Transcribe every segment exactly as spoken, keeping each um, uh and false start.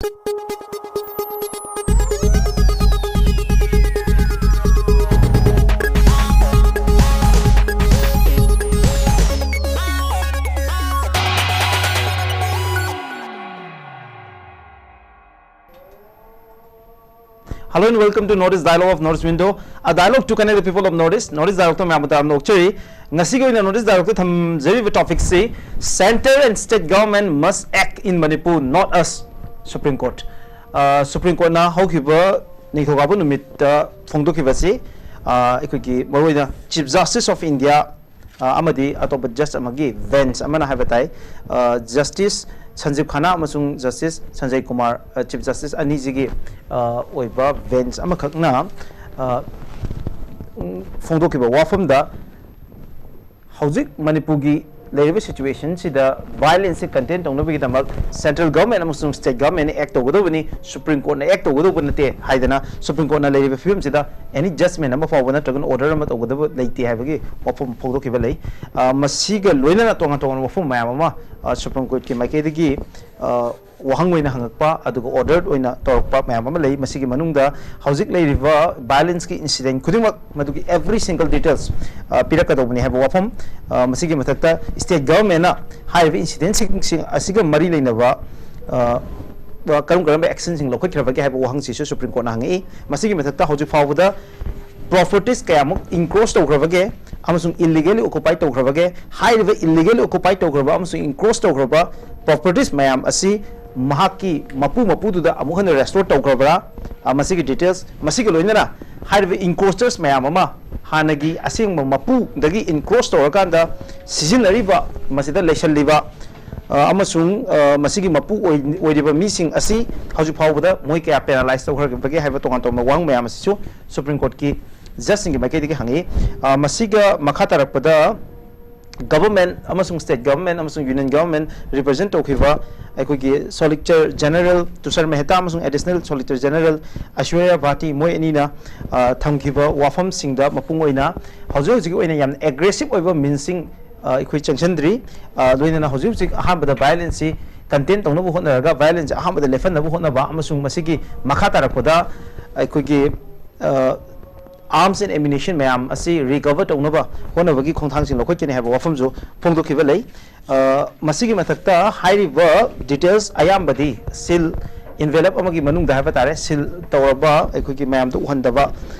Hello and welcome to North East Dialogue of North East Window, a dialogue to connect the people of North East. North East Dialogue ꯇ ꯃꯌꯥꯝꯕꯨ ꯇꯔꯥꯝꯅ ꯑꯣꯛꯆꯔꯤ꯫ ꯉꯁꯤꯒꯤ ꯑꯣꯏꯅ North East Dialogue ꯇ ꯊꯝꯖꯔꯤꯕ topic ꯁꯤ, Center and State Government must act in Manipur, not us, Supreme Court꯫ ꯑ, Supreme Court ꯅ ꯍꯧꯈꯤꯕ ꯅꯤꯡꯊꯧꯀꯥꯕ ꯅꯨꯃꯤꯠꯇ ꯐꯣꯡꯗꯣꯛꯈꯤꯕꯁꯤ, ꯑ, ꯑꯩꯈꯣꯏꯒꯤ ꯃꯔꯨꯑꯣꯏꯅ Chief Justice of India ꯑ, ꯑꯃꯗꯤ ꯑꯇꯣꯞꯄ ꯖꯁ ꯑꯃꯒꯤ ꯕꯦꯟꯆ ꯑꯃꯅ ꯍꯥꯏꯕ ꯇꯥꯏ, ꯑ, ꯖꯁꯇꯤꯁ ꯁꯟꯖꯤꯕ ꯈꯟꯅꯥ ꯑꯃꯁꯨꯡ ꯖꯁꯇꯤꯁ ꯁꯟꯖꯌ ꯀꯨꯃꯥꯔ, ꯑ, ꯆꯤꯐ ꯖꯁꯇꯤꯁ ꯑꯅꯤꯁꯤꯒꯤ, ꯑ, ꯑꯣꯏꯕ ꯕꯦꯟꯆ ꯑꯃꯈꯛꯅ, ꯑ, ꯎꯝ, ꯐꯣꯡꯗꯣꯛꯈꯤꯕ ꯋꯥꯐꯝꯗ, ꯍꯧꯖꯤꯛ ꯃꯅꯤꯄꯨꯔꯒꯤ ꯂꯩꯔꯤꯕ ꯁꯤꯆꯨꯋꯦꯁꯟꯁꯤꯗ ꯚꯥꯏꯑꯣꯂꯦꯟꯁꯁꯦ ꯀꯟꯇꯦꯟ ꯇꯧꯅꯕꯒꯤꯗꯃꯛ ꯁꯦꯟꯇ꯭ꯔꯦꯜ ꯒꯚꯔꯟꯃꯦꯟ ꯑꯃꯁꯨꯡ ꯁ꯭ꯇꯦꯠ ꯒꯚꯔꯟꯃꯦꯟꯅ ꯑꯦꯛ ꯇꯧꯒꯗꯕꯅꯤ, ꯁꯨꯄ꯭ꯔꯤꯝ ꯀꯣꯔꯠꯅ ꯑꯦꯛ ꯇꯧꯒꯗꯧꯕ ꯅꯠꯇꯦ ꯍꯥꯏꯗꯅ ꯁꯨꯄ꯭ꯔꯤꯝ ꯀꯣꯔꯠꯅ ꯂꯩꯔꯤꯕ ꯐꯤꯕꯝꯁꯤꯗ ꯑꯦꯅꯤ ꯖꯁꯃꯦꯟ ꯑꯃ ꯐꯥꯎꯕ ꯅꯠꯇ꯭ꯔꯒꯅ ꯑꯣꯔꯗꯔ ꯑꯃ ꯇꯧꯒꯗꯕ ꯂꯩꯇꯦ ꯍꯥꯏꯕꯒꯤ ꯋꯥꯐꯝ ꯐꯣꯡꯗꯣꯛꯈꯤꯕ ꯂꯩ꯫ ꯑ, ꯃꯁꯤꯒ ꯂꯣꯏꯅꯅ ꯇꯣꯉꯥꯟ ꯇꯣꯉꯥꯟꯕ ꯋꯥꯐꯝ ꯃꯌꯥꯝ ꯑꯃ, ꯑ, ꯁꯨꯄ꯭ꯔꯤꯝ ꯀꯣꯔꯠꯀꯤ ꯃꯥꯏꯀꯩꯗꯒꯤ, ꯑ, ꯋꯥꯍꯪ ꯑꯣꯏꯅ ꯍꯪꯉꯛꯄ, ꯑꯗꯨꯒ ꯑꯣꯔꯗꯔ ꯑꯣꯏꯅ ꯇꯧꯔꯛꯄ ꯃꯌꯥꯝ ꯑꯃ ꯂꯩ꯫ ꯃꯁꯤꯒꯤ ꯃꯅꯨꯡꯗ ꯍꯧꯖꯤꯛ ꯂꯩꯔꯤꯕ ꯚꯥꯏꯑꯣꯂꯦꯟꯁꯀꯤ ꯏꯟꯁꯤꯗꯦꯟ ꯈꯨꯗꯤꯡꯃꯛ ꯃꯗꯨꯒꯤ every single details, ꯑ, ꯄꯤꯔꯛꯀꯗꯧꯕꯅꯤ ꯍꯥꯏꯕ ꯋꯥꯐꯝ, ꯑ, ꯃꯁꯤꯒꯤ ꯃꯊꯛꯇ ꯁ꯭ꯇꯦꯠ ꯒꯚꯔꯟꯃꯦꯟꯅ ꯍꯥꯏꯔꯤꯕ ꯏꯟꯁꯤꯗꯦꯟꯁꯤꯡ ꯑꯁꯤꯒ ꯃꯔꯤ ꯂꯩꯅꯕ, ꯑ, ꯀꯔꯝ ꯀꯔꯝꯕ ꯑꯦꯛꯁꯟꯁꯤꯡ ꯂꯧꯈꯠꯈ꯭ꯔꯕꯒꯦ ꯍꯥꯏꯕ ꯋꯥꯍꯪꯁꯤꯁꯨ ꯁꯨꯄ꯭ꯔꯤꯝ ꯀꯣꯔꯠꯅ ꯍꯪꯉꯛꯏ꯫ ꯃꯁꯤꯒꯤ ꯃꯊꯛꯇ ꯍꯧꯖꯤꯛ ꯐꯥꯎꯕꯗ ꯄ꯭ꯔꯣꯄꯔꯇꯤꯁ ꯀꯌꯥꯃꯨꯛ ꯏꯟꯀ꯭ꯔꯣꯁ ꯇꯧꯈ꯭ꯔꯕꯒꯦ ꯑꯃꯁꯨꯡ ꯏꯜꯂꯤꯒꯦꯂꯤ ꯑꯣꯀꯨꯄꯥꯏ ꯇꯧꯈ꯭ꯔꯕꯒꯦ? ꯍꯥꯏꯔꯤꯕ ꯏꯜꯂꯤꯒꯦꯂꯤ ꯑꯣꯀꯨꯄꯥꯏ ꯇꯧꯈ꯭ꯔꯕ ꯑꯃꯁꯨꯡ ꯏꯟꯀ꯭ꯔꯣꯁ ꯇꯧꯈ꯭ꯔꯕ ꯄ꯭ꯔꯣꯄꯔꯇꯤꯁ ꯃꯌꯥꯝ ꯑꯁꯤ ꯃꯍꯥꯛꯀꯤ ꯃꯄꯨ ꯃꯄꯨꯗꯨꯗ ꯑꯃꯨꯛ ꯍꯟꯅ ꯔꯦꯁꯇꯣꯔ ꯇꯧꯈ꯭ꯔꯕ꯭ꯔꯥ? ꯑ, ꯃꯁꯤꯒꯤ ꯗꯤꯇꯦꯜꯁ, ꯃꯁꯤꯒ ꯂꯣꯏꯅꯅ ꯍꯥꯏꯔꯤꯕ ꯏꯟꯀ꯭ꯔꯣꯁꯇꯔꯁ ꯃꯌꯥꯝ ꯑꯃ ꯍꯥꯟꯅꯒꯤ ꯑꯁꯦꯡꯕ ꯃꯄꯨꯗꯒꯤ ꯏꯟꯀ꯭ꯔꯣꯁ ꯇꯧꯔꯀꯥꯟꯗ ꯁꯤꯖꯤꯟꯅꯔꯤꯕ, ꯃꯁꯤꯗ ꯂꯩꯁꯜꯂꯤꯕ, ꯑ, ꯑꯃꯁꯨꯡ, ꯑ, ꯃꯁꯤꯒꯤ ꯃꯄꯨ ꯑꯣꯏ-, ꯑꯣꯏꯔꯤꯕ ꯃꯤꯁꯤꯡ ꯑꯁꯤ ꯍꯧꯖꯤꯛ ꯐꯥꯎꯕꯗ ꯃꯣꯏ ꯀꯌꯥ ꯄꯦꯅꯥꯂꯥꯏꯁ ꯇꯧꯈ꯭ꯔꯕꯒꯦ ꯍꯥꯏꯕ ꯇꯣꯉꯥꯟ ꯇꯣꯉꯥꯟꯕ ꯋꯥꯍꯪ ꯃꯌꯥꯝ ꯑꯁꯤꯁꯨ ꯁꯨꯄ꯭ꯔꯤꯝ ꯀꯣꯔꯠꯀꯤ ꯖꯁꯁꯤꯡꯒꯤ ꯃꯥꯏꯀꯩꯗꯒꯤ ꯍꯪꯉꯤ꯫ ꯑ, ꯃꯁꯤꯒ ꯃꯈꯥ ꯇꯥꯔꯛꯄꯗ ꯒꯚꯔꯟꯃꯦꯟ ꯑꯃꯁꯨꯡ ꯁ꯭ꯇꯦꯠ ꯒꯚꯔꯟꯃꯦꯟ ꯑꯃꯁꯨꯡ ꯌꯨꯅꯤꯌꯟ ꯒꯚꯔꯟꯃꯦꯟ ꯔꯤꯄ꯭ꯔꯖꯦꯟ ꯇꯧꯈꯤꯕ ꯑꯩꯈꯣꯏꯒꯤ ꯁꯣꯂꯤꯁꯤꯇꯔ ꯖꯦꯅꯔꯦꯜ ꯇꯨꯁꯥꯔ ꯃꯦꯍꯇꯥ ꯑꯃꯁꯨꯡ ꯑꯦꯗꯤꯁꯅꯦꯜ ꯁꯣꯂꯤꯁꯤꯇꯔ ꯖꯦꯅꯔꯦꯜ ꯑꯥꯏꯁꯣꯔꯤꯌꯥ ꯚꯥꯇꯤ, ꯃꯣꯏ ꯑꯅꯤꯅ, ꯑ, ꯊꯝꯈꯤꯕ ꯋꯥꯐꯝꯁꯤꯡꯗ ꯃꯄꯨꯡ ꯑꯣꯏꯅ ꯍꯧꯖꯤꯛ ꯍꯧꯖꯤꯛꯀꯤ ꯑꯣꯏꯅ ꯌꯥꯝꯅ ꯑꯦꯒ꯭ꯔꯦꯁꯤꯞ ꯑꯣꯏꯕ ꯃꯤꯟꯁꯤꯡ, ꯑ, ꯑꯩꯈꯣꯏ ꯆꯪꯁꯤꯟꯗ꯭ꯔꯤ꯫ ꯑ, ꯂꯣꯏꯅꯅ ꯍꯧꯖꯤꯛ ꯍꯧꯖꯤꯛ ꯑꯍꯥꯟꯕꯗ ꯚꯥꯏꯑꯣꯂꯦꯟꯁꯁꯤ ꯀꯟꯇꯦꯟ ꯇꯧꯅꯕ ꯍꯣꯠꯅꯔꯒ ꯚꯥꯏꯑꯣꯂꯦꯟꯁꯁꯦ ꯑꯍꯥꯟꯕꯗ ꯂꯦꯞꯍꯟꯅꯕ ꯍꯣꯠꯅꯕ ꯑꯃꯁꯨꯡ ꯃꯁꯤꯒꯤ ꯃꯈꯥ ꯇꯥꯔꯛꯄꯗ ꯑꯩꯈꯣꯏꯒꯤ ꯑꯥꯔꯝꯁ ꯑꯦꯟ ꯑꯦꯃꯤꯅꯦꯁꯟ ꯃꯌꯥꯝ ꯑꯁꯤ ꯔꯤꯀꯚꯔ ꯇꯧꯅꯕ ꯍꯣꯠꯅꯕꯒꯤ ꯈꯣꯡꯊꯥꯡꯁꯤꯡ ꯂꯧꯈꯠꯀꯅꯤ ꯍꯥꯏꯕ ꯋꯥꯐꯝꯁꯨ ꯐꯣꯡꯗꯣꯛꯈꯤꯕ ꯂꯩ꯫ ꯑ, ꯃꯁꯤꯒꯤ ꯃꯊꯛꯇ ꯍꯥꯏꯔꯤꯕ ꯗꯤꯇꯦꯜꯁ ꯑꯌꯥꯝꯕꯗꯤ ꯁꯤꯜ, ꯏꯟꯚꯦꯂꯞ ꯑꯃꯒꯤ ꯃꯅꯨꯡꯗ ꯍꯥꯏꯕ ꯇꯥꯔꯦ, ꯁꯤꯜ ꯇꯧꯔꯕ, ꯑꯩꯈꯣꯏꯒꯤ ꯃꯌꯥꯝꯗ ꯎꯍꯟꯗꯕ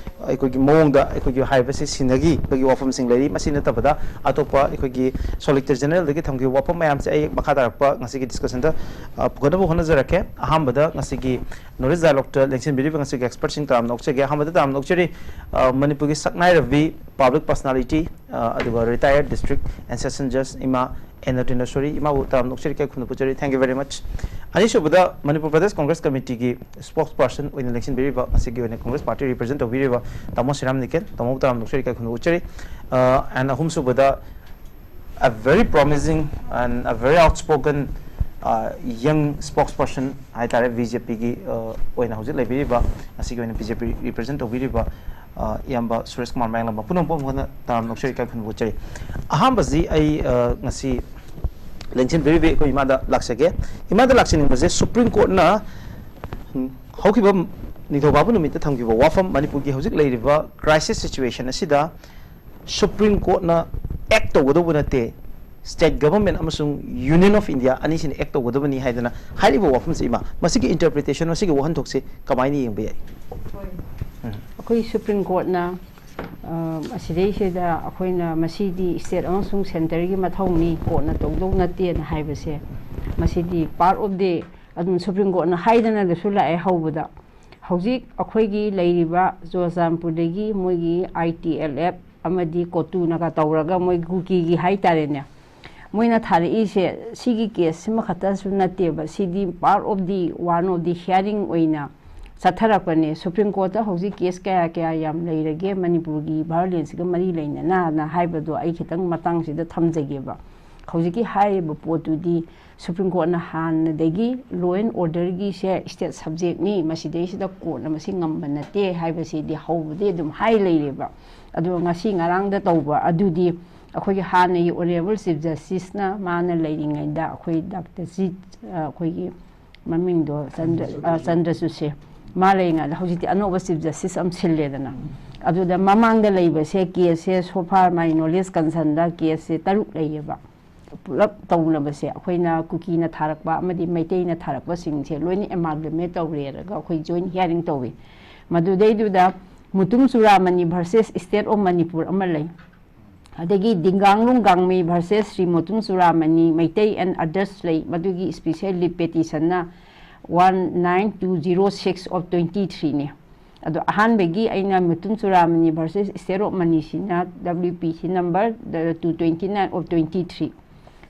ꯑꯩꯈꯣꯏꯒꯤ ꯃꯑꯣꯡꯗ ꯑꯩꯈꯣꯏꯒꯤ ꯍꯥꯏꯕꯁꯤ ꯁꯤꯟꯅꯈꯤꯕꯒꯤ ꯋꯥꯐꯝꯁꯤꯡ ꯂꯩꯔꯤ꯫ ꯃꯁꯤ ꯅꯠꯇꯕꯗ ꯑꯇꯣꯞꯄ ꯑꯩꯈꯣꯏꯒꯤ ꯁꯣꯂꯤꯁꯤꯇꯔ ꯖꯦꯅꯔꯦꯜꯗꯒꯤ ꯊꯝꯈꯤꯕ ꯋꯥꯐꯝ ꯃꯌꯥꯝꯁꯦ ꯑꯩ ꯃꯈꯥ ꯇꯥꯔꯛꯄ ꯉꯁꯤꯒꯤ ꯗꯤꯁꯀꯁꯟꯗ, ꯑ, ꯄꯨꯈꯠꯅꯕ ꯍꯣꯠꯅꯖꯔꯛꯀꯦ꯫ ꯑꯍꯥꯟꯕꯗ ꯉꯁꯤꯒꯤ ꯅꯣꯂꯦꯖ ꯗꯥꯏꯂꯣꯛꯇ ꯂꯦꯡꯁꯤꯟꯕꯤꯔꯤꯕ ꯉꯁꯤꯒꯤ ꯑꯦꯛꯁꯄꯔꯠꯁꯤꯡ ꯇꯔꯥꯝꯅ ꯑꯣꯛꯆꯒꯦ꯫ ꯑꯍꯥꯟꯕꯗ ꯇꯔꯥꯝꯅ ꯑꯣꯛꯆꯔꯤ, ꯑ, ꯃꯅꯤꯄꯨꯔꯒꯤ ꯁꯛꯅꯥꯏꯔꯕꯤ ꯄꯕ꯭ꯂꯤꯛ ꯄꯔꯁꯣꯅꯥꯂꯤꯇꯤ, ꯑ, ꯑꯗꯨꯒ ꯔꯤꯇꯥꯌꯔꯗ ꯗꯤꯁꯇ꯭ꯔꯤꯛ ꯑꯦꯟ ꯁꯦꯁꯟ ꯖꯁ ꯏꯃꯥ ꯑꯦꯟ ꯅꯇꯦꯟꯗ꯭ꯔꯁꯣꯔꯤ ꯏꯃꯥꯕꯨ ꯇꯔꯥꯝꯅ ꯑꯣꯛꯆꯔꯤ, ꯏꯀꯥꯏ ꯈꯨꯝꯅꯕ ꯎꯠꯆꯔꯤ꯫ Thank you very much꯫ ꯑꯅꯤꯁꯨꯕꯗ ꯃꯅꯤꯄꯨꯔ ꯄ꯭ꯔꯗꯦꯁ ꯀꯣꯡꯒ꯭ꯔꯦꯁ ꯀꯃꯤꯇꯤꯒꯤ ꯁ꯭ꯄꯣꯛꯁ ꯄꯔꯁꯟ ꯑꯣꯏꯅ ꯂꯦꯡꯁꯤꯟꯕꯤꯔꯤꯕ, ꯉꯁꯤꯒꯤ ꯑꯣꯏꯅ ꯀꯣꯡꯒ꯭ꯔꯦꯁ ꯄꯥꯔꯇꯤ ꯔꯤꯄ꯭ꯔꯖꯦꯟ ꯇꯧꯕꯤꯔꯤꯕ ꯇꯥꯃꯣ ꯁꯤꯔꯥꯝ ꯅꯤꯀꯦꯟ, ꯇꯥꯃꯣꯕꯨ ꯇꯔꯥꯝꯅ ꯑꯣꯛꯆꯔꯤ, ꯏꯀꯥꯏ ꯈꯨꯝꯅꯕ ꯎꯠꯆꯔꯤ꯫ ꯑ, and ꯑꯍꯨꯝꯁꯨꯕꯗ a very promising and a very outspoken, uh, young spokesperson ꯍꯥꯏꯇꯥꯔꯦ, ꯕꯤ ꯖꯦ ꯄꯤꯒꯤ, uh, ꯑꯣꯏꯅ ꯍꯧꯖꯤꯛ ꯂꯩꯕꯤꯔꯤꯕ, ꯉꯁꯤꯒꯤ ꯑꯣꯏꯅ ꯕꯤ ꯖꯦ ꯄꯤ ꯔꯤꯄ꯭ꯔꯖꯦꯟ ꯇꯧꯕꯤꯔꯤꯕ, uh, ꯏꯌꯥꯝꯕ ꯁꯨꯔꯦꯁ ꯀꯨꯃꯥꯔ ꯃꯌꯥꯡꯂꯝꯕ ꯄꯨꯝꯅꯃꯛꯄꯨ ꯑꯃꯨꯛ ꯍꯟꯅ ꯇꯔꯥꯝꯅ ꯑꯣꯛꯆꯔꯤ, ꯏꯀꯥꯏ ꯈꯨꯝꯅꯕ ꯎꯠꯆꯔꯤ꯫ ꯑꯍꯥꯟꯕꯁꯤ ꯑꯩ, uh, ꯉꯁꯤ ꯂꯦꯡꯁꯤꯟꯕꯤꯔꯤꯕ ꯑꯩꯈꯣꯏ ꯏꯃꯥꯗ ꯂꯥꯛꯆꯒꯦ꯫ ꯏꯃꯥꯗ ꯂꯥꯛꯆꯅꯤꯡꯕꯁꯦ, ꯁꯨꯄ꯭ꯔꯤꯝ ꯀꯣꯔꯠꯅ, ꯎꯝ, ꯍꯧꯈꯤꯕ ꯅꯤꯡꯊꯧꯀꯥꯕ ꯅꯨꯃꯤꯠꯇ ꯊꯝꯈꯤꯕ ꯋꯥꯐꯝ, ꯃꯅꯤꯄꯨꯔꯒꯤ ꯍꯧꯖꯤꯛ ꯂꯩꯔꯤꯕ ꯀ꯭ꯔꯥꯏꯁꯤꯁ ꯁꯤꯆꯨꯋꯦꯁꯟ ꯑꯁꯤꯗ ꯁꯨꯄ꯭ꯔꯤꯝ ꯀꯣꯔꯠꯅ ꯑꯦꯛ ꯇꯧꯒꯗꯧꯕ ꯅꯠꯇꯦ, ꯁ꯭ꯇꯦꯠ ꯒꯚꯔꯟꯃꯦꯟꯠ ꯑꯃꯁꯨꯡ ꯌꯨꯅꯤꯌꯟ ꯑꯣꯐ ꯏꯟꯗꯤꯌꯥ ꯑꯅꯤꯁꯤꯅ ꯑꯦꯛ ꯇꯧꯒꯗꯕꯅꯤ ꯍꯥꯏꯗꯅ ꯍꯥꯏꯔꯤꯕ ꯋꯥꯐꯝꯁꯤ, ꯏꯃꯥ, ꯃꯁꯤꯒꯤ ꯏꯟꯇꯔꯄ꯭ꯔꯤꯇꯦꯁꯟ, ꯃꯁꯤꯒꯤ ꯋꯥꯍꯟꯊꯣꯛꯁꯤ ꯀꯃꯥꯏꯅ ꯌꯦꯡꯕ ꯌꯥꯏ? ꯎꯝ꯫ ꯑꯩꯈꯣꯏ ꯁꯨꯄ꯭ꯔꯤꯝ ꯀꯣꯔꯠꯅ, ꯑ, ꯑꯁꯤꯗꯩꯁꯤꯗ ꯑꯩꯈꯣꯏꯅ ꯃꯁꯤꯗꯤ ꯁ꯭ꯇꯦꯠ ꯑꯃꯁꯨꯡ ꯁꯦꯟꯇꯔꯒꯤ ꯃꯊꯧꯅꯤ, ꯀꯣꯔꯠꯅ ꯇꯧꯗꯧ ꯅꯠꯇꯦꯅ ꯍꯥꯏꯕꯁꯦ, ꯃꯁꯤꯗꯤ ꯄꯥꯔꯠ ꯑꯣꯐ ꯗꯤ, ꯑꯗꯨꯝ ꯁꯨꯄ꯭ꯔꯤꯝ ꯀꯣꯔꯠꯅ ꯍꯥꯏꯗꯅꯗꯁꯨ ꯂꯥꯛꯑꯦ ꯍꯧꯕꯗ꯫ ꯍꯧꯖꯤꯛ ꯑꯩꯈꯣꯏꯒꯤ ꯂꯩꯔꯤꯕ ꯆꯨꯔꯆꯥꯟꯄꯨꯔꯗꯒꯤ ꯃꯣꯏꯒꯤ ꯑꯥꯏ ꯇꯤ ꯑꯦꯜ ꯑꯦꯐ ꯑꯃꯗꯤ ꯀꯣꯇꯨꯅꯒ ꯇꯧꯔꯒ ꯃꯣꯏ ꯀꯨꯀꯤꯒꯤ ꯍꯥꯏꯇꯥꯔꯦꯅꯦ, ꯃꯣꯏꯅ ꯊꯥꯔꯛꯏꯁꯦ ꯁꯤꯒꯤ ꯀꯦꯁꯁꯤꯃ ꯈꯛꯇꯁꯨ ꯅꯠꯇꯦꯕ, ꯁꯤꯗꯤ part of the one of the hearing ꯑꯣꯏꯅ ꯆꯠꯊꯔꯛꯄꯅꯦ꯫ ꯁꯨꯄ꯭ꯔꯤꯝ ꯀꯣꯔꯠꯇ ꯍꯧꯖꯤꯛ ꯀꯦꯁ ꯀꯌꯥ ꯀꯌꯥ ꯌꯥꯝ ꯂꯩꯔꯒꯦ ꯃꯅꯤꯄꯨꯔꯒꯤ ꯚꯥꯏꯑꯣꯂꯦꯟꯁꯀ ꯃꯔꯤ ꯂꯩꯅꯅꯅ ꯍꯥꯏꯕꯗꯣ ꯑꯩ ꯈꯤꯇꯪ ꯃꯇꯥꯡꯁꯤꯗ ꯊꯝꯖꯒꯦꯕ꯫ ꯍꯧꯖꯤꯛꯀꯤ ꯍꯥꯏꯔꯤꯕ ꯄꯣꯠꯇꯨꯗꯤ ꯁꯨꯄ꯭ꯔꯤꯝ ꯀꯣꯔꯠꯅ ꯍꯥꯟꯅꯗꯒꯤ ꯂꯣ ꯑꯦꯟ ꯑꯣꯔꯗꯔꯒꯤꯁꯦ ꯁ꯭ꯇꯦꯠ ꯁꯕꯖꯦꯛꯅꯤ, ꯃꯁꯤꯗꯩꯁꯤꯗ ꯀꯣꯔꯠꯅ ꯃꯁꯤ ꯉꯝꯕ ꯅꯠꯇꯦ ꯍꯥꯏꯕꯁꯤꯗꯤ ꯍꯧꯕꯗꯤ ꯑꯗꯨꯝ ꯍꯥꯏ ꯂꯩꯔꯦꯕ꯫ ꯑꯗꯣ ꯉꯁꯤ ꯉꯔꯥꯡꯗ ꯇꯧꯕ ꯑꯗꯨꯗꯤ ꯑꯩꯈꯣꯏꯒꯤ ꯍꯥꯟꯅꯒꯤ ꯑꯣꯅꯔꯦꯕꯜ ꯆꯤꯐ ꯖꯁꯇꯤꯁꯅ ꯃꯥꯅ ꯂꯩꯔꯤꯉꯩꯗ ꯑꯩꯈꯣꯏ ꯗꯥꯛꯇꯔ ꯖꯤ, ꯑꯩꯈꯣꯏꯒꯤ ꯃꯃꯤꯡꯗꯣ ꯆꯟꯗ꯭ꯔ, ꯑ, ꯆꯟꯗ꯭ꯔꯆꯨꯗꯁꯦ, ꯃꯥ ꯂꯩꯔꯤꯉꯩꯗ ꯍꯧꯖꯤꯛꯇꯤ ꯑꯅꯧꯕ ꯆꯤꯐ ꯖꯁꯇꯤꯁ ꯑꯃ ꯁꯤꯜꯂꯦꯗꯅ꯫ ꯑꯗꯨꯗ ꯃꯃꯥꯡꯗ ꯂꯩꯕꯁꯦ, ꯀꯦꯁꯁꯦ, so far my knowledge ꯀꯟꯁꯔꯟꯗ ꯀꯦꯁꯁꯦ ꯇꯔꯨꯛ ꯂꯩꯌꯦꯕ꯫ ꯄꯨꯂꯞ ꯇꯧꯅꯕꯁꯦ ꯑꯩꯈꯣꯏꯅ ꯀꯨꯀꯤꯅ ꯊꯥꯔꯛꯄ ꯑꯃꯗꯤ ꯃꯩꯇꯩꯅ ꯊꯥꯔꯛꯄꯁꯤꯡꯁꯦ ꯂꯣꯏꯅ ꯑꯦꯃꯥꯜꯒꯃꯦꯠ ꯇꯧꯔꯦꯔꯒ ꯑꯩꯈꯣꯏ ꯖꯣꯏꯟ ꯍꯤꯌꯥꯔꯤꯡ ꯇꯧꯋꯤ꯫ ꯃꯗꯨꯗꯩꯗꯨꯗ Mutum Churamani versus state of Manipur ꯑꯃ ꯂꯩ꯫ ꯑꯗꯒꯤ Dinganglung Gangmei versus Shri Mutum Churamani, Meitei and others ꯂꯩ꯫ ꯃꯗꯨꯒꯤ ꯏꯁꯄꯤꯁꯦꯜ ꯔꯤꯠ ꯄꯦꯇꯤꯁꯟꯅ one nine two zero six of twenty three ꯅꯤ꯫ ꯑꯗꯣ ꯑꯍꯥꯟꯕꯒꯤ ꯑꯩꯅ Mutum Churamani versus state of ꯃꯅꯤꯁꯤꯅ W P C number two twenty nine of twenty three꯫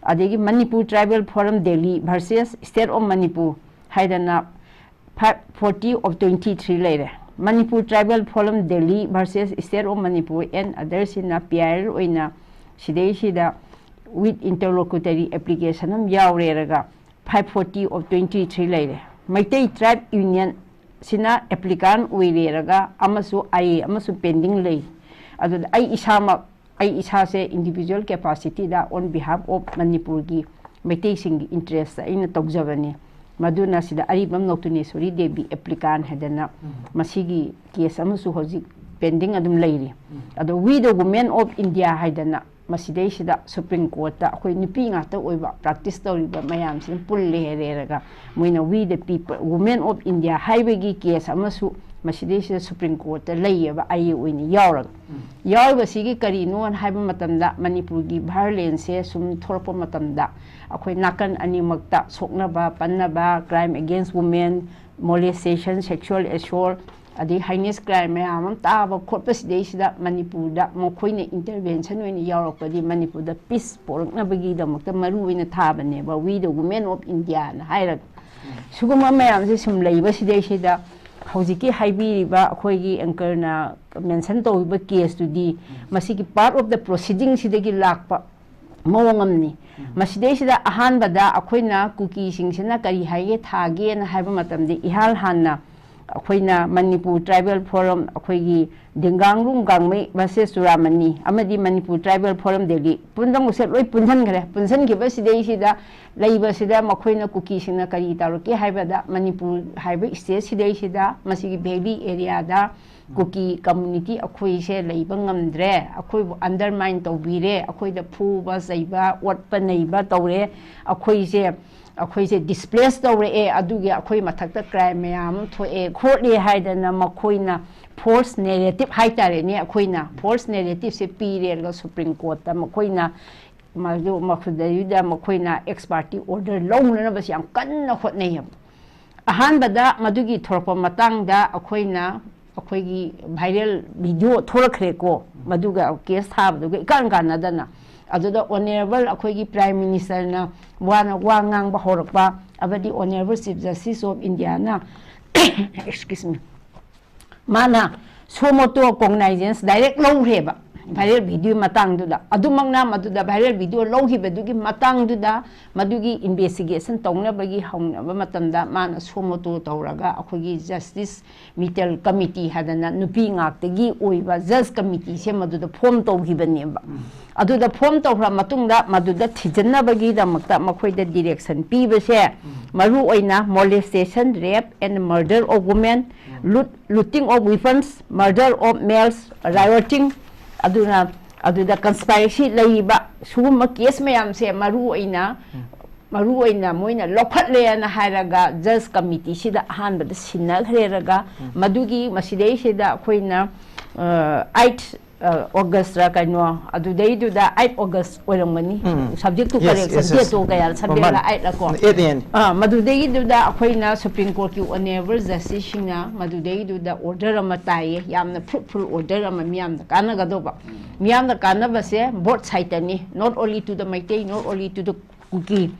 ꯑꯗꯒꯤ Manipur tribal forum Delhi versus state of Manipur ꯍꯥꯏꯗꯅ five forty of twenty three ꯂꯩꯔꯦ꯫ Manipur tribal forum Delhi versus state of Manipur and ꯑꯗꯔꯁꯤꯅ P I L ꯑꯣꯏꯅ ꯁꯤꯗꯩꯁꯤꯗ with interlocutory application ꯑꯃ ꯌꯥꯎꯔꯦꯔꯒ five forty of twenty three ꯂꯩꯔꯦ꯫ ꯃꯩꯇꯩ ꯇ꯭ꯔꯥꯏꯕ union ꯁꯤꯅ applicant ꯑꯣꯏꯔꯦꯔꯒ ꯑꯃꯁꯨ ꯑꯥꯏ ꯑꯦ ꯑꯃꯁꯨ ꯄꯦꯟꯗꯤꯡ ꯂꯩ꯫ ꯑꯗꯨꯗ ꯑꯩ ꯏꯁꯥꯃꯛ, ꯑꯩ ꯏꯁꯥꯁꯦ ꯏꯟꯗꯤꯕꯤꯖꯨꯋꯦꯜ ꯀꯦꯄꯥꯁꯤꯇꯤꯗ on behalf of ꯃꯅꯤꯄꯨꯔꯒꯤ ꯃꯩꯇꯩꯁꯤꯡꯒꯤ ꯏꯟꯇꯔꯦꯁꯇ ꯑꯩꯅ ꯇꯧꯖꯕꯅꯤ꯫ ꯃꯗꯨꯅ ꯁꯤꯗ ꯑꯔꯤꯕꯝ ꯅꯧꯇꯨꯅꯦꯁꯣꯔꯤ ꯗꯦꯕꯤ ꯑꯦꯄ꯭ꯂꯤꯀꯥꯟ ꯍꯥꯏꯗꯅ ꯃꯁꯤꯒꯤ ꯀꯦꯁ ꯑꯃꯁꯨ ꯍꯧꯖꯤꯛ ꯄꯦꯟꯗꯤꯡ ꯑꯗꯨꯝ ꯂꯩꯔꯤ꯫ ꯑꯗꯣ We the Women of India ꯍꯥꯏꯗꯅ ꯃꯁꯤꯗꯩꯁꯤꯗ ꯁꯨꯄ꯭ꯔꯤꯝ ꯀꯣꯔꯠꯇ ꯑꯩꯈꯣꯏ ꯅꯨꯄꯤ ꯉꯥꯛꯇ ꯑꯣꯏꯕ ꯄ꯭ꯔꯦꯛꯇꯤꯁ ꯇꯧꯔꯤꯕ ꯃꯌꯥꯝꯁꯤꯅ ꯄꯨꯜꯂꯦ ꯍꯥꯏꯔꯦꯔꯒ ꯃꯣꯏꯅ We the People, Women of India ꯍꯥꯏꯕꯒꯤ ꯀꯦꯁ ꯑꯃꯁꯨ ꯃꯁꯤꯗꯩꯁꯤꯗ ꯁꯨꯄ꯭ꯔꯤꯝ ꯀꯣꯔꯠꯇ ꯂꯩꯌꯦꯕ, ꯑꯥꯏ ꯑꯦ ꯑꯣꯏꯅ ꯌꯥꯎꯔꯒ꯫ ꯌꯥꯎꯔꯤꯕꯁꯤꯒꯤ ꯀꯔꯤꯅꯣ ꯍꯥꯏꯕ ꯃꯇꯝꯗ ꯃꯅꯤꯄꯨꯔꯒꯤ ꯚꯥꯏꯑꯣꯂꯦꯟꯁꯁꯦ ꯁꯨꯝ ꯊꯣꯛꯂꯛꯄ ꯃꯇꯝꯗ ꯑꯩꯈꯣꯏ ꯅꯥꯀꯟ ꯑꯅꯤꯃꯛꯇ ꯁꯣꯛꯅꯕ ꯄꯟꯅꯕ, crime against women, molestation, sexual assault, ꯑꯗꯩ heinous crime ꯃꯌꯥꯝ ꯑꯃ ꯇꯥꯕ ꯈꯣꯠꯄꯁꯤꯗꯩꯁꯤꯗ ꯃꯅꯤꯄꯨꯔꯗ ꯃꯈꯣꯏꯅ ꯏꯟꯇꯔꯚꯦꯟꯁꯟ ꯑꯣꯏꯅ ꯌꯥꯎꯔꯛꯄꯗꯤ ꯃꯅꯤꯄꯨꯔꯗ ꯄꯤꯁ ꯄꯣꯔꯛꯅꯕꯒꯤꯗꯃꯛꯇ ꯃꯔꯨ ꯑꯣꯏꯅ ꯊꯥꯕꯅꯦꯕ We the Women of Indiaꯅ ꯍꯥꯏꯔꯒ꯫ ꯁꯤꯒꯨꯝꯕ ꯃꯌꯥꯝꯁꯦ ꯁꯨꯝ ꯂꯩꯕꯁꯤꯗꯩꯁꯤꯗ ꯍꯧꯖꯤꯛꯀꯤ ꯍꯥꯏꯕꯤꯔꯤꯕ ꯑꯩꯈꯣꯏꯒꯤ ꯑꯦꯡꯀꯔꯅ ꯃꯦꯟꯁꯟ ꯇꯧꯔꯤꯕ ꯀꯦꯁꯇꯨꯗꯤ ꯃꯁꯤꯒꯤ part of the proceedingꯁꯤꯗꯒꯤ ꯂꯥꯛꯄ ꯃꯑꯣꯡ ꯑꯃꯅꯤ꯫ ꯃꯁꯤꯗꯩꯁꯤꯗ ꯑꯍꯥꯟꯕꯗ ꯑꯩꯈꯣꯏꯅ ꯀꯨꯀꯤꯁꯤꯡꯁꯤꯅ ꯀꯔꯤ ꯍꯥꯏꯒꯦ ꯊꯥꯒꯦꯅ ꯍꯥꯏꯕ ꯃꯇꯝꯗ ꯏꯍꯥꯟ ꯍꯥꯟꯅ ꯑꯩꯈꯣꯏꯅ ꯃꯅꯤꯄꯨꯔ ꯇ꯭ꯔꯥꯏꯕꯦꯜ ꯐꯣꯔꯝ, ꯑꯩꯈꯣꯏꯒꯤ ꯗꯤꯡꯒꯥꯡꯂꯨꯡ ꯒꯥꯡꯃꯩ ꯚꯔꯁꯦꯁ ꯆꯨꯔꯥꯃꯅꯤ ꯑꯃꯗꯤ ꯃꯅꯤꯄꯨꯔ ꯇ꯭ꯔꯥꯏꯕꯦꯜ ꯐꯣꯔꯝ ꯗꯦꯜꯂꯤ ꯄꯨꯝꯅꯃꯛꯁꯦ ꯂꯣꯏ ꯄꯨꯟꯁꯤꯟꯈ꯭ꯔꯦ꯫ ꯄꯨꯟꯁꯤꯟꯈꯤꯕꯁꯤꯗꯩꯁꯤꯗ ꯂꯩꯕꯁꯤꯗ ꯃꯈꯣꯏꯅ ꯀꯨꯀꯤꯁꯤꯡꯅ ꯀꯔꯤ ꯇꯧꯔꯛꯀꯦ ꯍꯥꯏꯕꯗ, ꯃꯅꯤꯄꯨꯔ ꯍꯥꯏꯕ ꯏꯁꯇꯦꯠꯁꯤꯗꯩꯁꯤꯗ ꯃꯁꯤꯒꯤ ꯚꯦꯂꯤ ꯑꯦꯔꯤꯌꯥꯗ ꯀꯨꯀꯤ ꯀꯝꯃꯨꯅꯤꯇꯤ ꯑꯩꯈꯣꯏꯁꯦ ꯂꯩꯕ ꯉꯝꯗ꯭ꯔꯦ, ꯑꯩꯈꯣꯏꯕꯨ ꯑꯟꯗꯔꯃꯥꯏꯟ ꯇꯧꯕꯤꯔꯦ, ꯑꯩꯈꯣꯏꯗ ꯐꯨꯕ ꯆꯩꯕ, ꯑꯣꯠꯄ ꯅꯩꯕ ꯇꯧꯔꯦ, ꯑꯩꯈꯣꯏꯁꯦ ꯑꯩꯈꯣꯏꯁꯦ ꯗꯤꯁꯄ꯭ꯂꯦꯁ ꯇꯧꯔꯛꯑꯦ, ꯑꯗꯨꯒꯤ ꯑꯩꯈꯣꯏ ꯃꯊꯛꯇ ꯀ꯭ꯔꯥꯏꯝ ꯃꯌꯥꯝ ꯑꯃ ꯊꯣꯛꯑꯦ ꯈꯣꯠꯂꯦ ꯍꯥꯏꯗꯅ ꯃꯈꯣꯏꯅ ꯐꯣꯜꯁ ꯅꯦꯔꯦꯇꯤꯞ ꯍꯥꯏꯇꯥꯔꯦꯅꯦ, ꯑꯩꯈꯣꯏꯅ ꯐꯣꯜꯁ ꯅꯦꯔꯦꯇꯤꯞꯁꯦ ꯄꯤꯔꯦ꯫ ꯑꯗꯨꯒ ꯁꯨꯄ꯭ꯔꯤꯝ ꯀꯣꯔꯠꯇ ꯃꯈꯣꯏꯅ ꯃꯗꯨ ꯃꯈꯣꯏꯗꯩꯗꯨꯗ ꯃꯈꯣꯏꯅ ꯑꯦꯛꯁ ꯄꯥꯔꯇꯤ ꯑꯣꯔꯗꯔ ꯂꯧꯅꯅꯕꯁꯦ ꯌꯥꯝ ꯀꯟꯅ ꯍꯣꯠꯅꯩꯌꯦꯕ꯫ ꯑꯍꯥꯟꯕꯗ ꯃꯗꯨꯒꯤ ꯊꯣꯔꯛꯄ ꯃꯇꯥꯡꯗ ꯑꯩꯈꯣꯏꯅ, ꯑꯩꯈꯣꯏꯒꯤ ꯚꯥꯏꯔꯦꯜ ꯚꯤꯗꯤꯑꯣ ꯊꯣꯔꯛꯈ꯭ꯔꯦꯀꯣ, ꯃꯗꯨꯒ ꯀꯦꯁ ꯊꯥꯕꯗꯨꯒ ꯏꯀꯥꯟ ꯀꯥꯟꯅꯗꯅ꯫ ꯑꯗꯨꯗ ꯑꯣꯅꯔꯦꯕꯜ ꯑꯩꯈꯣꯏꯒꯤ ꯄ꯭ꯔꯥꯏꯝ ꯃꯤꯅꯤꯁꯇꯔꯅ ꯋꯥꯅ ꯋꯥ ꯉꯥꯡꯕ ꯍꯧꯔꯛꯄ, ꯑꯃꯗꯤ honourable chief justice of Indian, excuse me, ꯃꯥꯅ ꯁꯣ ꯃꯣꯇꯣ ꯀꯣꯒꯅꯥꯏꯖꯦꯟꯁ ꯗꯥꯏꯔꯦꯛ ꯂꯧꯈ꯭ꯔꯦꯕ ꯚꯥꯏꯔꯦꯜ ꯚꯤꯗꯤꯑꯣ ꯃꯇꯥꯡꯗꯨꯗ꯫ ꯑꯗꯨꯃꯛꯅ ꯃꯗꯨꯗ ꯚꯥꯏꯔꯦꯜ ꯚꯤꯗꯤꯑꯣ ꯂꯧꯈꯤꯕꯗꯨꯒꯤ ꯃꯇꯥꯡꯗꯨꯗ ꯃꯗꯨꯒꯤ ꯏꯟꯚꯦꯁꯇꯤꯒꯦꯁꯟ ꯇꯧꯅꯕꯒꯤ ꯍꯧꯅꯕ ꯃꯇꯝꯗ ꯃꯥꯅ ꯁꯣ ꯃꯣꯇꯣ ꯇꯧꯔꯒ ꯑꯩꯈꯣꯏꯒꯤ ꯖꯁꯇꯤꯁ ꯃꯤꯇꯦꯜ ꯀꯃꯤꯇꯤ ꯍꯥꯏꯗꯅ ꯅꯨꯄꯤ ꯉꯥꯛꯇꯒꯤ ꯑꯣꯏꯕ ꯖꯁ ꯀꯃꯤꯇꯤꯁꯦ ꯃꯗꯨꯗ ꯐꯣꯝ ꯇꯧꯈꯤꯕꯅꯦꯕ꯫ ꯑꯗꯨꯗ ꯐꯣꯝ ꯇꯧꯈ꯭ꯔ ꯃꯇꯨꯡꯗ ꯃꯗꯨꯗ ꯊꯤꯖꯤꯟꯅꯕꯒꯤꯗꯃꯛꯇ ꯃꯈꯣꯏꯗ ꯗꯤꯔꯦꯛꯁꯟ ꯄꯤꯕꯁꯦ, ꯃꯔꯨ ꯑꯣꯏꯅ molestation, rape and murder of women, loot, looting of weapons, murder of males, rioting, ꯑꯗꯨꯅ ꯑꯗꯨꯗ ꯀꯟꯁꯄꯥꯏꯔꯦꯁꯤ ꯂꯩꯔꯤꯕ ꯁꯤꯒꯨꯝꯕ ꯀꯦꯁ ꯃꯌꯥꯝꯁꯦ ꯃꯔꯨ ꯑꯣꯏꯅ, ꯃꯔꯨ ꯑꯣꯏꯅ ꯃꯣꯏꯅ ꯂꯧꯈꯠꯂꯦꯅ ꯍꯥꯏꯔꯒ ꯖꯁ ꯀꯃꯤꯇꯤꯁꯤꯗ ꯑꯍꯥꯟꯕꯗ ꯁꯤꯟꯅꯈ꯭ꯔꯦꯔꯒ, ꯃꯗꯨꯒꯤ ꯃꯁꯤꯗꯩꯁꯤꯗ ꯑꯩꯈꯣꯏꯅ ꯑꯩꯠ ꯑꯣꯒꯁꯇ ꯀꯩꯅꯣ, ꯑꯗꯨꯗꯩꯗꯨꯗ ꯑꯩꯠ ꯑꯣꯒꯁ ꯑꯣꯏꯔꯝꯒꯅꯤ꯫ ꯎꯝ꯫ Subject to Yes, correct, yes, yes. Subject to ꯀꯌꯥ, subject ꯃꯃꯥꯡ ꯂ ꯑꯩꯠ ꯂꯀꯣ? Eight ꯅꯤ꯫ ꯑꯥ, ꯃꯗꯨꯗꯩꯗꯨꯗ ꯑꯩꯈꯣꯏꯅ ꯁꯨꯄ꯭ꯔꯤꯝ ꯀꯣꯔꯠꯀꯤ ꯑꯣꯅꯔꯦꯕꯜ ꯖꯁꯇꯤꯁꯁꯤꯡꯅ ꯃꯗꯨꯗꯩꯗꯨꯗ ꯑꯣꯔꯗꯔ ꯑꯃ ꯇꯥꯏꯌꯦ, ꯌꯥꯝꯅ ꯐ꯭ꯔꯨꯠꯐꯨꯜ ꯑꯣꯔꯗꯔ ꯑꯃ, ꯃꯤꯌꯥꯝꯗ ꯀꯥꯟꯅꯒꯗꯧꯕ꯫ ꯃꯤꯌꯥꯝꯗ ꯀꯥꯟꯅꯕꯁꯦ ꯕꯣꯠ ꯁꯥꯏꯠꯇꯅꯤ, not only to the Meitei, not only to the Kuki.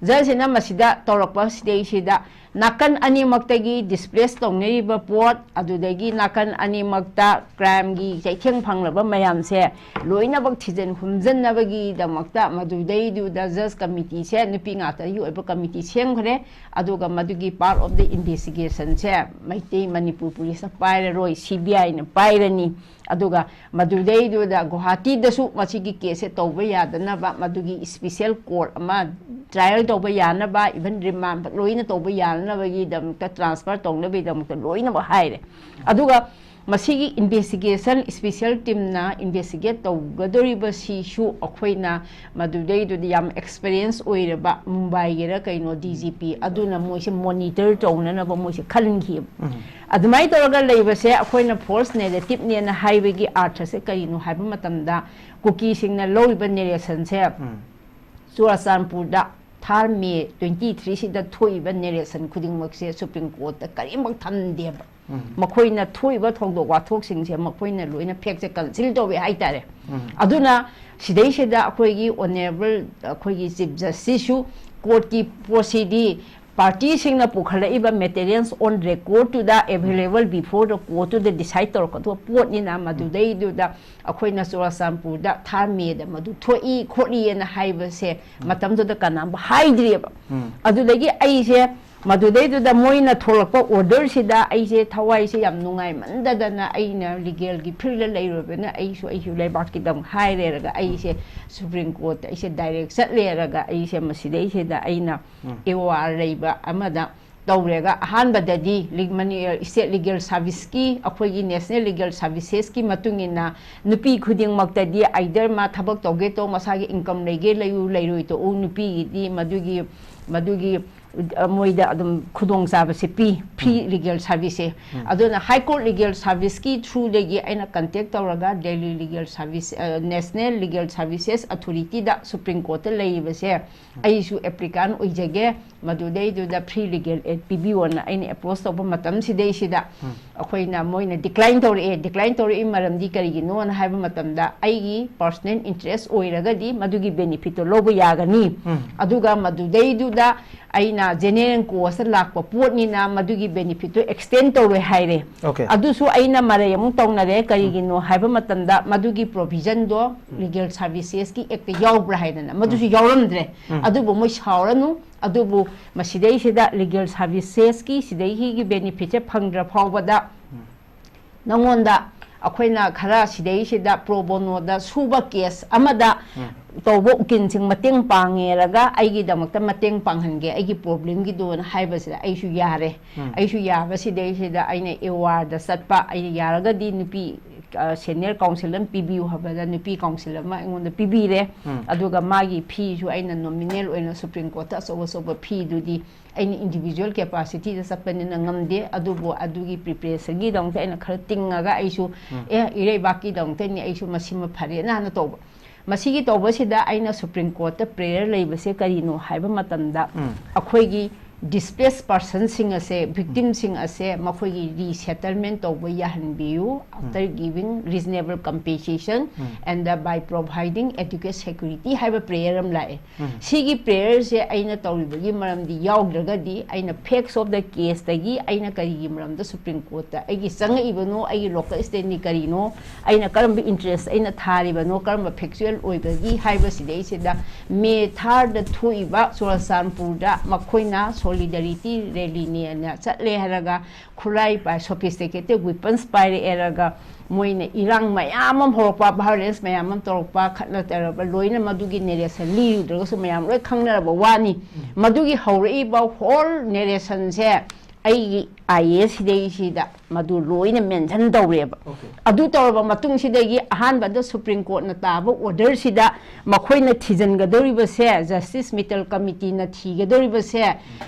ꯖꯁꯁꯤꯅ ꯃꯁꯤꯗ ꯇꯧꯔꯛꯄ ꯁꯤꯗꯩꯁꯤꯗ ꯅꯥꯀꯟ ꯑꯅꯤꯃꯛꯇꯒꯤ ꯗꯤꯁꯄ꯭ꯂꯦꯁ ꯇꯧꯅꯔꯤꯕ ꯄꯣꯠ, ꯑꯗꯨꯗꯒꯤ ꯅꯥꯀꯟ ꯑꯅꯤꯃꯛꯇ ꯀ꯭ꯔꯥꯏꯝꯒꯤ ꯆꯩꯊꯦꯡ ꯐꯪꯂꯕ ꯃꯌꯥꯝꯁꯦ ꯂꯣꯏꯅꯃꯛ ꯊꯤꯖꯤꯟ ꯍꯨꯝꯖꯤꯟꯅꯕꯒꯤꯗꯃꯛꯇ ꯃꯗꯨꯗꯩꯗꯨꯗ ꯖꯁ ꯀꯃꯤꯇꯤꯁꯦ, ꯅꯨꯄꯤ ꯉꯥꯛꯇꯒꯤ ꯑꯣꯏꯕ ꯀꯃꯤꯇꯤ ꯁꯦꯝꯈ꯭ꯔꯦ꯫ ꯑꯗꯨꯒ ꯃꯗꯨꯒꯤ ꯄꯥꯔꯠ ꯑꯣꯐ ꯗ ꯏꯟꯚꯦꯁꯇꯤꯒꯦꯁꯟꯁꯦ ꯃꯩꯇꯩ ꯃꯅꯤꯄꯨꯔ ꯄꯨꯂꯤꯁꯅ ꯄꯥꯏꯔꯔꯣꯏ, ꯁꯤ ꯕꯤ ꯑꯥꯏꯅ ꯄꯥꯏꯔꯅꯤ꯫ ꯑꯗꯨꯒ ꯃꯗꯨꯗꯩꯗꯨꯗ ꯒꯨꯋꯥꯍꯥꯇꯤꯗꯁꯨ ꯃꯁꯤꯒꯤ ꯀꯦꯁꯁꯦ ꯇꯧꯕ ꯌꯥꯗꯅꯕ, ꯃꯗꯨꯒꯤ ꯏꯁꯄꯤꯁꯦꯜ ꯀꯣꯔꯠ ꯑꯃ ꯇ꯭ꯔꯥꯏꯌꯦꯜ ꯇꯧꯕ ꯌꯥꯅꯕ, ꯏꯚꯟ ꯔꯤꯃꯥꯟ ꯂꯣꯏꯅ ꯇꯧꯕ ꯌꯥꯅꯅꯕꯒꯤꯗꯃꯛꯇ, ꯇ꯭ꯔꯥꯟꯁꯐꯔ ꯇꯧꯅꯕꯒꯤꯗꯃꯛꯇ ꯂꯣꯏꯅꯃꯛ ꯍꯥꯏꯔꯦ꯫ ꯑꯗꯨꯒ ꯃꯁꯤꯒꯤ ꯏꯟꯚꯦꯁꯇꯤꯒꯦꯁꯟ ꯏꯁꯄꯤꯁꯦꯜ ꯇꯤꯝꯅ ꯏꯟꯚꯦꯁꯇꯤꯒꯦꯠ ꯇꯧꯒꯗꯧꯔꯤꯕꯁꯤꯁꯨ ꯑꯩꯈꯣꯏꯅ ꯃꯗꯨꯗꯩꯗꯨꯗ ꯌꯥꯝ ꯑꯦꯛꯁꯄꯔꯤꯌꯦꯟꯁ ꯑꯣꯏꯔꯕ ꯃꯨꯝꯕꯥꯏꯒꯤꯔ ꯀꯩꯅꯣ ꯗꯤ ꯖꯤ ꯄꯤ ꯑꯗꯨꯅ ꯃꯣꯏꯁꯦ ꯃꯣꯅꯤꯇꯔ ꯇꯧꯅꯅꯕ ꯃꯣꯏꯁꯦ ꯈꯟꯈꯤꯕ꯫ ꯑꯗꯨꯃꯥꯏꯅ ꯇꯧꯔꯒ ꯂꯩꯕꯁꯦ ꯑꯩꯈꯣꯏꯅ ꯐꯣꯜꯁ ꯅꯦꯔꯦꯇꯤꯞꯅꯦꯅ ꯍꯥꯏꯕꯒꯤ ꯑꯥꯔꯊꯁꯦ ꯀꯔꯤꯅꯣ ꯍꯥꯏꯕ ꯃꯇꯝꯗ, ꯀꯨꯀꯤꯁꯤꯡꯅ ꯂꯧꯔꯤꯕ ꯅꯦꯔꯦꯁꯟꯁꯦ ꯆꯨꯔꯥꯆꯥꯟꯄꯨꯔꯗ ꯊꯥꯔ ꯃꯦ ꯇ꯭ꯋꯦꯟꯇꯤ ꯊ꯭ꯔꯤꯁꯤꯗ ꯊꯣꯛꯏꯕ ꯅꯦꯔꯦꯁꯟ ꯈꯨꯗꯤꯡꯃꯛꯁꯦ ꯁꯨꯄ꯭ꯔꯤꯝ ꯀꯣꯔꯠꯇ ꯀꯔꯤꯃꯛ ꯊꯝꯗꯦꯕ꯫ ꯃꯈꯣꯏꯅ ꯊꯣꯛꯏꯕ ꯊꯧꯗꯣꯛ ꯋꯥꯊꯣꯛꯁꯤꯡꯁꯦ ꯃꯈꯣꯏꯅ ꯂꯣꯏꯅ ꯐꯦꯛꯁꯦ ꯀꯟꯁꯤꯜ ꯇꯧꯋꯦ ꯍꯥꯏꯇꯥꯔꯦ꯫ ꯑꯗꯨꯅ ꯁꯤꯗꯩꯁꯤꯗ ꯑꯩꯈꯣꯏꯒꯤ ꯑꯣꯅꯔꯦꯕꯜ, ꯑꯩꯈꯣꯏꯒꯤ ꯆꯤꯐ ꯖꯁꯇꯤꯁꯁꯨ ꯀꯣꯔꯠꯀꯤ ꯄꯣꯠꯁꯤꯗꯤ ꯄꯥꯔꯇꯤꯁꯤꯡꯅ ꯄꯨꯈꯠꯂꯛꯏꯕ ꯃꯦꯇꯦꯔꯤꯌꯦꯜꯁ ꯑꯣꯟ ꯔꯦꯀꯣꯔꯠꯇꯨꯗ ꯑꯦꯚꯦꯂꯦꯕꯜ ꯕꯤꯐꯣꯔ ꯗ ꯀꯣꯔꯠꯇꯨꯗ ꯗꯤꯁꯥꯏꯠ ꯇꯧꯔꯛꯀꯗꯕ ꯄꯣꯠꯅꯤꯅ ꯃꯗꯨꯗꯩꯗꯨꯗ ꯑꯩꯈꯣꯏꯅ ꯆꯨꯔꯥꯆꯥꯟꯄꯨꯔꯗ ꯊꯥꯔ ꯃꯦꯗ ꯃꯗꯨ ꯊꯣꯛꯏ ꯈꯣꯠꯂꯤꯑꯅ ꯍꯥꯏꯕꯁꯦ ꯃꯇꯝꯗꯨꯗ ꯀꯅꯥꯝꯕ ꯍꯥꯏꯗ꯭ꯔꯤꯑꯕ꯫ ꯑꯗꯨꯗꯒꯤ ꯑꯩꯁꯦ ꯃꯗꯨꯗꯩꯗꯨꯗ ꯃꯣꯏꯅ ꯊꯣꯛꯂꯛꯄ ꯑꯣꯔꯗꯔꯁꯤꯗ ꯑꯩꯁꯦ ꯊꯋꯥꯏꯁꯦ ꯌꯥꯝ ꯅꯨꯡꯉꯥꯏꯃꯟꯗꯗꯅ, ꯑꯩꯅ ꯂꯤꯒꯦꯜꯒꯤ ꯐꯤꯜꯗ ꯂꯩꯔꯨꯕꯅ ꯑꯩꯁꯨ ꯑꯩꯁꯨ ꯂꯩꯕꯥꯛꯀꯤꯗꯃꯛ ꯍꯥꯏꯔꯦꯔꯒ ꯑꯩꯁꯦ ꯁꯨꯄ꯭ꯔꯤꯝ ꯀꯣꯔꯠꯇ ꯑꯩꯁꯦ ꯗꯥꯏꯔꯦꯛ ꯆꯠꯂꯦꯔꯒ ꯑꯩꯁꯦ ꯃꯁꯤꯗꯩꯁꯤꯗ ꯑꯩꯅ ꯑꯦ ꯑꯣ ꯑꯥꯔ ꯂꯩꯕ ꯑꯃꯗ ꯇꯧꯔꯦꯒ꯫ ꯑꯍꯥꯟꯕꯗꯗꯤ ꯂꯤꯒ-, ꯃꯅꯤ-, ꯁ꯭ꯇꯦꯠ ꯂꯤꯒꯦꯜ ꯁꯥꯔꯚꯤꯁꯀꯤ, ꯑꯩꯈꯣꯏꯒꯤ ꯅꯦꯁꯅꯦꯜ ꯂꯤꯒꯦꯜ ꯁꯥꯔꯚꯤꯁꯦꯁꯀꯤ ꯃꯇꯨꯡ ꯏꯟꯅ ꯅꯨꯄꯤ ꯈꯨꯗꯤꯡꯃꯛꯇꯗꯤ ꯑꯥꯏꯗꯔ ꯃꯥ ꯊꯕꯛ ꯇꯧꯒꯦ ꯇꯧ, ꯃꯁꯥꯒꯤ ꯏꯟꯀꯝ ꯂꯩꯒꯦ ꯂꯩꯌꯨ, ꯂꯩꯔꯣꯏ ꯇꯣꯛꯎ, ꯅꯨꯄꯤꯒꯤꯗꯤ ꯃꯗꯨꯒꯤ, ꯃꯗꯨꯒꯤ ꯑ, ꯃꯣꯏꯗ ꯑꯗꯨꯝ ꯈꯨꯗꯣꯡꯆꯥꯕꯁꯦ ꯄꯤ, ꯐ꯭ꯔꯤ ꯂꯤꯒꯦꯜ ꯁꯥꯔꯚꯤꯁꯁꯦ꯫ ꯑꯗꯨꯅ ꯍꯥꯏ ꯀꯣꯔꯠ ꯂꯤꯒꯦꯜ ꯁꯥꯔꯚꯤꯁꯀꯤ ꯊ꯭ꯔꯨꯗꯒꯤ ꯑꯩꯅ ꯀꯟꯇꯦꯛ ꯇꯧꯔꯒ ꯗꯦꯜꯂꯤ ꯂꯤꯒꯦꯜ ꯁꯥꯔꯚꯤꯁ, ꯑ, ꯅꯦꯁꯅꯦꯜ ꯂꯤꯒꯦꯜ ꯁꯥꯔꯚꯤꯁꯦꯁ ꯑꯊꯣꯔꯤꯇꯤꯗ, ꯁꯨꯄ꯭ꯔꯤꯝ ꯀꯣꯔꯠꯇ ꯂꯩꯔꯤꯕꯁꯦ, ꯑꯩꯁꯨ ꯑꯦꯄ꯭ꯂꯤꯀꯥꯟ ꯑꯣꯏꯖꯒꯦ, ꯃꯗꯨꯗꯩꯗꯨꯗ ꯐ꯭ꯔꯤ ꯂꯤꯒꯦꯜ ꯑꯦꯗ ꯄꯤꯕꯤꯌꯣꯅ ꯑꯩꯅ ꯑꯦꯄ꯭ꯔꯣꯁ ꯇꯧꯕ ꯃꯇꯝꯁꯤꯗꯩꯁꯤꯗ ꯑꯩꯈꯣꯏꯅ, ꯃꯣꯏꯅ ꯗꯤꯀ꯭ꯂꯥꯏꯟ ꯇꯧꯔꯛꯑꯦ꯫ ꯗꯤꯀ꯭ꯂꯥꯏꯟ ꯇꯧꯔꯛꯏ ꯃꯔꯝꯗꯤ ꯀꯔꯤꯒꯤꯅꯣꯅ ꯍꯥꯏꯕ ꯃꯇꯝꯗ, ꯑꯩꯒꯤ ꯄꯔꯁꯅꯦꯜ ꯏꯟꯇꯔꯦꯁ ꯑꯣꯏꯔꯒꯗꯤ ꯃꯗꯨꯒꯤ ꯕꯦꯅꯤꯐꯤꯠꯇꯣ ꯂꯧꯕ ꯌꯥꯒꯅꯤ꯫ ꯑꯗꯨꯒ ꯃꯗꯨꯗꯩꯗꯨꯗ ꯑꯩꯅ ꯖꯦꯅꯦꯔꯦꯜ ꯀꯣꯁꯇ ꯂꯥꯛꯄ ꯄꯣꯠꯅꯤꯅ ꯃꯗꯨꯒꯤ ꯕꯦꯅꯤꯐꯤꯠꯇꯨ ꯑꯦꯛꯁꯇꯦꯟ ꯇꯧꯔꯣꯏ ꯍꯥꯏꯔꯦ꯫ Okay. ꯑꯗꯨꯁꯨ ꯑꯩꯅ ꯃꯔꯩ ꯑꯃꯨꯛ ꯇꯧꯅꯔꯦ꯫ ꯀꯔꯤꯒꯤꯅꯣ ꯍꯥꯏꯕ ꯃꯇꯝꯗ ꯃꯗꯨꯒꯤ ꯄ꯭ꯔꯣꯚꯤꯖꯟꯗꯣ ꯂꯤꯒꯦꯜ ꯁꯥꯔꯚꯤꯁꯦꯁꯀꯤ ꯑꯦꯛꯇ ꯌꯥꯎꯕ꯭ꯔꯥ ꯍꯥꯏꯗꯅ, ꯃꯗꯨꯁꯨ ꯌꯥꯎꯔꯝꯗ꯭ꯔꯦ꯫ ꯑꯗꯨꯕꯨ ꯃꯣꯏ ꯁꯥꯎꯔꯅꯨ, ꯑꯗꯨꯕꯨ ꯃꯁꯤꯗꯩꯁꯤꯗ ꯂꯤꯒꯦꯜ ꯁꯥꯔꯚꯤꯁꯦꯁꯀꯤ ꯁꯤꯗꯩꯒꯤ ꯕꯦꯅꯤꯐꯤꯠꯁꯦ ꯐꯪꯗ꯭ꯔ ꯐꯥꯎꯕꯗ ꯅꯉꯣꯟꯗ ꯑꯩꯈꯣꯏꯅ ꯈꯔ ꯁꯤꯗꯩꯁꯤꯗ ꯄ꯭ꯔꯣꯕꯣꯅꯣꯗ ꯁꯨꯕ ꯀꯦꯁ ꯑꯃꯗ ꯇꯧꯕ ꯎꯀꯤꯜꯁꯤꯡ ꯃꯇꯦꯡ ꯄꯥꯡꯉꯦꯔꯒ ꯑꯩꯒꯤꯗꯃꯛꯇ ꯃꯇꯦꯡ ꯄꯥꯡꯍꯟꯒꯦ ꯑꯩꯒꯤ ꯄ꯭ꯔꯣꯕ꯭ꯂꯦꯝꯒꯤꯗꯣꯅ ꯍꯥꯏꯕꯁꯤꯗ ꯑꯩꯁꯨ ꯌꯥꯔꯦ꯫ ꯑꯩꯁꯨ ꯌꯥꯕ ꯁꯤꯗꯩꯁꯤꯗ ꯑꯩꯅ ꯑꯦꯋꯥꯔꯗ ꯆꯠꯄ, ꯑꯩꯅ ꯌꯥꯔꯒꯗꯤ ꯅꯨꯄꯤ ꯁꯦꯅꯤꯌꯔ ꯀꯥꯎꯟꯁꯤꯜ ꯑꯃ ꯄꯤꯕꯤꯌꯨ ꯍꯥꯏꯕꯗ ꯅꯨꯄꯤ ꯀꯥꯎꯟꯁꯤꯜ ꯑꯃ ꯑꯩꯉꯣꯟꯗ ꯄꯤꯕꯤꯔꯦ꯫ ꯑꯗꯨꯒ ꯃꯥꯒꯤ ꯐꯤꯁꯨ ꯑꯩꯅ ꯅꯣꯃꯤꯅꯦꯜ ꯑꯣꯏꯅ ꯁꯨꯄ꯭ꯔꯤꯝ ꯀꯣꯔꯠꯇ ꯑꯆꯧ ꯑꯆꯧꯕ ꯐꯤꯗꯨꯗꯤ ꯑꯩꯅ ꯏꯟꯗꯤꯕꯤꯖꯨꯋꯦꯜ ꯀꯦꯄꯥꯁꯤꯇꯤꯗ ꯆꯠꯄꯅꯤꯅ ꯉꯝꯗꯦ꯫ ꯑꯗꯨꯕꯨ ꯑꯗꯨꯒꯤ ꯄ꯭ꯔꯤꯄꯦꯔꯦꯁꯟꯒꯤꯗꯃꯛꯇ ꯑꯩꯅ ꯈꯔ ꯇꯤꯡꯉꯒ ꯑꯩꯁꯨ ꯑꯦ ꯏꯔꯩꯕꯥꯛꯀꯤꯗꯃꯛꯇꯅꯤ, ꯑꯩꯁꯨ ꯃꯁꯤꯃ ꯐꯔꯦꯅ ꯍꯥꯟꯅ ꯇꯧꯕ꯫ ꯃꯁꯤꯒꯤ ꯇꯧꯕꯁꯤꯗ ꯑꯩꯅ ꯁꯨꯄ꯭ꯔꯤꯝ ꯀꯣꯔꯠꯇ ꯄ꯭ꯔꯦꯌꯔ ꯂꯩꯕꯁꯦ ꯀꯔꯤꯅꯣ ꯍꯥꯏꯕ ꯃꯇꯝꯗ ꯑꯩꯈꯣꯏꯒꯤ ꯗꯤꯁꯄ꯭ꯂꯦꯁ ꯄꯥꯔꯁꯟꯁꯤꯡ ꯑꯁꯦ, ꯚꯤꯛꯇꯤꯝꯁꯤꯡ ꯑꯁꯦ ꯃꯈꯣꯏꯒꯤ ꯔꯤꯁꯦꯇꯜꯃꯦꯟ ꯇꯧꯕ ꯌꯥꯍꯟꯕꯤꯌꯨ, after giving reasonable compensation and by providing adequate security ꯍꯥꯏꯕ ꯄ꯭ꯔꯦꯌꯔ ꯑꯃ ꯂꯥꯛꯑꯦ꯫ ꯁꯤꯒꯤ ꯄ꯭ꯔꯦꯌꯔꯁꯦ ꯑꯩꯅ ꯇꯧꯔꯤꯕꯒꯤ ꯃꯔꯝꯗꯤ ꯌꯥꯎꯗ꯭ꯔꯒꯗꯤ ꯑꯩꯅ ꯐꯦꯛꯁ ꯑꯣꯐ ꯗ ꯀꯦꯁꯇꯒꯤ ꯑꯩꯅ ꯀꯔꯤꯒꯤ ꯃꯔꯝꯗ ꯁꯨꯄ꯭ꯔꯤꯝ ꯀꯣꯔꯠꯇ ꯑꯩꯒꯤ ꯆꯪꯉꯛꯏꯕꯅꯣ, ꯑꯩꯒꯤ ꯂꯣꯀꯦꯜ ꯁ꯭ꯇꯦꯟꯗꯤ ꯀꯔꯤꯅꯣ, ꯑꯩꯅ ꯀꯔꯝꯕ ꯏꯟꯇꯔꯦꯁ ꯑꯩꯅ ꯊꯥꯔꯤꯕꯅꯣ, ꯀꯔꯝꯕ ꯐꯦꯛꯆꯨꯋꯦꯜ ꯑꯣꯏꯕꯒꯤ ꯍꯥꯏꯕꯁꯤꯗꯩꯁꯤꯗ ꯃꯦ ꯊꯥꯔꯗ ꯊꯣꯛꯏꯕ ꯆꯨꯔꯥꯆꯥꯟꯄꯨꯔꯗ ꯃꯈꯣꯏꯅ ꯁꯣꯂꯤꯗꯥꯔꯤꯇꯤ ꯔꯦꯂꯤꯅꯦꯅ ꯆꯠꯂꯦ ꯍꯥꯏꯔꯒ ꯈꯨꯠꯂꯥꯏ ꯄꯥꯏ, ꯁꯣꯐꯤꯁꯇꯤꯀꯦꯇꯦꯗ ꯋꯤꯄꯟꯁ ꯄꯥꯏꯔꯛꯑꯦꯔꯒ ꯃꯣꯏꯅ ꯏꯔꯥꯡ ꯃꯌꯥꯝ ꯑꯃ ꯍꯧꯔꯛꯄ, ꯚꯥꯏꯑꯣꯂꯦꯟꯁ ꯃꯌꯥꯝ ꯑꯃ ꯇꯧꯔꯛꯄ, ꯈꯠꯅ ꯆꯩꯅꯕ, ꯂꯣꯏꯅ ꯃꯗꯨꯒꯤ ꯅꯦꯔꯦꯁꯟ ꯂꯤꯔꯨꯗ꯭ꯔꯒꯁꯨ ꯃꯌꯥꯝ ꯂꯣꯏ ꯈꯪꯅꯔꯕ ꯋꯥꯅꯤ꯫ ꯃꯗꯨꯒꯤ ꯍꯧꯔꯛꯏꯕ ꯍꯣꯜ ꯅꯦꯔꯦꯁꯟꯁꯦ ꯑꯩꯒꯤ ꯑꯥꯏ ꯑꯦ ꯑꯦꯁ ꯁꯤꯗꯩꯁꯤꯗ ꯃꯗꯨ ꯂꯣꯏꯅ ꯃꯦꯟꯁꯟ ꯇꯧꯔꯦꯕ꯫ Okay. ꯑꯗꯨ ꯇꯧꯔꯕ ꯃꯇꯨꯡꯁꯤꯗꯒꯤ ꯑꯍꯥꯟꯕꯗ ꯁꯨꯄ꯭ꯔꯤꯝ ꯀꯣꯔꯠꯅ ꯇꯥꯕ ꯑꯣꯔꯗꯔꯁꯤꯗ ꯃꯈꯣꯏꯅ ꯊꯤꯖꯤꯟꯒꯗꯧꯔꯤꯕꯁꯦ, ꯖꯁꯇꯤꯁ ꯃꯤꯇꯜ ꯀꯃꯤꯇꯤꯅ ꯊꯤꯒꯗꯧꯔꯤꯕꯁꯦ,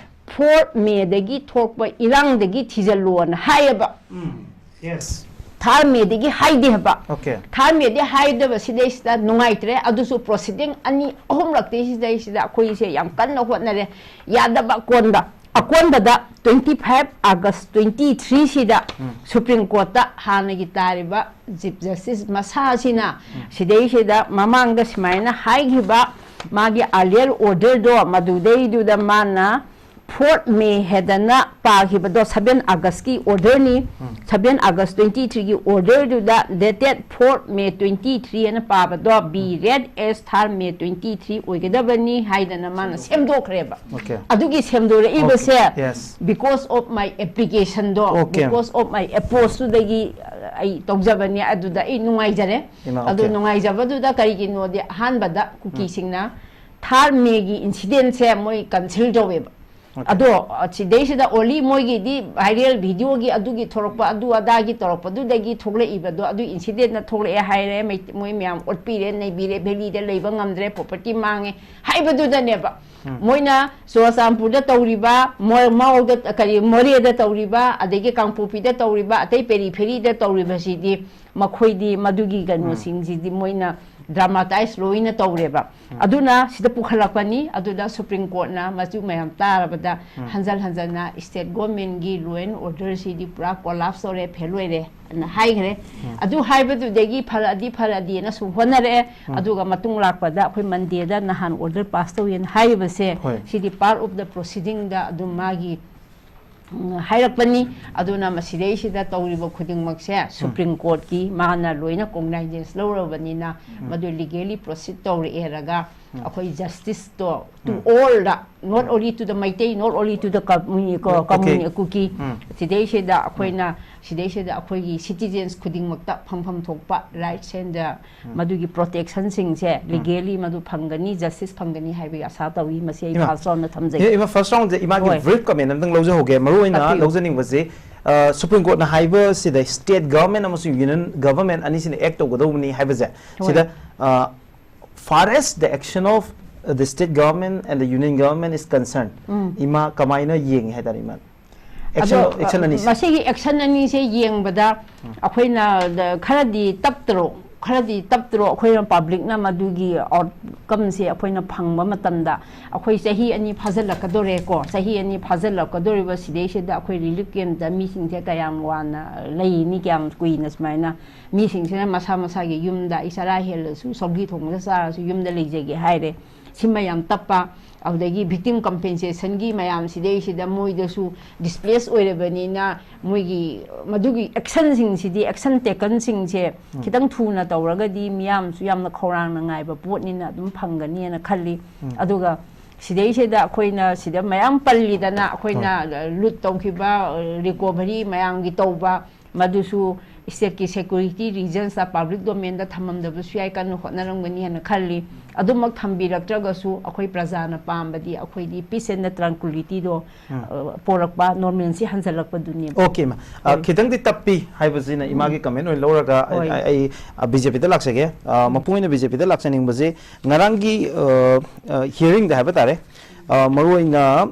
ꯐꯣꯔ ꯃꯦꯗꯒꯤ ꯊꯣꯛꯄ ꯏꯔꯥꯡꯗꯒꯤ ꯊꯤꯖꯤꯜꯂꯣꯅ ꯍꯥꯏꯌꯦꯕ꯫ ꯌꯦꯁ꯫ ꯊꯥꯔ ꯃꯦꯗꯒꯤ ꯍꯥꯏꯗꯦ ꯍꯥꯏꯕ꯫ Okay. ꯊꯥꯔ ꯃꯦꯗꯒꯤ ꯍꯥꯏꯗꯕ ꯁꯤꯗꯩꯁꯤꯗ ꯅꯨꯡꯉꯥꯏꯇ꯭ꯔꯦ꯫ ꯑꯗꯨꯁꯨ ꯄ꯭ꯔꯣꯁꯤꯗꯤꯡ ꯑꯅꯤ ꯑꯍꯨꯝꯂꯛꯇꯤ ꯁꯤꯗꯩꯁꯤꯗ ꯑꯩꯈꯣꯏꯁꯦ ꯌꯥꯝ ꯀꯟꯅ ꯍꯣꯠꯅꯔꯦ, ꯌꯥꯗꯕ꯫ ꯑꯀꯣꯟꯗ, ꯑꯀꯣꯟꯕꯗ twenty five August twenty three ꯁꯤꯗ ꯁꯨꯄ꯭ꯔꯤꯝ ꯀꯣꯔꯠꯇ ꯍꯥꯟꯅꯒꯤ ꯇꯥꯔꯤꯕ ꯆꯤꯐ ꯖꯁꯇꯤꯁ ꯃꯁꯥꯁꯤꯅ ꯁꯤꯗꯩꯁꯤꯗ ꯃꯃꯥꯡꯗ ꯁꯨꯃꯥꯏꯅ ꯍꯥꯏꯈꯤꯕ ꯃꯥꯒꯤ earlier order ꯗꯣ ꯃꯗꯨꯗꯩꯗꯨꯗ ꯃꯥꯅ fourth May ꯍꯥꯏꯗꯅ ꯄꯥꯈꯤꯕꯗꯣ seven August ꯀꯤ order ꯅꯤ꯫ Seven August twenty three ꯒꯤ order ꯗꯨꯗ dated fourth May twenty three ꯍꯥꯏꯅ ꯄꯥꯕꯗꯣ be read as third May twenty three ꯑꯣꯏꯒꯗꯕꯅꯤ ꯍꯥꯏꯗꯅ ꯃꯥꯅ ꯁꯦꯝꯗꯣꯛꯈ꯭ꯔꯦꯕ꯫ Okay. ꯑꯗꯨꯒꯤ ꯁꯦꯝꯗꯣꯔꯛꯏꯕꯁꯦ Okay. Yes. Because of my application ꯗꯣ, Okay. Because of my approach ꯇꯨꯗꯒꯤ ꯑꯩ ꯇꯧꯖꯕꯅꯤ꯫ ꯑꯗꯨꯗ ꯑꯩ ꯅꯨꯡꯉꯥꯏꯖꯔꯦ꯫ ꯏꯃꯥ, ꯑꯗꯨ okay. ꯅꯨꯡꯉꯥꯏꯖꯕꯗꯨꯗ ꯀꯔꯤꯒꯤꯅꯣꯗꯤ ꯑꯍꯥꯟꯕꯗ ꯀꯨꯀꯤꯁꯤꯡꯅ third May ꯒꯤ incident ꯁꯦ ꯃꯣꯏ cancel ꯇꯧꯋꯦꯕ꯫ Okay. ꯑꯗꯣ ꯑ, ꯁꯤꯗꯩꯁꯤꯗ only ꯃꯣꯏꯒꯤꯗꯤ viral video ꯒꯤ ꯑꯗꯨꯒꯤ ꯊꯣꯔꯛꯄ, ꯑꯗꯨ ꯑꯗꯥꯒꯤ ꯇꯧꯔꯛꯄꯗꯨꯗꯒꯤ ꯊꯣꯛꯂꯛꯏꯕꯗꯣ, ꯑꯗꯨ incident ꯅ ꯊꯣꯛꯂꯛꯑꯦ ꯍꯥꯏꯔꯦ, ꯃꯩ-, ꯃꯣꯏ ꯃꯌꯥꯝ ꯑꯣꯠꯄꯤꯔꯦ, ꯅꯩꯕꯤꯔꯦ, valley ꯗ ꯂꯩꯕ ꯉꯝꯗ꯭ꯔꯦ, property ꯃꯥꯡꯉꯦ ꯍꯥꯏꯕꯗꯨꯗꯅꯦꯕ꯫ ꯃꯣꯏꯅ ꯆꯨꯔꯆꯥꯟꯄꯨꯔꯗ ꯇꯧꯔꯤꯕ, ꯃꯣ-, ꯃꯥꯎꯗ, ꯀꯔꯤ, ꯃꯣꯔꯦꯗ ꯇꯧꯔꯤꯕ, ꯑꯗꯒꯤ ꯀꯥꯡꯄꯣꯛꯄꯤꯗ ꯇꯧꯔꯤꯕ, ꯑꯇꯩ periphery ꯗ ꯇꯧꯔꯤꯕꯁꯤꯗꯤ ꯃꯈꯣꯏꯗꯤ ꯃꯗꯨꯒꯤ ꯀꯩꯅꯣꯁꯤꯡꯁꯤꯗꯤ ꯃꯣꯏꯅ dramatize ꯂꯣꯏꯅ ꯇꯧꯔꯦꯕ꯫ ꯑꯗꯨꯅ ꯁꯤꯗ ꯄꯨꯈꯠꯂꯛꯄꯅꯤ꯫ ꯑꯗꯨꯗ Supreme Court ꯅ ꯃꯆꯨ ꯃꯌꯥꯝ ꯇꯥꯔꯕꯗ ꯍꯟꯖꯜ ꯍꯟꯖꯟꯅ state government ꯒꯤ law and order ꯁꯤꯗꯤ ꯄꯨꯔꯥ collapse ꯇꯧꯔꯦ, fail ꯑꯣꯏꯔꯦ ꯑꯅ ꯍꯥꯏꯈ꯭ꯔꯦ꯫ ꯑꯗꯨ ꯍꯥꯏꯕꯗꯨꯗꯒꯤ ꯐꯔꯛꯑꯗꯤ ꯐꯔꯛꯑꯗꯤꯅ ꯁꯨꯝ ꯍꯣꯠꯅꯔꯛꯑꯦ꯫ ꯑꯗꯨꯒ ꯃꯇꯨꯡ ꯂꯥꯛꯄꯗ ꯑꯩꯈꯣꯏ Monday ꯗ ꯅꯍꯥꯟ order pass ꯇꯧꯋꯦꯅ ꯍꯥꯏꯔꯤꯕꯁꯦ, ꯍꯣꯏ. ꯁꯤꯗꯤ part of the proceeding ꯗ ꯑꯗꯨꯝ ꯃꯥꯒꯤ ꯎꯝ, ꯍꯥꯏꯔꯛꯄꯅꯤ꯫ ꯑꯗꯨꯅ ꯃꯁꯤꯗꯩꯁꯤꯗ ꯇꯧꯔꯤꯕ ꯈꯨꯗꯤꯡꯃꯛꯁꯦ Supreme Court ꯀꯤ ꯃꯥꯅ ꯂꯣꯏꯅ cognizance ꯂꯧꯔꯕꯅꯤꯅ ꯃꯗꯨ legally proceed ꯇꯧꯔꯛꯑꯦꯔꯒ ꯑꯩꯈꯣꯏ justice to to all the, not only to the Meitei, not only to the community, Okay. community ꯀꯨꯀꯤ, ꯎꯝ. ꯁꯤꯗꯩꯁꯤꯗ ꯑꯩꯈꯣꯏꯅ, ꯁꯤꯗꯩꯁꯤꯗ ꯑꯩꯈꯣꯏꯒꯤ citizens ꯈꯨꯗꯤꯡꯃꯛꯇ ꯐꯪꯐꯝ ꯊꯣꯛꯄ rights and the ꯃꯗꯨꯒꯤ protection ꯁꯤꯡꯁꯦ legally ꯃꯗꯨ ꯐꯪꯒꯅꯤ, justice ꯐꯪꯒꯅꯤ ꯍꯥꯏꯕꯒꯤ ꯑꯁꯥ ꯇꯧꯏ꯫ ꯃꯁꯤ ꯑꯩ ꯏꯃꯥ. ꯐꯥꯔꯁ ꯔꯥꯎꯟꯗ ꯊꯝꯖꯒꯦ꯫ ꯑꯦ, ꯏꯃꯥ, first round ꯁꯦ ꯏꯃꯥꯒꯤ ꯍꯣꯏ. Brief comment ꯑꯝꯇꯪ ꯂꯧꯖꯍꯧꯒꯦ꯫ ꯃꯔꯨ ꯑꯣꯏꯅ ꯇꯥꯛꯄꯤꯌꯨ꯫ ꯂꯧꯖꯅꯤꯡꯕꯁꯤ, ꯑ, Supreme Court ꯅ ꯍꯥꯏꯕꯁꯤꯗ state government ꯑꯃꯁꯨꯡ union government ꯑꯅꯤꯁꯤꯅ act ꯇꯧꯒꯗꯧꯕꯅꯤ ꯍꯥꯏꯕꯁꯦ, ꯍꯣꯏ. ꯁꯤꯗ, ꯑ, far as the action of the state government and the union government is concerned, ꯏꯃꯥ ꯀꯃꯥꯏꯅ ꯌꯦꯡꯉꯤ ꯍꯥꯏꯇꯥꯔꯦ, ꯏꯃꯥ? Action, ꯑꯗꯣ, action ꯑꯅꯤꯁꯦ꯫ ꯃꯁꯤꯒꯤ action ꯑꯅꯤꯁꯦ ꯌꯦꯡꯕꯗ ꯑꯩꯈꯣꯏꯅ ꯗ-, ꯈꯔꯗꯤ ꯇꯞꯇ꯭ꯔꯣ? ꯈꯔꯗꯤ ꯇꯞꯇ꯭ꯔꯣ? ꯑꯩꯈꯣꯏꯅ ꯄꯕ꯭ꯂꯤꯛꯅ ꯃꯗꯨꯒꯤ ꯑꯥꯎꯠꯀꯝꯁꯦ ꯑꯩꯈꯣꯏꯅ ꯐꯪꯕ ꯃꯇꯝꯗ, ꯑꯩꯈꯣꯏ ꯆꯍꯤ ꯑꯅꯤ ꯐꯥꯖꯤꯜꯂꯛꯀꯗꯣꯔꯦꯀꯣ, ꯆꯍꯤ ꯑꯅꯤ ꯐꯥꯖꯤꯜꯂꯛꯀꯗꯣꯔꯤꯕ ꯁꯤꯗꯩꯁꯤꯗ ꯑꯩꯈꯣꯏ ꯔꯤꯂꯤꯐ ꯀꯦꯝꯞꯇ ꯃꯤꯁꯤꯡꯁꯦ ꯀꯌꯥꯝ ꯋꯥꯅ ꯂꯩꯅꯤ, ꯀꯌꯥꯝ ꯀꯨꯏꯅ ꯁꯨꯃꯥꯏꯅ ꯃꯤꯁꯤꯡꯁꯤꯅ ꯃꯁꯥ ꯃꯁꯥꯒꯤ ꯌꯨꯝꯗ, ꯑꯩ ꯆꯔꯥ ꯍꯦꯜꯂꯁꯨ ꯁꯧꯒ꯭ꯔꯤ ꯊꯣꯡꯕꯗ ꯆꯥꯔꯁꯨ ꯌꯨꯝꯗ ꯂꯩꯖꯒꯦ ꯍꯥꯏꯔꯦ꯫ ꯁꯤꯃ ꯌꯥꯝ ꯇꯞꯄ꯫ ꯑꯗꯨꯗꯒꯤ ꯚꯤꯛꯇꯤꯝ ꯀꯝꯄꯦꯟꯁꯦꯁꯟꯒꯤ ꯃꯌꯥꯝ ꯁꯤꯗꯩꯁꯤꯗ ꯃꯣꯏꯗꯁꯨ ꯗꯤꯁꯄ꯭ꯂꯦꯁ ꯑꯣꯏꯔꯕꯅꯤꯅ, ꯃꯣꯏꯒꯤ ꯃꯗꯨꯒꯤ ꯑꯦꯛꯁꯟꯁꯤꯡꯁꯤꯗꯤ, ꯑꯦꯛꯁꯟ ꯇꯦꯀꯟꯁꯤꯡꯁꯦ ꯈꯤꯇꯪ ꯊꯨꯅ ꯇꯧꯔꯒꯗꯤ ꯃꯤꯌꯥꯝꯁꯨ ꯌꯥꯝꯅ ꯈꯧꯔꯥꯡꯅ ꯉꯥꯏꯕ ꯄꯣꯠꯅꯤꯅ ꯑꯗꯨꯝ ꯐꯪꯒꯅꯤꯅ ꯈꯜꯂꯤ꯫ ꯑꯗꯨꯒ ꯁꯤꯗꯩꯁꯤꯗ ꯑꯩꯈꯣꯏꯅ ꯁꯤꯗ ꯃꯌꯥꯝ ꯄꯜꯂꯤꯗꯅ, ꯑꯩꯈꯣꯏꯅ ꯂꯨꯠ ꯇꯧꯈꯤꯕ, ꯔꯤꯀꯣꯚꯔꯤ ꯃꯌꯥꯝꯒꯤ ꯇꯧꯕ, ꯃꯗꯨꯁꯨ ꯁ꯭ꯇꯦꯠꯀꯤ ꯁꯦꯀ꯭ꯌꯨꯔꯤꯇꯤ ꯔꯤꯖꯟꯁꯇ, ꯄꯕ꯭ꯂꯤꯛ ꯗꯣꯃꯦꯟꯗ ꯊꯝꯃꯝꯗꯕꯁꯨ ꯌꯥꯏ, ꯀꯟꯅ ꯍꯣꯠꯅꯔꯝꯒꯅꯤ ꯍꯥꯏꯅ ꯈꯜꯂꯤ꯫ ꯑꯗꯨꯃꯛ ꯊꯝꯕꯤꯔꯛꯇ꯭ꯔꯒꯁꯨ ꯑꯩꯈꯣꯏ ꯄ꯭ꯔꯖꯥꯅ ꯄꯥꯝꯕꯗꯤ ꯑꯩꯈꯣꯏꯗꯤ ꯄꯤꯁ ꯑꯦꯟ ꯇ꯭ꯔꯥꯡꯀ꯭ꯋꯤꯂꯤꯇꯤꯗꯣ ꯄꯣꯔꯛꯄ, ꯅꯣꯔꯃꯦꯜꯁꯤ ꯍꯟꯖꯜꯂꯛꯄꯗꯨꯅꯦꯕ꯫ ꯑꯣꯀꯦ ꯃꯥ, ꯑ, ꯈꯤꯇꯪꯗꯤ ꯇꯞꯄꯤ ꯍꯥꯏꯕꯁꯤꯅ ꯏꯃꯥꯒꯤ ꯀꯃꯦꯟ ꯑꯣꯏꯅ ꯂꯧꯔꯒ ꯑꯩ, ꯍꯣꯏ꯫ ꯑꯩ ꯕꯤ ꯖꯦ ꯄꯤꯗ ꯂꯥꯛꯆꯒꯦ꯫ ꯑ, ꯃꯄꯨꯡ ꯑꯣꯏꯅ ꯕꯤ ꯖꯦ ꯄꯤꯗ ꯂꯥꯛꯆꯅꯤꯡꯕꯁꯦ, ꯉꯔꯥꯡꯒꯤ ꯍꯤꯌꯔꯤꯡꯗ ꯍꯥꯏꯕ ꯇꯥꯔꯦ, ꯑ, ꯃꯔꯨꯑꯣꯏꯅ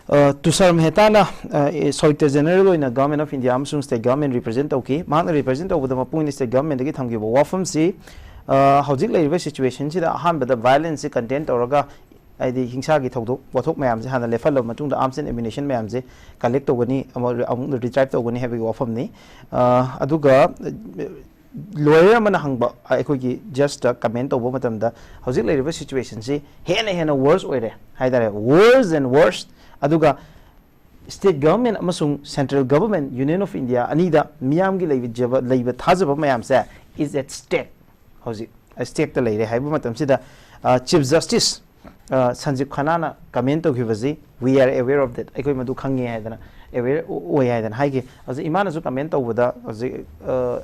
ꯑ, ꯇꯨꯁꯥꯔ ꯃꯦꯍꯇꯥꯅ, ꯑ, ꯑꯦ, ꯁꯣꯂꯤꯁꯤꯇꯔ ꯖꯦꯅꯔꯦꯜ ꯑꯣꯏꯅ ꯒꯚꯔꯟꯃꯦꯟ ꯑꯣꯐ ꯏꯟꯗꯤꯌꯥ ꯑꯃꯁꯨꯡ ꯁ꯭ꯇꯦꯠ ꯒꯚꯔꯟꯃꯦꯟ ꯔꯤꯄ꯭ꯔꯖꯦꯟ ꯇꯧꯈꯤ꯫ ꯃꯍꯥꯛꯅ ꯔꯤꯄ꯭ꯔꯖꯦꯟ ꯇꯧꯕꯗ ꯃꯄꯨꯡ ꯑꯣꯏꯅ ꯁ꯭ꯇꯦꯠ ꯒꯚꯔꯟꯃꯦꯟꯗꯒꯤ ꯊꯝꯈꯤꯕ ꯋꯥꯐꯝꯁꯤ, ꯑ, ꯍꯧꯖꯤꯛ ꯂꯩꯔꯤꯕ ꯁꯤꯆꯨꯋꯦꯁꯟꯁꯤꯗ ꯑꯍꯥꯟꯕꯗ ꯚꯥꯏꯑꯣꯂꯦꯟꯁꯁꯤ ꯀꯟꯇꯦꯟ ꯇꯧꯔꯒ, ꯍꯥꯏꯗꯤ ꯍꯤꯡꯁꯥꯒꯤ ꯊꯧꯗꯣꯛ ꯋꯥꯊꯣꯛ ꯃꯌꯥꯝꯁꯦ ꯍꯥꯟꯅ ꯂꯦꯞꯍꯜꯂꯕ ꯃꯇꯨꯡꯗ, ꯑꯥꯔꯝꯁ ꯑꯦꯟ ꯑꯦꯃꯨꯅꯤꯁꯟ ꯃꯌꯥꯝꯁꯦ ꯀꯂꯦꯛ ꯇꯧꯒꯅꯤ, ꯑꯃ-, ꯑꯃꯨꯛ ꯔꯤꯇ꯭ꯔꯥꯏꯞ ꯇꯧꯒꯅꯤ ꯍꯥꯏꯕꯒꯤ ꯋꯥꯐꯝꯅꯤ꯫ ꯑ, ꯑꯗꯨꯒ ꯂꯣꯌꯔ ꯑꯃꯅ ꯍꯪꯕ, ꯑꯩꯈꯣꯏꯒꯤ ꯖꯁꯇ ꯀꯃꯦꯟ ꯇꯧꯕ ꯃꯇꯝꯗ, ꯍꯧꯖꯤꯛ ꯂꯩꯔꯤꯕ ꯁꯤꯆꯨꯋꯦꯁꯟꯁꯤ ꯍꯦꯟꯅ ꯍꯦꯟꯅ ꯋꯔꯁ ꯑꯣꯏꯔꯦ ꯍꯥꯏꯇꯥꯔꯦ, ꯋꯔꯁ ꯑꯦꯟ ꯋꯔꯁ꯫ ꯑꯗꯨꯒ ꯁ꯭ꯇꯦꯠ ꯒꯚꯔꯟꯃꯦꯟ ꯑꯃꯁꯨꯡ central government, union of India ꯑꯅꯤꯗ ꯃꯤꯌꯥꯝꯒꯤ ꯂꯩꯖꯕ, ꯂꯩꯕ ꯊꯥꯖꯕ ꯃꯌꯥꯝꯁꯦ is at stake꯫ ꯍꯧꯖꯤꯛ ꯁ꯭ꯇꯦꯛꯇ ꯂꯩꯔꯦ ꯍꯥꯏꯕ ꯃꯇꯝꯁꯤꯗ, ꯑ, ꯆꯤꯐ ꯖꯁꯇꯤꯁ, ꯑ, ꯁꯟꯖꯤꯕ ꯈꯟꯅꯥꯅ ꯀꯃꯦꯟ ꯇꯧꯈꯤꯕꯁꯤ, "We are aware of that", ꯑꯩꯈꯣꯏ ꯃꯗꯨ ꯈꯪꯉꯦ ꯍꯥꯏꯗꯅ, ꯑꯦꯋꯦꯌꯔ ꯑꯣꯏ ꯍꯥꯏꯗꯅ ꯍꯥꯏꯈꯤ꯫ ꯍꯧꯖꯤꯛ ꯏꯃꯥꯅꯁꯨ ꯀꯃꯦꯟ ꯇꯧꯕꯗ, ꯍꯧꯖꯤꯛ, ꯑ,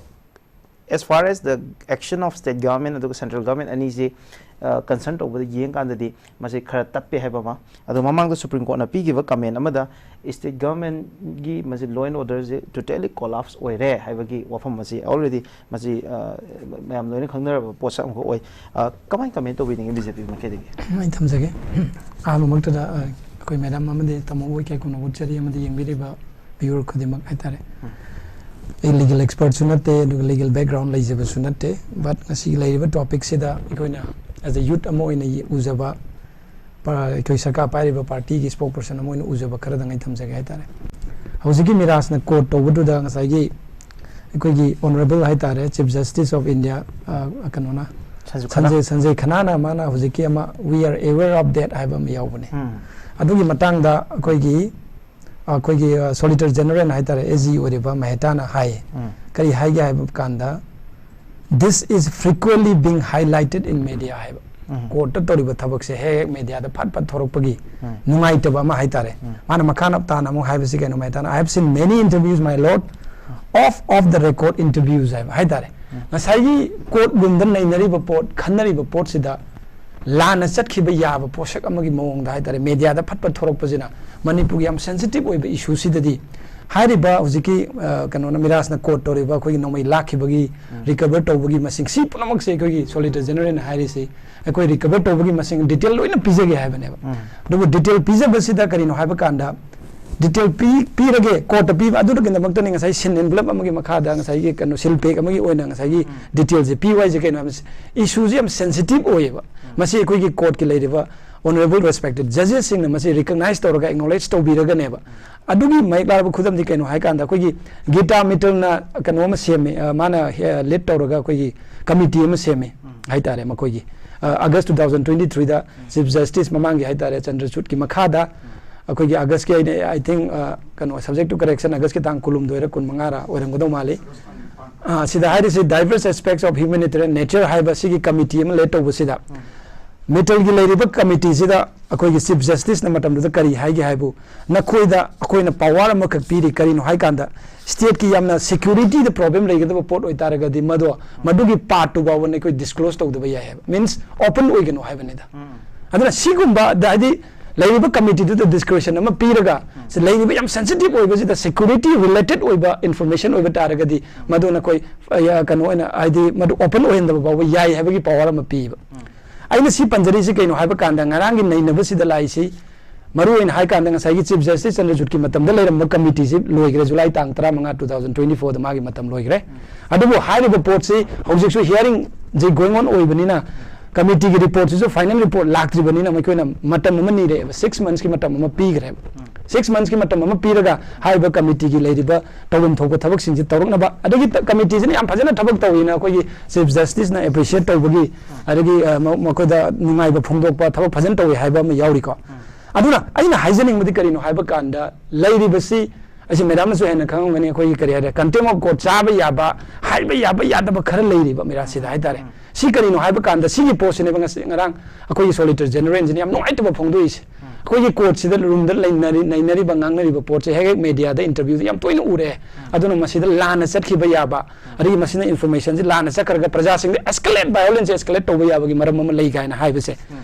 as far as the action of state government ꯑꯗꯨꯒ ꯁꯦꯟꯇ꯭ꯔꯦꯜ ꯒꯚꯔꯟꯃꯦꯟ ꯑꯅꯤꯁꯤ, ꯑ, ꯀꯟꯁꯔꯟ ꯇꯧꯕꯗ ꯌꯦꯡꯀꯥꯟꯗꯗꯤ ꯃꯁꯤ ꯈꯔ ꯇꯞꯄꯦ ꯍꯥꯏꯕ ꯑꯃ꯫ ꯑꯗꯣ ꯃꯃꯥꯡꯗ ꯁꯨꯄ꯭ꯔꯤꯝ ꯀꯣꯔꯠꯅ ꯄꯤꯈꯤꯕ ꯀꯃꯦꯟ ꯑꯃꯗ, ꯁ꯭ꯇꯦꯠ ꯒꯚꯔꯟꯃꯦꯟꯒꯤ ꯃꯁꯤ ꯂꯣ ꯑꯦꯟ ꯑꯣꯔꯗꯔꯁꯦ ꯇꯣꯇꯦꯂꯤ ꯀꯣꯂꯥꯞꯁ ꯑꯣꯏꯔꯦ ꯍꯥꯏꯕꯒꯤ ꯋꯥꯐꯝ ꯑꯁꯤ already ꯃꯁꯤ, ꯑ, ꯃꯌꯥꯝ ꯂꯣꯏꯅ ꯈꯪꯅꯔꯕ ꯄꯣꯠꯁꯛ ꯑꯃꯈꯛ ꯑꯣꯏ꯫ ꯑ, ꯀꯃꯥꯏꯅ ꯀꯃꯦꯟ ꯇꯧꯕꯤꯅꯤꯡꯉꯤ ꯕꯤ ꯖꯦ ꯄꯤ ꯃꯥꯏꯀꯩꯗꯒꯤ? ꯑꯩ ꯊꯝꯖꯒꯦ꯫ ꯑꯍꯥꯟꯕꯃꯛꯇꯗ, ꯑ, ꯑꯩꯈꯣꯏ ꯃꯦꯗꯥꯝ ꯑꯃꯗꯤ ꯇꯥꯃꯣ ꯍꯣꯏ ꯀꯩꯒꯨꯝꯅ ꯎꯠꯆꯔꯤ ꯑꯃꯗꯤ ꯌꯦꯡꯕꯤꯔꯤꯕ ꯚ꯭ꯌꯨꯋꯔ ꯈꯨꯗꯤꯡꯃꯛ ꯍꯥꯏꯇꯥꯔꯦ꯫ ꯑꯩ ꯂꯤꯒꯦꯜ ꯑꯦꯛꯁꯄꯔꯠꯁꯨ ꯅꯠꯇꯦ, ꯑꯗꯨꯒ ꯂꯤꯒꯦꯜ ꯕꯦꯛꯒ꯭ꯔꯥꯎꯟ ꯂꯩꯖꯕꯁꯨ ꯅꯠꯇꯦ꯫ ꯕꯠ ꯉꯁꯤꯒꯤ ꯂꯩꯔꯤꯕ ꯇꯣꯄꯤꯛꯁꯤꯗ ꯑꯩꯈꯣꯏꯅ ꯑꯦꯖ ꯑ ꯌꯨꯠ ꯑꯃ ꯑꯣꯏꯅ ꯎꯖꯕ, ꯄ- ꯑꯩꯈꯣꯏ ꯁꯔꯀꯥꯔ ꯄꯥꯏꯔꯤꯕ ꯄꯥꯔꯇꯤꯒꯤ ꯁ꯭ꯄꯣꯛ ꯄꯔꯁꯟ ꯑꯃ ꯑꯣꯏꯅ ꯎꯖꯕ ꯈꯔꯗꯪ ꯑꯩ ꯊꯝꯖꯒꯦ ꯍꯥꯏꯇꯥꯔꯦ꯫ ꯍꯧꯖꯤꯛꯀꯤ ꯃꯤꯔꯥꯖꯅ ꯀꯣꯠ ꯇꯧꯕꯗꯨꯗ ꯉꯁꯥꯏꯒꯤ ꯑꯩꯈꯣꯏꯒꯤ ꯑꯣꯅꯔꯦꯕꯜ ꯍꯥꯏꯇꯥꯔꯦ, ꯆꯤꯐ ꯖꯁꯇꯤꯁ ꯑꯣꯐ ꯏꯟꯗꯤꯌꯥ, ꯑ, ꯀꯩꯅꯣꯅ, ꯁꯟꯖꯨ ꯈꯅꯥ꯫ ꯁꯟꯖꯦ ꯁꯟꯖꯦ ꯈꯅꯥꯅ ꯃꯥꯅ ꯍꯧꯖꯤꯛꯀꯤ ꯑꯃ "We are aware of that" ꯍꯥꯏꯕ ꯑꯃ ꯌꯥꯎꯕꯅꯦ꯫ ꯎꯝ꯫ ꯑꯗꯨꯒꯤ ꯃꯇꯥꯡꯗ ꯑꯩꯈꯣꯏꯒꯤ ꯑꯩꯈꯣꯏꯒꯤ ꯁꯣꯂꯤꯇꯔ ꯖꯦꯅꯔꯦꯜ ꯍꯥꯏꯇꯥꯔꯦ, ꯑꯦ ꯖꯤ ꯑꯣꯏꯔꯤꯕ ꯃꯦꯍꯇꯥꯅ ꯍꯥꯏ꯫ ꯎꯝ꯫ ꯀꯔꯤ ꯍꯥꯏꯒꯦ ꯍꯥꯏꯕ ꯀꯥꯟꯗ, "This is frequently being highlighted in media" ꯍꯥꯏꯕ꯫ ꯎꯝ꯫ ꯀꯣꯔꯠꯇ ꯇꯧꯔꯤꯕ ꯊꯕꯛꯁꯦ ꯍꯦꯛ ꯍꯦꯛ ꯃꯦꯗꯤꯌꯥꯗ ꯐꯠ ꯐꯠ ꯊꯣꯔꯛꯄꯒꯤ ꯎꯝ꯫ ꯅꯨꯡꯉꯥꯏꯇꯕ ꯑꯃ ꯍꯥꯏꯇꯥꯔꯦ꯫ ꯎꯝ꯫ ꯃꯥꯅ ꯃꯈꯥ ꯇꯥꯅ ꯑꯃꯨꯛ ꯍꯥꯏꯕꯁꯤ ꯀꯩꯅꯣ ꯍꯥꯏꯇꯥꯔꯦ, "I have seen many interviews, my lord, of off the record interviews" ꯍꯥꯏꯕ ꯍꯥꯏꯇꯥꯔꯦ꯫ ꯎꯝ꯫ ꯉꯁꯥꯏꯒꯤ ꯀꯣꯔꯠ ꯔꯨꯝꯗ ꯅꯩꯅꯔꯤꯕ ꯄꯣꯠ, ꯈꯟꯅꯔꯤꯕ ꯄꯣꯠꯁꯤꯗ ꯂꯥꯟꯅ ꯆꯠꯈꯤꯕ ꯌꯥꯕ ꯄꯣꯠꯁꯛ ꯑꯃꯒꯤ ꯃꯑꯣꯡꯗ ꯍꯥꯏꯇꯥꯔꯦ, ꯃꯦꯗꯤꯌꯥꯗ ꯐꯠ ꯐꯠ ꯊꯣꯔꯛꯄꯁꯤꯅ ꯃꯅꯤꯄꯨꯔꯒꯤ ꯌꯥꯝ ꯁꯦꯟꯁꯤꯇꯤꯚ ꯑꯣꯏꯕ ꯏꯁꯨꯁꯤꯗꯗꯤ ꯍꯥꯏꯔꯤꯕ ꯍꯧꯖꯤꯛꯀꯤ, ꯑ, ꯀꯩꯅꯣꯅ, ꯃꯤꯔꯥꯖꯅ ꯀꯣꯠ ꯇꯧꯔꯤꯕ ꯑꯩꯈꯣꯏꯒꯤ ꯅꯣꯡꯃꯩ ꯂꯥꯛꯈꯤꯕꯒꯤ ꯎꯝ꯫ ꯔꯤꯀꯚꯔ ꯇꯧꯕꯒꯤ ꯃꯁꯤꯡ, ꯁꯤ ꯄꯨꯝꯅꯃꯛꯁꯦ ꯑꯩꯈꯣꯏꯒꯤ ꯁꯣꯂꯤꯇꯔ ꯖꯦꯅꯔꯦꯜꯅ ꯍꯥꯏꯔꯤꯁꯤ ꯑꯩꯈꯣꯏ ꯔꯤꯀꯚꯔ ꯇꯧꯕꯒꯤ ꯃꯁꯤꯡ ꯗꯤꯇꯦꯜ ꯂꯣꯏꯅ ꯄꯤꯖꯒꯦ ꯍꯥꯏꯕꯅꯦꯕ꯫ ꯎꯝ꯫ ꯑꯗꯨꯕꯨ ꯗꯤꯇꯦꯜ ꯄꯤꯖꯕꯁꯤꯗ ꯀꯔꯤꯅꯣ ꯍꯥꯏꯕ ꯀꯥꯟꯗ, ꯗꯤꯇꯦꯜ ꯄꯤ-, ꯄꯤꯔꯒꯦ, ꯀꯣꯔꯠꯇ ꯄꯤꯕ ꯑꯗꯨꯗꯒꯤꯗꯃꯛꯇꯅꯤ ꯉꯁꯥꯏ ꯁꯤꯟ ꯑꯦꯟꯚꯂꯞ ꯑꯃꯒꯤ ꯃꯈꯥꯗ ꯉꯁꯥꯏꯒꯤ ꯀꯩꯅꯣ ꯁꯤꯜ ꯄꯦꯛ ꯑꯃꯒꯤ ꯑꯣꯏꯅ ꯉꯁꯥꯏꯒꯤ ꯎꯝ꯫ ꯗꯤꯇꯦꯜꯁꯦ ꯄꯤꯌꯨ ꯍꯥꯏꯁꯦ꯫ ꯀꯩꯅꯣ ꯍꯥꯏꯕꯁꯦ, ꯏꯁꯨꯁꯦ ꯌꯥꯝ ꯁꯦꯟꯁꯤꯇꯤꯚ ꯑꯣꯏꯌꯦꯕ꯫ ꯎꯝ꯫ ꯃꯁꯤ ꯑꯩꯈꯣꯏꯒꯤ ꯀꯣꯔꯠꯀꯤ ꯂꯩꯔꯤꯕ ꯑꯣꯅꯔꯦꯕꯜ ꯔꯦꯁꯄꯦꯛꯇꯦꯗ ꯖꯖꯦꯁꯁꯤꯡꯅ ꯃꯁꯤ ꯔꯤꯀꯒꯅꯥꯏꯖ ꯇꯧꯔꯒ, ꯑꯦꯛꯅꯣꯂꯦꯖ ꯇꯧꯕꯤꯔꯒꯅꯦꯕ꯫ ꯎꯝ꯫ ꯑꯗꯨꯒꯤ ꯃꯌꯦꯛ ꯂꯥꯔꯕ ꯈꯨꯗꯝꯗꯤ ꯀꯩꯅꯣ ꯍꯥꯏ ꯀꯥꯟꯗ, ꯑꯩꯈꯣꯏꯒꯤ ꯒꯤꯇꯥ ꯃꯤꯇꯜꯅ ꯀꯩꯅꯣ ꯑꯃ ꯁꯦꯝꯃꯦ, ꯑ, ꯃꯥꯅ ꯂꯤꯗ ꯇꯧꯔꯒ ꯑꯩꯈꯣꯏꯒꯤ ꯀꯃꯤꯇꯤ ꯑꯃ ꯁꯦꯝꯃꯦ ꯎꯝ꯫ ꯍꯥꯏꯇꯥꯔꯦ꯫ ꯃꯈꯣꯏꯒꯤ, ꯑ, ꯑꯥꯒꯁ ꯇꯨ ꯊꯥꯎꯖꯟ ꯇ꯭ꯋꯦꯟꯇꯤ ꯊ꯭ꯔꯤꯗ ꯎꯝ꯫ ꯆꯤꯐ ꯖꯁꯇꯤꯁ ꯃꯃꯥꯡꯒꯤ ꯍꯥꯏꯇꯥꯔꯦ, ꯆꯟꯗ꯭ꯔꯆꯨꯗꯀꯤ ꯃꯈꯥꯗ ꯎꯝ꯫ ꯑꯩꯈꯣꯏꯒꯤ ꯑꯥꯒꯁꯀꯤ, ꯑꯩꯅ, I think, ꯑ, ꯀꯩꯅꯣ, subject to correction, ꯑꯥꯒꯁꯀꯤ ꯇꯥꯡ ꯀꯨꯟꯍꯨꯝꯗꯣꯏꯔ ꯀꯨꯟꯃꯉꯥꯔ ꯑꯣꯏꯔꯝꯒꯗꯧ ꯃꯥꯜꯂꯤ꯫ ꯑ, ꯁꯤꯗ ꯍꯥꯏꯔꯤꯁꯤ diverse aspects of humanitarian nature ꯍꯥꯏꯕ ꯁꯤꯒꯤ ꯀꯃꯤꯇꯤ ꯑꯃ ꯂꯤꯗ ꯇꯧꯕꯁꯤꯗ, ꯎꯝ꯫ ꯃꯤꯇꯜꯒꯤ ꯂꯩꯔꯤꯕ ꯀꯃꯤꯇꯤꯁꯤꯗ ꯑꯩꯈꯣꯏꯒꯤ ꯆꯤꯐ ꯖꯁꯇꯤꯁꯅ ꯃꯇꯝꯗꯨꯗ ꯀꯔꯤ ꯍꯥꯏꯒꯦ ꯍꯥꯏꯕꯨ, "ꯅꯈꯣꯏꯗ ꯑꯩꯈꯣꯏꯅ ꯄꯋꯥꯔ ꯑꯃꯈꯛ ꯄꯤꯔꯤ, ꯀꯔꯤꯅꯣ ꯍꯥꯏ ꯀꯥꯟꯗ, ꯁ꯭ꯇꯦꯠꯀꯤ ꯌꯥꯝꯅ ꯁꯦꯀ꯭ꯌꯨꯔꯤꯇꯤꯗ ꯄ꯭ꯔꯣꯕ꯭ꯂꯦꯝ ꯂꯩꯒꯗꯕ ꯄꯣꯠ ꯑꯣꯏꯇꯥꯔꯒꯗꯤ, ꯃꯗꯣ, ꯃꯗꯨꯒꯤ ꯄꯥꯔꯠꯇꯨ ꯐꯥꯎꯕ ꯅꯈꯣꯏ ꯗꯤꯁꯀ꯭ꯂꯣꯖ ꯇꯧꯗꯕ ꯌꯥꯏ" ꯍꯥꯏꯕ, ꯃꯤꯟꯁ, ꯑꯣꯄꯟ ꯑꯣꯏꯒꯅꯨ ꯍꯥꯏꯕꯅꯤꯗ꯫ ꯎꯝ꯫ ꯑꯗꯨꯅ ꯁꯤꯒꯨꯝꯕꯗ, ꯍꯥꯏꯗꯤ, ꯂꯩꯔꯤꯕ ꯀꯃꯤꯇꯤꯗꯨꯗ ꯗꯤꯁꯀ꯭ꯔꯤꯁꯟ ꯑꯃ ꯄꯤꯔꯒ, ꯎꯝ꯫ ꯁꯤ ꯂꯩꯔꯤꯕ ꯌꯥꯝ ꯁꯦꯟꯁꯤꯇꯤꯚ ꯑꯣꯏꯕꯁꯤꯗ, ꯁꯦꯀ꯭ꯌꯨꯔꯤꯇꯤ ꯔꯤꯂꯦꯇꯦꯗ ꯑꯣꯏꯕ ꯏꯟꯐꯣꯔꯃꯦꯁꯟ ꯑꯣꯏꯕ ꯇꯥꯔꯒꯗꯤ, ꯃꯗꯨ ꯅꯈꯣꯏ, ꯑ, ꯌꯥ-, ꯀꯩꯅꯣ ꯑꯣꯏꯅ, ꯍꯥꯏꯗꯤ, ꯃꯗꯨ ꯑꯣꯄꯟ ꯑꯣꯏꯍꯟꯗꯕ ꯐꯥꯎꯕ ꯌꯥꯏ ꯍꯥꯏꯕꯒꯤ ꯄꯋꯥꯔ ꯑꯃ ꯄꯤꯕ꯫ ꯎꯝ꯫ ꯑꯩꯅ ꯁꯤ ꯄꯟꯖꯔꯤꯁꯤ ꯀꯩꯅꯣ ꯍꯥꯏꯕ ꯀꯥꯟꯗ, ꯉꯔꯥꯡꯒꯤ ꯅꯩꯅꯕꯁꯤꯗ ꯂꯥꯛꯏꯁꯤ, ꯃꯔꯨ ꯑꯣꯏꯅ ꯍꯥꯏ ꯀꯥꯟꯗ ꯉꯁꯥꯏꯒꯤ Chief Justice ꯆꯟꯗ꯭ꯔꯆꯨꯗꯀꯤ ꯃꯇꯝꯗ ꯂꯩꯔꯝꯕ committeeꯁꯤ ꯂꯣꯏꯈ꯭ꯔꯦ, ꯖꯨꯂꯥꯏ ꯇꯥꯡ ꯇꯔꯥꯃꯉꯥ, two thousand twenty fourꯗ ꯃꯥꯒꯤ ꯃꯇꯝ ꯂꯣꯏꯈ꯭ꯔꯦ꯫ ꯑꯗꯨꯕꯨ ꯍꯥꯏꯔꯤꯕ ꯄꯣꯠꯁꯤ ꯍꯧꯖꯤꯛꯁꯨ hearingꯁꯤ going on ꯑꯣꯏꯕꯅꯤꯅ committeeꯒꯤ reportꯁꯤꯁꯨ final report ꯂꯥꯛꯇ꯭ꯔꯤꯕꯅꯤꯅ ꯃꯈꯣꯏꯅ ꯃꯇꯝ ꯑꯃ ꯅꯤꯔꯛꯑꯦꯕ, six monthsꯀꯤ ꯃꯇꯝ ꯑꯃ ꯄꯤꯈ꯭ꯔꯦꯕ꯫ Six monthsꯀꯤ ꯃꯇꯝ ꯑꯃ ꯄꯤꯔꯒ ꯍꯥꯏꯔꯤꯕ committeeꯒꯤ ꯂꯩꯔꯤꯕ ꯇꯧꯐꯝ ꯊꯣꯛꯄ ꯊꯕꯛꯁꯤꯡꯁꯤ ꯇꯧꯔꯛꯅꯕ, ꯑꯗꯒꯤ ꯇ-, committeeꯁꯤꯅ ꯌꯥꯝ ꯐꯖꯅ ꯊꯕꯛ ꯇꯧꯋꯤꯅ ꯑꯩꯈꯣꯏꯒꯤ Chief Justiceꯅ appreciate ꯇꯧꯕꯒꯤ, ꯑꯗꯒꯤ, ꯑ, ꯃ-, ꯃꯈꯣꯏꯗ ꯅꯨꯡꯉꯥꯏꯕ ꯐꯣꯡꯗꯣꯛꯄ ꯊꯕꯛ ꯐꯖꯅ ꯇꯧꯋꯤ ꯍꯥꯏꯕ ꯑꯃ ꯌꯥꯎꯔꯤꯀꯣ꯫ ꯑꯗꯨꯅ ꯑꯩꯅ ꯍꯥꯏꯖꯅꯤꯡꯕꯗꯤ ꯀꯔꯤꯅꯣ ꯍꯥꯏꯕ ꯀꯥꯟꯗ, ꯂꯩꯔꯤꯕꯁꯤ, ꯑꯁꯤ madamꯅꯁꯨ ꯍꯦꯟꯅ ꯈꯪꯉꯝꯒꯅꯤ, ꯑꯩꯈꯣꯏꯒꯤ ꯀꯔꯤ ꯍꯥꯏꯔꯦ, contempt of court ꯆꯥꯕ ꯌꯥꯕ, ꯍꯥꯏꯕ ꯌꯥꯕ ꯌꯥꯗꯕ ꯈꯔ ꯂꯩꯔꯤꯕ ꯃꯤꯔꯥꯁꯤꯗ ꯍꯥꯏꯇꯥꯔꯦ꯫ ꯁꯤ ꯀꯔꯤꯅꯣ ꯍꯥꯏꯕ ꯀꯥꯟꯗ, ꯁꯤꯒꯤ ꯄꯣꯠꯁꯤꯅꯦꯕ ꯉꯁꯤ, ꯉꯔꯥꯡ ꯑꯩꯈꯣꯏꯒꯤ Solicitor Generalꯁꯤꯅ ꯌꯥꯝ ꯅꯨꯡꯉꯥꯏꯇꯕ ꯐꯣꯡꯗꯣꯛꯏꯁꯦ꯫ ꯑꯩꯈꯣꯏꯒꯤ courtꯁꯤꯗ, roomꯗ ꯂꯩꯅꯔꯤ-, ꯅꯩꯅꯔꯤꯕ, ꯉꯥꯡꯅꯔꯤꯕ ꯄꯣꯠꯁꯦ ꯍꯦꯛ ꯍꯦꯛ mediaꯗ interviewꯗ ꯌꯥꯝ ꯇꯣꯏꯅ ꯎꯔꯦ꯫ ꯑꯗꯨꯅ ꯃꯁꯤꯗ ꯂꯥꯟꯅ ꯆꯠꯈꯤꯕ ꯌꯥꯕ, ꯑꯗꯒꯤ ꯃꯁꯤꯅ informationꯁꯤ ꯂꯥꯟꯅ ꯆꯠꯈ꯭ꯔꯒ ꯄ꯭ꯔꯖꯥꯁꯤꯡꯗ escalate, violenceꯁꯦ escalate ꯇꯧꯕ ꯌꯥꯕꯒꯤ ꯃꯔꯝ ꯑꯃ ꯂꯩ ꯀꯥꯏꯅ ꯍꯥꯏꯕꯁꯦ꯫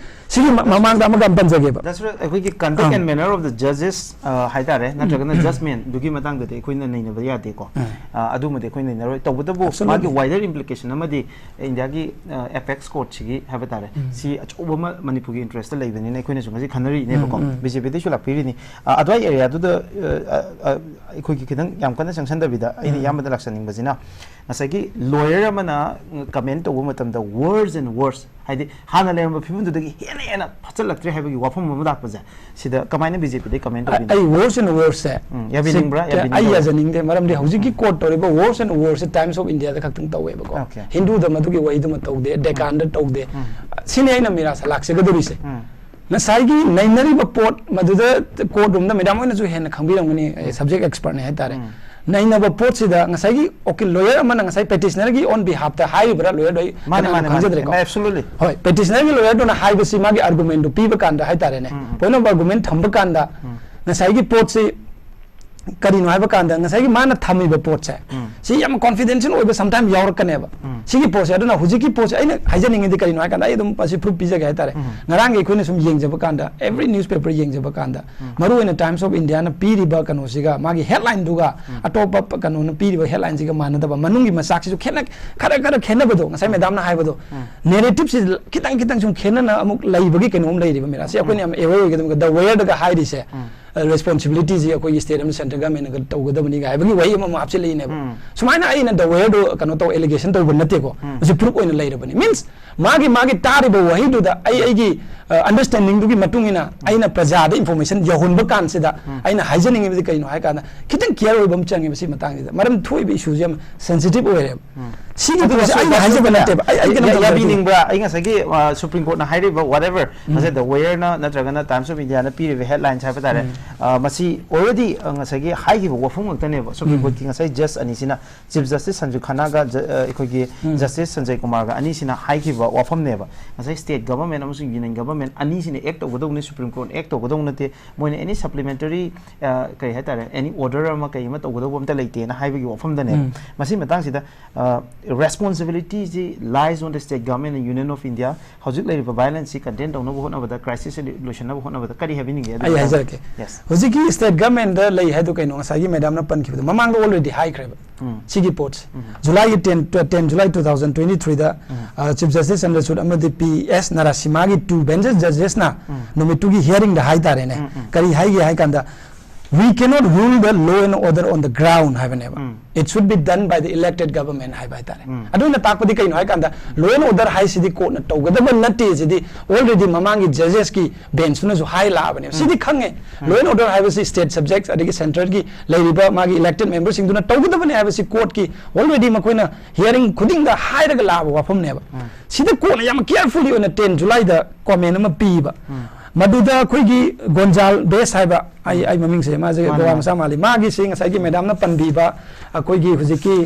ꯁꯤꯒꯤ ꯃ-, ꯃꯃꯥꯡꯗ ꯑꯃꯒ ꯑꯃ ꯄꯟꯖꯒꯦꯕ꯫ That's right. ꯑꯩꯈꯣꯏꯒꯤ conduct ah. And manner of the judges, ꯑ, ꯍꯥꯏꯇꯥꯔꯦ, ꯅꯠꯇ꯭ꯔꯒꯅ judgmentꯗꯨꯒꯤ ꯃꯇꯥꯡꯗꯗꯤ ꯑꯩꯈꯣꯏꯅ ꯅꯩꯅꯕ ꯌꯥꯗꯦꯀꯣ꯫ ꯑꯥ꯫ ꯑ, ꯑꯗꯨꯃꯗꯤ ꯑꯩꯈꯣꯏ ꯅꯩꯅꯔꯣꯏ꯫ ꯇꯧꯕꯇꯕꯨ Absolutely. ꯃꯥꯒꯤ wider implication ꯑꯃꯗꯤ ꯏꯟꯗꯤꯌꯥꯒꯤ, ꯑ, apex courtꯁꯤꯒꯤ ꯍꯥꯏꯕ ꯇꯥꯔꯦ, ꯁꯤ ꯑꯆꯧꯕ ꯑꯃ ꯃꯅꯤꯄꯨꯔꯒꯤ interestꯇ ꯂꯩꯕꯅꯤꯅ ꯑꯩꯈꯣꯏꯅꯁꯨ ꯉꯁꯤ ꯈꯟꯅꯔꯤꯅꯦꯕꯀꯣ꯫ ꯎꯝ, ꯎꯝ꯫ BJPꯗꯩꯁꯨ ꯂꯥꯛꯄꯤꯔꯤꯅꯤ꯫ ꯑ, ꯑꯗꯨꯋꯥꯏ areaꯗꯨꯗ, ꯑ, ꯑ, ꯑ, ꯑꯩꯈꯣꯏꯒꯤ ꯈꯤꯇꯪ ꯌꯥꯝ ꯀꯟꯅ ꯆꯪꯁꯟꯗꯕꯤꯗ ꯑꯩꯅ ꯎꯝ꯫ ꯏꯌꯥꯝꯕꯗ ꯂꯥꯛꯆꯅꯤꯡꯕꯁꯤꯅ, ꯉꯁꯥꯏꯒꯤ lawyer ꯑꯃꯅ comment ꯇꯧꯕ ꯃꯇꯝꯗ worse and worse, ꯍꯥꯏꯗꯤ ꯍꯥꯟꯅ ꯂꯩꯔꯝꯕ ꯐꯤꯕꯝꯗꯨꯗꯒꯤ ꯍꯦꯟꯅ ꯍꯦꯟꯅ ꯐꯠꯆꯜꯂꯛꯇ꯭ꯔꯦ ꯍꯥꯏꯕꯒꯤ ꯋꯥꯐꯝ ꯑꯃ ꯂꯥꯛꯄꯁꯦ, ꯁꯤꯗ ꯀꯃꯥꯏꯅ BJPꯗꯩ comment ꯇꯧꯕꯤꯅꯤ? ꯑꯩ worse and worseꯁꯦ ꯎꯝ, ꯌꯥꯕꯤꯅꯤꯡꯕ꯭ꯔꯥ? ꯁꯤ-, ꯌꯥꯕꯤꯅꯤꯡꯗꯕ꯭ꯔꯥ? ꯑꯩ ꯌꯥꯖꯅꯤꯡꯗꯦ, ꯃꯔꯝꯗꯤ ꯍꯧꯖꯤꯛꯀꯤ quote ꯇꯧꯔꯤꯕ worse and worseꯁꯦ Times of Indiaꯗ ꯈꯛꯇꯪ ꯇꯧꯋꯦꯕꯀꯣ꯫ Okay. ꯍꯤꯟꯗꯨꯗ ꯃꯗꯨꯒꯤ ꯋꯥꯍꯩꯗꯨꯃ ꯇꯧꯗꯦ, ꯗꯦꯀꯥꯟꯗ ꯇꯧꯗꯦ꯫ ꯎꯝ꯫ ꯁꯤꯅꯤ ꯑꯩꯅ ꯃꯤꯔꯥꯁ ꯂꯥꯛꯆꯒꯗꯧꯔꯤꯁꯦ꯫ ꯎꯝ꯫ ꯉꯁꯥꯏꯒꯤ ꯅꯩꯅꯔꯤꯕ ꯄꯣꯠ ꯃꯗꯨꯗ court roomꯗ madam ꯍꯣꯏꯅꯁꯨ ꯍꯦꯟꯅ ꯈꯪꯕꯤꯔꯝꯒꯅꯤ, ꯑꯩ ꯎꯝ꯫ Subject expertꯅꯤ ꯍꯥꯏꯇꯥꯔꯦ꯫ ꯎꯝ꯫ ꯅꯩꯅꯕ ꯄꯣꯠꯁꯤꯗ ꯉꯁꯥꯏꯒꯤ, okay, lawyer ꯑꯃꯅ ꯉꯁꯥꯏ petitionerꯒꯤ on behalfꯇ ꯍꯥꯏꯔꯤꯕ꯭ꯔꯥ, lawyerꯗꯣ ꯑꯩ ꯃꯥꯅꯦ, ꯀꯅꯥꯅꯣ ꯃꯥꯅꯦ, ꯃꯥꯅꯦ꯫ ꯈꯪꯖꯗ꯭ꯔꯦꯀꯣ꯫ Absolutely. ꯍꯣꯏ, petitionerꯒꯤ lawyerꯗꯨꯅ ꯍꯥꯏꯕꯁꯤ ꯃꯥꯒꯤ argumentꯗꯨ ꯄꯤꯕ ꯀꯥꯟꯗ ꯍꯥꯏꯇꯥꯔꯦꯅꯦ, ꯎꯝ, ꯎꯝ꯫ Point of argument ꯊꯝꯕ ꯀꯥꯟꯗ ꯎꯝ꯫ ꯉꯁꯥꯏꯒꯤ ꯄꯣꯠꯁꯤ ꯀꯔꯤꯅꯣ ꯍꯥꯏꯕ ꯀꯥꯟꯗ ꯉꯁꯥꯏꯒꯤ ꯃꯥꯅ ꯊꯝꯃꯤꯕ ꯄꯣꯠꯁꯦ, ꯁꯤ ꯌꯥꯝ confidential ꯑꯣꯏꯕ sometime ꯌꯥꯎꯔꯛꯀꯅꯦꯕ꯫ ꯁꯤꯒꯤ ꯄꯣꯠꯁꯦ, ꯑꯗꯨꯅ ꯍꯧꯖꯤꯛꯀꯤ ꯄꯣꯠꯁꯦ ꯑꯩꯅ ꯍꯥꯏꯖꯅꯤꯡꯉꯤꯗꯤ ꯀꯔꯤꯅꯣ ꯍꯥꯏ ꯀꯥꯟꯗ, ꯑꯩ ꯑꯗꯨꯝ ꯃꯁꯤ proof ꯄꯤꯖꯒꯦ ꯍꯥꯏꯇꯥꯔꯦ꯫ ꯉꯔꯥꯡꯒꯤ ꯑꯩꯈꯣꯏꯅ ꯁꯨꯝ ꯌꯦꯡꯖꯕ ꯀꯥꯟꯗ, every newspaper ꯌꯦꯡꯖꯕ ꯀꯥꯟꯗ, ꯃꯔꯨꯑꯣꯏꯅ Times of Indiaꯅ ꯄꯤꯔꯤꯕ ꯀꯩꯅꯣꯁꯤꯒ, ꯃꯥꯒꯤ headlineꯗꯨꯒ, ꯑꯇꯣꯞꯄ ꯄ-, ꯀꯩꯅꯣꯅ ꯄꯤꯔꯤꯕ headlineꯁꯤꯒ ꯃꯥꯟꯅꯗꯕ, ꯃꯅꯨꯡꯒꯤ ꯃꯆꯥꯛꯁꯤꯁꯨ ꯈꯦꯠꯅ-, ꯈꯔ ꯈꯔ ꯈꯦꯠꯅꯕꯗꯣ, ꯉꯁꯥꯏ madamꯅ ꯍꯥꯏꯕꯗꯣ, narrativeꯁꯤ ꯈꯤꯇꯪ ꯈꯤꯇꯪ ꯁꯨꯝ ꯈꯦꯠꯅꯅ ꯑꯃꯨꯛ ꯂꯩꯕꯒꯤ ꯀꯩꯅꯣꯝ ꯂꯩꯔꯤꯕ꯫ ꯃꯤꯔꯥ, ꯁꯤ ꯑꯩꯈꯣꯏꯅ ꯌꯥꯝ aware ꯑꯣꯏꯒꯗꯕꯅꯤ꯫ The Wireꯗꯒ ꯍꯥꯏꯔꯤꯁꯦ, responsibilityꯁꯤ ꯑꯩꯈꯣꯏꯒꯤ state ꯑꯃꯗꯤ central governmentꯅꯒ ꯇꯧꯒꯗꯕꯅꯤꯒ ꯍꯥꯏꯕꯒꯤ ꯋꯥꯍꯩ ꯑꯃꯃꯨꯛ ꯍꯥꯞꯆꯤꯜꯂꯛꯏꯅꯦꯕ꯫ ꯁꯨꯃꯥꯏꯅ ꯑꯩꯅ The Wireꯗꯨ ꯀꯩꯅꯣ ꯇꯧ, allegation ꯇꯧꯕ ꯅꯠꯇꯦꯀꯣ꯫ ꯃꯁꯤ proof ꯑꯣꯏꯅ ꯂꯩꯔꯕꯅꯤ꯫ Means, ꯃꯥꯒꯤ, ꯃꯥꯒꯤ ꯇꯥꯔꯤꯕ ꯋꯥꯍꯩꯗꯨꯗ ꯑꯩ, ꯑꯩꯒꯤ, ꯑ, understandingꯗꯨꯒꯤ ꯃꯇꯨꯡ ꯏꯟꯅ ꯑꯩꯅ ꯄ꯭ꯔꯖꯥꯗ information ꯌꯧꯍꯟꯕ ꯀꯥꯟꯁꯤꯗ ꯑꯩꯅ ꯍꯥꯏꯖꯅꯤꯡꯉꯤꯕꯗꯤ ꯀꯩꯅꯣ ꯍꯥꯏ ꯀꯥꯟꯗ, ꯈꯤꯇꯪ care ꯑꯣꯏꯕ ꯑꯃ ꯆꯪꯉꯦꯕ ꯁꯤ ꯃꯇꯥꯡꯁꯤꯗ꯫ ꯃꯔꯝ ꯊꯣꯛꯏꯕ issueꯁꯤ ꯌꯥꯝ sensitive ꯑꯣꯏꯔꯦꯕ꯫ ꯁꯤꯒꯤ ꯑꯗꯣ ꯄꯣꯠꯁꯦ ꯑꯩꯅ ꯍꯥꯏꯖꯕ ꯅꯠꯇꯦꯕ꯫ ꯑꯩ, ꯑꯩ ꯀꯩꯅꯣꯝꯇ ꯌꯥꯕꯤꯅꯤꯡꯕ꯭ꯔꯥ? ꯑꯩ ꯉꯁꯥꯏꯒꯤ, ꯑ, Supreme Courtꯅ ꯍꯥꯏꯔꯤꯕ whatever, ꯉꯁꯥꯏ The Wireꯅ ꯅꯠꯇ꯭ꯔꯒꯅ Times of Indiaꯅ ꯄꯤꯔꯤꯕ headlines ꯍꯥꯏꯕ ꯇꯥꯔꯦ, ꯑ, ꯃꯁꯤ already, ꯑ, ꯉꯁꯥꯏꯒꯤ ꯍꯥꯏꯈꯤꯕ ꯋꯥꯐꯝ ꯉꯥꯛꯇꯅꯦꯕ꯫ Supreme Courtꯀꯤ ꯉꯁꯥꯏ judge ꯑꯅꯤꯁꯤꯅ, Chief Justice Sanjiv Khannaꯒ, ꯖ-, ꯑ, ꯑꯩꯈꯣꯏꯒꯤ Justice Sanjay Kumarꯒ ꯑꯅꯤꯁꯤꯅ ꯍꯥꯏꯈꯤꯕ ꯋꯥꯐꯝꯅꯦꯕ꯫ ꯉꯁꯥꯏ state government ꯑꯃꯁꯨꯡ union government ꯑꯅꯤꯁꯤꯅ act ꯇꯧꯒꯗꯧꯕꯅꯤ, Supreme Court act ꯇꯧꯒꯗꯧꯕ ꯅꯠꯇꯦ, ꯃꯣꯏꯅ any supplementary, ꯑ, ꯀꯔꯤ ꯍꯥꯏꯇꯥꯔꯦ, any order ꯑꯃ ꯀꯩ ꯑꯃ ꯇꯧꯒꯗꯧꯕ ꯑꯝꯇ ꯂꯩꯇꯦꯅ ꯍꯥꯏꯕꯒꯤ ꯋꯥꯐꯝꯗꯅꯦꯕ꯫ ꯃꯁꯤ ꯃꯇꯥꯡꯁꯤꯗ, ꯑ, responsibilityꯁꯤ lies on the state government and Union of India꯫ ꯍꯧꯖꯤꯛ ꯂꯩꯔꯤꯕ violenceꯁꯤ contain ꯇꯧꯅꯕ ꯍꯣꯠꯅꯕꯗ, crisisꯁꯤ ꯂꯣꯏꯁꯤꯟꯅꯕ ꯍꯣꯠꯅꯕꯗ ꯀꯔꯤ ꯍꯥꯏꯕꯤꯅꯤꯡꯒꯦ? ꯑꯩ ꯍꯥꯏꯖꯔꯛꯀꯦ꯫ Yes. ꯍꯧꯖꯤꯛꯀꯤ state governmentꯗ ꯂꯩ ꯍꯥꯏꯗꯣ ꯀꯩꯅꯣ? ꯉꯁꯥꯏꯒꯤ madamꯅ ꯄꯟꯈꯤꯕꯗꯣ, ꯃꯃꯥꯡꯗ already ꯍꯥꯏꯈ꯭ꯔꯦꯕ꯫ ꯁꯤꯒꯤ ꯄꯣꯠꯁꯦ꯫ Julyꯒꯤ ten, ten July two thousand twenty threeꯗ, ꯑ, Chief Justice Chandra Chudꯅ ꯑꯃꯗꯤ P S Narasimhaꯒꯤ two bench judgesꯅ ꯅꯨꯃꯤꯠꯇꯨꯒꯤ hearingꯗ ꯍꯥꯏꯇꯥꯔꯦꯅꯦ, ꯀꯔꯤ ꯍꯥꯏꯒꯦ ꯍꯥꯏ ꯀꯥꯟꯗ, "We cannot rule the law and order on the ground" ꯍꯥꯏꯕꯅꯦꯕ꯫ "It should be done by the elected government" ꯍꯥꯏꯕ ꯍꯥꯏꯇꯥꯔꯦ꯫ ꯑꯗꯨꯅ ꯇꯥꯛꯄꯗꯤ ꯀꯩꯅꯣ ꯍꯥꯏ ꯀꯥꯟꯗ, law and order ꯍꯥꯏꯁꯤꯗꯤ courtꯅ ꯇꯧꯒꯗꯕ ꯅꯠꯇꯦ, ꯁꯤꯗꯤ already ꯃꯃꯥꯡꯒꯤ judgesꯀꯤ benchꯇꯨꯅꯁꯨ ꯍꯥꯏ ꯂꯥꯛꯑꯕꯅꯦꯕ꯫ ꯁꯤꯗꯤ ꯈꯪꯉꯦ꯫ Law and order ꯍꯥꯏꯕꯁꯤ state subject ꯑꯗꯒꯤ centreꯒꯤ ꯂꯩꯔꯤꯕ ꯃꯥꯒꯤ elected memberꯁꯤꯡꯗꯨꯅ ꯇꯧꯒꯗꯕꯅꯦ ꯍꯥꯏꯕꯁꯤ courtꯀꯤ already ꯃꯈꯣꯏꯅ hearing ꯈꯨꯗꯤꯡꯗ ꯍꯥꯏꯔꯒ ꯂꯥꯛꯑꯕ ꯋꯥꯐꯝꯅꯦꯕ꯫ ꯁꯤꯗ courtꯅ ꯌꯥꯝ carefully ꯑꯣꯏꯅ ten Julyꯗ comment ꯑꯃ ꯄꯤꯕ꯫ ꯃꯗꯨꯗ ꯑꯩꯈꯣꯏꯒꯤ ꯒꯣꯟꯖꯥꯜ ꯕꯦꯁ ꯍꯥꯏꯕ, ꯑꯩ ꯑꯩ ꯃꯃꯤꯡꯁꯦ, ꯃꯥꯁꯦ ꯃꯥꯅꯦ, ꯒꯣꯋꯥ ꯃꯥꯅꯦ꯫ ꯃꯆꯥ ꯃꯥꯜꯂꯤ, ꯃꯥꯒꯤꯁꯤ ꯉꯁꯥꯏꯒꯤ ꯃꯦꯗꯥꯝꯅ ꯄꯟꯕꯤꯕ ꯑꯩꯈꯣꯏꯒꯤ ꯍꯧꯖꯤꯛꯀꯤ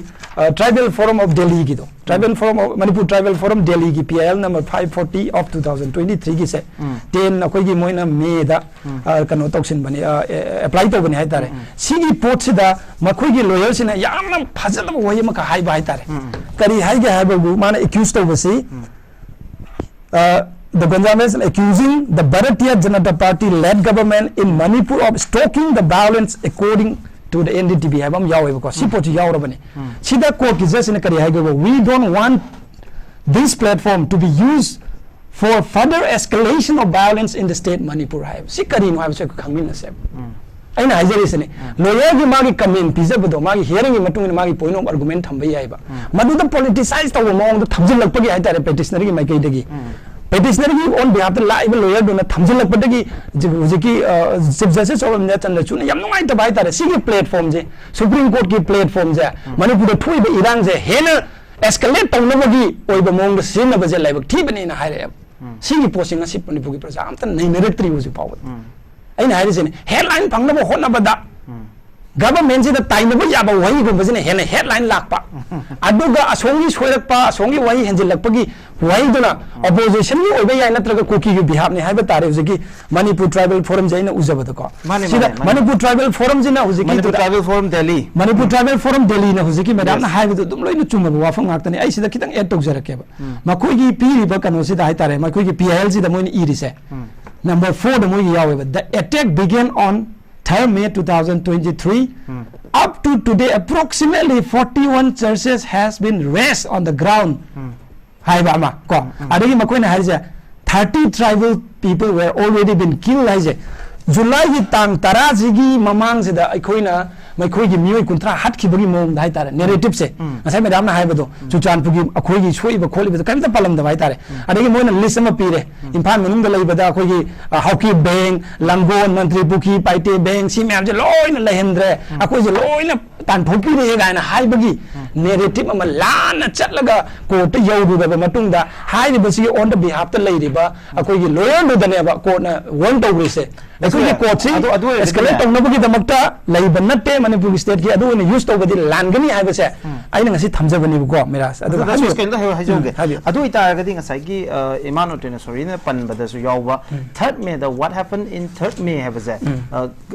ꯇ꯭ꯔꯥꯏꯕꯦꯜ ꯐꯣꯔꯝ ꯑꯣꯐ ꯗꯦꯜꯂꯤꯒꯤꯗꯣ, tribal forum of Manipur tribal forum ꯗꯦꯜꯂꯤꯒꯤ P I L number five forty of two thousand twenty ꯊ꯭ꯔꯤꯒꯤꯁꯦ, ꯎꯝ꯫ ꯇꯦꯟ ꯑꯩꯈꯣꯏꯒꯤ ꯃꯣꯏꯅ ꯃꯦꯗ ꯎꯝ꯫ ꯑ, ꯀꯩꯅꯣ ꯇꯧꯁꯤꯟꯕꯅꯤ, ꯑ, ꯑꯦ-, ꯑꯦꯄ꯭ꯂꯥꯏ ꯇꯧꯕꯅꯤ ꯍꯥꯏꯇꯥꯔꯦ꯫ ꯎꯝ, ꯎꯝ꯫ ꯁꯤꯒꯤ ꯄꯣꯠꯁꯤꯗ ꯃꯈꯣꯏꯒꯤ ꯂꯣꯌꯔꯁꯤꯅ ꯌꯥꯝꯅ ꯐꯖꯗꯕ ꯋꯥꯍꯩ ꯑꯃꯈꯛ ꯍꯥꯏꯕ ꯍꯥꯏꯇꯥꯔꯦ꯫ ꯎꯝ, ꯎꯝ꯫ ꯀꯔꯤ ꯍꯥꯏꯒꯦ ꯍꯥꯏꯕꯕꯨ, ꯃꯥꯅ ꯑꯦꯀ꯭ꯌꯨꯁ ꯇꯧꯕꯁꯤ, ꯎꯝ꯫ ꯑ, the Gonzalez accusing the Bharatiya Janata Party led government in Manipur of stoking the violence according to the N D T V ꯍꯥꯏꯕ ꯑꯃ ꯌꯥꯎꯋꯦꯕꯀꯣ꯫ ꯁꯤ ꯎꯝ꯫ ꯄꯣꯠꯁꯤ ꯌꯥꯎꯔꯕꯅꯤ꯫ ꯎꯝ꯫ ꯁꯤꯗ ꯀꯣꯔꯠꯀꯤ ꯖꯖꯁꯤꯅ ꯀꯔꯤ ꯍꯥꯏꯒꯦꯕ? "We don't want this platform to be used for further escalation of violence in the state Manipur" ꯍꯥꯏꯕ꯫ ꯁꯤ ꯀꯔꯤꯅꯣ ꯍꯥꯏꯕꯁꯦ ꯑꯩꯈꯣꯏ ꯈꯪꯃꯤꯟꯅꯁꯦꯕ꯫ ꯎꯝ꯫ ꯑꯩꯅ ꯍꯥꯏꯖꯔꯤꯁꯤꯅꯦ, ꯎꯝ꯫ ꯂꯣꯌꯔꯒꯤ ꯃꯥꯒꯤ ꯀꯃꯦꯟ ꯄꯤꯖꯕꯗꯣ, ꯃꯥꯒꯤ ꯍꯤꯌꯔꯤꯡꯒꯤ ꯃꯇꯨꯡ ꯏꯟꯅ ꯃꯥꯒꯤ ꯄꯣꯏꯟ ꯑꯣꯐ ꯑꯥꯔꯒꯨꯃꯦꯟ ꯊꯝꯕ ꯌꯥꯏꯕ꯫ ꯎꯝ꯫ ꯃꯗꯨꯗ ꯄꯣꯂꯤꯇꯤꯁꯥꯏꯁ ꯇꯧꯕ ꯃꯑꯣꯡꯗ ꯊꯝꯖꯤꯜꯂꯛꯄꯒꯤ ꯍꯥꯏꯇꯥꯔꯦ, ꯄꯦꯇꯤꯁꯅꯔꯒꯤ ꯃꯥꯏꯀꯩꯗꯒꯤ꯫ ꯎꯝ꯫ ꯄꯦꯇꯤꯁꯅꯔꯒꯤ ꯑꯣꯟ ꯕꯤꯍꯥꯐꯇ ꯂꯥꯛꯏꯕ ꯂꯣꯌꯔꯗꯨꯅ ꯊꯝꯖꯤꯜꯂꯛꯄꯗꯒꯤ ꯍꯧꯖꯤꯛ-, ꯍꯧꯖꯤꯛꯀꯤ, ꯑ, ꯆꯤꯐ ꯖꯁꯇꯤꯁ ꯑꯣꯐ ꯏꯟꯗꯤꯌꯥ ꯆꯟꯗ꯭ꯔꯆꯨꯗꯅ ꯌꯥꯝ ꯅꯨꯡꯉꯥꯏꯇꯕ ꯍꯥꯏꯇꯥꯔꯦ꯫ ꯁꯤꯒꯤ ꯄ꯭ꯂꯦꯠꯐꯣꯝꯁꯦ, ꯁꯨꯄ꯭ꯔꯤꯝ ꯀꯣꯔꯠꯀꯤ ꯄ꯭ꯂꯦꯠꯐꯣꯝꯁꯦ, ꯎꯝ꯫ ꯃꯅꯤꯄꯨꯔꯗ ꯊꯣꯛꯏꯕ ꯏꯔꯥꯡꯁꯦ ꯍꯦꯟꯅ ꯑꯦꯁꯀꯦꯂꯦꯠ ꯇꯧꯅꯕꯒꯤ ꯑꯣꯏꯕ ꯃꯑꯣꯡꯗ ꯁꯤꯖꯤꯟꯅꯕꯁꯦ ꯂꯥꯏꯕꯛ ꯊꯤꯕꯅꯦꯅ ꯍꯥꯏꯔꯛꯑꯦꯕ꯫ ꯎꯝ꯫ ꯁꯤꯒꯤ ꯄꯣꯠꯁꯤ ꯉꯁꯤ ꯃꯅꯤꯄꯨꯔꯒꯤ ꯄ꯭ꯔꯖꯥ ꯑꯝꯇ ꯅꯩꯅꯔꯛꯇ꯭ꯔꯤ ꯍꯧꯖꯤꯛ ꯐꯥꯎꯕꯗ꯫ ꯎꯝ꯫ ꯑꯩꯅ ꯍꯥꯏꯔꯤꯁꯤꯅꯦ, ꯍꯦꯗꯂꯥꯏꯟ ꯐꯪꯅꯕ ꯍꯣꯠꯅꯕꯗ ꯎꯝ꯫ ꯒꯚꯔꯟꯃꯦꯟꯁꯤꯗ ꯇꯥꯏꯅꯕ ꯌꯥꯕ ꯋꯥꯍꯩꯒꯨꯝꯕꯁꯤꯅ ꯍꯦꯟꯅ ꯍꯦꯗꯂꯥꯏꯟ ꯂꯥꯛꯄ, ꯎꯝ꯫ ꯑꯗꯨꯒ ꯑꯁꯣꯝꯒꯤ ꯁꯣꯏꯔꯛꯄ, ꯑꯁꯣꯝꯒꯤ ꯋꯥꯍꯩ ꯍꯦꯟꯖꯤꯜꯂꯛꯄꯒꯤ ꯋꯥꯍꯩꯗꯨꯅ ꯎꯝ꯫ ꯑꯣꯄꯣꯖꯤꯁꯟꯒꯤ ꯑꯣꯏꯕ ꯌꯥꯏ, ꯅꯠꯇ꯭ꯔꯒ ꯀꯨꯀꯤꯒꯤ ꯕꯤꯍꯥꯞꯅꯤ ꯍꯥꯏꯕ ꯇꯥꯔꯦ꯫ ꯍꯧꯖꯤꯛꯀꯤ ꯃꯅꯤꯄꯨꯔ ꯇ꯭ꯔꯥꯏꯕꯦꯜ ꯐꯣꯔꯝꯁꯦ ꯑꯩꯅ ꯎꯖꯕꯗꯀꯣ꯫ ꯃꯥꯅꯦ, ꯁꯤꯗ ꯃꯥꯅꯦ, ꯃꯥꯅꯦ꯫ ꯃꯅꯤꯄꯨꯔ ꯇ꯭ꯔꯥꯏꯕꯦꯜ ꯐꯣꯔꯝꯁꯤꯅ ꯍꯧꯖꯤꯛꯀꯤ ꯃꯅꯤꯄꯨꯔ ꯇ꯭ꯔꯥꯏꯕꯦꯜ ꯐꯣꯔꯝ ꯗꯦꯜꯂꯤ꯫ ꯃꯅꯤꯄꯨꯔ ꯎꯝ꯫ ꯇ꯭ꯔꯥꯏꯕꯦꯜ ꯐꯣꯔꯝ ꯗꯦꯜꯂꯤꯅ ꯍꯧꯖꯤꯛꯀꯤ ꯃꯦꯗꯥꯝꯅ ꯌꯦꯁ꯫ ꯍꯥꯏꯕꯗꯨ ꯑꯗꯨꯝ ꯂꯣꯏꯅ ꯆꯨꯝꯃꯕ ꯋꯥꯐꯝ ꯉꯥꯛꯇꯅꯤ꯫ ꯑꯩ ꯁꯤꯗ ꯈꯤꯇꯪ ꯑꯦꯗ ꯇꯧꯖꯔꯛꯀꯦꯕ꯫ ꯎꯝ꯫ ꯃꯈꯣꯏꯒꯤ ꯄꯤꯔꯤꯕ ꯀꯩꯅꯣꯁꯤꯗ ꯍꯥꯏꯇꯥꯔꯦ, ꯃꯈꯣꯏꯒꯤ ꯄꯤ ꯑꯥꯏ ꯑꯦꯜꯁꯤꯗ ꯃꯣꯏꯅ ꯏꯔꯤꯁꯦ, ꯎꯝ꯫ ꯅꯝꯕꯔ ꯐꯣꯔꯗ ꯃꯣꯏꯒꯤ ꯌꯥꯎꯋꯦꯕ, "The attack began on third May two thousand twenty-three. Um. Up to today, approximately forty-one churches has been razed on the ground." ꯎꯝ꯫ ꯍꯥꯏꯕ ꯑꯃ ꯀꯣ꯫ ꯎꯝ, ꯎꯝ꯫ ꯑꯗꯒꯤ ꯃꯈꯣꯏꯅ ꯍꯥꯏꯔꯤꯁꯦ, "Thirty tribal people were already been killed" ꯍꯥꯏꯁꯦ, ꯖꯨꯂꯥꯏꯒꯤ ꯇꯥꯡ ꯇꯔꯥꯁꯤꯒꯤ ꯃꯃꯥꯡꯁꯤꯗ ꯑꯩꯈꯣꯏꯅ ꯃꯈꯣꯏꯒꯤ ꯃꯤꯑꯣꯏ ꯀꯨꯟꯊ꯭ꯔꯥ ꯍꯥꯠꯈꯤꯕꯒꯤ ꯃꯑꯣꯡꯗ ꯍꯥꯏꯇꯥꯔꯦ, ꯅꯦꯔꯦꯇꯤꯞꯁꯦ꯫ ꯎꯝ꯫ ꯉꯁꯥꯏ ꯃꯦꯗꯥꯝꯅ ꯍꯥꯏꯕꯗꯣ, ꯎꯝ꯫ ꯆꯨꯔꯆꯥꯟꯄꯨꯔꯒꯤ ꯑꯩꯈꯣꯏꯒꯤ ꯁꯣꯛꯏꯕ ꯈꯣꯠꯂꯤꯕꯗꯣ ꯀꯔꯤꯝꯇ ꯄꯜꯂꯝꯗꯕ ꯍꯥꯏꯇꯥꯔꯦ꯫ ꯎꯝ꯫ ꯑꯗꯒꯤ ꯃꯣꯏꯅ ꯂꯤꯁ ꯑꯃ ꯄꯤꯔꯦ, ꯎꯝ꯫ ꯏꯝꯐꯥꯜ ꯃꯅꯨꯡꯗ ꯂꯩꯕꯗ ꯑꯩꯈꯣꯏꯒꯤ, ꯑ, ꯍꯥꯎꯀꯤ ꯕꯦꯡ, ꯂꯥꯡꯒꯣꯜ, ꯃꯟꯇ꯭ꯔꯤ ꯄꯨꯈ꯭ꯔꯤ, ꯄꯥꯏꯇꯦ ꯕꯦꯡ, ꯁꯤ ꯃꯌꯥꯝꯁꯦ ꯂꯣꯏꯅ ꯂꯩꯍꯟꯗ꯭ꯔꯦ, ꯎꯝ꯫ ꯑꯩꯈꯣꯏꯁꯦ ꯂꯣꯏꯅ ꯇꯥꯟꯊꯣꯛꯄꯤꯔꯦ ꯀꯥꯏꯅ ꯍꯥꯏꯕꯒꯤ ꯎꯝ꯫ ꯅꯦꯔꯦꯇꯤꯚ ꯑꯃ ꯂꯥꯟꯅ ꯆꯠꯂꯒ ꯀꯣꯔꯠꯇ ꯌꯧꯔꯨꯔꯕ ꯃꯇꯨꯡꯗ, ꯍꯥꯏꯔꯤꯕꯁꯤꯒꯤ on the behalf ꯇ ꯂꯩꯔꯤꯕ ꯑꯩꯈꯣꯏꯒꯤ ꯂꯣꯌꯔꯗꯨꯗꯅꯦꯕ ꯀꯣꯔꯠꯅ ꯋꯥꯔꯟ ꯇꯧꯈ꯭ꯔꯤꯁꯦ꯫ ꯑꯩꯈꯣꯏꯒꯤ ꯀꯣꯔꯠꯁꯤ ꯑꯦꯁꯀꯦꯂꯦꯠ ꯇꯧꯅꯕꯒꯤꯗꯃꯛꯇ ꯂꯩꯕ ꯅꯠꯇꯦ ꯃꯅꯤꯄꯨꯔꯒꯤ ꯁ꯭ꯇꯦꯠꯀꯤ, ꯑꯗꯨ ꯑꯣꯏꯅ ꯌꯨꯁ ꯇꯧꯕꯗꯤ ꯂꯥꯟꯒꯅꯤ ꯍꯥꯏꯕꯁꯦ ꯑꯩꯅ ꯉꯁꯤ ꯊꯝꯖꯕꯅꯤꯕꯀꯣ, ꯃꯤꯔꯥꯖ꯫ ꯑꯗꯨꯒ ꯑꯗꯨ ꯍꯥꯏꯕꯤꯌꯨ꯫ ꯀꯩꯅꯣꯝꯇ ꯍꯥꯏꯍꯧ-, ꯍꯥꯏꯖꯍꯧꯒꯦ꯫ ꯎꯝ, ꯍꯥꯏꯕꯤꯌꯨ꯫ ꯑꯗꯨ ꯑꯣꯏꯇꯥꯔꯒꯗꯤ ꯉꯁꯥꯏꯒꯤ, ꯑ, ꯏꯃꯥ ꯅꯣꯇꯦꯅ ꯁꯣꯔꯤꯅ ꯄꯟꯕꯗꯁꯨ ꯌꯥꯎꯕ ꯎꯝ꯫ Third May the, what happened in third May ꯍꯥꯏꯕꯁꯦ, ꯎꯝ꯫ ꯑ,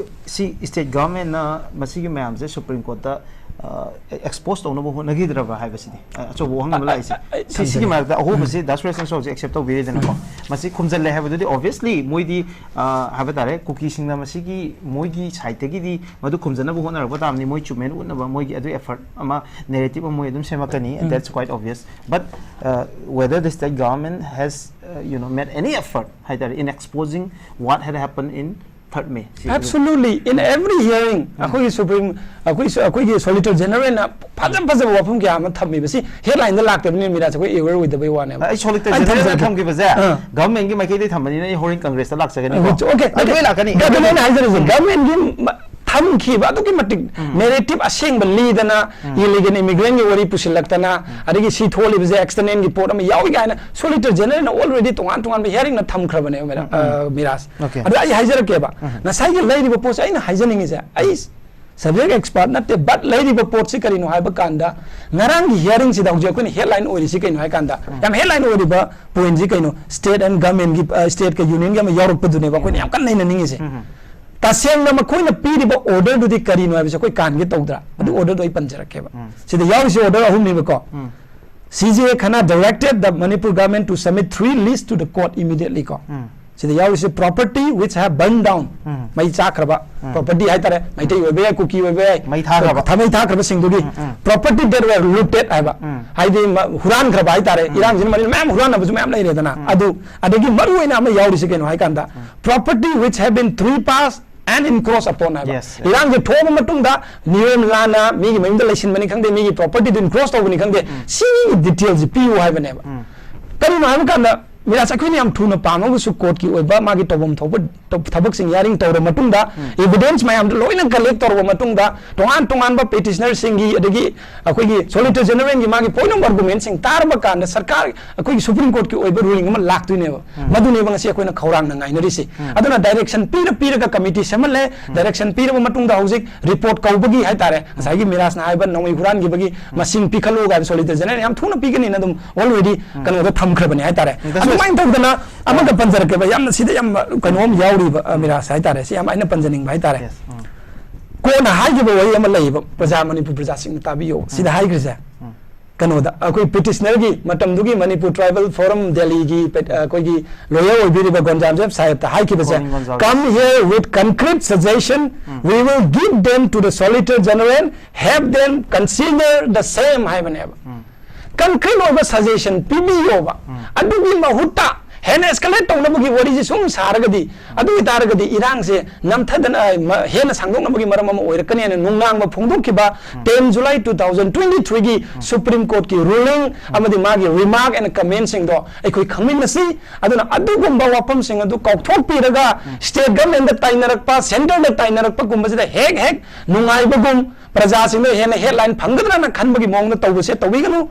ꯁꯤ ꯁ꯭ꯇꯦꯠ ꯒꯚꯔꯟꯃꯦꯟꯠꯅ ꯃꯁꯤꯒꯤ ꯃꯌꯥꯝꯁꯦ ꯁꯨꯄ꯭ꯔꯤꯝ ꯀꯣꯔꯠꯇ, ꯑ, ꯑꯦꯛꯁꯄꯣꯖ ꯇꯧꯅꯕ ꯍꯣꯠꯅꯈꯤꯗ꯭ꯔꯕ ꯍꯥꯏꯕꯁꯤꯅꯤ, ꯑ, ꯑꯆꯧꯕ ꯋꯥꯍꯪ ꯑꯃ ꯑ, ꯂꯥꯛꯏꯁꯦ꯫ ꯑ, ꯑ, ꯁꯤ-, ꯁꯤꯒꯤ ꯊꯝꯖꯒꯦ꯫ ꯃꯔꯛꯇ ꯑꯍꯣꯕꯁꯤ ꯎꯝ꯫ ꯗꯥ ꯁꯨꯔꯦꯁꯅꯁꯨ ꯍꯧꯖꯤꯛ ꯑꯦꯛꯁꯦꯞ ꯇꯧꯕꯤꯔꯦꯗꯅꯀꯣ꯫ ꯎꯝ꯫ ꯃꯁꯤ ꯈꯨꯝꯖꯜꯂꯦ ꯍꯥꯏꯕꯗꯨꯗꯤ obviously ꯃꯣꯏꯗꯤ, ꯑ, ꯍꯥꯏꯕ ꯇꯥꯔꯦ, ꯀꯨꯀꯤꯁꯤꯡꯅ ꯃꯁꯤꯒꯤ ꯃꯣꯏꯒꯤ ꯁꯥꯏꯠꯇꯒꯤꯗꯤ ꯃꯗꯨ ꯈꯨꯝꯖꯅꯕ ꯍꯣꯠꯅꯔꯛꯄ ꯇꯥꯕꯅꯤ, ꯃꯣꯏ ꯆꯨꯝꯃꯦꯅ ꯎꯠꯅꯕ ꯃꯣꯏꯒꯤ ꯑꯗꯨ effort ꯑꯃ, ꯅꯦꯔꯦꯇꯤꯚ ꯑꯃ ꯃꯣꯏ ꯑꯗꯨꯝ ꯁꯦꯝꯃꯛꯀꯅꯤ, and um. That's quite obvious. But, uh, whether the state government has, uh, you know, made any effort ꯍꯥꯏꯇꯥꯔꯦ, in exposing what had happened in third May? ꯁꯤ ꯑꯗꯨꯝ Absolutely, in every hearing, ꯎꯝ꯫ ꯑꯩꯈꯣꯏꯒꯤ supreme, ꯑꯩꯈꯣꯏ, ꯑꯩꯈꯣꯏꯒꯤ ꯁꯣꯂꯤꯁꯤꯇꯔ ꯖꯦꯅꯔꯦꯜꯅ ꯐꯖ ꯐꯖꯕ ꯋꯥꯐꯝ ꯀꯌꯥ ꯑꯃ ꯊꯝꯃꯤꯕꯁꯤ ꯍꯦꯗꯂꯥꯏꯟꯗ ꯂꯥꯛꯇꯕꯅꯤꯅ, ꯃꯤꯔꯥꯖ, ꯑꯩꯈꯣꯏ ꯑꯦꯋꯦꯌꯔ ꯑꯣꯏꯗꯕꯩ ꯋꯥꯅꯦꯕ꯫ ꯑꯩ ꯁꯣꯂꯤꯁꯤꯇꯔ ꯑꯩꯅ ꯖꯦꯅꯔꯦꯜꯅ ꯊꯝꯖꯔꯛꯀꯦ꯫ ꯊꯝꯈꯤꯕꯁꯦ ꯑꯥ꯫ ꯒꯚꯔꯟꯃꯦꯟꯠꯀꯤ ꯃꯥꯏꯀꯩꯗꯒꯤ ꯊꯝꯕꯅꯤꯅ ꯑꯩ ꯍꯣꯔꯦꯟ ꯀꯪꯒ꯭ꯔꯦꯁꯇ ꯂꯥꯛꯆꯒꯅꯤꯀꯣ꯫ ꯑꯣꯀꯦ, ꯑꯣꯀꯦ, ꯑꯗꯨ ꯂꯣꯏ ꯂꯥꯛꯀꯅꯤ꯫ ꯑꯗꯨ ꯑꯩꯅ ꯍꯥꯏꯖꯔꯤꯁꯦ, ꯎꯝ꯫ ꯒꯚꯔꯟꯃꯦꯟꯠꯀꯤ ꯃ-, ꯊꯝꯈꯤꯕ ꯑꯗꯨꯛꯀꯤ ꯃꯇꯤꯛ ꯎꯝ꯫ ꯅꯦꯔꯦꯇꯤꯚ ꯑꯁꯦꯡꯕ ꯂꯤꯗꯅ, ꯎꯝ꯫ ꯏꯂꯤꯒꯦꯜ ꯏꯃꯤꯒ꯭ꯔꯦꯟꯠꯀꯤ ꯋꯥꯔꯤ ꯄꯨꯁꯤꯜꯂꯛꯇꯅ, ꯎꯝ꯫ ꯑꯗꯒꯤ ꯁꯤ ꯊꯣꯛꯍꯜꯂꯤꯕꯁꯦ ꯑꯦꯛꯁꯇꯔꯅꯦꯜꯒꯤ ꯄꯣꯠ ꯑꯃ ꯌꯥꯎꯏ ꯀꯥꯏꯅ ꯁꯣꯂꯤꯁꯤꯇꯔ ꯖꯦꯅꯔꯦꯜꯅ already ꯇꯣꯉꯥꯟ ꯇꯣꯉꯥꯟꯕ ꯍꯤꯌꯥꯔꯤꯡꯅ ꯊꯝꯈ꯭ꯔꯕꯅꯦꯕ, ꯃꯦꯗꯥꯝ, ꯎꯝ, ꯎꯝ꯫ ꯑ, ꯃꯤꯔꯥꯖ꯫ ꯑꯣꯀꯦ꯫ ꯑꯗ ꯑꯩ ꯍꯥꯏꯖꯔꯛꯀꯦꯕ, ꯎꯝ꯫ ꯉꯁꯥꯏꯒꯤ ꯂꯩꯔꯤꯕ ꯄꯣꯠꯁꯦ ꯑꯩꯅ ꯍꯥꯏꯖꯅꯤꯡꯉꯤꯁꯦ, ꯑꯩ ꯁꯕꯖꯦꯛ ꯑꯦꯛꯁꯄꯔꯠ ꯅꯠꯇꯦ, but ꯂꯩꯔꯤꯕ ꯄꯣꯠꯁꯤ ꯀꯔꯤꯅꯣ ꯍꯥꯏꯕ ꯀꯥꯟꯗ, ꯉꯔꯥꯡꯒꯤ ꯍꯤꯌꯥꯔꯤꯡꯁꯤꯗ ꯍꯧꯖꯤꯛ ꯑꯩꯈꯣꯏꯅ ꯍꯦꯗꯂꯥꯏꯟ ꯑꯣꯏꯔꯤꯁꯤ ꯀꯩꯅꯣ ꯍꯥꯏ ꯀꯥꯟꯗ, ꯎꯝ꯫ ꯌꯥꯝ ꯍꯦꯗꯂꯥꯏꯟ ꯑꯣꯏꯔꯤꯕ ꯄꯣꯏꯟꯠꯁꯤ ꯀꯩꯅꯣ, ꯁ꯭ꯇꯦꯠ ꯑꯦꯟ ꯒꯚꯔꯟꯃꯦꯟꯠꯀꯤ, ꯑ, ꯁ꯭ꯇꯦꯠꯀ ꯌꯨꯅꯤꯌꯟꯒ ꯑꯃ ꯌꯥꯎꯔꯛꯄꯗꯨꯅꯦꯕ ꯑꯩꯈꯣꯏꯅ ꯌꯥꯝ ꯀꯟꯅ ꯅꯩꯅꯅꯤꯡꯉꯤꯁꯦ꯫ ꯎꯝ꯫ ꯇꯁꯦꯡꯅ ꯃꯈꯣꯏꯅ ꯄꯤꯔꯤꯕ ꯑꯣꯔꯗꯔꯗꯨꯗꯤ ꯀꯔꯤꯅꯣ ꯍꯥꯏꯕꯁꯦ ꯑꯩꯈꯣꯏ ꯀꯥꯟꯒꯦ ꯇꯧꯗ꯭ꯔꯥ? ꯑꯗꯨ ꯎꯝ꯫ ꯑꯣꯔꯗꯔꯗꯨ ꯑꯩ ꯄꯟꯖꯔꯛꯀꯦꯕ꯫ ꯎꯝ꯫ ꯁꯤꯗ ꯌꯥꯎꯔꯤꯁꯦ ꯑꯣꯔꯗꯔ ꯑꯍꯨꯝꯅꯦꯕꯀꯣ꯫ Um. C J A Khanna directed the Manipur government to submit three lists to the court immediately ꯀꯣ꯫ ꯎꯝ꯫ ꯁꯤꯗ ꯌꯥꯎꯔꯤꯁꯦ property which have burned down, ꯎꯝ꯫ ꯃꯩ ꯆꯥꯛꯈ꯭ꯔꯕ ꯎꯝ꯫ Property ꯍꯥꯏꯇꯥꯔꯦ, ꯃꯩꯇꯩ ꯑꯣꯏꯕ ꯌꯥꯏ, ꯀꯨꯀꯤ ꯑꯣꯏꯕ ꯌꯥꯏ, ꯃꯩ ꯊꯥꯈ꯭ꯔꯕ꯫ ꯊ-, ꯃꯩ ꯊꯥꯈ꯭ꯔꯕꯁꯤꯡꯗꯨꯒꯤ ꯎꯝ, ꯎꯝ꯫ Property that were looted ꯍꯥꯏꯕ, ꯎꯝ꯫ ꯍꯥꯏꯗꯤ ꯃ-, ꯍꯨꯔꯥꯟꯈ꯭ꯔꯕ ꯍꯥꯏꯇꯥꯔꯦ, ꯎꯝ꯫ ꯏꯔꯥꯡꯁꯤꯅ ꯃꯔꯝ ꯃꯌꯥꯝ ꯍꯨꯔꯥꯟꯅꯕꯁꯨ ꯃꯌꯥꯝ ꯂꯩꯔꯦꯗꯅ꯫ ꯎꯝ꯫ ꯑꯗꯨ, ꯑꯗꯒꯤ ꯃꯔꯨ ꯑꯣꯏꯅ ꯑꯃ ꯌꯥꯎꯔꯤꯁꯦ ꯀꯩꯅꯣ ꯍꯥꯏ ꯀꯥꯟꯗ, ꯎꯝ꯫ Property which have been trespassed and encroached upon ꯍꯥꯏꯕ꯫ Yes, yes. ꯏꯔꯥꯡꯁꯦ ꯊꯣꯛꯑꯕ ꯃꯇꯨꯡꯗ ꯅꯤꯌꯣꯝ ꯂꯥꯟꯅ ꯃꯤꯒꯤ ꯃꯌꯨꯝꯗ ꯂꯩꯁꯤꯟꯕꯅꯤ ꯈꯪꯗꯦ, ꯃꯤꯒꯤ property ꯗꯨ encroach ꯇꯧꯕꯅꯤ ꯈꯪꯗꯦ, ꯎꯝ꯫ ꯁꯤꯒꯤ details ꯁꯤ ꯄꯤꯌꯨ ꯍꯥꯏꯕꯅꯦꯕ꯫ ꯎꯝ꯫ ꯀꯔꯤꯅꯣ ꯍꯥꯏꯕ ꯀꯥꯟꯗ, ꯃꯤꯔꯥꯁ, ꯑꯩꯈꯣꯏꯅ ꯌꯥꯝ ꯊꯨꯅ ꯄꯥꯝꯃꯒꯁꯨ ꯀꯣꯔꯠꯀꯤ ꯑꯣꯏꯕ ꯃꯥꯒꯤ ꯇꯧꯐꯝ ꯊꯣꯛꯄ ꯊꯕꯛꯁꯤꯡ ꯍꯤꯌꯥꯔꯤꯡ ꯇꯧꯔꯕ ꯃꯇꯨꯡꯗ, ꯏꯚꯤꯗꯦꯟꯁ ꯃꯌꯥꯝꯗꯣ ꯂꯣꯏꯅ ꯀꯂꯦꯛ ꯇꯧꯔꯕ ꯃꯇꯨꯡꯗ, ꯇꯣꯉꯥꯟ ꯇꯣꯉꯥꯟꯕ ꯄꯦꯇꯤꯁꯅꯔꯁꯤꯡꯒꯤ, ꯑꯗꯒꯤ ꯑꯩꯈꯣꯏꯒꯤ ꯁꯣꯂꯤꯁꯤꯇꯔ ꯖꯦꯅꯔꯦꯜꯒꯤ ꯃꯥꯒꯤ ꯄꯣꯏꯟ ꯑꯣꯐ ꯑꯥꯔꯒꯨꯃꯦꯟꯁꯤꯡ ꯇꯥꯔꯕ ꯀꯥꯟꯗ, ꯁꯔꯀꯥꯔ, ꯑꯩꯈꯣꯏꯒꯤ ꯁꯨꯄ꯭ꯔꯤꯝ ꯀꯣꯔꯠꯀꯤ ꯑꯣꯏꯕ ꯔꯨꯂꯤꯡ ꯑꯃ ꯂꯥꯛꯇꯣꯏꯅꯦꯕ꯫ ꯃꯗꯨꯅꯦꯕ ꯉꯁꯤ ꯑꯩꯈꯣꯏꯅ ꯈꯧꯔꯥꯡꯅ ꯉꯥꯏꯅꯔꯤꯁꯤ꯫ ꯑꯗꯨꯅ ꯗꯥꯏꯔꯦꯛꯁꯟ ꯄꯤꯔ ꯄꯤꯔꯒ ꯀꯃꯤꯇꯤ ꯁꯦꯝꯍꯜꯂꯦ꯫ ꯗꯥꯏꯔꯦꯛꯁꯟ ꯄꯤꯔꯕ ꯃꯇꯨꯡꯗ ꯍꯧꯖꯤꯛ ꯔꯤꯄꯣꯔꯠ ꯀꯧꯕꯒꯤ ꯍꯥꯏꯇꯥꯔꯦ, ꯉꯁꯥꯏꯒꯤ ꯃꯤꯔꯥꯁꯅ ꯍꯥꯏꯕ ꯅꯣꯡꯃꯩ ꯍꯨꯔꯥꯟꯈꯤꯕꯒꯤ ꯃꯁꯤꯡ ꯄꯤꯈꯠꯂꯨ ꯀꯥꯏꯕ ꯁꯣꯂꯤꯁꯤꯇꯔ ꯖꯦꯅꯔꯦꯜ ꯌꯥꯝ ꯊꯨꯅ ꯄꯤꯒꯅꯤꯅ ꯑꯗꯨꯝ ꯑꯣꯜꯔꯦꯗꯤ ꯀꯩꯅꯣꯗ ꯊꯝꯈ꯭ꯔꯕꯅꯦ ꯍꯥꯏꯇꯥꯔꯦ꯫ ꯑꯗꯨꯃꯥꯏꯅ ꯇꯧꯗꯅ ꯑꯃꯒ ꯄꯟꯖꯔꯛꯀꯦꯕ, ꯌꯥꯝꯅ ꯁꯤꯗ ꯌꯥꯝ ꯀꯩꯅꯣ ꯑꯃ ꯌꯥꯎꯔꯤꯕ, ꯑ, ꯃꯤꯔꯥꯁ ꯍꯥꯏꯇꯥꯔꯦ, ꯁꯤ ꯌꯥꯝ ꯑꯩꯅ ꯄꯟꯖꯅꯤꯡꯕ ꯍꯥꯏꯇꯥꯔꯦ꯫ ꯀꯣꯟꯅ ꯍꯥꯏꯈꯤꯕ ꯋꯥꯔꯤ ꯑꯃ ꯂꯩꯌꯦꯕ, ꯄ꯭ꯔꯖꯥ, ꯃꯅꯤꯄꯨꯔ ꯄ꯭ꯔꯖꯥꯁꯤꯡꯅ ꯇꯥꯕꯤꯌꯣ, ꯁꯤꯗ ꯍꯥꯏꯈ꯭ꯔꯤꯁꯦ꯫ ꯀꯩꯅꯣꯗ ꯑꯩꯈꯣꯏ ꯄꯤꯇꯤꯁꯅꯔꯒꯤ ꯃꯇꯝꯗꯨꯒꯤ ꯃꯅꯤꯄꯨꯔ ꯇ꯭ꯔꯥꯏꯕꯦꯜ ꯐꯣꯔꯝ ꯗꯦꯜꯂꯤꯒꯤ ꯄꯦ-, ꯑ, ꯑꯩꯈꯣꯏꯒꯤ lawyer ꯑꯣꯏꯕꯤꯔꯤꯕ ꯒꯣꯟꯖꯥꯝ ꯖꯦꯕ ꯁꯥꯍꯦꯕꯇ ꯍꯥꯏꯈꯤꯕꯁꯦ, "Come here with concrete suggestion, we will give them to the Solicitor General, have them consider the same" ꯍꯥꯏꯕꯅꯦꯕ꯫ ꯀꯟꯀ꯭ꯔꯤꯠ ꯑꯣꯏꯕ ꯁꯖꯦꯁꯟ ꯄꯤꯕꯤꯌꯣꯕ꯫ ꯑꯗꯨꯒꯤ ꯃꯍꯨꯠꯇ ꯍꯦꯟꯅ ꯑꯦꯁꯀꯦꯂꯦꯠ ꯇꯧꯅꯕꯒꯤ ꯋꯥꯔꯤꯁꯤ ꯁꯨꯝ ꯁꯥꯔꯒꯗꯤ, ꯑꯗꯨ ꯑꯣꯏꯇꯥꯔꯒꯗꯤ ꯏꯔꯥꯡꯁꯦ ꯅꯝꯊꯗꯅ, ꯑ, ꯃ-, ꯍꯦꯟꯅ ꯁꯥꯡꯗꯣꯛꯅꯕꯒꯤ ꯃꯔꯝ ꯑꯃ ꯑꯣꯏꯔꯛꯀꯅꯤ ꯍꯥꯏꯅ ꯅꯨꯡꯅꯥꯡꯕ ꯐꯣꯡꯗꯣꯛꯈꯤꯕ, ten July two thousand twenty-threeꯒꯤ ꯁꯨꯄ꯭ꯔꯤꯝ ꯀꯣꯔꯠꯀꯤ ꯔꯨꯂꯤꯡ ꯑꯃꯗꯤ ꯃꯥꯒꯤ ꯔꯤꯃꯥꯔꯛ ꯑꯦꯟ ꯀꯃꯦꯟꯁꯤꯡꯗꯣ ꯑꯩꯈꯣꯏ ꯈꯪꯃꯤꯟꯅꯁꯤ꯫ ꯑꯗꯨꯅ ꯑꯗꯨꯒꯨꯝꯕ ꯋꯥꯐꯝꯁꯤꯡ ꯑꯗꯨ ꯀꯥꯎꯊꯣꯛꯄꯤꯔꯒ, ꯁ꯭ꯇꯦꯠ ꯒꯚꯔꯟꯃꯦꯟꯗ ꯇꯥꯏꯅꯔꯛꯄ, ꯁꯦꯟꯇꯔꯗ ꯇꯥꯏꯅꯔꯛꯄꯒꯨꯝꯕꯁꯤꯗ ꯍꯦꯛ ꯍꯦꯛ ꯅꯨꯡꯉꯥꯏꯕꯒꯨꯝ, ꯄ꯭ꯔꯖꯥꯁꯤꯡꯗ ꯍꯦꯟꯅ ꯍꯦꯗꯂꯥꯏꯟ ꯐꯪꯒꯗ꯭ꯔꯅ ꯈꯟꯕꯒꯤ ꯃꯑꯣꯡꯗ ꯇꯧꯕꯁꯦ ꯇꯧꯕꯤꯒꯅꯨ꯫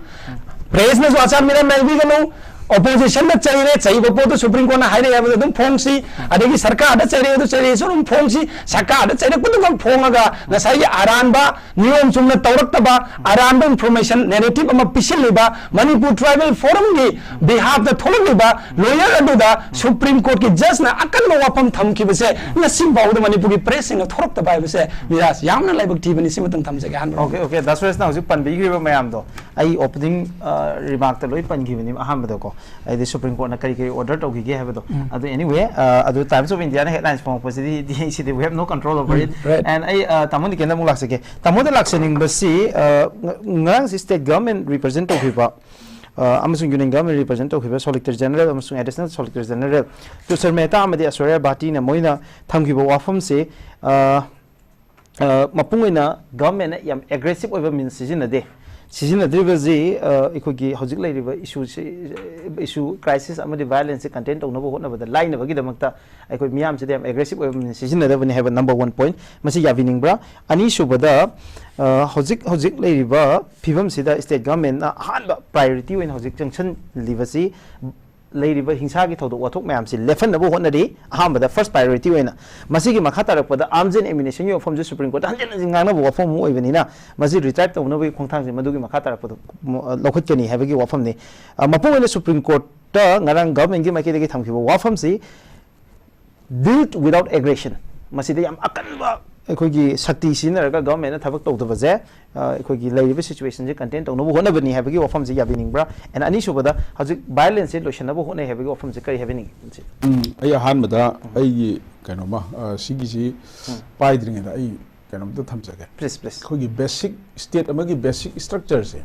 ꯄ꯭ꯔꯦꯁꯅꯁꯨ ꯑꯆꯥꯔ ꯃꯤꯔꯝ ꯂꯩꯕꯤꯒꯅꯨ꯫ ꯑꯣꯄꯣꯖꯤꯁꯟꯗ ꯆꯩꯔꯦ, ꯆꯩꯕ ꯄꯣꯠꯇꯨ ꯁꯨꯄ꯭ꯔꯤꯝ ꯀꯣꯔꯠꯅ ꯍꯥꯏꯔꯛꯑꯦ ꯍꯥꯏꯕꯗ ꯑꯗꯨꯝ ꯐꯣꯡꯁꯤ, ꯑꯗꯒꯤ ꯁꯔꯀꯥꯔꯗ ꯆꯩꯔꯦ, ꯑꯗꯨ ꯆꯩꯔꯦꯁꯨ ꯑꯗꯨꯝ ꯐꯣꯡꯁꯤ꯫ ꯁꯔꯀꯥꯔꯗ ꯆꯩꯔꯛꯄꯗꯨꯈꯛ ꯐꯣꯡꯉꯒ ꯉꯁꯥꯏꯒꯤ ꯑꯔꯥꯟꯕ ꯅꯤꯌꯣꯝ ꯆꯨꯝꯅ ꯇꯧꯔꯛꯇꯕ, ꯑꯔꯥꯟꯕ ꯏꯟꯐꯣꯔꯃꯦꯁꯟ ꯅꯦꯔꯦꯇꯤꯚ ꯑꯃ ꯄꯤꯁꯤꯜꯂꯤꯕ, ꯃꯅꯤꯄꯨꯔ ꯇ꯭ꯔꯥꯏꯕꯦꯜ ꯐꯣꯔꯝꯒꯤ ꯕꯤꯍꯥꯐꯇ ꯊꯣꯛꯂꯛꯂꯤꯕ ꯂꯣꯌꯔ ꯑꯗꯨꯗ ꯁꯨꯄ꯭ꯔꯤꯝ ꯀꯣꯔꯠꯀꯤ ꯖꯖꯅ ꯑꯀꯟꯕ ꯋꯥꯐꯝ ꯊꯝꯈꯤꯕꯁꯦ ꯉꯁꯤ ꯐꯥꯎꯕꯗ ꯃꯅꯤꯄꯨꯔꯒꯤ ꯄ꯭ꯔꯦꯁꯁꯤꯡꯅ ꯊꯣꯔꯛꯇꯕ ꯍꯥꯏꯕꯁꯦ ꯅꯤꯔꯥꯁ ꯌꯥꯝꯅ ꯂꯥꯏꯕꯛ ꯊꯤꯕꯅꯤ꯫ ꯁꯤꯃꯇꯪ ꯊꯝꯖꯒꯦ ꯑꯍꯥꯟꯕ꯫ ꯑꯣꯀꯦ, ꯑꯣꯀꯦ, ꯗꯥ ꯁꯨꯔꯦꯁꯅ ꯍꯧꯖꯤꯛ ꯄꯟꯕꯤꯈ꯭ꯔꯤꯕ ꯃꯌꯥꯝꯗꯣ ꯑꯩ ꯑꯣꯄꯅꯤꯡ, ꯑ, ꯔꯤꯃꯥꯔꯛꯇ ꯂꯣꯏ ꯄꯟꯈꯤꯕꯅꯤ ꯑꯍꯥꯟꯕꯗꯀꯣ꯫ ꯍꯥꯏꯗꯤ ꯁꯨꯄ꯭ꯔꯤꯝ ꯀꯣꯔꯠꯅ ꯀꯔꯤ ꯀꯔꯤ ꯑꯣꯔꯗꯔ ꯇꯧꯈꯤꯒꯦ ꯍꯥꯏꯕꯗꯣ꯫ ꯑꯗꯨ anyway, ꯑ, ꯑꯗꯨ Times of Indiaꯅ headlines ꯐꯣꯡꯉꯛꯄꯁꯤꯗꯤ, D, CD we have no control over it. And ꯑꯩ, ꯑ, ꯇꯥꯃꯣ ꯅꯤꯀꯦꯟꯗ ꯑꯃꯨꯛ ꯂꯥꯛꯆꯒꯦ꯫ ꯇꯥꯃꯣꯗ ꯂꯥꯛꯆꯅꯤꯡꯕꯁꯤ, ꯑ, ꯉ-, ꯉꯔꯥꯡꯁꯤ ꯁ꯭ꯇꯦꯠ ꯒꯚꯔꯟꯃꯦꯟ ꯔꯤꯄ꯭ꯔꯖꯦꯟ ꯇꯧꯈꯤꯕ, ꯑ, ꯑꯃꯁꯨꯡ ꯌꯨꯅꯤꯌꯟ ꯒꯚꯔꯟꯃꯦꯟ ꯔꯤꯄ꯭ꯔꯖꯦꯟ ꯇꯧꯈꯤꯕ ꯁꯣꯂꯤꯁꯤꯇꯔ ꯖꯦꯅꯔꯦꯜ ꯑꯃꯁꯨꯡ ꯑꯦꯗꯤꯁꯅꯦꯜ ꯁꯣꯂꯤꯁꯤꯇꯔ ꯖꯦꯅꯔꯦꯜ ꯇꯨꯁꯔ ꯃꯦꯍꯇꯥ ꯑꯃꯗꯤ ꯑꯁꯣꯔꯤꯌꯥ ꯚꯥꯇꯤꯅ ꯃꯣꯏꯅ ꯊꯝꯈꯤꯕ ꯋꯥꯐꯝꯁꯤ, ꯑ, ꯑ, ꯃꯄꯨꯡ ꯑꯣꯏꯅ ꯒꯚꯔꯟꯃꯦꯟꯅ ꯌꯥꯝ ꯑꯦꯒ꯭ꯔꯦꯁꯤꯞ ꯑꯣꯏꯕ ꯃꯤꯟꯁ ꯁꯤꯖꯤꯟꯅꯗꯦ꯫ ꯁꯤꯖꯤꯟꯅꯗ꯭ꯔꯤꯕꯁꯤ ꯑ, ꯑꯩꯈꯣꯏꯒꯤ ꯍꯧꯖꯤꯛ ꯂꯩꯔꯤꯕ ꯏꯁꯨꯁꯤ, ꯏꯁꯨ, ꯀ꯭ꯔꯥꯏꯁꯤꯁ ꯑꯃꯗꯤ ꯚꯥꯏꯑꯣꯂꯦꯟꯁꯁꯤ ꯀꯟꯇꯦꯟ ꯇꯧꯅꯕ ꯍꯣꯠꯅꯕꯗ ꯂꯥꯏꯅꯕꯒꯤꯗꯃꯛꯇ ꯑꯩꯈꯣꯏ ꯃꯤꯌꯥꯝꯁꯤꯗ ꯌꯥꯝ ꯑꯦꯒ꯭ꯔꯦꯁꯤꯞ ꯑꯣꯏꯕ ꯁꯤꯖꯤꯟꯅꯗꯕꯅꯤ ꯍꯥꯏꯕ ꯅꯝꯕꯔ ꯋꯥꯟ ꯄꯣꯏꯟꯠ ꯃꯁꯤ ꯌꯥꯕꯤꯅꯤꯡꯕ꯭ꯔꯥ? ꯑꯅꯤꯁꯨꯕꯗ ꯑ, ꯍꯧꯖꯤꯛ ꯍꯧꯖꯤꯛ ꯂꯩꯔꯤꯕ ꯐꯤꯕꯝꯁꯤꯗ ꯁ꯭ꯇꯦꯠ ꯒꯚꯔꯟꯃꯦꯟꯠꯅ ꯑꯍꯥꯟꯕ ꯄ꯭ꯔꯥꯏꯑꯣꯔꯤꯇꯤ ꯑꯣꯏꯅ ꯍꯧꯖꯤꯛ ꯆꯪꯁꯤꯜꯂꯤꯕꯁꯤ ꯂꯩꯔꯤꯕ ꯍꯤꯡꯁꯥꯒꯤ ꯊꯧꯗꯣꯛ ꯋꯥꯊꯣꯛ ꯃꯌꯥꯝꯁꯤ ꯂꯦꯞꯍꯟꯅꯕ ꯍꯣꯠꯅꯔꯤ꯫ ꯑꯍꯥꯟꯕꯗ ꯐꯥꯔꯁ ꯄ꯭ꯔꯥꯏꯑꯣꯔꯤꯇꯤ ꯑꯣꯏꯅ꯫ ꯃꯁꯤꯒꯤ ꯃꯈꯥ ꯇꯥꯔꯛꯄꯗ ꯑꯥꯔꯝꯁ ꯑꯦꯟ ꯑꯦꯃꯨꯅꯤꯁꯟꯒꯤ ꯋꯥꯐꯝꯁꯤ ꯁꯨꯄ꯭ꯔꯤꯝ ꯀꯣꯔꯠꯇ ꯍꯟꯖꯤꯟ ꯍꯟꯖꯤꯟ ꯉꯥꯡꯅꯕ ꯋꯥꯐꯝ ꯑꯃ ꯑꯣꯏꯕꯅꯤꯅ ꯃꯁꯤ ꯔꯤꯇ꯭ꯔꯥꯏꯞ ꯇꯧꯅꯕꯒꯤ ꯈꯣꯡꯊꯥꯡꯁꯤ ꯃꯗꯨꯒꯤ ꯃꯈꯥ ꯇꯥꯔꯛꯄꯗ ꯃ-, ꯂꯧꯈꯠꯀꯅꯤ ꯍꯥꯏꯕꯒꯤ ꯋꯥꯐꯝꯅꯤ꯫ ꯑ, ꯃꯄꯨꯡ ꯑꯣꯏꯅ ꯁꯨꯄ꯭ꯔꯤꯝ ꯀꯣꯔꯠꯇ ꯉꯔꯥꯡ ꯒꯚꯔꯟꯃꯦꯟꯠꯀꯤ ꯃꯥꯏꯀꯩꯗꯒꯤ ꯊꯝꯈꯤꯕ ꯋꯥꯐꯝꯁꯤ, "Dealt without aggression", ꯃꯁꯤꯗ ꯌꯥꯝ ꯑꯀꯟꯕ ꯑꯩꯈꯣꯏꯒꯤ ꯁꯛꯇꯤ ꯁꯤꯖꯤꯟꯅꯔꯒ ꯒꯚꯔꯟꯃꯦꯟꯠꯅ ꯊꯕꯛ ꯇꯧꯗꯕꯁꯦ, ꯑ, ꯑꯩꯈꯣꯏꯒꯤ ꯂꯩꯔꯤꯕ ꯁꯤꯆꯨꯋꯦꯁꯟꯁꯦ ꯀꯟꯇꯦꯟ ꯇꯧꯅꯕ ꯍꯣꯠꯅꯕꯅꯤ ꯍꯥꯏꯕꯒꯤ ꯋꯥꯐꯝꯁꯦ ꯌꯥꯕꯤꯅꯤꯡꯕ꯭ꯔꯥ? ꯑꯦꯟ ꯑꯅꯤꯁꯨꯕꯗ, ꯍꯧꯖꯤꯛ ꯚꯥꯏꯑꯣꯂꯦꯟꯁꯁꯦ ꯂꯣꯏꯁꯤꯟꯅꯕ ꯍꯣꯠꯅꯩ ꯍꯥꯏꯕꯒꯤ ꯋꯥꯐꯝꯁꯦ ꯀꯔꯤ ꯍꯥꯏꯕꯤꯅꯤꯡꯉꯤ? ꯎꯝ, ꯑꯩ ꯑꯍꯥꯟꯕꯗ ꯑꯩꯒꯤ ꯀꯩꯅꯣꯝꯃ, ꯑ, ꯁꯤꯒꯤꯁꯤ ꯄꯥꯏꯗ꯭ꯔꯤꯉꯩꯗ ꯑꯩ ꯀꯩꯅꯣꯝꯇ ꯊꯝꯖꯒꯦ꯫ Please, please. ꯑꯩꯈꯣꯏꯒꯤ ꯕꯦꯁꯤꯛ, ꯁ꯭ꯇꯦꯠ ꯑꯃꯒꯤ ꯕꯦꯁꯤꯛ ꯁ꯭ꯇ꯭ꯔꯛꯆꯔꯁꯦ,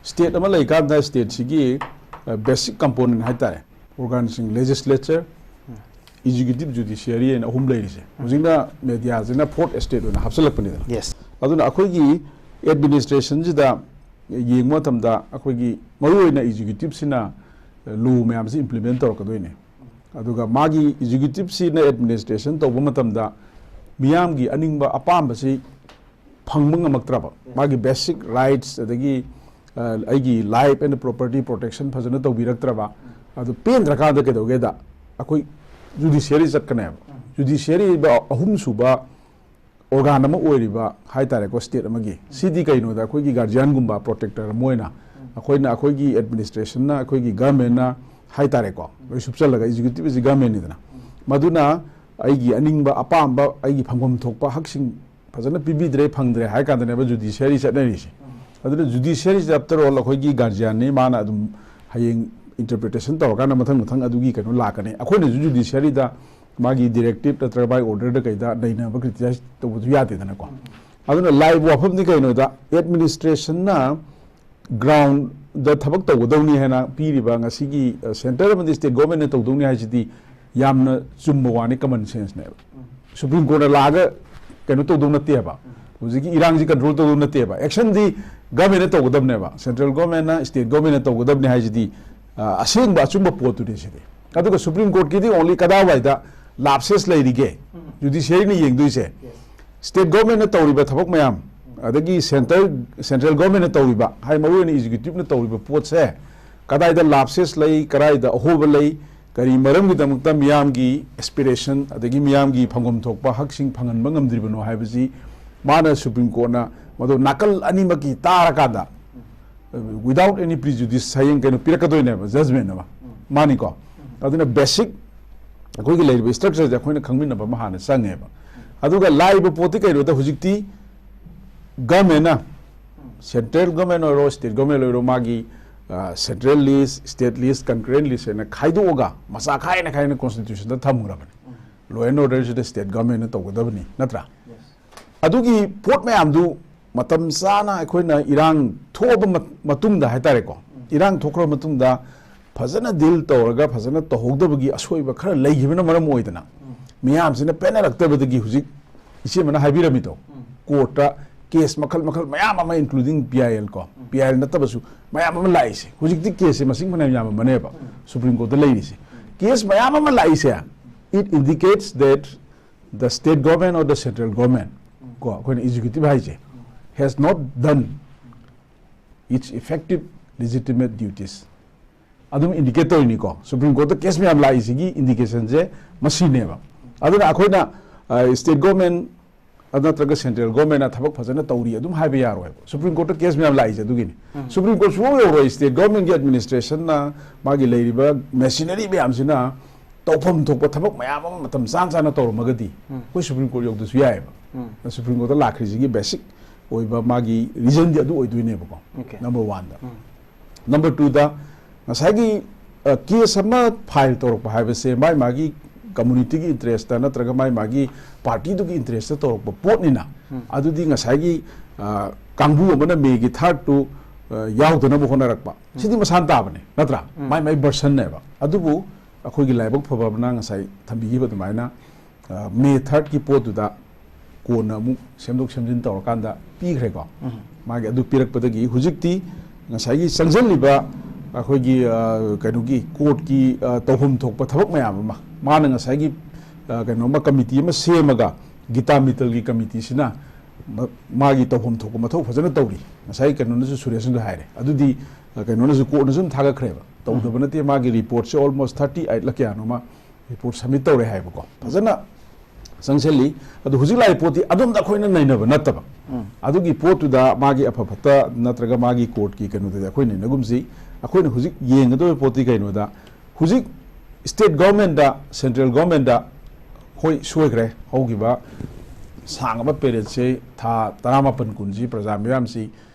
ꯁ꯭ꯇꯦꯠ ꯑꯃ ꯂꯩꯀꯥꯟꯗ ꯁ꯭ꯇꯦꯠꯁꯤꯒꯤ, ꯑ, ꯕꯦꯁꯤꯛ ꯀꯝꯄꯣꯅꯦꯟꯠ ꯍꯥꯏꯇꯥꯔꯦ, ꯑꯣꯔꯒꯥꯟꯁꯤꯡ, ꯂꯦꯖꯤꯁꯂꯦꯆꯔ, ꯑꯦꯛꯖꯤꯀ꯭ꯌꯨꯇꯤꯚ, ꯖꯨꯗꯤꯁꯤꯌꯔꯤ ꯍꯥꯏꯅ ꯑꯍꯨꯝ ꯂꯩꯔꯤꯁꯦ꯫ ꯍꯧꯖꯤꯛꯅ ꯃꯦꯗꯤꯌꯥꯁꯤꯅ ꯐꯣꯔꯠ ꯁ꯭ꯇꯦꯠ ꯑꯣꯏꯅ ꯍꯥꯞꯆꯤꯜꯂꯛꯄꯅꯤꯗꯅ꯫ ꯌꯦꯁ꯫ ꯑꯗꯨꯅ ꯑꯩꯈꯣꯏꯒꯤ ꯑꯦꯗꯃꯤꯅꯤꯁꯇ꯭ꯔꯦꯁꯟꯁꯤꯗ ꯌꯦꯡꯕ ꯃꯇꯝꯗ ꯑꯩꯈꯣꯏꯒꯤ ꯃꯔꯨꯑꯣꯏꯅ ꯑꯦꯛꯖꯤꯀ꯭ꯌꯨꯇꯤꯚꯁꯤꯅ ꯂꯣ ꯃꯌꯥꯝꯁꯤ ꯏꯝꯄ꯭ꯂꯤꯃꯦꯟꯠ ꯇꯧꯔꯛꯀꯗꯣꯏꯅꯦ꯫ ꯑꯗꯨꯒ ꯃꯥꯒꯤ ꯑꯦꯛꯖꯤꯀ꯭ꯌꯨꯇꯤꯚꯁꯤꯅ ꯑꯦꯗꯃꯤꯅꯤꯁꯇ꯭ꯔꯦꯁꯟ ꯇꯧꯕ ꯃꯇꯝꯗ ꯃꯤꯌꯥꯝꯒꯤ ꯑꯅꯤꯡꯕ ꯑꯄꯥꯝꯕꯁꯤ ꯐꯪꯕ ꯉꯝꯃꯛꯇ꯭ꯔꯕ, ꯃꯥꯒꯤ ꯕꯦꯁꯤꯛ ꯔꯥꯏꯠꯁ ꯑꯗꯒꯤ, ꯑ, ꯑꯩꯒꯤ ꯂꯥꯏꯐ ꯑꯦꯟ ꯄ꯭ꯔꯣꯄꯔꯇꯤ ꯄ꯭ꯔꯣꯇꯦꯛꯁꯟ ꯐꯖꯅ ꯇꯧꯕꯤꯔꯛꯇ꯭ꯔꯕ, ꯑꯗꯨ ꯄꯦꯟꯗ꯭ꯔꯀꯥꯟꯗ ꯀꯩꯗꯧꯒꯦꯗ ꯑꯩꯈꯣꯏ ꯖꯨꯗꯤꯁꯤꯌꯔꯤ ꯆꯠꯀꯅꯦꯕ꯫ ꯖꯨꯗꯤꯁꯤꯌꯔꯤ ꯑꯍꯨꯝꯁꯨꯕ ꯑꯣꯔꯒꯥꯟ ꯑꯃ ꯑꯣꯏꯔꯤꯕ ꯍꯥꯏꯇꯥꯔꯦꯀꯣ, ꯁ꯭ꯇꯦꯠ ꯑꯃꯒꯤ, ꯁꯤꯗꯤ ꯀꯩꯅꯣꯗ ꯑꯩꯈꯣꯏꯒꯤ ꯒꯥꯔꯖꯤꯌꯥꯟꯒꯨꯝꯕ, ꯄ꯭ꯔꯣꯇꯦꯛꯇꯔ ꯑꯃ ꯑꯣꯏꯅ ꯑꯩꯈꯣꯏꯅ, ꯑꯩꯈꯣꯏꯒꯤ ꯑꯦꯗꯃꯤꯅꯤꯁꯇ꯭ꯔꯦꯁꯟꯅ, ꯑꯩꯈꯣꯏꯒꯤ ꯒꯚꯔꯟꯃꯦꯟꯠꯅ ꯍꯥꯏꯇꯥꯔꯦꯀꯣ, ꯂꯣꯏ ꯁꯨꯞꯆꯜꯂꯒ, ꯑꯦꯛꯖꯤꯀ꯭ꯌꯨꯇꯤꯚ ꯑꯁꯤ ꯒꯚꯔꯟꯃꯦꯟꯠꯅꯤꯗꯅ꯫ ꯃꯗꯨꯅ ꯑꯩꯒꯤ ꯑꯅꯤꯡꯕ ꯑꯄꯥꯝꯕ, ꯑꯩꯒꯤ ꯐꯪꯐꯝ ꯊꯣꯛꯄ ꯍꯛꯁꯤꯡ ꯐꯖꯅ ꯄꯤꯕꯤꯗ꯭ꯔꯦ, ꯐꯪꯗ꯭ꯔꯦ ꯍꯥꯏ ꯀꯥꯟꯗꯅꯦꯕ ꯖꯨꯗꯤꯁꯤꯌꯔꯤ ꯆꯠꯅꯔꯤꯁꯦ꯫ ꯑꯗꯨꯅ ꯖꯨꯗꯤꯁꯤꯌꯔꯤꯁꯦ, after all, ꯑꯩꯈꯣꯏꯒꯤ ꯒꯥꯔꯖꯤꯌꯥꯟꯅꯤ, ꯃꯥꯅ ꯑꯗꯨꯝ ꯍꯌꯦꯡ ꯏꯟꯇꯔꯄ꯭ꯔꯤꯇꯦꯁꯟ ꯇꯧꯔꯀꯥꯟꯗ ꯃꯊꯪ ꯃꯊꯪ ꯑꯗꯨꯒꯤ ꯀꯩꯅꯣ ꯂꯥꯛꯀꯅꯤ꯫ ꯑꯩꯈꯣꯏꯅꯁꯨ ꯖꯨꯗꯤꯁꯤꯌꯔꯤꯗ ꯃꯥꯒꯤ ꯗꯤꯔꯦꯛꯇꯤꯞ ꯅꯠꯇ꯭ꯔꯒ ꯃꯥꯒꯤ ꯑꯣꯔꯗꯔꯗ ꯀꯩꯗ ꯅꯩꯅꯕ, ꯀ꯭ꯔꯤꯇꯤꯁꯥꯏꯖ ꯇꯧꯕꯁꯨ ꯌꯥꯗꯦꯗꯅꯀꯣ꯫ ꯑꯗꯨꯅ ꯂꯥꯛꯏꯕ ꯋꯥꯐꯝꯗꯤ ꯀꯩꯅꯣꯗ, ꯑꯦꯗꯃꯤꯅꯤꯁꯇ꯭ꯔꯦꯁꯟꯅ ꯒ꯭ꯔꯥꯎꯟꯗ ꯊꯕꯛ ꯇꯧꯒꯗꯧꯅꯤ ꯍꯥꯏꯅ ꯄꯤꯔꯤꯕ ꯉꯁꯤꯒꯤ, ꯑ, ꯁꯦꯟꯇꯔ ꯑꯃꯗꯤ ꯁ꯭ꯇꯦꯠ ꯒꯣꯔꯃꯦꯟꯅ ꯇꯧꯗꯧꯅꯤ ꯍꯥꯏꯁꯤꯗꯤ ꯌꯥꯝꯅ ꯆꯨꯝꯕ ꯋꯥꯅꯤ, ꯀꯃꯟ ꯁꯦꯟꯁꯅꯦꯕ꯫ ꯁꯨꯄ꯭ꯔꯤꯝ ꯀꯣꯔꯠꯅ ꯂꯥꯛꯑꯒ ꯀꯩꯅꯣ ꯇꯧꯗꯧ ꯅꯠꯇꯦꯕ꯫ ꯍꯧꯖꯤꯛꯀꯤ ꯏꯔꯥꯡꯁꯤ ꯀꯟꯇ꯭ꯔꯣꯜ ꯇꯧꯗꯧ ꯅꯠꯇꯦꯕ, ꯑꯦꯛꯁꯟꯗꯤ ꯒꯃꯦꯟꯅ ꯇꯧꯒꯗꯕꯅꯦꯕ, ꯁꯦꯟꯇ꯭ꯔꯦꯜ ꯒꯃꯦꯟꯅ ꯁ꯭ꯇꯦꯠ ꯒꯃꯦꯟꯅ ꯇꯧꯒꯗꯕꯅꯦ ꯍꯥꯏꯁꯤꯗꯤ, ꯑ, ꯑꯁꯦꯡꯕ ꯑꯆꯨꯝꯕ ꯄꯣꯠꯇꯨꯅꯤ ꯁꯤꯗꯤ꯫ ꯑꯗꯨꯒ ꯁꯨꯄ꯭ꯔꯤꯝ ꯀꯣꯔꯠꯀꯤꯗꯤ ꯑꯣꯡꯂꯤ ꯀꯗꯥꯏꯋꯥꯏꯗ ꯂꯥꯞꯁꯦꯁ ꯂꯩꯔꯤꯒꯦ, ꯖꯨꯗꯤꯁꯤꯌꯔꯤꯅ ꯌꯦꯡꯗꯣꯏꯁꯦ꯫ ꯁ꯭ꯇꯦꯠ ꯒꯣꯔꯃꯦꯟꯅ ꯇꯧꯔꯤꯕ ꯊꯕꯛ ꯃꯌꯥꯝ, ꯑꯗꯒꯤ ꯁꯦꯟꯇꯔ, ꯁꯦꯟꯇ꯭ꯔꯦꯜ ꯒꯣꯔꯃꯦꯟꯅ ꯇꯧꯔꯤꯕ, ꯍꯥꯏ, ꯃꯔꯨꯑꯣꯏꯅ ꯑꯦꯛꯖꯤꯀ꯭ꯌꯨꯇꯤꯞꯅ ꯇꯧꯔꯤꯕ ꯄꯣꯠꯁꯦ ꯀꯗꯥꯏꯗ ꯂꯥꯞꯁꯦꯁ ꯂꯩ, ꯀꯗꯥꯏꯗ ꯑꯍꯣꯕ ꯂꯩ, ꯀꯔꯤ ꯃꯔꯝꯒꯤꯗꯃꯛꯇ ꯃꯤꯌꯥꯝꯒꯤ ꯑꯦꯁꯄꯤꯔꯦꯁꯟ ꯑꯗꯒꯤ ꯃꯤꯌꯥꯝꯒꯤ ꯐꯪꯐꯝ ꯊꯣꯛꯄ ꯍꯛꯁꯤꯡ ꯐꯪꯍꯟꯕ ꯉꯝꯗ꯭ꯔꯤꯕꯅꯣ ꯍꯥꯏꯕꯁꯤ ꯃꯥꯅ, ꯁꯨꯄ꯭ꯔꯤꯝ ꯀꯣꯔꯠꯅ ꯃꯗꯨ ꯅꯥꯀꯜ ꯑꯅꯤꯃꯛꯀꯤ ꯇꯥꯔꯀꯥꯟꯗ, without any prejudice ꯍꯌꯦꯡ ꯀꯩꯅꯣ ꯄꯤꯔꯛꯀꯗꯣꯏꯅꯦꯕ, ꯖꯖꯃꯦꯟ ꯑꯃ꯫ ꯃꯥꯅꯤꯀꯣ? ꯑꯗꯨꯅ ꯕꯦꯁꯤꯛ ꯑꯩꯈꯣꯏꯒꯤ ꯂꯩꯔꯤꯕ ꯁ꯭ꯇ꯭ꯔꯛꯆꯔꯁꯦ ꯑꯩꯈꯣꯏꯅ ꯈꯪꯃꯤꯟꯅꯕ ꯑꯃ ꯍꯥꯟꯅ ꯆꯪꯉꯦꯕ꯫ ꯑꯗꯨꯒ ꯂꯥꯛꯏꯕ ꯄꯣꯠꯇꯤ ꯀꯩꯅꯣꯗ ꯍꯧꯖꯤꯛꯇꯤ ꯒꯃꯦꯟꯅ, ꯁꯦꯟꯇ꯭ꯔꯦꯜ ꯒꯃꯦꯟ ꯑꯣꯏꯔꯣ, ꯁ꯭ꯇꯦꯠ ꯒꯃꯦꯟ ꯑꯣꯏꯔꯣ, ꯃꯥꯒꯤ, ꯑ, ꯁꯦꯟꯇ꯭ꯔꯦꯜ ꯂꯤꯁ, ꯁ꯭ꯇꯦꯠ ꯂꯤꯁ, ꯀꯟꯀꯔꯦꯟ ꯂꯤꯁ ꯍꯥꯏꯅ ꯈꯥꯏꯗꯣꯛꯑꯒ ꯃꯁꯥ ꯈꯥꯏꯅ ꯈꯥꯏꯅ ꯀꯣꯟꯁꯇꯤꯇ꯭ꯌꯨꯁꯟꯗ ꯊꯝꯈ꯭ꯔꯕꯅꯤ꯫ ꯂꯣ ꯑꯦꯟ ꯑꯣꯔꯗꯔꯁꯤꯗ ꯁ꯭ꯇꯦꯠ ꯒꯃꯦꯟꯅ ꯇꯧꯒꯗꯕꯅꯤ, ꯅꯠꯇ꯭ꯔꯥ? ꯑꯗꯨꯒꯤ ꯄꯣꯠ ꯃꯌꯥꯝꯗꯨ ꯃꯇꯝ ꯆꯥꯅ ꯑꯩꯈꯣꯏꯅ ꯏꯔꯥꯡ ꯊꯣꯛꯑꯕ ꯃꯠ-, ꯃꯇꯨꯡꯗ ꯍꯥꯏꯇꯥꯔꯦꯀꯣ, ꯏꯔꯥꯡ ꯊꯣꯛꯈ꯭ꯔꯕ ꯃꯇꯨꯡꯗ ꯐꯖꯅ ꯗꯤꯜ ꯇꯧꯔꯒ ꯐꯖꯅ ꯇꯧꯍꯧꯗꯕꯒꯤ ꯑꯁꯣꯏꯕ ꯈꯔ ꯂꯩꯈꯤꯕꯅ ꯃꯔꯝ ꯑꯣꯏꯗꯅ ꯃꯤꯌꯥꯝꯁꯤꯅ ꯄꯦꯟꯅꯔꯛꯇꯕꯗꯒꯤ ꯍꯧꯖꯤꯛ ꯏꯆꯦ ꯑꯃꯅ ꯍꯥꯏꯕꯤꯔꯝꯃꯤꯗꯣ, ꯀꯣꯔꯠꯇ ꯀꯦꯁ ꯃꯈꯜ ꯃꯈꯜ ꯃꯌꯥꯝ ꯑꯃ, including ꯄꯤ ꯑꯥꯏ ꯑꯦꯜ ꯀꯣ, ꯄꯤ ꯑꯥꯏ ꯑꯦꯜ ꯅꯠꯇꯕꯁꯨ ꯃꯌꯥꯝ ꯑꯃ ꯂꯥꯛꯏꯁꯦ꯫ ꯍꯧꯖꯤꯛꯇꯤ ꯀꯦꯁꯁꯦ ꯃꯁꯤꯡ ꯐꯅꯌꯥꯝ ꯌꯥꯝꯃꯝꯃꯅꯦꯕ ꯁꯨꯄ꯭ꯔꯤꯝ ꯀꯣꯔꯠꯇ ꯂꯩꯔꯤꯁꯦ꯫ ꯀꯦꯁ ꯃꯌꯥꯝ ꯑꯃ ꯂꯥꯛꯏꯁꯦ, it indicates that the state government or the central government, ꯀꯣ, ꯑꯩꯈꯣꯏꯅ ꯑꯦꯛꯖꯤꯀ꯭ꯌꯨꯇꯤꯚ ꯍꯥꯏꯁꯦ, has not done its effective legitimate duties꯫ ꯑꯗꯨꯝ ꯏꯟꯗꯤꯀꯦꯠ ꯇꯧꯔꯤꯅꯤꯀꯣ꯫ ꯁꯨꯄ꯭ꯔꯤꯝ ꯀꯣꯔꯠꯇ ꯀꯦꯁ ꯃꯌꯥꯝ ꯂꯥꯛꯏꯁꯤꯒꯤ ꯏꯟꯗꯤꯀꯦꯁꯟꯁꯦ ꯃꯁꯤꯅꯦꯕ꯫ ꯑꯗꯨꯅ ꯑꯩꯈꯣꯏꯅ, ꯑ, ꯁ꯭ꯇꯦꯠ ꯒꯣꯔꯃꯦꯟ ꯅꯠꯇ꯭ꯔꯒ ꯁꯦꯟꯇ꯭ꯔꯦꯜ ꯒꯣꯔꯃꯦꯟꯅ ꯊꯕꯛ ꯐꯖꯅ ꯇꯧꯔꯤ ꯑꯗꯨꯝ ꯍꯥꯏꯕ ꯌꯥꯔꯣꯏꯕ꯫ ꯁꯨꯄ꯭ꯔꯤꯝ ꯀꯣꯔꯠꯇ ꯀꯦꯁ ꯃꯌꯥꯝ ꯂꯥꯛꯏꯁꯦ ꯑꯗꯨꯒꯤꯅꯤ꯫ ꯁꯨꯄ꯭ꯔꯤꯝ ꯀꯣꯔꯠ ꯁꯨꯡꯌꯧ ꯌꯧꯔꯣꯏ꯫ ꯁ꯭ꯇꯦꯠ ꯒꯣꯔꯃꯦꯟꯒꯤ ꯑꯦꯗꯃꯤꯅꯤꯁꯇ꯭ꯔꯦꯁꯟꯅ, ꯃꯥꯒꯤ ꯂꯩꯔꯤꯕ ꯃꯦꯁꯤꯅꯔꯤ ꯃꯌꯥꯝꯁꯤꯅ ꯇꯧꯐꯝ ꯊꯣꯛꯄ ꯊꯕꯛ ꯃꯌꯥꯝ ꯑꯃ ꯃꯇꯝ ꯆꯥꯅ ꯆꯥꯅ ꯇꯧꯔꯝꯃꯒꯗꯤ ꯑꯩꯈꯣꯏ ꯁꯨꯄ꯭ꯔꯤꯝ ꯀꯣꯔꯠ ꯌꯧꯗꯁꯨ ꯌꯥꯏꯑꯕ꯫ ꯁꯨꯄ꯭ꯔꯤꯝ ꯀꯣꯔꯠꯇ ꯂꯥꯛꯈ꯭ꯔꯤꯁꯤꯒꯤ ꯕꯦꯁꯤꯛ ꯑꯣꯏꯕ ꯃꯥꯒꯤ ꯔꯤꯖꯟꯗꯤ ꯑꯗꯨ ꯑꯣꯏꯗꯣꯏꯅꯦꯕꯀꯣ꯫ ꯑꯣꯀꯦ꯫ ꯅꯝꯕꯔ ꯋꯥꯟꯗ꯫ ꯅꯝꯕꯔ ꯇꯨꯗ, ꯉꯁꯥꯏꯒꯤ, ꯑ, ꯀꯦꯁ ꯑꯃ ꯐꯥꯏꯜ ꯇꯧꯔꯛꯄ ꯍꯥꯏꯕꯁꯦ ꯃꯥꯏ ꯃꯥꯒꯤ ꯀꯝꯃꯨꯅꯤꯇꯤꯒꯤ ꯏꯟꯇꯔꯦꯁꯇ ꯅꯠꯇ꯭ꯔꯒ ꯃꯥꯏ ꯃꯥꯒꯤ ꯄꯥꯔꯇꯤꯗꯨꯒꯤ ꯏꯟꯇꯔꯦꯁꯇ ꯇꯧꯔꯛꯄ ꯄꯣꯠꯅꯤꯅ, ꯑꯗꯨꯗꯤ ꯉꯁꯥꯏꯒꯤ, ꯑ, ꯀꯥꯡꯕꯨ ꯑꯃꯅ ꯃꯦꯒꯤ ꯊꯥꯔꯠꯇꯨ, ꯑ, ꯌꯥꯎꯗꯅꯕ ꯍꯣꯠꯅꯔꯛꯄ, ꯁꯤꯗꯤ ꯃꯁꯥꯟ ꯇꯥꯕꯅꯦ, ꯅꯠꯇ꯭ꯔꯥ? ꯃꯥꯏ ꯃꯥꯏ ꯚꯔꯁꯟꯅꯦꯕ꯫ ꯑꯗꯨꯕꯨ ꯑꯩꯈꯣꯏꯒꯤ ꯂꯥꯏꯕꯛ ꯐꯕ ꯑꯃꯅ ꯉꯁꯥꯏ ꯊꯝꯕꯤꯈꯤꯕ ꯑꯗꯨꯃꯥꯏꯅ, ꯑ, ꯃꯦ ꯊꯥꯔꯠꯀꯤ ꯄꯣꯠꯇꯨꯗ ꯀꯣꯟꯅ ꯑꯃꯨꯛ ꯁꯦꯝꯗꯣꯛ ꯁꯦꯝꯖꯤꯟ ꯇꯧꯔꯀꯥꯟꯗ ꯄꯤꯈ꯭ꯔꯦꯀꯣ꯫ ꯃꯥꯒꯤ ꯑꯗꯨ ꯄꯤꯔꯛꯄꯗꯒꯤ ꯍꯧꯖꯤꯛꯇꯤ ꯉꯁꯥꯏꯒꯤ ꯆꯪꯁꯤꯜꯂꯤꯕ ꯑꯩꯈꯣꯏꯒꯤ, ꯑ, ꯀꯩꯅꯣꯒꯤ ꯀꯣꯔꯠꯀꯤ, ꯑ, ꯇꯧꯐꯝ ꯊꯣꯛꯄ ꯊꯕꯛ ꯃꯌꯥꯝ ꯑꯃ ꯃꯥꯅ ꯉꯁꯥꯏꯒꯤ, ꯑ, ꯀꯩꯅꯣꯃ ꯀꯃꯤꯇꯤ ꯑꯃ ꯁꯦꯝꯃꯒ ꯒꯤꯇꯥ ꯃꯤꯇꯜꯒꯤ ꯀꯃꯤꯇꯤꯁꯤꯅ ꯃ-, ꯃꯥꯒꯤ ꯇꯧꯐꯝ ꯊꯣꯛꯄ ꯃꯊꯧ ꯐꯖꯅ ꯇꯧꯔꯤ꯫ ꯉꯁꯥꯏ ꯀꯩꯅꯣꯅꯁꯨ, ꯁꯨꯔꯦꯁꯅꯁꯨ ꯍꯥꯏꯔꯦ꯫ ꯑꯗꯨꯗꯤ, ꯑ, ꯀꯩꯅꯣꯅꯁꯨ, ꯀꯣꯔꯠꯅꯁꯨ ꯑꯗꯨꯝ ꯊꯥꯒꯠꯈ꯭ꯔꯦꯕ꯫ ꯇꯧꯗꯕ ꯅꯠꯇꯦ, ꯃꯥꯒꯤ ꯔꯤꯄꯣꯔꯠꯁꯦ almost thirty eight ꯂ ꯀꯌꯥꯅꯣꯃ ꯔꯤꯄꯣꯔꯠ ꯁꯕꯃꯤꯠ ꯇꯧꯔꯦ ꯍꯥꯏꯕꯀꯣ꯫ ꯐꯖꯅ ꯆꯪꯁꯤꯜꯂꯤ꯫ ꯑꯗꯨ ꯍꯧꯖꯤꯛ ꯂꯥꯛꯏ ꯄꯣꯠꯇꯤ ꯑꯗꯣꯝꯗ ꯑꯩꯈꯣꯏꯅ ꯅꯩꯅꯕ ꯅꯠꯇꯕ꯫ ꯑꯗꯨꯒꯤ ꯄꯣꯠꯇꯨꯗ ꯃꯥꯒꯤ ꯑꯐ ꯐꯠꯇ ꯅꯠꯇ꯭ꯔꯒ ꯃꯥꯒꯤ ꯀꯣꯔꯠꯀꯤ ꯀꯩꯅꯣꯗꯗꯤ ꯑꯩꯈꯣꯏ ꯅꯩꯅꯒꯨꯝꯁꯤ꯫ ꯑꯩꯈꯣꯏꯅ ꯍꯧꯖꯤꯛ ꯌꯦꯡꯒꯗꯧꯔꯤꯕ ꯄꯣꯠꯇꯤ ꯀꯩꯅꯣꯗ, ꯍꯧꯖꯤꯛ ꯁ꯭ꯇꯦꯠ ꯒꯣꯔꯃꯦꯟꯗ, ꯁꯦꯟꯇ꯭ꯔꯦꯜ ꯒꯣꯔꯃꯦꯟꯗ, ꯍꯣꯏ, ꯁꯣꯏꯈ꯭ꯔꯦ꯫ ꯍꯧꯈꯤꯕ ꯁꯥꯡꯉꯕ ꯄꯦꯔꯦꯠꯁꯦ, ꯊꯥ ꯇꯔꯥꯃꯥꯄꯟ ꯀꯨꯟꯁꯤ ꯄ꯭ꯔꯖꯥ ꯃꯤꯌꯥꯝꯁꯤ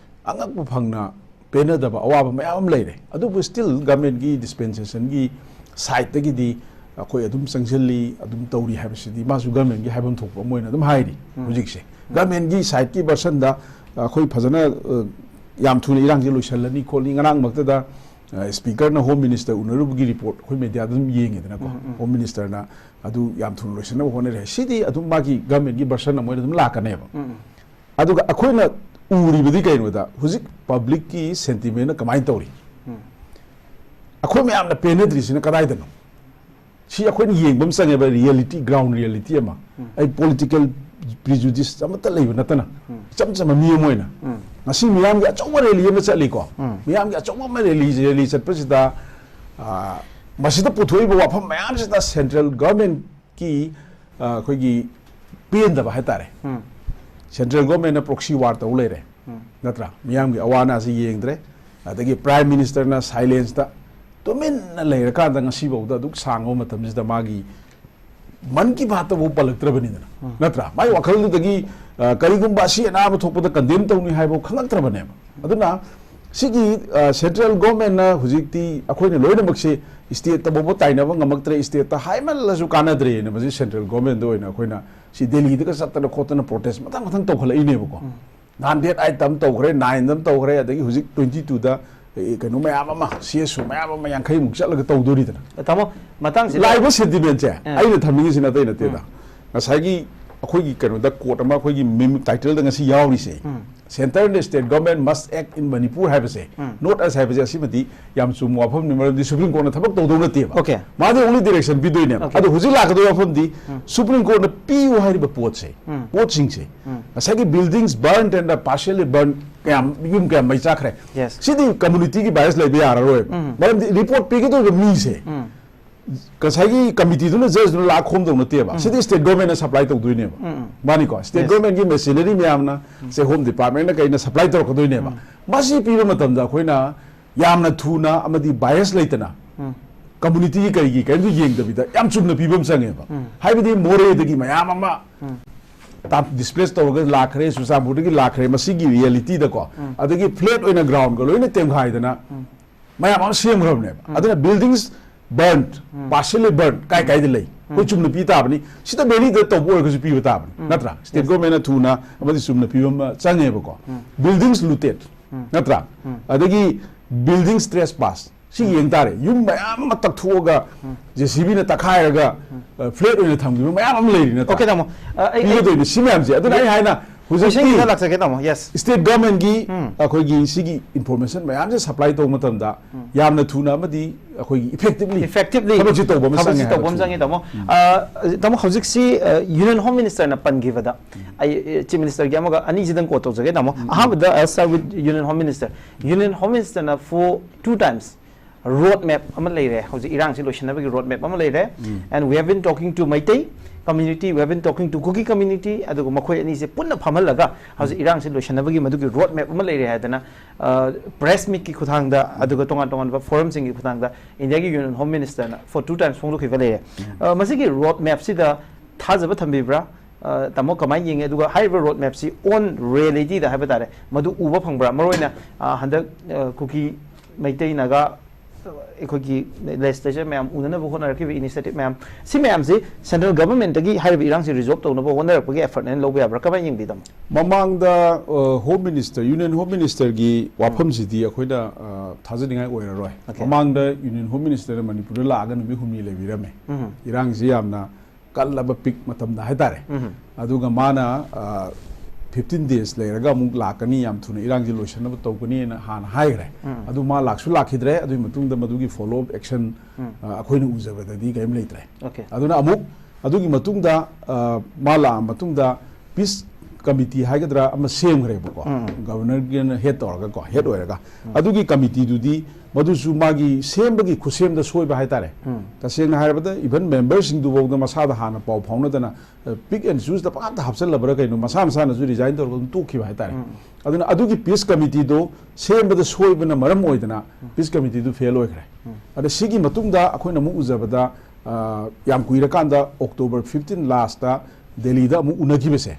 ꯑꯉꯛꯄ ꯐꯪꯅ ꯄꯦꯟꯅꯗꯕ ꯑꯋꯥꯕ ꯃꯌꯥꯝ ꯑꯃ ꯂꯩꯔꯦ꯫ ꯑꯗꯨꯕꯨ still ꯒꯃꯦꯟꯒꯤ ꯗꯤꯁꯄꯦꯟꯁꯦꯁꯟꯒꯤ ꯁꯥꯏꯠꯇꯒꯤꯗꯤ ꯑꯩꯈꯣꯏ ꯑꯗꯨꯝ ꯆꯪꯁꯤꯜꯂꯤ, ꯑꯗꯨꯝ ꯇꯧꯔꯤ ꯍꯥꯏꯕꯁꯤꯗꯤ ꯃꯥꯁꯨ ꯒꯃꯦꯟꯒꯤ ꯍꯥꯏꯐꯝ ꯊꯣꯛꯄ ꯑꯃ ꯑꯣꯏꯅ ꯑꯗꯨꯝ ꯍꯥꯏꯔꯤ꯫ ꯍꯧꯖꯤꯛꯁꯦ ꯒꯃꯦꯟꯒꯤ ꯁꯥꯏꯠꯀꯤ ꯚꯔꯁꯟꯗ ꯑꯩꯈꯣꯏ ꯐꯖꯅ, ꯑ, ꯌꯥꯝ ꯊꯨꯅ ꯏꯔꯥꯡꯁꯦ ꯂꯣꯏꯁꯤꯜꯂꯅꯤ ꯈꯣꯠꯂꯤ꯫ ꯉꯔꯥꯡꯃꯛꯇꯗ, ꯑ, ꯁ꯭ꯄꯤꯀꯔꯅ ꯍꯣꯝ ꯃꯤꯅꯤꯁꯇꯔ ꯎꯅꯔꯨꯕꯒꯤ ꯔꯤꯄꯣꯔꯠ ꯑꯩꯈꯣꯏ ꯃꯦꯗꯤꯌꯥꯗ ꯑꯗꯨꯝ ꯌꯦꯡꯉꯦꯗꯅꯀꯣ꯫ ꯍꯣꯝ ꯃꯤꯅꯤꯁꯇꯔꯅ ꯑꯗꯨ ꯌꯥꯝ ꯊꯨꯅ ꯂꯣꯏꯁꯤꯟꯅꯕ ꯍꯣꯠꯅꯔꯦ꯫ ꯁꯤꯗꯤ ꯑꯗꯨꯝ ꯃꯥꯒꯤ ꯒꯃꯦꯟꯒꯤ ꯚꯔꯁꯟ ꯑꯃ ꯑꯣꯏꯅ ꯑꯗꯨꯝ ꯂꯥꯛꯀꯅꯦꯕ꯫ ꯑꯗꯨꯒ ꯑꯩꯈꯣꯏꯅ ꯎꯔꯤꯕꯗꯤ ꯀꯩꯅꯣꯗ, ꯍꯧꯖꯤꯛ ꯄꯕ꯭ꯂꯤꯛꯀꯤ ꯁꯦꯟꯇꯤꯃꯦꯟꯅ ꯀꯃꯥꯏꯅ ꯇꯧꯔꯤ? ꯑꯩꯈꯣꯏ ꯃꯌꯥꯝꯅ ꯄꯦꯟꯅꯗ꯭ꯔꯤꯁꯤꯅ ꯀꯗꯥꯏꯗꯅꯣ? ꯁꯤ ꯑꯩꯈꯣꯏꯅ ꯌꯦꯡꯕ ꯑꯃ ꯆꯪꯉꯦꯕ, ꯔꯤꯌꯦꯂꯤꯇꯤ, ꯒ꯭ꯔꯥꯎꯟ ꯔꯤꯌꯦꯂꯤꯇꯤ ꯑꯃ꯫ ꯑꯩ ꯄꯣꯂꯤꯇꯤꯀꯦꯜ ꯄ꯭ꯔꯤꯖꯨꯗꯤꯁ ꯑꯃꯠꯇ ꯂꯩꯕ ꯅꯠꯇꯅ, ꯏꯆꯝ ꯆꯝꯕ ꯃꯤ ꯑꯃ ꯑꯣꯏꯅ ꯉꯁꯤ ꯃꯤꯌꯥꯝꯒꯤ ꯑꯆꯧꯕ ꯔꯦꯂꯤ ꯑꯃ ꯆꯠꯂꯤꯀꯣ꯫ ꯃꯤꯌꯥꯝꯒꯤ ꯑꯆꯧꯕ ꯑꯃ ꯔꯦꯂꯤ, ꯔꯦꯂꯤ ꯆꯠꯄꯁꯤꯗ, ꯑ, ꯃꯁꯤꯗ ꯄꯨꯊꯣꯛꯏꯕ ꯋꯥꯐꯝ ꯃꯌꯥꯝꯁꯤꯗ ꯁꯦꯟꯇ꯭ꯔꯦꯜ ꯒꯚꯔꯟꯃꯦꯟꯠꯀꯤ, ꯑ, ꯑꯩꯈꯣꯏꯒꯤ ꯄꯦꯟꯗꯕ ꯍꯥꯏꯇꯥꯔꯦ꯫ ꯁꯦꯟꯇ꯭ꯔꯦꯜ ꯒꯚꯔꯟꯃꯦꯟꯠꯅ ꯄ꯭ꯔꯣꯛꯁꯤ ꯋꯥꯔ ꯇꯧ ꯂꯩꯔꯦ, ꯅꯠꯇ꯭ꯔꯥ? ꯃꯤꯌꯥꯝꯒꯤ ꯑꯋꯥ ꯑꯅꯥꯁꯤ ꯌꯦꯡꯗ꯭ꯔꯦ꯫ ꯑꯗꯒꯤ ꯄ꯭ꯔꯥꯏꯝ ꯃꯤꯅꯤꯁꯇꯔꯅ ꯁꯥꯏꯂꯦꯟꯁꯇ ꯇꯨꯃꯤꯟꯅ ꯂꯩꯔꯀꯥꯟꯗ ꯉꯁꯤꯐꯥꯎꯗ ꯑꯗꯨꯛ ꯁꯥꯡꯕ ꯃꯇꯝꯁꯤꯗ ꯃꯥꯒꯤ ꯃꯟ ꯀꯤ ꯕꯥꯠꯇꯐꯥꯎ ꯄꯜꯂꯛꯇ꯭ꯔꯕꯅꯤꯗꯅ, ꯅꯠꯇ꯭ꯔꯥ? ꯃꯥꯏ ꯋꯥꯈꯜꯗꯨꯗꯒꯤ, ꯑ, ꯀꯔꯤꯒꯨꯝꯕ ꯑꯁꯤ ꯑꯅꯥꯕ ꯊꯣꯛꯄꯗ ꯀꯟꯗꯦꯝ ꯇꯧꯅꯤ ꯍꯥꯏꯕ ꯈꯪꯂꯛꯇ꯭ꯔꯕꯅꯦꯕ꯫ ꯑꯗꯨꯅ ꯁꯤꯒꯤ, ꯑ, ꯁꯦꯟꯇ꯭ꯔꯦꯜ ꯒꯣꯔꯃꯦꯟꯅ ꯍꯧꯖꯤꯛꯇꯤ ꯑꯩꯈꯣꯏꯅ ꯂꯣꯏꯅꯃꯛꯁꯦ ꯁ꯭ꯇꯦꯠꯇ ꯐꯥꯎꯕ ꯇꯥꯏꯅꯕ ꯉꯝꯃꯛꯇ꯭ꯔꯦ, ꯁ꯭ꯇꯦꯠꯇ ꯍꯥꯏꯃꯜꯂꯁꯨ ꯀꯥꯟꯅꯗ꯭ꯔꯦꯅ ꯃꯁꯤ ꯁꯦꯟꯇ꯭ꯔꯦꯜ ꯒꯣꯔꯃꯦꯟꯗ ꯑꯣꯏꯅ ꯑꯩꯈꯣꯏꯅ ꯁꯤ ꯗꯦꯜꯂꯤꯗꯒ ꯆꯠꯇꯅ ꯈꯣꯠꯇꯅ ꯄ꯭ꯔꯣꯇꯦꯁ ꯃꯊꯪ ꯃꯊꯪ ꯇꯧꯈꯠꯂꯛꯏꯅꯦꯕꯀꯣ꯫ ꯅꯍꯥꯟ ꯗꯦꯠ ꯑꯥꯏꯠꯇ ꯑꯃ ꯇꯧꯈ꯭ꯔꯦ, ꯅꯥꯏꯟꯗ ꯑꯃ ꯇꯧꯈ꯭ꯔꯦ, ꯑꯗꯒꯤ ꯍꯧꯖꯤꯛ ꯇ꯭ꯋꯦꯟꯇꯤ ꯇꯨꯗ, ꯑꯦ, ꯀꯩꯅꯣ ꯃꯌꯥꯝ ꯑꯃ, ꯁꯤ ꯑꯦꯁ ꯑꯣ ꯃꯌꯥꯝ ꯑꯃ ꯌꯥꯡꯈꯩꯃꯨꯛ ꯆꯠꯂꯒ ꯇꯧꯗꯣꯔꯤꯗꯅ꯫ ꯇꯥꯃꯣ, ꯃꯇꯥꯡꯁꯤꯗ ꯂꯥꯛꯏꯕ ꯁꯦꯟꯇꯤꯃꯦꯟꯁꯦ ꯑꯥ꯫ ꯑꯩꯅ ꯊꯝꯅꯤꯡꯉꯤꯁꯤ ꯑꯇꯩ ꯅꯠꯇꯦꯗ꯫ ꯎꯝ꯫ ꯉꯁꯥꯏꯒꯤ ꯑꯩꯈꯣꯏꯒꯤ ꯀꯩꯅꯣꯗ ꯀꯣꯠ ꯑꯃ ꯑꯩꯈꯣꯏꯒꯤ ꯃꯤꯝ ꯇꯥꯏꯇꯜꯗ ꯉꯁꯤ ꯌꯥꯎꯔꯤꯁꯦ, "Centre and State Government must act in Manipur" ꯍꯥꯏꯕꯁꯦ, "not us" ꯍꯥꯏꯕꯁꯦ ꯑꯁꯤꯃꯗꯤ ꯌꯥꯝ ꯆꯨꯝꯕ ꯋꯥꯐꯝꯅꯤ, ꯃꯔꯝꯗꯤ ꯁꯨꯄ꯭ꯔꯤꯝ ꯀꯣꯔꯠꯅ ꯊꯕꯛ ꯇꯧꯗꯧ ꯅꯠꯇꯦꯕ꯫ Okay. ꯃꯥꯗꯤ only direction ꯄꯤꯗꯣꯏꯅꯦꯕ꯫ Okay. ꯑꯗꯣ ꯍꯧꯖꯤꯛ ꯂꯥꯛꯀꯗꯧꯕ ꯋꯥꯐꯝꯗꯤ ꯁꯨꯄ꯭ꯔꯤꯝ ꯀꯣꯔꯠꯅ ꯄꯤꯌꯨ ꯍꯥꯏꯔꯤꯕ ꯄꯣꯠꯁꯦ, ꯄꯣꯠꯁꯤꯡꯁꯦ, ꯉꯁꯥꯏꯒꯤ buildings burnt and partially burnt ꯀꯌꯥꯝ, ꯌꯨꯝ ꯀꯌꯥꯝ ꯃꯩ ꯆꯥꯈ꯭ꯔꯦ, Yes. ꯁꯤꯗꯤ communityꯒꯤ bias ꯂꯩꯕ ꯌꯥꯔꯔꯣꯏꯕ꯫ ꯃꯔꯝꯗꯤ report ꯄꯤꯒꯗꯧꯔꯤꯕ ꯃꯤꯁꯦ ꯉꯁꯥꯏꯒꯤ committeeꯗꯨꯅ, judgeꯗꯨꯅ ꯂꯥꯛ ꯈꯣꯝꯗꯧ ꯅꯠꯇꯦꯕ꯫ ꯁꯤꯗꯤ state governmentꯅ supply ꯇꯧꯗꯣꯏꯅꯦꯕ꯫ ꯃꯥꯅꯤꯀꯣ? State Yes. governmentꯀꯤ machinery ꯃꯌꯥꯝꯅ, ꯉꯁꯥꯏ Home Departmentꯅ ꯀꯩꯅ supply ꯇꯧꯔꯛꯀꯗꯣꯏꯅꯦꯕ꯫ ꯃꯁꯤ ꯄꯤꯕ ꯃꯇꯝꯗ ꯑꯩꯈꯣꯏꯅ ꯌꯥꯝꯅ ꯊꯨꯅ ꯑꯃꯗꯤ bias ꯂꯩꯇꯅ communityꯒꯤ ꯀꯔꯤꯒꯤ ꯀꯔꯤꯝꯇ ꯌꯦꯡꯗꯕꯤꯗ ꯌꯥꯝ ꯆꯨꯝꯅ ꯄꯤꯕ ꯑꯃ ꯆꯪꯉꯦꯕ꯫ ꯍꯥꯏꯕꯗꯤ ꯃꯣꯔꯦꯗꯒꯤ ꯃꯌꯥꯝ ꯑꯃ ꯇꯥ-, displace ꯇꯧꯔꯒ ꯂꯥꯛꯈ꯭ꯔꯦ, ꯆꯨꯔꯆꯥꯟꯄꯨꯔꯗꯒꯤ ꯂꯥꯛꯈ꯭ꯔꯦ, ꯃꯁꯤꯒꯤ realityꯗꯀꯣ꯫ ꯑꯗꯒꯤ flat ꯑꯣꯏꯅ groundꯒ ꯂꯣꯏꯅ ꯇꯦꯝꯈꯥꯏꯗꯅ ꯃꯌꯥꯝ ꯑꯃ ꯁꯦꯝꯈ꯭ꯔꯕꯅꯦꯕ꯫ ꯑꯗꯨꯅ buildings burnt, partially burnt ꯀꯥꯏ ꯀꯥꯏꯗ ꯂꯩ? ꯑꯩꯈꯣꯏ ꯆꯨꯝꯅ ꯄꯤ ꯇꯥꯕꯅꯤ꯫ ꯁꯤꯗ Valleyꯗ ꯇꯧꯕ ꯑꯣꯏꯔꯒꯁꯨ ꯄꯤꯕ ꯇꯥꯕꯅꯤ, ꯅꯠꯇ꯭ꯔꯥ? State governmentꯅ ꯊꯨꯅ ꯑꯃꯗꯤ ꯆꯨꯝꯅ ꯄꯤꯕ ꯑꯃ ꯆꯪꯉꯦꯕꯀꯣ꯫ Buildings looted, ꯅꯠꯇ꯭ꯔꯥ? ꯑꯗꯒꯤ buildings trespass, ꯁꯤ ꯌꯦꯡ ꯇꯥꯔꯦ꯫ ꯌꯨꯝ ꯃꯌꯥꯝ ꯑꯃ ꯇꯛꯊꯣꯛꯑꯒ, JCBꯅ ꯇꯛꯈꯥꯏꯔꯒ, ꯑ, flat ꯑꯣꯏꯅ ꯊꯝꯈꯤꯕ ꯃꯌꯥꯝ ꯑꯃ ꯂꯩꯔꯤ, ꯅꯠꯇ꯭ꯔꯥ? Okay, ꯇꯥꯃꯣ꯫ ꯑ, ꯑꯩ, ꯑꯩ ꯄꯤꯒꯗꯣꯏꯅꯤ꯫ ꯁꯤ ꯃꯌꯥꯝꯁꯦ, ꯑꯗꯨꯅ ꯑꯩ ꯍꯥꯏꯅ ꯍꯧꯖꯤꯛꯇꯤ questionꯒꯤꯗ ꯂꯥꯛꯆꯒꯦ, ꯇꯥꯃꯣ꯫ Yes. State governmentꯒꯤ, ꯎꯝ꯫ ꯑꯩꯈꯣꯏꯒꯤ ꯁꯤꯒꯤ information ꯃꯌꯥꯝꯁꯦ supply ꯇꯧꯕ ꯃꯇꯝꯗ ꯌꯥꯝꯅ ꯊꯨꯅ ꯑꯃꯗꯤ ꯑꯩꯈꯣꯏꯒꯤ effectively Effectively ꯊꯕꯛꯁꯤ ꯇꯧꯕ ꯑꯃ ꯊꯕꯛꯁꯤ ꯆꯪꯉꯦ ꯇꯧꯕ ꯍꯥꯏꯕ ꯑꯃ ꯆꯪꯉꯦ, ꯊꯝꯖꯒꯦ꯫ ꯇꯥꯃꯣ꯫ ꯑ, ꯇꯥꯃꯣ, ꯍꯧꯖꯤꯛꯁꯤ, ꯑ, Union Home Ministerꯅ ꯄꯟꯈꯤꯕꯗ, ꯑꯩ, ꯑ, Chief Ministerꯒꯤ ꯑꯃꯒ ꯑꯅꯤꯁꯤꯗꯪ quote ꯇꯧꯖꯒꯦ, ꯇꯥꯃꯣ꯫ ꯑꯍꯥꯟꯕꯗ, I'll start with Union Home Minister. Union Home Ministerꯅ for two times road map ꯑꯃ ꯂꯩꯔꯦ, ꯍꯧꯖꯤꯛ ꯏꯔꯥꯡꯁꯤ ꯂꯣꯏꯁꯤꯟꯅꯕꯒꯤ road map ꯑꯃ ꯂꯩꯔꯦ꯫ And we have been talking to Meitei community, we have been talking to Kuki community, ꯑꯗꯨꯒ ꯃꯈꯣꯏ ꯑꯅꯤꯁꯦ ꯄꯨꯟꯅ ꯐꯝꯍꯜꯂꯒ ꯍꯧꯖꯤꯛ ꯏꯔꯥꯡꯁꯤ ꯂꯣꯏꯁꯤꯟꯅꯕꯒꯤ ꯃꯗꯨꯒꯤ road map ꯑꯃ ꯂꯩꯔꯦ ꯍꯥꯏꯗꯅ, ꯑ, press meetꯀꯤ ꯈꯨꯠꯊꯥꯡꯗ, ꯑꯗꯨꯒ ꯇꯣꯉꯥꯟ ꯇꯣꯉꯥꯟꯕ forumꯁꯤꯡꯒꯤ ꯈꯨꯠꯊꯥꯡꯗ Indiaꯒꯤ Union Home Ministerꯅ for two times ꯐꯣꯡꯗꯣꯛꯈꯤꯕ ꯂꯩꯔꯦ꯫ ꯑ, ꯃꯁꯤꯒꯤ road mapꯁꯤꯗ ꯊꯥꯖꯕ ꯊꯝꯕꯤꯕ꯭ꯔꯥ? ꯑ, ꯇꯥꯃꯣ, ꯀꯃꯥꯏꯅ ꯌꯦꯡꯉꯤ? ꯑꯗꯨꯒ ꯍꯥꯏꯔꯤꯕ road mapꯁꯤ on realityꯗ ꯍꯥꯏꯕ ꯇꯥꯔꯦ, ꯃꯗꯨ ꯎꯕ ꯐꯪꯕ꯭ꯔꯥ? ꯃꯔꯨꯑꯣꯏꯅ, ꯑ, ꯍꯟꯗꯛ, ꯑ, ꯀꯨꯀꯤ, ꯃꯩꯇꯩ, ꯅꯥꯒꯥ, ꯑ, ꯑꯩꯈꯣꯏꯒꯤ legislature ꯃꯌꯥꯝ ꯎꯅꯅꯕ ꯍꯣꯠꯅꯔꯛꯈꯤꯕ initiative ꯃꯌꯥꯝ, ꯁꯤ ꯃꯌꯥꯝꯁꯤ central governmentꯇꯒꯤ ꯍꯥꯏꯔꯤꯕ ꯏꯔꯥꯡꯁꯤ resolve ꯇꯧꯅꯕ ꯍꯣꯠꯅꯔꯛꯄꯒꯤ effort ꯍꯥꯏꯅ ꯂꯧꯕ ꯌꯥꯕ꯭ꯔꯥ? ꯀꯃꯥꯏꯅ ꯌꯦꯡꯕꯤ, ꯇꯥꯃꯣ? ꯃꯃꯥꯡꯗ, ꯑ, Home Minister, Union Home Ministerꯒꯤ ꯋꯥꯐꯝꯁꯤꯗꯤ ꯑꯩꯈꯣꯏꯅ, ꯑ, ꯊꯥꯖꯅꯤꯡꯉꯥꯏ ꯑꯣꯏꯔꯔꯣꯏ꯫ Okay. ꯃꯃꯥꯡꯗ Union Home Ministerꯅ ꯃꯅꯤꯄꯨꯔꯗ ꯂꯥꯛꯑꯒ ꯅꯨꯃꯤꯠ ꯍꯨꯝꯅꯤ ꯂꯩꯕꯤꯔꯝꯃꯦ꯫ ꯎꯝ꯫ ꯏꯔꯥꯡꯁꯤ ꯌꯥꯝꯅ ꯀꯜꯂꯕ ꯄꯤꯛ ꯃꯇꯝꯗ ꯍꯥꯏꯇꯥꯔꯦ꯫ ꯑꯗꯨꯒ ꯃꯥꯅ ꯐꯤꯐꯇꯤꯟ ꯗꯦꯖ ꯂꯩꯔꯒ ꯑꯃꯨꯛ ꯂꯥꯛꯀꯅꯤ, ꯌꯥꯝ ꯊꯨꯅ ꯏꯔꯥꯡꯁꯤ ꯂꯣꯏꯁꯤꯟꯅꯕ ꯇꯧꯒꯅꯤꯅ ꯍꯥꯟꯅ ꯍꯥꯏꯈ꯭ꯔꯦ꯫ ꯑꯗꯨ ꯃꯥ ꯂꯥꯛꯁꯨ ꯂꯥꯛꯈꯤꯗ꯭ꯔꯦ꯫ ꯑꯗꯨꯒꯤ ꯃꯇꯨꯡꯗ ꯃꯗꯨꯒꯤ ꯐꯣꯂꯣ ꯑꯞ ꯑꯦꯛꯁꯟ ꯑꯩꯈꯣꯏꯅ ꯎꯖꯕꯗꯗꯤ ꯀꯔꯤꯝ ꯂꯩꯇ꯭ꯔꯦ꯫ Okay. ꯑꯗꯨꯅ ꯑꯃꯨꯛ ꯑꯗꯨꯒꯤ ꯃꯇꯨꯡꯗ ꯃꯥ ꯂꯥꯛꯑ ꯃꯇꯨꯡꯗ ꯄꯤꯁ ꯀꯃꯤꯇꯤ ꯍꯥꯏꯒꯗ꯭ꯔꯥ ꯑꯃ ꯁꯦꯝꯈ꯭ꯔꯦꯕꯀꯣ꯫ ꯒꯕꯔꯅꯔꯒꯤꯅ ꯍꯦꯠ ꯇꯧꯔꯒꯀꯣ, ꯍꯦꯠ ꯑꯣꯏꯔꯒ꯫ ꯑꯗꯨꯒꯤ ꯀꯃꯤꯇꯤꯗꯨꯗꯤ ꯃꯗꯨꯁꯨ ꯃꯥꯒꯤ ꯁꯦꯝꯕꯒꯤ ꯈꯨꯠꯁꯦꯝꯗ ꯁꯣꯏꯕ ꯍꯥꯏꯇꯥꯔꯦ꯫ ꯇꯁꯦꯡꯅ ꯍꯥꯏꯔꯕꯗ ꯏꯚꯟ ꯃꯦꯝꯕꯔꯁꯤꯡꯗꯨꯐꯥꯎꯗ ꯃꯁꯥꯗ ꯍꯥꯟꯅ ꯄꯥꯎ ꯐꯥꯎꯅꯗꯅ ꯄꯤꯛ ꯑꯦꯟ ꯆꯨꯁꯇ ꯄꯪꯍꯥꯞꯇ ꯍꯥꯞꯆꯜꯂꯕ꯭ꯔꯥ ꯀꯩꯅꯣ, ꯃꯁꯥ ꯃꯁꯥꯅꯁꯨ ꯔꯤꯖꯥꯏꯟ ꯇꯧꯔꯒ ꯑꯗꯨꯝ ꯇꯣꯛꯈꯤꯕ ꯍꯥꯏꯇꯥꯔꯦ꯫ ꯑꯗꯨꯅ ꯑꯗꯨꯒꯤ ꯄꯤꯁ ꯀꯃꯤꯇꯤꯗꯣ ꯁꯦꯝꯕꯗ ꯁꯣꯏꯕꯅ ꯃꯔꯝ ꯑꯣꯏꯗꯅ ꯄꯤꯁ ꯀꯃꯤꯇꯤꯗꯨ ꯐꯦꯜ ꯑꯣꯏꯈ꯭ꯔꯦ꯫ ꯑꯗ ꯁꯤꯒꯤ ꯃꯇꯨꯡꯗ ꯑꯩꯈꯣꯏꯅ ꯑꯃꯨꯛ ꯎꯖꯕꯗ, ꯑ, ꯌꯥꯝ ꯀꯨꯏꯔꯀꯥꯟꯗ ꯑꯣꯛꯇꯣꯕꯔ ꯐꯤꯐꯇꯤꯟ ꯂꯥꯁꯇ ꯗꯦꯜꯂꯤꯗ ꯑꯃꯨꯛ ꯎꯅꯈꯤꯕꯁꯦ,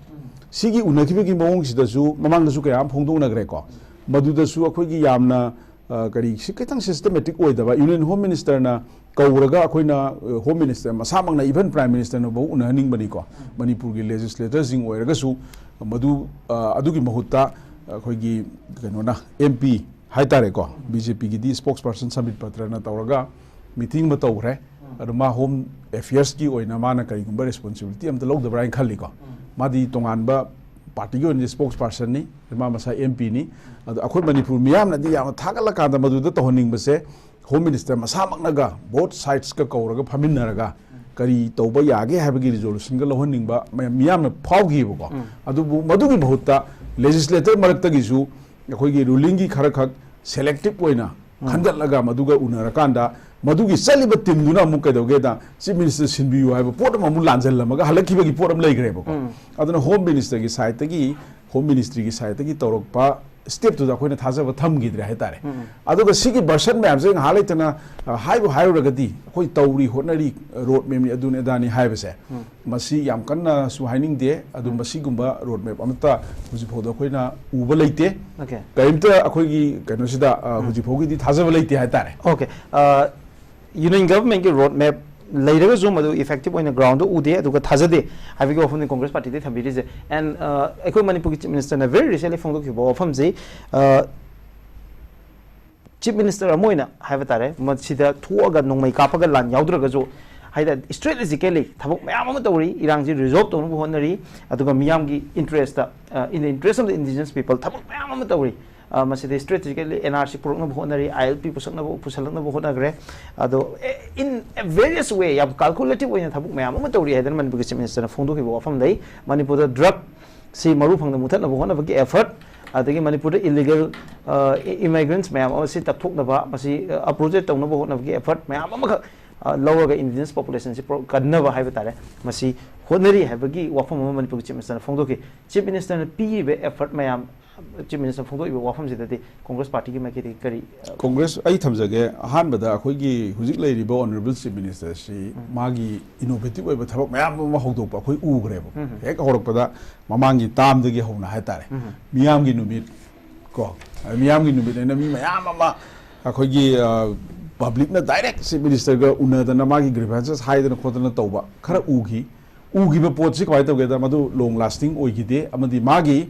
ꯁꯤꯒꯤ ꯎꯅꯈꯤꯕꯒꯤ ꯃꯑꯣꯡꯁꯤꯗꯁꯨ ꯃꯃꯥꯡꯗꯁꯨ ꯀꯌꯥ ꯑꯃ ꯐꯣꯡꯗꯣꯛꯅꯈ꯭ꯔꯦꯀꯣ꯫ ꯃꯗꯨꯗꯁꯨ ꯑꯩꯈꯣꯏꯒꯤ ꯌꯥꯝꯅ, ꯑ, ꯀꯔꯤ, ꯁꯤ ꯈꯤꯇꯪ ꯁꯤꯁꯇꯦꯃꯦꯇꯤꯛ ꯑꯣꯏꯗꯕ, ꯌꯨꯅꯤꯌꯟ ꯍꯣꯝ ꯃꯤꯅꯤꯁꯇꯔꯅ ꯀꯧꯔꯒ ꯑꯩꯈꯣꯏꯅ, ꯑ, ꯍꯣꯝ ꯃꯤꯅꯤꯁꯇꯔ ꯃꯁꯥꯃꯛꯅ, ꯏꯚꯟ ꯄ꯭ꯔꯥꯏꯝ ꯃꯤꯅꯤꯁꯇꯔꯅꯐꯥꯎ ꯎꯅꯍꯟꯅꯤꯡꯕꯅꯤꯀꯣ, ꯃꯅꯤꯄꯨꯔꯒꯤ ꯂꯦꯖꯤꯁꯂꯦꯇꯔꯁꯤꯡ ꯑꯣꯏꯔꯒꯁꯨ꯫ ꯃꯗꯨ, ꯑ, ꯑꯗꯨꯒꯤ ꯃꯍꯨꯠꯇ ꯑꯩꯈꯣꯏꯒꯤ ꯀꯩꯅꯣꯅ, ꯑꯦꯝ ꯄꯤ ꯍꯥꯏꯇꯥꯔꯦꯀꯣ, ꯕꯤ ꯖꯦ ꯄꯤꯒꯤꯗꯤ ꯁ꯭ꯄꯣꯛꯁ ꯄꯥꯔꯁꯟ ꯁꯝꯕꯤꯠ ꯄꯇ꯭ꯔꯅ ꯇꯧꯔꯒ ꯃꯤꯇꯤꯡ ꯑꯃ ꯇꯧꯈ꯭ꯔꯦ꯫ ꯑꯗꯣ ꯃꯥ ꯍꯣꯝ ꯑꯦꯐꯤꯌꯔꯁꯀꯤ ꯑꯣꯏꯅ ꯃꯥꯅ ꯀꯔꯤꯒꯨꯝꯕ ꯔꯦꯁꯄꯣꯟꯁꯤꯕꯤꯂꯤꯇꯤ ꯑꯝꯇ ꯂꯧꯗꯕ꯭ꯔꯥ ꯍꯥꯏꯅ ꯈꯜꯂꯤꯀꯣ꯫ ꯃꯥꯗꯤ ꯇꯣꯉꯥꯟꯕ ꯄꯥꯔꯇꯤꯒꯤ ꯑꯣꯏꯅꯗꯤ ꯁ꯭ꯄꯣꯛꯁ ꯄꯥꯔꯁꯟꯅꯤ, ꯃꯥ ꯃꯁꯥ ꯑꯦꯝ ꯄꯤꯅꯤ꯫ ꯑꯗꯣ ꯑꯩꯈꯣꯏ ꯃꯅꯤꯄꯨꯔ ꯃꯤꯌꯥꯝꯅꯗꯤ ꯌꯥꯝꯅ ꯊꯥꯒꯠꯂꯀꯥꯟꯗ ꯃꯗꯨꯗ ꯇꯧꯍꯟꯅꯤꯡꯕꯁꯦ, ꯍꯣꯝ ꯃꯤꯅꯤꯁꯇꯔ ꯃꯁꯥꯃꯛꯅꯒ ꯕꯣꯠ ꯁꯥꯏꯗꯁꯀ ꯀꯧꯔꯒ ꯐꯝꯃꯤꯟꯅꯔꯒ ꯀꯔꯤ ꯇꯧꯕ ꯌꯥꯒꯦ ꯍꯥꯏꯕꯒꯤ ꯔꯤꯖꯣꯂꯨꯁꯟꯒ ꯂꯧꯍꯟꯅꯤꯡꯕ ꯃꯌꯥꯝ, ꯃꯤꯌꯥꯝꯅ ꯐꯥꯎꯈꯤꯕꯀꯣ꯫ ꯑꯗꯨꯕꯨ ꯃꯗꯨꯒꯤ ꯃꯍꯨꯠꯇ ꯂꯦꯖꯤꯁꯂꯦꯇꯔ ꯃꯔꯛꯇꯒꯤꯁꯨ ꯑꯩꯈꯣꯏꯒꯤ ꯔꯨꯂꯤꯡꯒꯤ ꯈꯔ ꯈꯛ ꯁꯦꯂꯦꯛꯇꯤꯞ ꯑꯣꯏꯅ ꯈꯟꯒꯠꯂꯒ ꯃꯗꯨꯒ ꯎꯅꯔꯀꯥꯟꯗ ꯃꯗꯨꯒꯤ ꯆꯠꯂꯤꯕ ꯇꯤꯝꯗꯨꯅ ꯑꯃꯨꯛ ꯀꯩꯗꯧꯒꯦꯗ, ꯆꯤꯐ ꯃꯤꯅꯤꯁꯇꯔ ꯁꯤꯟꯕꯤꯌꯨ ꯍꯥꯏꯕ ꯄꯣꯠ ꯑꯃ ꯑꯃꯨꯛ ꯂꯥꯟꯖꯜꯂꯝꯃꯒ ꯍꯜꯂꯛꯈꯤꯕꯒꯤ ꯄꯣꯠ ꯑꯃ ꯂꯩꯈ꯭ꯔꯦꯕꯀꯣ꯫ ꯑꯗꯨꯅ ꯍꯣꯝ ꯃꯤꯅꯤꯁꯇꯔꯒꯤ ꯁꯥꯏꯠꯇꯒꯤ, ꯍꯣꯝ ꯃꯤꯅꯤꯁꯇ꯭ꯔꯤꯒꯤ ꯁꯥꯏꯠꯇꯒꯤ ꯇꯧꯔꯛꯄ ꯁ꯭ꯇꯦꯞꯇꯨꯗ ꯑꯩꯈꯣꯏꯅ ꯊꯥꯖꯕ ꯊꯝꯈꯤꯗ꯭ꯔꯦ ꯍꯥꯏꯇꯥꯔꯦ꯫ ꯑꯗꯨꯒ ꯁꯤꯒꯤ ꯚꯔꯁꯟ ꯃꯌꯥꯝꯁꯦ ꯉꯥꯏꯍꯥꯛ ꯂꯩꯇꯅ, ꯑ, ꯍꯥꯏꯕꯨ ꯍꯥꯏꯔꯨꯔꯒꯗꯤ ꯑꯩꯈꯣꯏ ꯇꯧꯔꯤ, ꯍꯣꯠꯅꯔꯤ, ꯔꯣꯗ ꯃꯦꯞꯅꯤ, ꯑꯗꯨꯅꯤ ꯑꯗꯥꯅꯤ ꯍꯥꯏꯕꯁꯦ, ꯃꯁꯤ ꯌꯥꯝ ꯀꯟꯅꯁꯨ ꯍꯥꯏꯅꯤꯡꯗꯦ꯫ ꯑꯗꯨ ꯃꯁꯤꯒꯨꯝꯕ ꯔꯣꯗ ꯃꯦꯞ ꯑꯃꯠꯇ ꯍꯧꯖꯤꯛꯐꯥꯎꯗ ꯑꯩꯈꯣꯏꯅ ꯎꯕ ꯂꯩꯇꯦ꯫ Okay. ꯀꯔꯤꯝꯇ ꯑꯩꯈꯣꯏꯒꯤ ꯀꯩꯅꯣꯁꯤꯗ, ꯑ, ꯍꯧꯖꯤꯛꯐꯥꯎꯒꯤꯗꯤ ꯊꯥꯖꯕ ꯂꯩꯇꯦ ꯍꯥꯏꯇꯥꯔꯦ꯫ Okay. ꯑ, ꯌꯨꯅꯤꯌꯟ ꯒꯚꯔꯟꯃꯦꯟꯠꯀꯤ ꯔꯣꯗ ꯃꯦꯞ ꯂꯩꯔꯒꯁꯨ ꯃꯗꯨ ꯏꯐꯦꯛꯇꯤꯚ ꯑꯣꯏꯅ ꯒ꯭ꯔꯥꯎꯟꯗ ꯎꯗꯦ, ꯑꯗꯨꯒ ꯊꯥꯖꯗꯦ ꯍꯥꯏꯕꯒꯤ ꯋꯥꯐꯝꯅꯤ ꯀꯣꯡꯒ꯭ꯔꯦꯁ ꯄꯥꯔꯇꯤꯗꯒꯤ ꯊꯝꯕꯤꯔꯤꯁꯦ꯫ And, ꯑ, ꯑꯩꯈꯣꯏ ꯃꯅꯤꯄꯨꯔꯒꯤ ꯆꯤꯐ ꯃꯤꯅꯤꯁꯇꯔꯅ very recently ꯐꯣꯡꯗꯣꯛꯈꯤꯕ ꯋꯥꯐꯝꯁꯤ, ꯑ, ꯆꯤꯐ ꯃꯤꯅꯤꯁꯇꯔ ꯑꯃ ꯑꯣꯏꯅ ꯍꯥꯏꯕ ꯇꯥꯔꯦ, ꯃꯁꯤꯗ ꯊꯣꯛꯑꯒ ꯅꯣꯡꯃꯩ ꯀꯥꯞꯄꯒ ꯂꯥꯟ ꯌꯥꯎꯗ꯭ꯔꯒꯁꯨ, ꯍꯥꯏꯇꯥꯔꯦ, strategically ꯊꯕꯛ ꯃꯌꯥꯝ ꯑꯃ ꯇꯧꯔꯤ, ꯏꯔꯥꯡꯁꯤ resolve ꯇꯧꯅꯕ ꯍꯣꯠꯅꯔꯤ, ꯑꯗꯨꯒ ꯃꯤꯌꯥꯝꯒꯤ interest, in the interest of the indigenous people ꯊꯕꯛ ꯃꯌꯥꯝ ꯑꯃ ꯇꯧꯔꯤ꯫ ꯑ, ꯃꯁꯤꯗ strategically N R C ꯄꯨꯔꯛꯅꯕ ꯍꯣꯠꯅꯔꯤ, I L P ꯄꯨꯁꯛꯅꯕ, ꯄꯨꯁꯜꯂꯛꯅꯕ ꯍꯣꯠꯅꯈ꯭ꯔꯦ꯫ ꯑꯗꯣ, ꯑꯦ, in a various way, ꯌꯥꯝ calculative ꯑꯣꯏꯅ ꯊꯕꯛ ꯃꯌꯥꯝ ꯑꯃ ꯇꯧꯔꯤ ꯍꯥꯏꯗꯅ ꯃꯅꯤꯄꯨꯔꯒꯤ Chief Minister ꯅ ꯐꯣꯡꯗꯣꯛꯈꯤꯕ ꯋꯥꯐꯝ ꯂꯩ꯫ ꯃꯅꯤꯄꯨꯔꯗ drug ꯁꯤ ꯃꯔꯨ ꯐꯪꯅ ꯃꯨꯊꯠꯅꯕ ꯍꯣꯠꯅꯕꯒꯤ effort, ꯑꯗꯒꯤ ꯃꯅꯤꯄꯨꯔꯗ illegal, ꯑ, immigrants ꯃꯌꯥꯝ ꯑꯃ ꯁꯤ ꯇꯛꯊꯣꯛꯅꯕ, ꯃꯁꯤ, ꯑ, uprooted ꯇꯧꯅꯕ ꯍꯣꯠꯅꯕꯒꯤ effort ꯃꯌꯥꯝ ꯑꯃꯈꯛ, ꯑ, ꯂꯧꯔꯒ indigenous population ꯁꯤ ꯄꯨꯔꯛ-, ꯀꯟꯅꯕ ꯍꯥꯏꯕ ꯇꯥꯔꯦ, ꯃꯁꯤ ꯍꯣꯠꯅꯔꯤ ꯍꯥꯏꯕꯒꯤ ꯋꯥꯐꯝ ꯑꯃ ꯃꯅꯤꯄꯨꯔꯒꯤ Chief Minister ꯅ ꯐꯣꯡꯗꯣꯛꯈꯤ꯫ Chief Minister ꯅ ꯄꯤꯔꯤꯕ effort ꯃꯌꯥꯝ, Chief Minister ꯅ ꯐꯣꯡꯗꯣꯛꯏꯕ ꯋꯥꯐꯝꯁꯤꯗꯗꯤ Congress party ꯒꯤ ꯃꯥꯏꯀꯩꯗꯒꯤ ꯀꯔꯤ, ꯑ, Congress, ꯑꯩ ꯊꯝꯖꯒꯦ꯫ ꯑꯍꯥꯟꯕꯗ ꯑꯩꯈꯣꯏꯒꯤ ꯍꯧꯖꯤꯛ ꯂꯩꯔꯤꯕ Honourable Chief Minister ꯁꯤ ꯎꯝ꯫ ꯃꯥꯒꯤ innovative ꯑꯣꯏꯕ ꯊꯕꯛ ꯃꯌꯥꯝ ꯑꯃ ꯍꯧꯗꯣꯛꯄ ꯑꯩꯈꯣꯏ ꯎꯈ꯭ꯔꯦꯕ꯫ ꯎꯝ꯫ ꯍꯦꯛ ꯍꯧꯔꯛꯄꯗ ꯃꯃꯥꯡꯒꯤ term ꯗꯒꯤ ꯍꯧꯅ ꯍꯥꯏꯇꯥꯔꯦ, ꯎꯝ꯫ ꯃꯤꯌꯥꯝꯒꯤ ꯅꯨꯃꯤꯠ ꯀꯣ, ꯃꯤꯌꯥꯝꯒꯤ ꯅꯨꯃꯤꯠ ꯍꯥꯏꯅ ꯃꯤ ꯃꯌꯥꯝ ꯑꯃ ꯑꯩꯈꯣꯏꯒꯤ, ꯑ, public ꯅ direct Chief Minister ꯒ ꯎꯅꯗꯅ ꯃꯥꯒꯤ grievances ꯍꯥꯏꯗꯅ ꯈꯣꯠꯇꯅ ꯇꯧꯕ ꯈꯔ ꯎꯈꯤ꯫ ꯎꯈꯤꯕ ꯄꯣꯠꯁꯤ ꯀꯃꯥꯏꯅ ꯇꯧꯒꯦꯗ, ꯃꯗꯨ long lasting ꯑꯣꯏꯈꯤꯗꯦ, ꯑꯃꯗꯤ ꯃꯥꯒꯤ,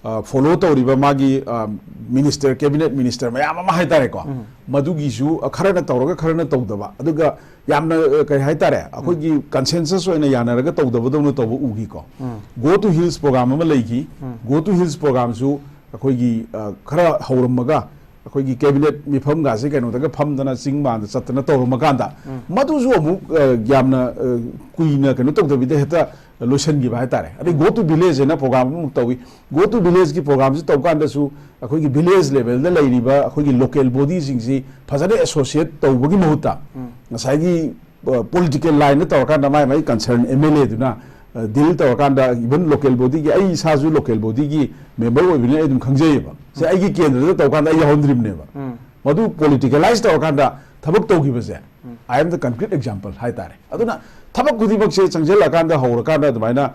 ꯑ, follow ꯇꯧꯔꯤꯕ ꯃꯥꯒꯤ, ꯑ, minister, cabinet minister ꯃꯌꯥꯝ ꯑꯃ ꯍꯥꯏꯇꯥꯔꯦꯀꯣ, ꯎꯝ꯫ ꯃꯗꯨꯒꯤꯁꯨ, ꯑ, ꯈꯔꯅ ꯇꯧꯔꯒ ꯈꯔꯅ ꯇꯧꯗꯕ, ꯑꯗꯨꯒ ꯌꯥꯝꯅ, ꯑ, ꯀꯔꯤ ꯍꯥꯏꯇꯥꯔꯦ, ꯑꯩꯈꯣꯏꯒꯤ consensus ꯑꯣꯏꯅ ꯌꯥꯅꯔꯒ ꯇꯧꯗꯕꯗꯧꯅ ꯇꯧꯕ ꯎꯈꯤꯀꯣ꯫ ꯎꯝ꯫ Go to Hills program ꯑꯃ ꯂꯩꯈꯤ꯫ ꯎꯝ꯫ Go to Hills program ꯁꯨ ꯑꯩꯈꯣꯏꯒꯤ, ꯑ, ꯈꯔ ꯍꯧꯔꯝꯃꯒ ꯑꯩꯈꯣꯏꯒꯤ cabinet ꯃꯤꯐꯝꯒꯥꯁꯦ ꯀꯩꯅꯣꯗꯒ ꯐꯝꯗꯅ ꯆꯤꯡ ꯃꯥꯟꯗ ꯆꯠꯇꯅ ꯇꯧꯔꯝꯃꯀꯥꯟꯗ, ꯎꯝ꯫ ꯃꯗꯨꯁꯨ ꯑꯃꯨꯛ, ꯑ, ꯌꯥꯝꯅ, ꯑ, ꯀꯨꯏꯅ ꯀꯩꯅꯣ ꯇꯧꯗꯕꯤꯗ ꯍꯦꯛꯇ ꯂꯣꯏꯁꯤꯟꯈꯤꯕ ꯍꯥꯏꯇꯥꯔꯦ꯫ ꯑꯗꯩ Go to Village ꯍꯥꯏꯅ program ꯑꯃꯨꯛ ꯇꯧꯏ꯫ Go to Village ꯀꯤ program ꯁꯤ ꯇꯧ ꯀꯥꯟꯗꯁꯨ ꯑꯩꯈꯣꯏꯒꯤ village level ꯗ ꯂꯩꯔꯤꯕ ꯑꯩꯈꯣꯏꯒꯤ local body ꯁꯤꯡꯁꯤ ꯐꯖꯅ associate ꯇꯧꯕꯒꯤ ꯃꯍꯨꯠꯇ, ꯎꯝ꯫ ꯉꯁꯥꯏꯒꯤ, ꯑ, political line ꯗ ꯇꯧꯔꯀꯥꯟꯗ ꯃꯥꯏ ꯃꯥꯏ concern M L A ꯗꯨꯅ, ꯑ, deal ꯇꯧꯔꯀꯥꯟꯗ, even local body ꯒꯤ, ꯑꯩ ꯏꯁꯥꯁꯨ local body ꯒꯤ member ꯑꯣꯏꯕꯅꯤꯅ ꯑꯩ ꯑꯗꯨꯝ ꯈꯪꯖꯩꯌꯦꯕ꯫ ꯁꯦ, ꯎꯝ꯫ ꯑꯩꯒꯤ ꯀꯦꯟꯗ꯭ꯔꯗ ꯇꯧꯀꯥꯟꯗ ꯑꯩ ꯌꯥꯎꯍꯟꯗ꯭ꯔꯤꯕꯅꯦꯕ꯫ ꯎꯝ꯫ ꯃꯗꯨ politicalize ꯇꯧꯔꯀꯥꯟꯗ ꯊꯕꯛ ꯇꯧꯈꯤꯕꯁꯦ, ꯎꯝ꯫ I am the concrete example ꯍꯥꯏꯇꯥꯔꯦ꯫ ꯑꯗꯨꯅ ꯊꯕꯛ ꯈꯨꯗꯤꯡꯃꯛꯁꯦ ꯆꯪꯁꯤꯜꯂꯀꯥꯟꯗ, ꯍꯧꯔꯀꯥꯟꯗ ꯑꯗꯨꯃꯥꯏꯅ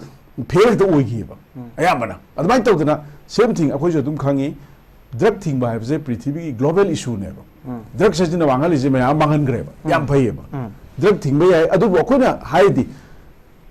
fail ꯍꯦꯛꯇ ꯑꯣꯏꯈꯤꯕ, ꯎꯝ꯫ ꯑꯌꯥꯝꯕꯅ꯫ ꯑꯗꯨꯃꯥꯏꯅ ꯇꯧꯗꯅ, same thing ꯑꯩꯈꯣꯏꯁꯨ ꯑꯗꯨꯝ ꯈꯪꯉꯤ, drug ꯊꯤꯡꯕ ꯍꯥꯏꯕꯁꯦ ꯄ꯭ꯔꯤꯊꯤꯕꯤꯒꯤ global issue ꯅꯦꯕ꯫ ꯎꯝ꯫ Drug ꯁꯤꯖꯤꯟꯅ ꯃꯥꯡꯍꯜꯂꯤꯁꯦ ꯃꯌꯥꯝ ꯃꯥꯡꯍꯟꯈ꯭ꯔꯦꯕ꯫ ꯎꯝ꯫ ꯌꯥꯝ ꯐꯩꯌꯦꯕ꯫ ꯎꯝ꯫ Drug ꯊꯤꯡꯕ ꯌꯥꯏ, ꯑꯗꯨꯕꯨ ꯑꯩꯈꯣꯏꯅ ꯍꯥꯏꯗꯤ,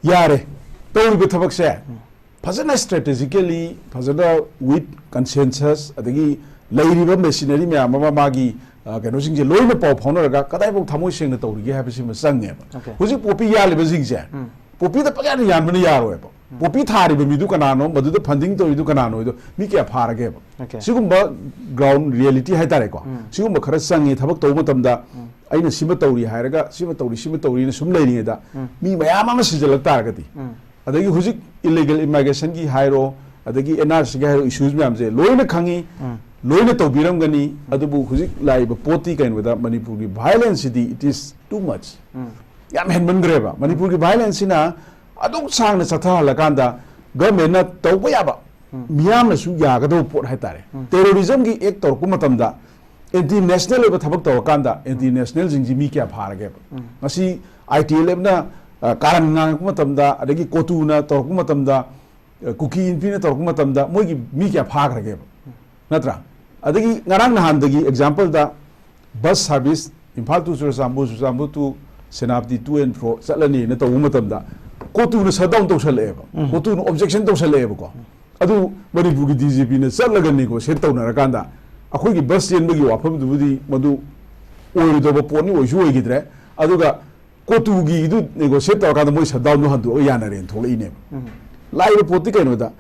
ꯌꯥꯔꯦ, ꯇꯧꯔꯤꯕ ꯊꯕꯛꯁꯦ ꯎꯝ꯫ ꯐꯖꯅ strategically, ꯐꯖꯅ with consensus, ꯑꯗꯒꯤ ꯂꯩꯔꯤꯕ machinery ꯃꯌꯥꯝ ꯑꯃ ꯃꯥꯒꯤ ꯑ, ꯀꯩꯅꯣꯁꯤꯡꯁꯦ ꯂꯣꯏꯅ ꯄꯥꯎ ꯐꯥꯎꯅꯔꯒ ꯀꯗꯥꯏꯐꯥꯎ ꯊꯃꯣꯏ ꯁꯦꯡꯅ ꯇꯧꯔꯤꯒꯦ ꯍꯥꯏꯕꯁꯤꯃ ꯆꯪꯉꯦꯕ꯫ Okay. ꯍꯧꯖꯤꯛ ꯄꯣꯄꯤ ꯌꯥꯜꯂꯤꯕꯁꯤꯡꯁꯦ, ꯎꯝ. ꯄꯣꯄꯤꯗ ꯄꯪꯌꯥꯟꯗ ꯌꯥꯟꯕꯅ ꯌꯥꯔꯣꯏꯕ꯫ ꯄꯣꯄꯤ ꯊꯥꯔꯤꯕ ꯃꯤꯗꯨ ꯀꯅꯥꯅꯣ, ꯃꯗꯨꯗ ꯐꯟꯗꯤꯡ ꯇꯧꯔꯤꯗꯨ ꯀꯅꯥꯅꯣ ꯍꯥꯏꯗꯣ ꯃꯤ ꯀꯌꯥ ꯐꯥꯔꯒꯦꯕ? Okay. ꯁꯤꯒꯨꯝꯕ ꯒ꯭ꯔꯥꯎꯟ ꯔꯤꯌꯦꯂꯤꯇꯤ ꯍꯥꯏꯇꯥꯔꯦꯀꯣ꯫ ꯎꯝ. ꯁꯤꯒꯨꯝꯕ ꯈꯔ ꯆꯪꯉꯤ ꯊꯕꯛ ꯇꯧꯕ ꯃꯇꯝꯗ꯫ ꯎꯝ. ꯑꯩꯅ ꯁꯤꯃ ꯇꯧꯔꯤ ꯍꯥꯏꯔꯒ ꯁꯤꯃ ꯇꯧꯔꯤ, ꯁꯤꯃ ꯇꯧꯔꯤꯅ ꯁꯨꯝ ꯂꯩꯔꯤꯉꯩꯗ ꯎꯝ. ꯃꯤ ꯃꯌꯥꯝ ꯑꯃ ꯁꯤꯖꯤꯜꯂꯛ ꯇꯥꯔꯒꯗꯤ, ꯎꯝ. ꯑꯗꯒꯤ ꯍꯧꯖꯤꯛ ꯏꯂꯤꯒꯦꯜ ꯏꯃꯥꯏꯒ꯭ꯔꯦꯁꯟꯒꯤ ꯍꯥꯏꯔꯣ, ꯑꯗꯒꯤ ꯑꯦꯟ ꯑꯥꯔ ꯁꯤꯒꯤ ꯍꯥꯏꯔꯣ, ꯏꯁꯨꯁ ꯃꯌꯥꯝꯁꯦ ꯂꯣꯏꯅ ꯈꯪꯉꯤ, ꯎꯝ. ꯂꯣꯏꯅ ꯇꯧꯕꯤꯔꯝꯒꯅꯤ꯫ ꯑꯗꯨꯕꯨ ꯍꯧꯖꯤꯛ ꯂꯥꯛꯏꯕ ꯄꯣꯠꯇꯤ ꯀꯩꯅꯣꯗ ꯃꯅꯤꯄꯨꯔꯒꯤ ꯚꯥꯏꯂꯦꯟꯁꯁꯤꯗꯤ it is too much꯫ ꯎꯝ. ꯌꯥꯝ ꯍꯦꯟꯃꯟꯈ꯭ꯔꯦꯕ꯫ ꯃꯅꯤꯄꯨꯔꯒꯤ ꯚꯥꯏꯂꯦꯟꯁꯁꯤꯅ ꯑꯗꯨꯛ ꯁꯥꯡꯅ ꯆꯠꯊꯍꯜꯂꯀꯥꯟꯗ ꯒꯚꯔꯟꯃꯦꯟꯠꯅ ꯇꯧꯕ ꯌꯥꯕ, ꯎꯝ. ꯃꯤꯌꯥꯝꯅꯁꯨ ꯌꯥꯒꯗꯕ ꯄꯣꯠ ꯍꯥꯏꯇꯥꯔꯦ꯫ ꯎꯝ. ꯇꯦꯔꯣꯔꯤꯖꯝꯒꯤ ꯑꯦꯛ ꯇꯧꯔꯛꯄ ꯃꯇꯝꯗ ꯑꯦꯟꯇꯤ ꯅꯦꯁꯅꯦꯜ ꯑꯣꯏꯕ ꯊꯕꯛ ꯇꯧꯔꯀꯥꯟꯗ ꯑꯦꯟꯇꯤ ꯅꯦꯁꯅꯦꯜꯁꯤꯡꯁꯤ ꯃꯤ ꯀꯌꯥ ꯐꯥꯔꯒꯦꯕ? ꯎꯝ. ꯉꯁꯤ ꯑꯥꯏ ꯇꯤ ꯑꯦꯜ ꯑꯦꯐꯅ, ꯑ, ꯀꯥꯔꯟ ꯉꯥꯡꯉꯛꯄ ꯃꯇꯝꯗ, ꯑꯗꯒꯤ ꯀꯣꯇꯨꯅ ꯇꯧꯔꯛꯄ ꯃꯇꯝꯗ, ꯑ, ꯀꯨꯀꯤ ꯏꯟꯐꯤꯅ ꯇꯧꯔꯛꯄ ꯃꯇꯝꯗ ꯃꯣꯏꯒꯤ ꯃꯤ ꯀꯌꯥ ꯐꯥꯈ꯭ꯔꯒꯦꯕ? ꯅꯠꯇ꯭ꯔꯥ? ꯑꯗꯒꯤ ꯉꯔꯥꯡ ꯅꯍꯥꯟꯗꯒꯤ ꯑꯦꯛꯖꯥꯝꯄꯜꯗ bus service Imphal to Churachandpur, Churachandpur to Senapati to and fro ꯆꯠꯂꯅꯤꯅ ꯇꯧꯕ ꯃꯇꯝꯗ ꯀꯣꯇꯨꯅ ꯁꯠ ꯗꯥꯎꯟ ꯇꯧꯁꯜꯂꯛꯑꯦꯕ꯫ ꯎꯝ. ꯀꯣꯇꯨꯅ ꯑꯣꯕꯖꯦꯛꯁꯟ ꯇꯧꯁꯜꯂꯛꯑꯦꯕꯀꯣ꯫ ꯑꯗꯨ ꯃꯅꯤꯄꯨꯔꯒꯤ ꯗꯤ ꯖꯤ ꯄꯤꯅ ꯆꯠꯂꯒ ꯅꯦꯒꯣꯁꯤꯌꯦꯠ ꯇꯧꯅꯔꯀꯥꯟꯗ ꯑꯩꯈꯣꯏꯒꯤ ꯕꯁ ꯆꯦꯟꯕꯒꯤ ꯋꯥꯐꯝꯗꯨꯕꯨꯗꯤ ꯃꯗꯨ ꯑꯣꯏꯔꯣꯏꯗꯧꯕ ꯄꯣꯠꯅꯤ, ꯑꯣꯏꯁꯨ ꯑꯣꯏꯈꯤꯗ꯭ꯔꯦ꯫ ꯑꯗꯨꯒ ꯀꯣꯇꯨꯒꯤꯗꯨ ꯅꯦꯒꯣꯁꯤꯌꯦꯠ ꯇꯧꯔꯀꯥꯟꯗ ꯃꯣꯏ ꯁꯠ ꯗꯥꯎꯟꯗꯨ ꯍꯟꯗꯣꯛꯑꯒ ꯌꯥꯅꯔꯦꯅ ꯊꯣꯛꯂꯛꯏꯅꯦꯕ꯫ ꯎꯝ. ꯂꯥꯛꯏꯕ ꯄꯣꯠꯇꯤ ꯀꯩꯅꯣꯗ,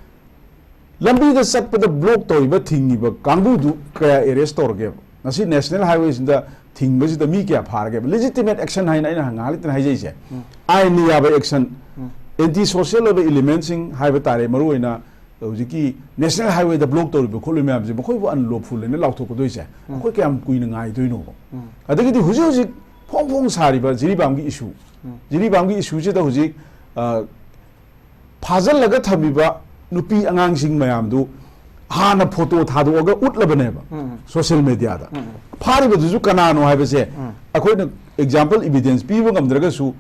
ꯂꯝꯕꯤꯗ ꯆꯠꯄꯗ ꯕ꯭ꯂꯣꯛ ꯇꯧꯔꯤꯕ, ꯊꯤꯡꯉꯤꯕ ꯀꯥꯡꯕꯨꯗꯨ ꯀꯌꯥ ꯑꯦꯔꯦꯁ ꯇꯧꯔꯒꯦꯕ? ꯉꯁꯤ ꯅꯦꯁꯅꯦꯜ ꯍꯥꯏꯋꯦꯁꯤꯗ ꯊꯤꯡꯕꯁꯤꯗ ꯃꯤ ꯀꯌꯥ ꯐꯥꯔꯒꯦꯕ? ꯂꯦꯖꯤꯇꯤꯃꯦꯠ ꯑꯦꯛꯁꯟ ꯍꯥꯏꯅ ꯑꯩꯅ ꯉꯥꯏꯍꯥꯛ ꯂꯩꯇꯅ ꯍꯥꯏꯖꯩꯁꯦ, ꯎꯝ. ꯑꯥꯏꯟꯅ ꯌꯥꯕ ꯑꯦꯛꯁꯟ, ꯎꯝ. ꯑꯦꯟꯇꯤ ꯁꯣꯁꯤꯌꯦꯜ ꯑꯣꯏꯕ ꯏꯂꯤꯃꯦꯟꯁꯤꯡ ꯍꯥꯏꯕ ꯇꯥꯔꯦ, ꯃꯔꯨꯑꯣꯏꯅ ꯍꯧꯖꯤꯛꯀꯤ ꯅꯦꯁꯅꯦꯜ ꯍꯥꯏꯋꯦꯗ ꯕ꯭ꯂꯣꯛ ꯇꯧꯔꯤꯕ ꯈꯣꯠꯂꯤꯕ ꯃꯌꯥꯝꯁꯦ, ꯃꯈꯣꯏꯕꯨ ꯑꯟꯂꯣꯐꯨꯜ ꯍꯥꯏꯅ ꯂꯥꯎꯊꯣꯛꯀꯗꯣꯏꯁꯦ, ꯎꯝ. ꯑꯩꯈꯣꯏ ꯀꯌꯥꯝ ꯀꯨꯏꯅ ꯉꯥꯏꯗꯣꯏꯅꯣꯕ? ꯎꯝ. ꯑꯗꯒꯤꯗꯤ ꯍꯧꯖꯤꯛ ꯍꯧꯖꯤꯛ ꯐꯣꯡ ꯐꯣꯡ ꯁꯥꯔꯤꯕ ꯖꯤꯔꯤꯕꯥꯝꯒꯤ ꯏꯁꯨ, ꯎꯝ. ꯖꯤꯔꯤꯕꯥꯝꯒꯤ ꯏꯁꯨꯁꯤꯗ ꯍꯧꯖꯤꯛ, ꯑ, ꯐꯥꯖꯤꯜꯂꯒ ꯊꯝꯃꯤꯕ ꯅꯨꯄꯤ ꯑꯉꯥꯡꯁꯤꯡ ꯃꯌꯥꯝꯗꯨ ꯍꯥꯟꯅ ꯐꯣꯇꯣ ꯊꯥꯗꯣꯛꯑꯒ ꯎꯠꯂꯕꯅꯦꯕ ꯎꯝ. ꯁꯣꯁꯤꯌꯦꯜ ꯃꯦꯗꯤꯌꯥꯗ꯫ ꯎꯝ. ꯐꯥꯔꯤꯕꯗꯨꯁꯨ ꯀꯅꯥꯅꯣ ꯍꯥꯏꯕꯁꯦ ꯎꯝ. ꯑꯩꯈꯣꯏꯅ ꯑꯦꯛꯖꯥꯝꯄꯜ, ꯏꯕꯤꯗꯦꯟꯁ ꯄꯤꯕ ꯉꯝꯗ꯭ꯔꯒꯁꯨ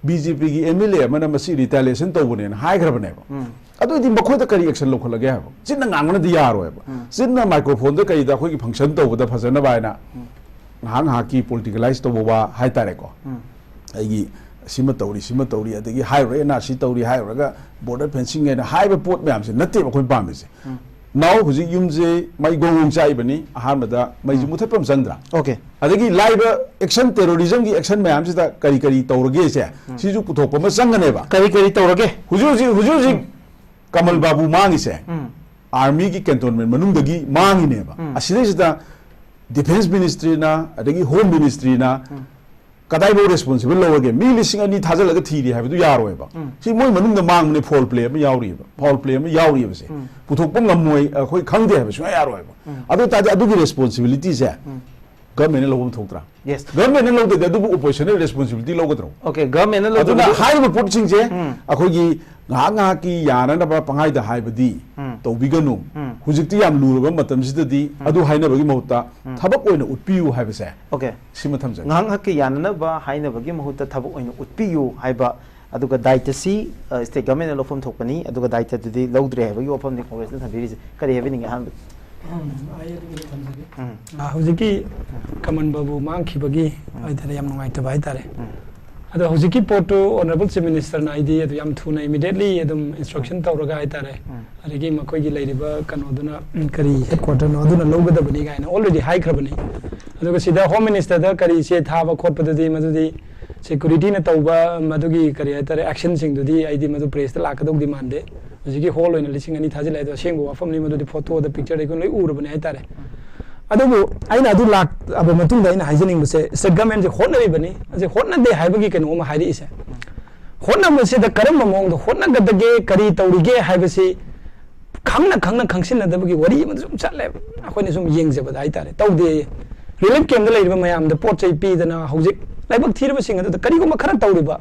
ꯕꯤ ꯖꯦ ꯄꯤꯒꯤ ꯑꯦꯝ ꯑꯦꯜ ꯑꯦ ꯑꯃꯅ ꯃꯁꯤ ꯔꯤꯇꯥꯂꯤꯌꯦꯁꯟ ꯇꯧꯕꯅꯦꯅ ꯍꯥꯏꯈ꯭ꯔꯕꯅꯦꯕ꯫ ꯎꯝ. ꯑꯗꯨ ꯑꯣꯏꯗꯤ ꯃꯈꯣꯏꯗ ꯀꯔꯤ ꯑꯦꯛꯁꯟ ꯂꯧꯈꯠꯂꯒꯦ ꯍꯥꯏꯕ? ꯆꯤꯟꯅ ꯉꯥꯡꯕꯅꯗꯤ ꯌꯥꯔꯣꯏꯕ꯫ ꯎꯝ. ꯆꯤꯟꯅ ꯃꯥꯏꯀ꯭ꯔꯣꯐꯣꯟꯗ ꯀꯩꯗ ꯑꯩꯈꯣꯏꯒꯤ ꯐꯪꯁꯟ ꯇꯧꯕꯗ ꯐꯖꯅꯕ ꯍꯥꯏꯅ ꯉꯥꯏꯍꯥꯛ ꯉꯥꯏꯍꯥꯛꯀꯤ ꯄꯣꯂꯤꯇꯤꯀꯦꯂꯥꯏꯁ ꯇꯧꯕ ꯋꯥ ꯍꯥꯏꯇꯥꯔꯦꯀꯣ꯫ ꯎꯝ. ꯑꯩꯒꯤ ꯁꯤꯃ ꯇꯧꯔꯤ, ꯁꯤꯃ ꯇꯧꯔꯤ, ꯑꯗꯒꯤ ꯍꯥꯏꯔꯨꯔꯦ ꯑꯦꯟ ꯑꯥꯔ ꯁꯤ ꯇꯧꯔꯤ ꯍꯥꯏꯔꯨꯔꯒ ꯕꯣꯔꯗꯔ ꯐꯦꯟꯁꯤꯡ ꯍꯥꯏꯅ ꯍꯥꯏꯕ ꯄꯣꯠ ꯃꯌꯥꯝꯁꯦ ꯅꯠꯇꯦꯕ ꯑꯩꯈꯣꯏꯅ ꯄꯥꯝꯃꯤꯁꯦ꯫ ꯎꯝ. ꯅꯥꯎ, ꯍꯧꯖꯤꯛ ꯌꯨꯝꯁꯦ ꯃꯩ ꯒꯣꯡ ꯒꯣꯡ ꯆꯥꯛꯏꯕꯅꯤ, ꯑꯍꯥꯟꯕꯗ ꯃꯩꯁꯨ ꯎꯝ꯫ ꯃꯨꯊꯠꯄ ꯑꯃ ꯆꯪꯗ꯭ꯔꯥ? ꯑꯣꯀꯦ꯫ ꯑꯗꯒꯤ ꯂꯥꯏꯕ action, terrorism ꯒꯤ action ꯃꯌꯥꯝꯁꯤꯗ ꯀꯔꯤ ꯀꯔꯤ ꯇꯧꯔꯒꯦꯁꯦ, ꯎꯝ꯫ ꯁꯤꯁꯨ ꯄꯨꯊꯣꯛꯄ ꯑꯃ ꯆꯪꯒꯅꯦꯕ꯫ ꯀꯔꯤ ꯀꯔꯤ ꯇꯧꯔꯒꯦ? ꯍꯧꯖꯤꯛ ꯍꯧꯖꯤꯛ ꯍꯧꯖꯤꯛ ꯍꯧꯖꯤꯛ ꯀꯃꯜ ꯕꯥꯕꯨ ꯃꯥꯡꯉꯤꯁꯦ, ꯎꯝ꯫ army ꯒꯤ cantonment ꯃꯅꯨꯡꯗꯒꯤ ꯃꯥꯡꯉꯤꯅꯦꯕ꯫ ꯎꯝ꯫ ꯑꯁꯤꯗꯩꯁꯤꯗ defence ministry ꯅ, ꯑꯗꯒꯤ home ministry ꯅ, ꯎꯝ꯫ ꯀꯗꯥꯏꯐꯥꯎ responsible ꯂꯧꯔꯒꯦ? ꯃꯤ ꯂꯤꯁꯤꯡ ꯑꯅꯤ ꯊꯥꯖꯤꯜꯂꯒ ꯊꯤꯔꯤ ꯍꯥꯏꯕꯗꯨ ꯌꯥꯔꯣꯏꯕ꯫ ꯎꯝ꯫ ꯁꯤ ꯃꯣꯏ ꯃꯅꯨꯡꯗ ꯃꯥꯡꯕꯅꯦ, foul play ꯑꯃ ꯌꯥꯎꯔꯤꯕ, foul play ꯑꯃ ꯌꯥꯎꯔꯤꯕꯁꯦ꯫ ꯎꯝ꯫ ꯄꯨꯊꯣꯛꯄ ꯉꯝꯃꯣꯏ, ꯑꯩꯈꯣꯏ ꯈꯪꯗꯦ ꯍꯥꯏꯕ ꯁꯨꯡꯌꯥ ꯌꯥꯔꯣꯏꯕ꯫ ꯎꯝ꯫ ꯑꯗꯨ ꯑꯣꯏ ꯇꯥꯔꯗꯤ ꯑꯗꯨꯒꯤ responsibility ꯁꯦ ꯎꯝ꯫ government ꯅ ꯂꯧꯐꯝ ꯊꯣꯛꯇ꯭ꯔꯥ? Yes꯫ Government ꯅ ꯂꯧꯗ꯭ꯔꯗꯤ ꯑꯗꯨꯕꯨ opposition ꯅ responsibility ꯂꯧꯒꯗ꯭ꯔꯣ? Okay, government ꯅ ꯑꯗꯨꯅ ꯂꯧꯗ꯭ꯔꯒꯁꯨ ꯍꯥꯏꯔꯤꯕ ꯄꯣꯠꯁꯤꯡꯁꯦ ꯎꯝ꯫ ꯑꯩꯈꯣꯏꯒꯤ ꯉꯥꯏꯍꯥꯛ ꯉꯥꯏꯍꯥꯛꯀꯤ ꯌꯥꯅꯅꯕ ꯄꯪꯍꯥꯏꯗ ꯍꯥꯏꯕꯗꯤ ꯎꯝ꯫ ꯇꯧꯕꯤꯒꯅꯨ꯫ ꯎꯝ꯫ ꯍꯧꯖꯤꯛꯇꯤ ꯌꯥꯝ ꯂꯨꯔꯕ ꯃꯇꯝꯁꯤꯗꯗꯤ ꯎꯝ꯫ ꯑꯗꯨ ꯍꯥꯏꯅꯕꯒꯤ ꯃꯍꯨꯠꯇ ꯎꯝ꯫ ꯊꯕꯛ ꯑꯣꯏꯅ ꯎꯠꯄꯤꯌꯨ ꯍꯥꯏꯕꯁꯦ Okay꯫ ꯁꯤꯃ ꯊꯝꯖꯒꯦ꯫ ꯉꯥꯏꯍꯥꯛ ꯉꯥꯏꯍꯥꯛꯀꯤ ꯌꯥꯅꯅꯕ ꯍꯥꯏꯅꯕꯒꯤ ꯃꯍꯨꯠꯇ ꯊꯕꯛ ꯑꯣꯏꯅ ꯎꯠꯄꯤꯌꯨ ꯍꯥꯏꯕ, ꯑꯗꯨꯒ ꯗꯥꯏꯇꯁꯤ, ꯑ, state government ꯅ ꯂꯧꯐꯝ ꯊꯣꯛꯄꯅꯤ, ꯑꯗꯨꯒ ꯗꯥꯏꯇꯗꯨꯗꯤ ꯂꯧꯗ꯭ꯔꯦ ꯍꯥꯏꯕꯒꯤ ꯋꯥꯐꯝꯅꯤ ꯀꯣꯡꯒ꯭ꯔꯦꯁꯅ ꯊꯝꯕꯤꯔꯤꯁꯦ꯫ ꯀꯔꯤ ꯍꯥꯏꯕꯤꯅꯤꯡꯉꯤ ꯑꯍꯥꯟꯕꯗ? ꯎꯝ, ꯑꯩ ꯑꯗꯨꯒꯤꯗꯤ ꯊꯝꯖꯒꯦ꯫ ꯎꯝ꯫ ꯑ, ꯍꯧꯖꯤꯛꯀꯤ ꯀꯃꯟ ꯕꯥꯕꯨ ꯃꯥꯡꯈꯤꯕꯒꯤ ꯍꯥꯏꯇꯥꯔꯦ, ꯌꯥꯝ ꯅꯨꯡꯉꯥꯏꯇꯕ ꯍꯥꯏꯇꯥꯔꯦ꯫ ꯎꯝ꯫ ꯑꯗꯣ ꯍꯧꯖꯤꯛꯀꯤ ꯄꯣꯠꯇꯨ Honourable Chief Minister ꯅ ꯑꯩꯗꯤ ꯑꯗꯨ ꯌꯥꯝ ꯊꯨꯅ immediately ꯑꯗꯨꯝ instruction ꯇꯧꯔꯒ ꯍꯥꯏꯇꯥꯔꯦ, ꯎꯝ꯫ ꯑꯗꯒꯤ ꯃꯈꯣꯏꯒꯤ ꯂꯩꯔꯤꯕ ꯀꯩꯅꯣꯗꯨꯅ, ꯎꯝ, ꯀꯔꯤ headquarter ꯅꯣ ꯑꯗꯨꯅ ꯂꯧꯒꯗꯕꯅꯤ ꯀꯥꯏꯅ already ꯍꯥꯏꯈ꯭ꯔꯕꯅꯤ꯫ ꯑꯗꯨꯒ ꯁꯤꯗ Home Minister ꯗ ꯀꯔꯤ ꯆꯦ ꯊꯥꯕ ꯈꯣꯠꯄꯗꯨꯗꯤ ꯃꯗꯨꯗꯤ security ꯅ ꯇꯧꯕ ꯃꯗꯨꯒꯤ ꯀꯔꯤ ꯍꯥꯏꯇꯥꯔꯦ action ꯁꯤꯡꯗꯨꯗꯤ ꯑꯩꯗꯤ ꯃꯗꯨ press ꯇ ꯂꯥꯛꯀꯗꯧꯗꯤ ꯃꯥꯟꯗꯦ꯫ ꯍꯧꯖꯤꯛꯀꯤ hall ꯑꯣꯏꯅ ꯂꯤꯁꯤꯡ ꯑꯅꯤ ꯊꯥꯖꯤꯜꯂꯦ, ꯑꯗꯣ ꯑꯁꯦꯡꯕ ꯋꯥꯐꯝꯅꯤ ꯃꯗꯨꯗꯤ, photo ꯗ, picture ꯗ ꯑꯩꯈꯣꯏ ꯂꯣꯏ ꯎꯔꯕꯅꯤ ꯍꯥꯏꯇꯥꯔꯦ꯫ ꯑꯗꯨꯕꯨ ꯑꯩꯅ ꯑꯗꯨ ꯂꯥꯛꯑꯕ ꯃꯇꯨꯡꯗ ꯑꯩꯅ ꯍꯥꯏꯖꯅꯤꯡꯕꯁꯦ, state government ꯁꯦ ꯍꯣꯠꯅꯔꯤꯕꯅꯤ, ꯑꯁꯤ ꯍꯣꯠꯅꯗꯦ ꯍꯥꯏꯕꯒꯤ ꯀꯩꯅꯣ ꯑꯃ ꯍꯥꯏꯔꯛꯏꯁꯦ꯫ ꯍꯣꯠꯅꯕꯁꯤꯗ ꯀꯔꯝꯕ ꯃꯑꯣꯡꯗ ꯍꯣꯠꯅꯒꯗꯒꯦ, ꯀꯔꯤ ꯇꯧꯔꯤꯒꯦ ꯍꯥꯏꯕꯁꯤ ꯈꯪꯅ ꯈꯪꯅ ꯈꯪꯁꯤꯟꯅꯗꯕꯒꯤ ꯋꯥꯔꯤ ꯑꯃ ꯁꯨꯝ ꯆꯠꯂꯦꯕ꯫ ꯑꯩꯈꯣꯏꯅ ꯁꯨꯝ ꯌꯦꯡꯖꯕꯗ ꯍꯥꯏꯇꯥꯔꯦ, ꯇꯧꯗꯦ꯫ Relief camp ꯇ ꯂꯩꯔꯤꯕ ꯃꯌꯥꯝꯗ ꯄꯣꯠ ꯆꯩ ꯄꯤꯗꯅ ꯍꯧꯖꯤꯛ ꯂꯥꯏꯕꯛ ꯊꯤꯔꯕꯁꯤꯡ ꯑꯗꯨꯗ ꯀꯔꯤꯒꯨꯝꯕ ꯈꯔ ꯇꯧꯔꯤꯕ,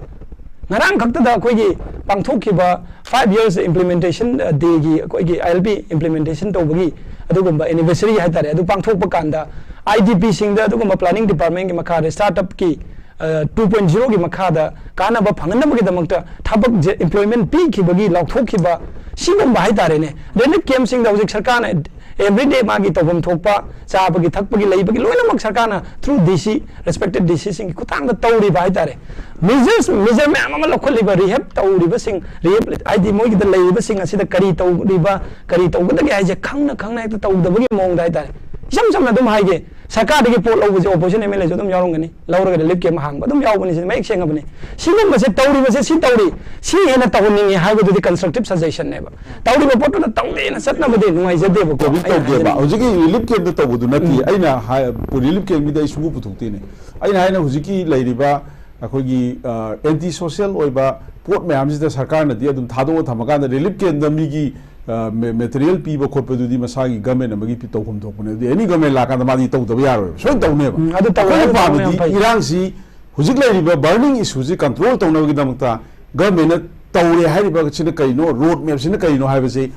ꯉꯔꯥꯡ ꯈꯛꯇꯗ ꯑꯩꯈꯣꯏꯒꯤ ꯄꯥꯡꯊꯣꯛꯈꯤꯕ five years implementation day ꯒꯤ ꯑꯩꯈꯣꯏꯒꯤ I L P implementation ꯇꯧꯕꯒꯤ ꯑꯗꯨꯒꯨꯝꯕ anniversary ꯍꯥꯏꯇꯥꯔꯦ, ꯑꯗꯨ ꯄꯥꯡꯊꯣꯛꯄ ꯀꯥꯟꯗ I D P ꯁꯤꯡꯗ ꯑꯗꯨꯒꯨꯝꯕ planning department ꯀꯤ ꯃꯈꯥꯗ startup ꯀꯤ, ꯑ, two point zero ꯒꯤ ꯃꯈꯥꯗ ꯀꯥꯟꯅꯕ ꯐꯪꯍꯟꯅꯕꯒꯤꯗꯃꯛꯇ ꯊꯕꯛ employment ꯄꯤꯈꯤꯕꯒꯤ ꯂꯥꯎꯊꯣꯛꯈꯤꯕ ꯁꯤꯒꯨꯝꯕ ꯍꯥꯏꯇꯥꯔꯦꯅꯦ꯫ Relief camp ꯁꯤꯡꯗ ꯍꯧꯖꯤꯛ ꯁꯔꯀꯥꯔꯅ ꯑꯦꯕ꯭ꯔꯤꯗꯦ ꯃꯥꯒꯤ ꯇꯧꯐꯝ ꯊꯣꯛꯄ ꯆꯥꯕꯒꯤ ꯊꯛꯄꯒꯤ ꯂꯩꯕꯒꯤ ꯂꯣꯏꯅꯃꯛ ꯁꯔꯀꯥꯔꯅ ꯊ꯭ꯔꯨ ꯗꯤ ꯁꯤ, ꯔꯦꯁꯄꯦꯛꯇꯦꯠ ꯗꯤ ꯁꯤꯁꯤꯡꯒꯤ ꯈꯨꯠꯊꯥꯡꯗ ꯇꯧꯔꯤꯕ ꯍꯥꯏꯇꯥꯔꯦ꯫ ꯃꯦꯖꯔꯁ ꯃꯦꯖꯔ ꯃꯌꯥꯝ ꯑꯃ ꯂꯧꯈꯠꯂꯤꯕ ꯔꯤꯍꯦꯞ ꯇꯧꯔꯤꯕꯁꯤꯡ, ꯔꯤꯍꯦꯞ ꯍꯥꯏꯗꯤ ꯃꯣꯏꯒꯤꯗ ꯂꯩꯔꯤꯕꯁꯤꯡ ꯑꯁꯤꯗ ꯀꯔꯤ ꯇꯧꯔꯤꯕ, ꯀꯔꯤ ꯇꯧꯒꯗꯒꯦ ꯍꯥꯏꯁꯦ ꯈꯪꯅ ꯈꯪꯅ ꯍꯦꯛꯇ ꯇꯧꯗꯕꯒꯤ ꯃꯑꯣꯡꯗ ꯍꯥꯏꯇꯥꯔꯦ꯫ ꯏꯁꯝ ꯁꯝꯅ ꯑꯗꯨꯝ ꯍꯥꯏꯒꯦ, ꯁꯔꯀꯥꯔꯗꯒꯤ ꯄꯣꯠ ꯂꯧꯕꯁꯦ ꯑꯣꯄꯣꯖꯤꯁꯟ ꯑꯦꯝ ꯑꯦꯜ ꯑꯦꯁꯨ ꯑꯗꯨꯝ ꯌꯥꯎꯔꯝꯒꯅꯤ, ꯂꯧꯔꯒ ꯔꯤꯂꯤꯐ ꯀꯦꯝ ꯍꯥꯡꯕ ꯑꯗꯨꯝ ꯌꯥꯎꯕꯅꯤ꯫ ꯁꯤꯗ ꯃꯌꯦꯛ ꯁꯦꯡꯉꯕꯅꯤ꯫ ꯁꯤꯒꯨꯝꯕꯁꯦ ꯇꯧꯔꯤꯕꯁꯦ ꯁꯤ ꯇꯧꯔꯤ, ꯁꯤ ꯍꯦꯟꯅ ꯇꯧꯍꯟꯅꯤꯡꯉꯤ ꯍꯥꯏꯕꯗꯨꯗꯤ ꯀꯟꯁꯇ꯭ꯔꯛꯇꯤꯞ ꯁꯖꯦꯁꯟꯅꯦꯕ꯫ ꯇꯧꯔꯤꯕ ꯄꯣꯠꯇꯨꯗ ꯇꯧꯗꯦꯅ ꯆꯠꯅꯕꯗꯤ ꯅꯨꯡꯉꯥꯏꯖꯗꯦꯕꯀꯣ꯫ ꯇꯧꯕꯤ ꯑꯩꯅ ꯇꯧꯗꯦꯕ꯫ ꯍꯥꯏꯖꯅꯤꯡꯉꯤ ꯍꯧꯖꯤꯛꯀꯤ ꯔꯤꯂꯤꯐ ꯀꯦꯝꯞꯇ ꯇꯧꯕꯗꯨ ꯅꯠꯇꯦ꯫ ꯎꯝ꯫ ꯑꯩꯅ ꯍꯥꯏ-, ꯔꯤꯂꯤꯐ ꯀꯦꯝꯞꯀꯤꯗꯤ ꯑꯩ ꯁꯨꯡꯄꯨ ꯄꯨꯊꯣꯛꯇꯦꯅꯦ꯫ ꯑꯩꯅ ꯍꯥꯏꯅ ꯍꯧꯖꯤꯛꯀꯤ ꯂꯩꯔꯤꯕ ꯑꯩꯈꯣꯏꯒꯤ, ꯑ, ꯑꯦꯟꯇꯤ ꯁꯣꯁꯤꯌꯦꯜ ꯑꯣꯏꯕ ꯄꯣꯠ ꯃꯌꯥꯝꯁꯤꯗ ꯁꯔꯀꯥꯔꯅꯗꯤ ꯑꯗꯨꯝ ꯊꯥꯗꯣꯛꯑ ꯊꯝꯃꯀꯥꯟꯗ ꯔꯤꯂꯤꯐ ꯀꯦꯝꯞꯇ ꯃꯤꯒꯤ, ꯑ, ꯃꯦ-, ꯃꯦꯇꯔꯤꯌꯦꯜ ꯄꯤꯕ ꯈꯣꯠꯄꯗꯨꯗꯤ ꯃꯁꯥꯒꯤ ꯒꯃꯦꯟ ꯑꯃꯒꯤ ꯄꯤ-, ꯇꯧꯐꯝ ꯊꯣꯛꯄꯅꯦ꯫ ꯑꯗꯨꯗꯤ ꯑꯦꯅꯤ ꯒꯃꯦꯟ ꯂꯥꯛꯀꯥꯟꯗ ꯃꯥꯗꯤ ꯇꯧꯗꯕ ꯌꯥꯔꯣꯏꯕ꯫ ꯁꯣꯏꯅ ꯇꯧꯅꯦꯕ꯫ ꯎꯝ, ꯑꯗꯨ ꯇꯧꯋꯦ, ꯑꯩꯈꯣꯏꯅ ꯑꯗꯨ ꯇꯧꯕꯅ ꯌꯥꯝ ꯄꯥꯝꯃꯤꯗꯤ ꯐꯩ꯫ ꯏꯔꯥꯡꯁꯤ ꯍꯧꯖꯤꯛ ꯂꯩꯔꯤꯕ ꯕꯔꯅꯤꯡ ꯏꯁꯨꯁꯤ ꯀꯟꯇ꯭ꯔꯣꯜ ꯇꯧꯅꯕꯒꯤꯗꯃꯛꯇ ꯒꯃꯦꯟꯅ ꯇꯧꯔꯦ ꯍꯥꯏꯔꯤꯕꯁꯤꯅ ꯀꯔꯤꯅꯣ, ꯔꯣꯗ ꯃꯦꯞꯁꯤꯅ ꯀꯔꯤꯅꯣ ꯍꯥꯏꯕꯁꯤ,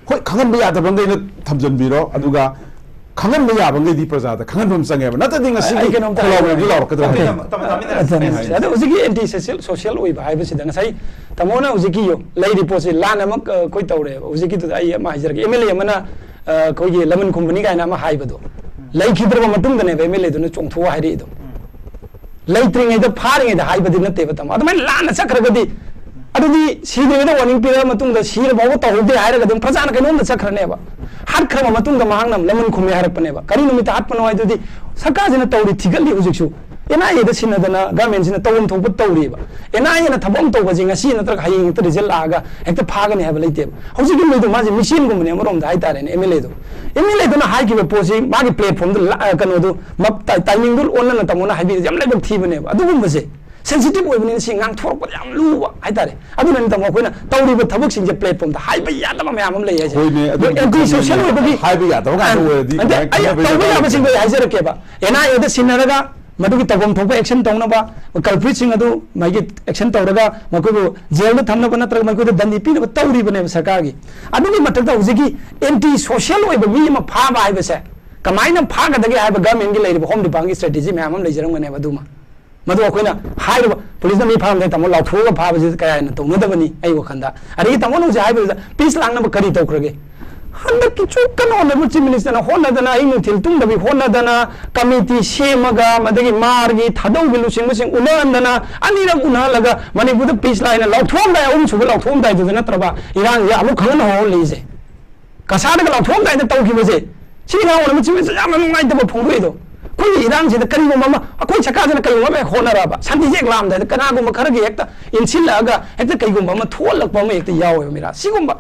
ꯍꯣꯏ, ꯈꯪꯍꯟꯕ ꯌꯥꯗꯕ ꯃꯈꯩꯅ ꯊꯝꯖꯤꯟꯕꯤꯔꯣ, ꯑꯗꯨꯒ ꯈꯪꯍꯟꯕ ꯌꯥꯕ ꯃꯈꯩꯗꯤ ꯄ꯭ꯔꯖꯥꯗ ꯈꯪꯍꯟꯕ ꯑꯃ ꯆꯪꯉꯦꯕ, ꯅꯠꯇ꯭ꯔꯗꯤ ꯉꯁꯤꯒꯤ ꯑꯩ ꯀꯩꯅꯣꯝꯇ ꯈꯣꯜꯂꯥꯎ ꯍꯥꯏꯒꯦ꯫ ꯃꯌꯥꯝꯁꯤ ꯂꯥꯎꯔꯛꯀꯗ꯭ꯔꯥ ꯑꯣꯀꯦ, ꯍꯥꯏꯕ꯫ ꯇꯞꯅ ꯇꯞꯅ ꯇꯥꯃꯤꯟꯅꯔꯁꯤ꯫ ꯑꯗꯨꯅꯤ꯫ ꯑꯩ ꯍꯥꯏꯁꯦ꯫ ꯑꯗꯣ ꯍꯧꯖꯤꯛꯀꯤ ꯑꯦꯟꯇꯤ ꯁꯣꯁꯤꯌꯦꯜ, ꯁꯣꯁꯤꯌꯦꯜ ꯑꯣꯏꯕ ꯍꯥꯏꯕꯁꯤꯗ ꯉꯁꯥꯏ ꯇꯥꯃꯣꯅ ꯍꯧꯖꯤꯛꯀꯤ ꯌꯣ-, ꯂꯩꯔꯤ ꯄꯣꯠꯁꯤ ꯂꯥꯟ ꯑꯃ, ꯑ, ꯑꯩꯈꯣꯏ ꯇꯧꯔꯦꯕ꯫ ꯍꯧꯖꯤꯛꯀꯤꯗꯨꯗ ꯑꯩ ꯑꯃ ꯍꯥꯏꯖꯔꯛꯀꯦ꯫ ꯑꯦꯝ ꯑꯦꯜ ꯑꯦ ꯑꯃꯅ, ꯑ, ꯑꯩꯈꯣꯏꯒꯤ ꯂꯃꯟ ꯈꯨꯝꯕꯅꯤ ꯀꯥꯏꯅ ꯑꯃ ꯍꯥꯏꯕꯗꯣ ꯂꯩꯈꯤꯗ꯭ꯔꯕ ꯃꯇꯨꯡꯗꯅꯦꯕ ꯑꯦꯝ ꯑꯦꯜ ꯑꯦꯗꯨꯅ ꯆꯣꯡꯊꯣꯛꯑ ꯍꯥꯏꯔꯛꯏꯗꯣ꯫ ꯂꯩꯇ꯭ꯔꯤꯉꯩꯗ, ꯐꯥꯔꯤꯉꯩꯗ ꯍꯥꯏꯕꯗꯤ ꯅꯠꯇꯦꯕ, ꯇꯥꯃꯣ꯫ ꯑꯗꯨꯃꯥꯏꯅ ꯂꯥꯟꯅ ꯆꯠꯈ꯭ꯔꯒꯗꯤ, ꯑꯗꯨꯗꯤ ꯁꯤꯗ꯭ꯔꯤꯉꯩꯗ ꯋꯥꯔꯅꯤꯡ ꯄꯤꯔꯕ ꯃꯇꯨꯡꯗ ꯁꯤꯔ ꯐꯥꯎꯕ ꯇꯧꯍꯧꯗꯦ ꯍꯥꯏꯔꯒ ꯑꯗꯨꯝ ꯄ꯭ꯔꯖꯥꯅ ꯀꯩꯅꯣꯝꯗ ꯆꯠꯈ꯭ꯔꯅꯦꯕ꯫ ꯍꯥꯠꯈ꯭ꯔꯕ ꯃꯇꯨꯡꯗ ꯃꯍꯥꯛꯅ ꯂꯃꯟ ꯈꯨꯝꯃꯦ ꯍꯥꯏꯔꯛꯄꯅꯦꯕ꯫ ꯀꯔꯤ ꯅꯨꯃꯤꯠꯇ ꯍꯥꯠꯄꯅꯣ ꯍꯥꯏꯗꯨꯗꯤ ꯁꯔꯀꯥꯔꯁꯤꯅ ꯇꯧꯔꯤ, ꯊꯤꯒꯠꯂꯤ ꯍꯧꯖꯤꯛꯁꯨ꯫ ꯑꯦꯟ ꯑꯥꯏ ꯑꯦꯗ ꯁꯤꯟꯅꯗꯅ ꯒꯃꯦꯟꯁꯤꯅ ꯇꯧꯐꯝ ꯊꯣꯛꯄ ꯇꯧꯔꯤꯕ꯫ ꯑꯦꯟ ꯑꯥꯏ ꯑꯦꯅ ꯊꯕꯛ ꯑꯃ ꯇꯧꯕꯁꯦ ꯉꯁꯤ ꯅꯠꯇ꯭ꯔꯒ ꯍꯌꯦꯡ ꯍꯦꯛꯇ ꯔꯤꯖꯜ ꯂꯥꯛꯑꯒ ꯍꯦꯛꯇ ꯐꯥꯒꯅꯤ ꯍꯥꯏꯕ ꯂꯩꯇꯦꯕ꯫ ꯍꯧꯖꯤꯛꯀꯤ ꯃꯤꯗꯣ ꯃꯥꯁꯦ ꯃꯤꯁꯦꯟꯒꯨꯝꯕꯅꯦ ꯑꯃꯔꯣꯝꯗ ꯍꯥꯏꯇꯥꯔꯦꯅꯦ, ꯑꯦꯝ ꯑꯦꯜ ꯑꯦꯗꯣ꯫ ꯑꯦꯝ ꯑꯦꯜ ꯑꯦꯗꯨꯅ ꯍꯥꯏꯈꯤꯕ ꯄꯣꯠꯁꯤ ꯃꯥꯒꯤ ꯄ꯭ꯂꯦꯠꯐꯣꯝꯗ ꯂꯥ-, ꯀꯩꯅꯣꯗꯣ ꯃꯞ-, ꯇꯥꯏ-, ꯇꯥꯏꯃꯤꯡꯗꯨ ꯑꯣꯟꯅꯅ ꯇꯥꯃꯣꯅ ꯍꯥꯏꯕꯤꯔꯤꯁꯦ ꯌꯥꯝ ꯂꯥꯏꯕꯛ ꯊꯤꯕꯅꯦꯕ꯫ ꯑꯗꯨꯒꯨꯝꯕꯁꯦ ꯁꯦꯟꯁꯤꯇꯤꯚ ꯑꯣꯏꯕꯅꯤꯅ ꯁꯤ ꯉꯥꯡꯊꯣꯔꯛꯄꯗ ꯌꯥꯝ ꯂꯨꯕ ꯍꯥꯏꯇꯥꯔꯦ꯫ ꯑꯗꯨꯅꯅꯤ ꯇꯥꯃꯣ ꯑꯩꯈꯣꯏꯅ ꯇꯧꯔꯤꯕ ꯊꯕꯛꯁꯤꯡꯁꯦ ꯄ꯭ꯂꯦꯠꯐꯣꯝꯗ ꯍꯥꯏꯕ ꯌꯥꯗꯕ ꯃꯌꯥꯝ ꯑꯃ ꯂꯩ ꯍꯥꯏꯁꯦ꯫ ꯍꯣꯏꯅꯦ, ꯑꯗꯨ ꯑꯗꯨ ꯑꯦꯟꯇꯤ ꯁꯣꯁꯤꯌꯦꯜ ꯈꯪꯉꯤꯅꯦ꯫ ꯑꯣꯏꯕꯒꯤ ꯍꯥꯏꯕ ꯌꯥꯗꯕ ꯉꯥꯛꯇ ꯑ-, ꯑꯣꯏꯔꯗꯤ ꯑꯗ ꯀꯃꯥꯏ ꯑꯩ ꯈꯟꯅꯕ ꯇꯧꯕ ꯌꯥꯕ ꯌꯥꯕꯁꯤꯡꯗꯣ ꯂꯩꯇꯦ? ꯑꯩ ꯍꯥꯏꯖꯔꯛꯀꯦꯕ꯫ ꯑꯦꯟ ꯑꯥꯏ ꯑꯦꯗ ꯁꯤꯟꯅꯔꯒ ꯃꯗꯨꯒꯤ ꯇꯧꯐꯝ ꯊꯣꯛꯄ ꯑꯦꯛꯁꯟ ꯇꯧꯅꯕ, ꯀꯜꯄ꯭ꯔꯤꯠꯁꯤꯡ ꯑꯗꯨ ꯃꯥꯒꯤ ꯑꯦꯛꯁꯟ ꯇꯧꯔꯒ ꯃꯈꯣꯏꯕꯨ ꯖꯦꯜꯗ ꯊꯝꯅꯕ ꯅꯠꯇ꯭ꯔꯒ ꯃꯈꯣꯏꯗ ꯗꯟꯗꯤ ꯄꯤꯅꯕ ꯇꯧꯔꯤꯕꯅꯦꯕ ꯁꯔꯀꯥꯔꯒꯤ꯫ ꯑꯗꯨꯒꯤ ꯃꯊꯛꯇ ꯍꯧꯖꯤꯛꯀꯤ ꯑꯦꯟꯇꯤ ꯁꯣꯁꯤꯌꯦꯜ ꯑꯣꯏꯕ ꯃꯤ ꯑꯃ ꯐꯥꯕ ꯍꯥꯏꯕꯁꯦ ꯀꯃꯥꯏꯅ ꯐꯥꯒꯗꯒꯦ ꯍꯥꯏꯕ ꯒꯃꯦꯟꯒꯤ ꯂꯩꯔꯤꯕ ꯍꯣꯝ ꯗꯤꯄꯥꯔꯠꯃꯦꯟꯒꯤ ꯁ꯭ꯇ꯭ꯔꯦꯇꯦꯖꯤ ꯃꯌꯥꯝ ꯑꯃ ꯂꯩꯖꯔꯝꯒꯅꯦꯕ꯫ ꯑꯗꯨꯃ ꯃꯗꯨ ꯑꯩꯈꯣꯏꯅ ꯍꯥꯏꯔꯤꯕ ꯄꯨꯂꯤꯁꯅ ꯃꯤ ꯐꯥꯔꯝꯗꯥꯏ ꯇꯥꯃꯣ ꯂꯥꯎꯊꯣꯛꯑꯒ ꯐꯥꯕꯁꯤ ꯀꯌꯥ ꯍꯦꯟꯅ ꯇꯧꯅꯗꯕꯅꯤ ꯑꯩ ꯋꯥꯈꯜꯗ꯫ ꯑꯗꯒꯤ ꯇꯥꯃꯣꯅ ꯍꯧꯖꯤꯛ ꯍꯥꯏꯕꯗꯨꯗ ꯄꯤꯁ ꯂꯥꯡꯅꯕ ꯀꯔꯤ ꯇꯧꯈ꯭ꯔꯒꯦ? ꯍꯟꯗꯛꯀꯤ ꯆꯨ ꯀꯩꯅꯣꯅꯦꯕ, ꯆꯤꯐ ꯃꯤꯅꯤꯁꯇꯔꯅ ꯍꯣꯠꯅꯗꯅ, ꯑꯍꯤꯡ ꯅꯨꯡꯊꯤꯜ ꯇꯨꯝꯗꯕꯤ ꯍꯣꯠꯅꯗꯅ, ꯀꯃꯤꯇꯤ ꯁꯦꯝꯃꯒ, ꯃꯗꯒꯤ ꯃꯥꯔꯒꯤ ꯊꯥꯗꯧꯒꯤ ꯂꯨꯆꯤꯡꯕꯁꯤꯡ ꯎꯅꯍꯟꯗꯅ, ꯑꯅꯤꯔꯛ ꯎꯅꯍꯜꯂꯒ ꯃꯅꯤꯄꯨꯔꯗ ꯄꯤꯁ ꯂꯥꯏꯅ ꯂꯥꯎꯊꯣꯛꯑꯝꯗꯥꯏ, ꯑꯍꯨꯝꯁꯨꯕ ꯂꯥꯎꯊꯣꯛꯑꯝꯗꯥꯏꯗꯨꯗ ꯅꯠꯇ꯭ꯔꯕ ꯏꯔꯥꯡꯁꯦ ꯑꯃꯨꯛ ꯈꯪꯍꯟ ꯍꯧꯍꯜꯂꯤꯁꯦ꯫ ꯀꯁꯥꯔꯗꯒ ꯂꯥꯎꯊꯣꯛꯑꯝꯗꯥꯏꯗ ꯇꯧꯈꯤꯕꯁꯦ, ꯁꯤꯅꯤ ꯉꯥꯡꯕꯅ ꯆꯤꯐ ꯃꯤꯅꯤꯁꯇꯔ ꯌꯥꯝꯅ ꯅꯨꯡꯉꯥꯏꯇꯕ ꯐꯣꯡꯗꯣꯛꯏꯗꯣ꯫ ꯑꯩꯈꯣꯏꯒꯤ ꯏꯔꯥꯡꯁꯤꯗ ꯀꯔꯤꯒꯨꯝꯕ ꯑꯃ, ꯑꯩꯈꯣꯏ ꯁꯔꯀꯥꯔꯁꯤꯅ ꯀꯔꯤꯒꯨꯝꯕ ꯑꯃ ꯍꯦꯛ ꯍꯣꯠꯅꯔꯛꯑꯕ, ꯁꯥꯟꯇꯤꯁꯦ ꯍꯦꯛ ꯂꯥꯝꯗꯥꯏꯗ ꯀꯅꯥꯒꯨꯝꯕ ꯈꯔꯒꯤ ꯍꯦꯛꯇ ꯏꯟꯁꯤꯜꯂꯛꯑꯒ ꯍꯦꯛꯇ ꯀꯩꯒꯨꯝꯕ ꯑꯃ ꯊꯣꯛꯍꯜꯂꯛꯄ ꯑꯃ ꯍꯦꯛꯇ ꯌꯥꯎꯋꯦꯕ ꯃꯤꯔꯥ꯫ ꯁꯤꯒꯨꯝꯕ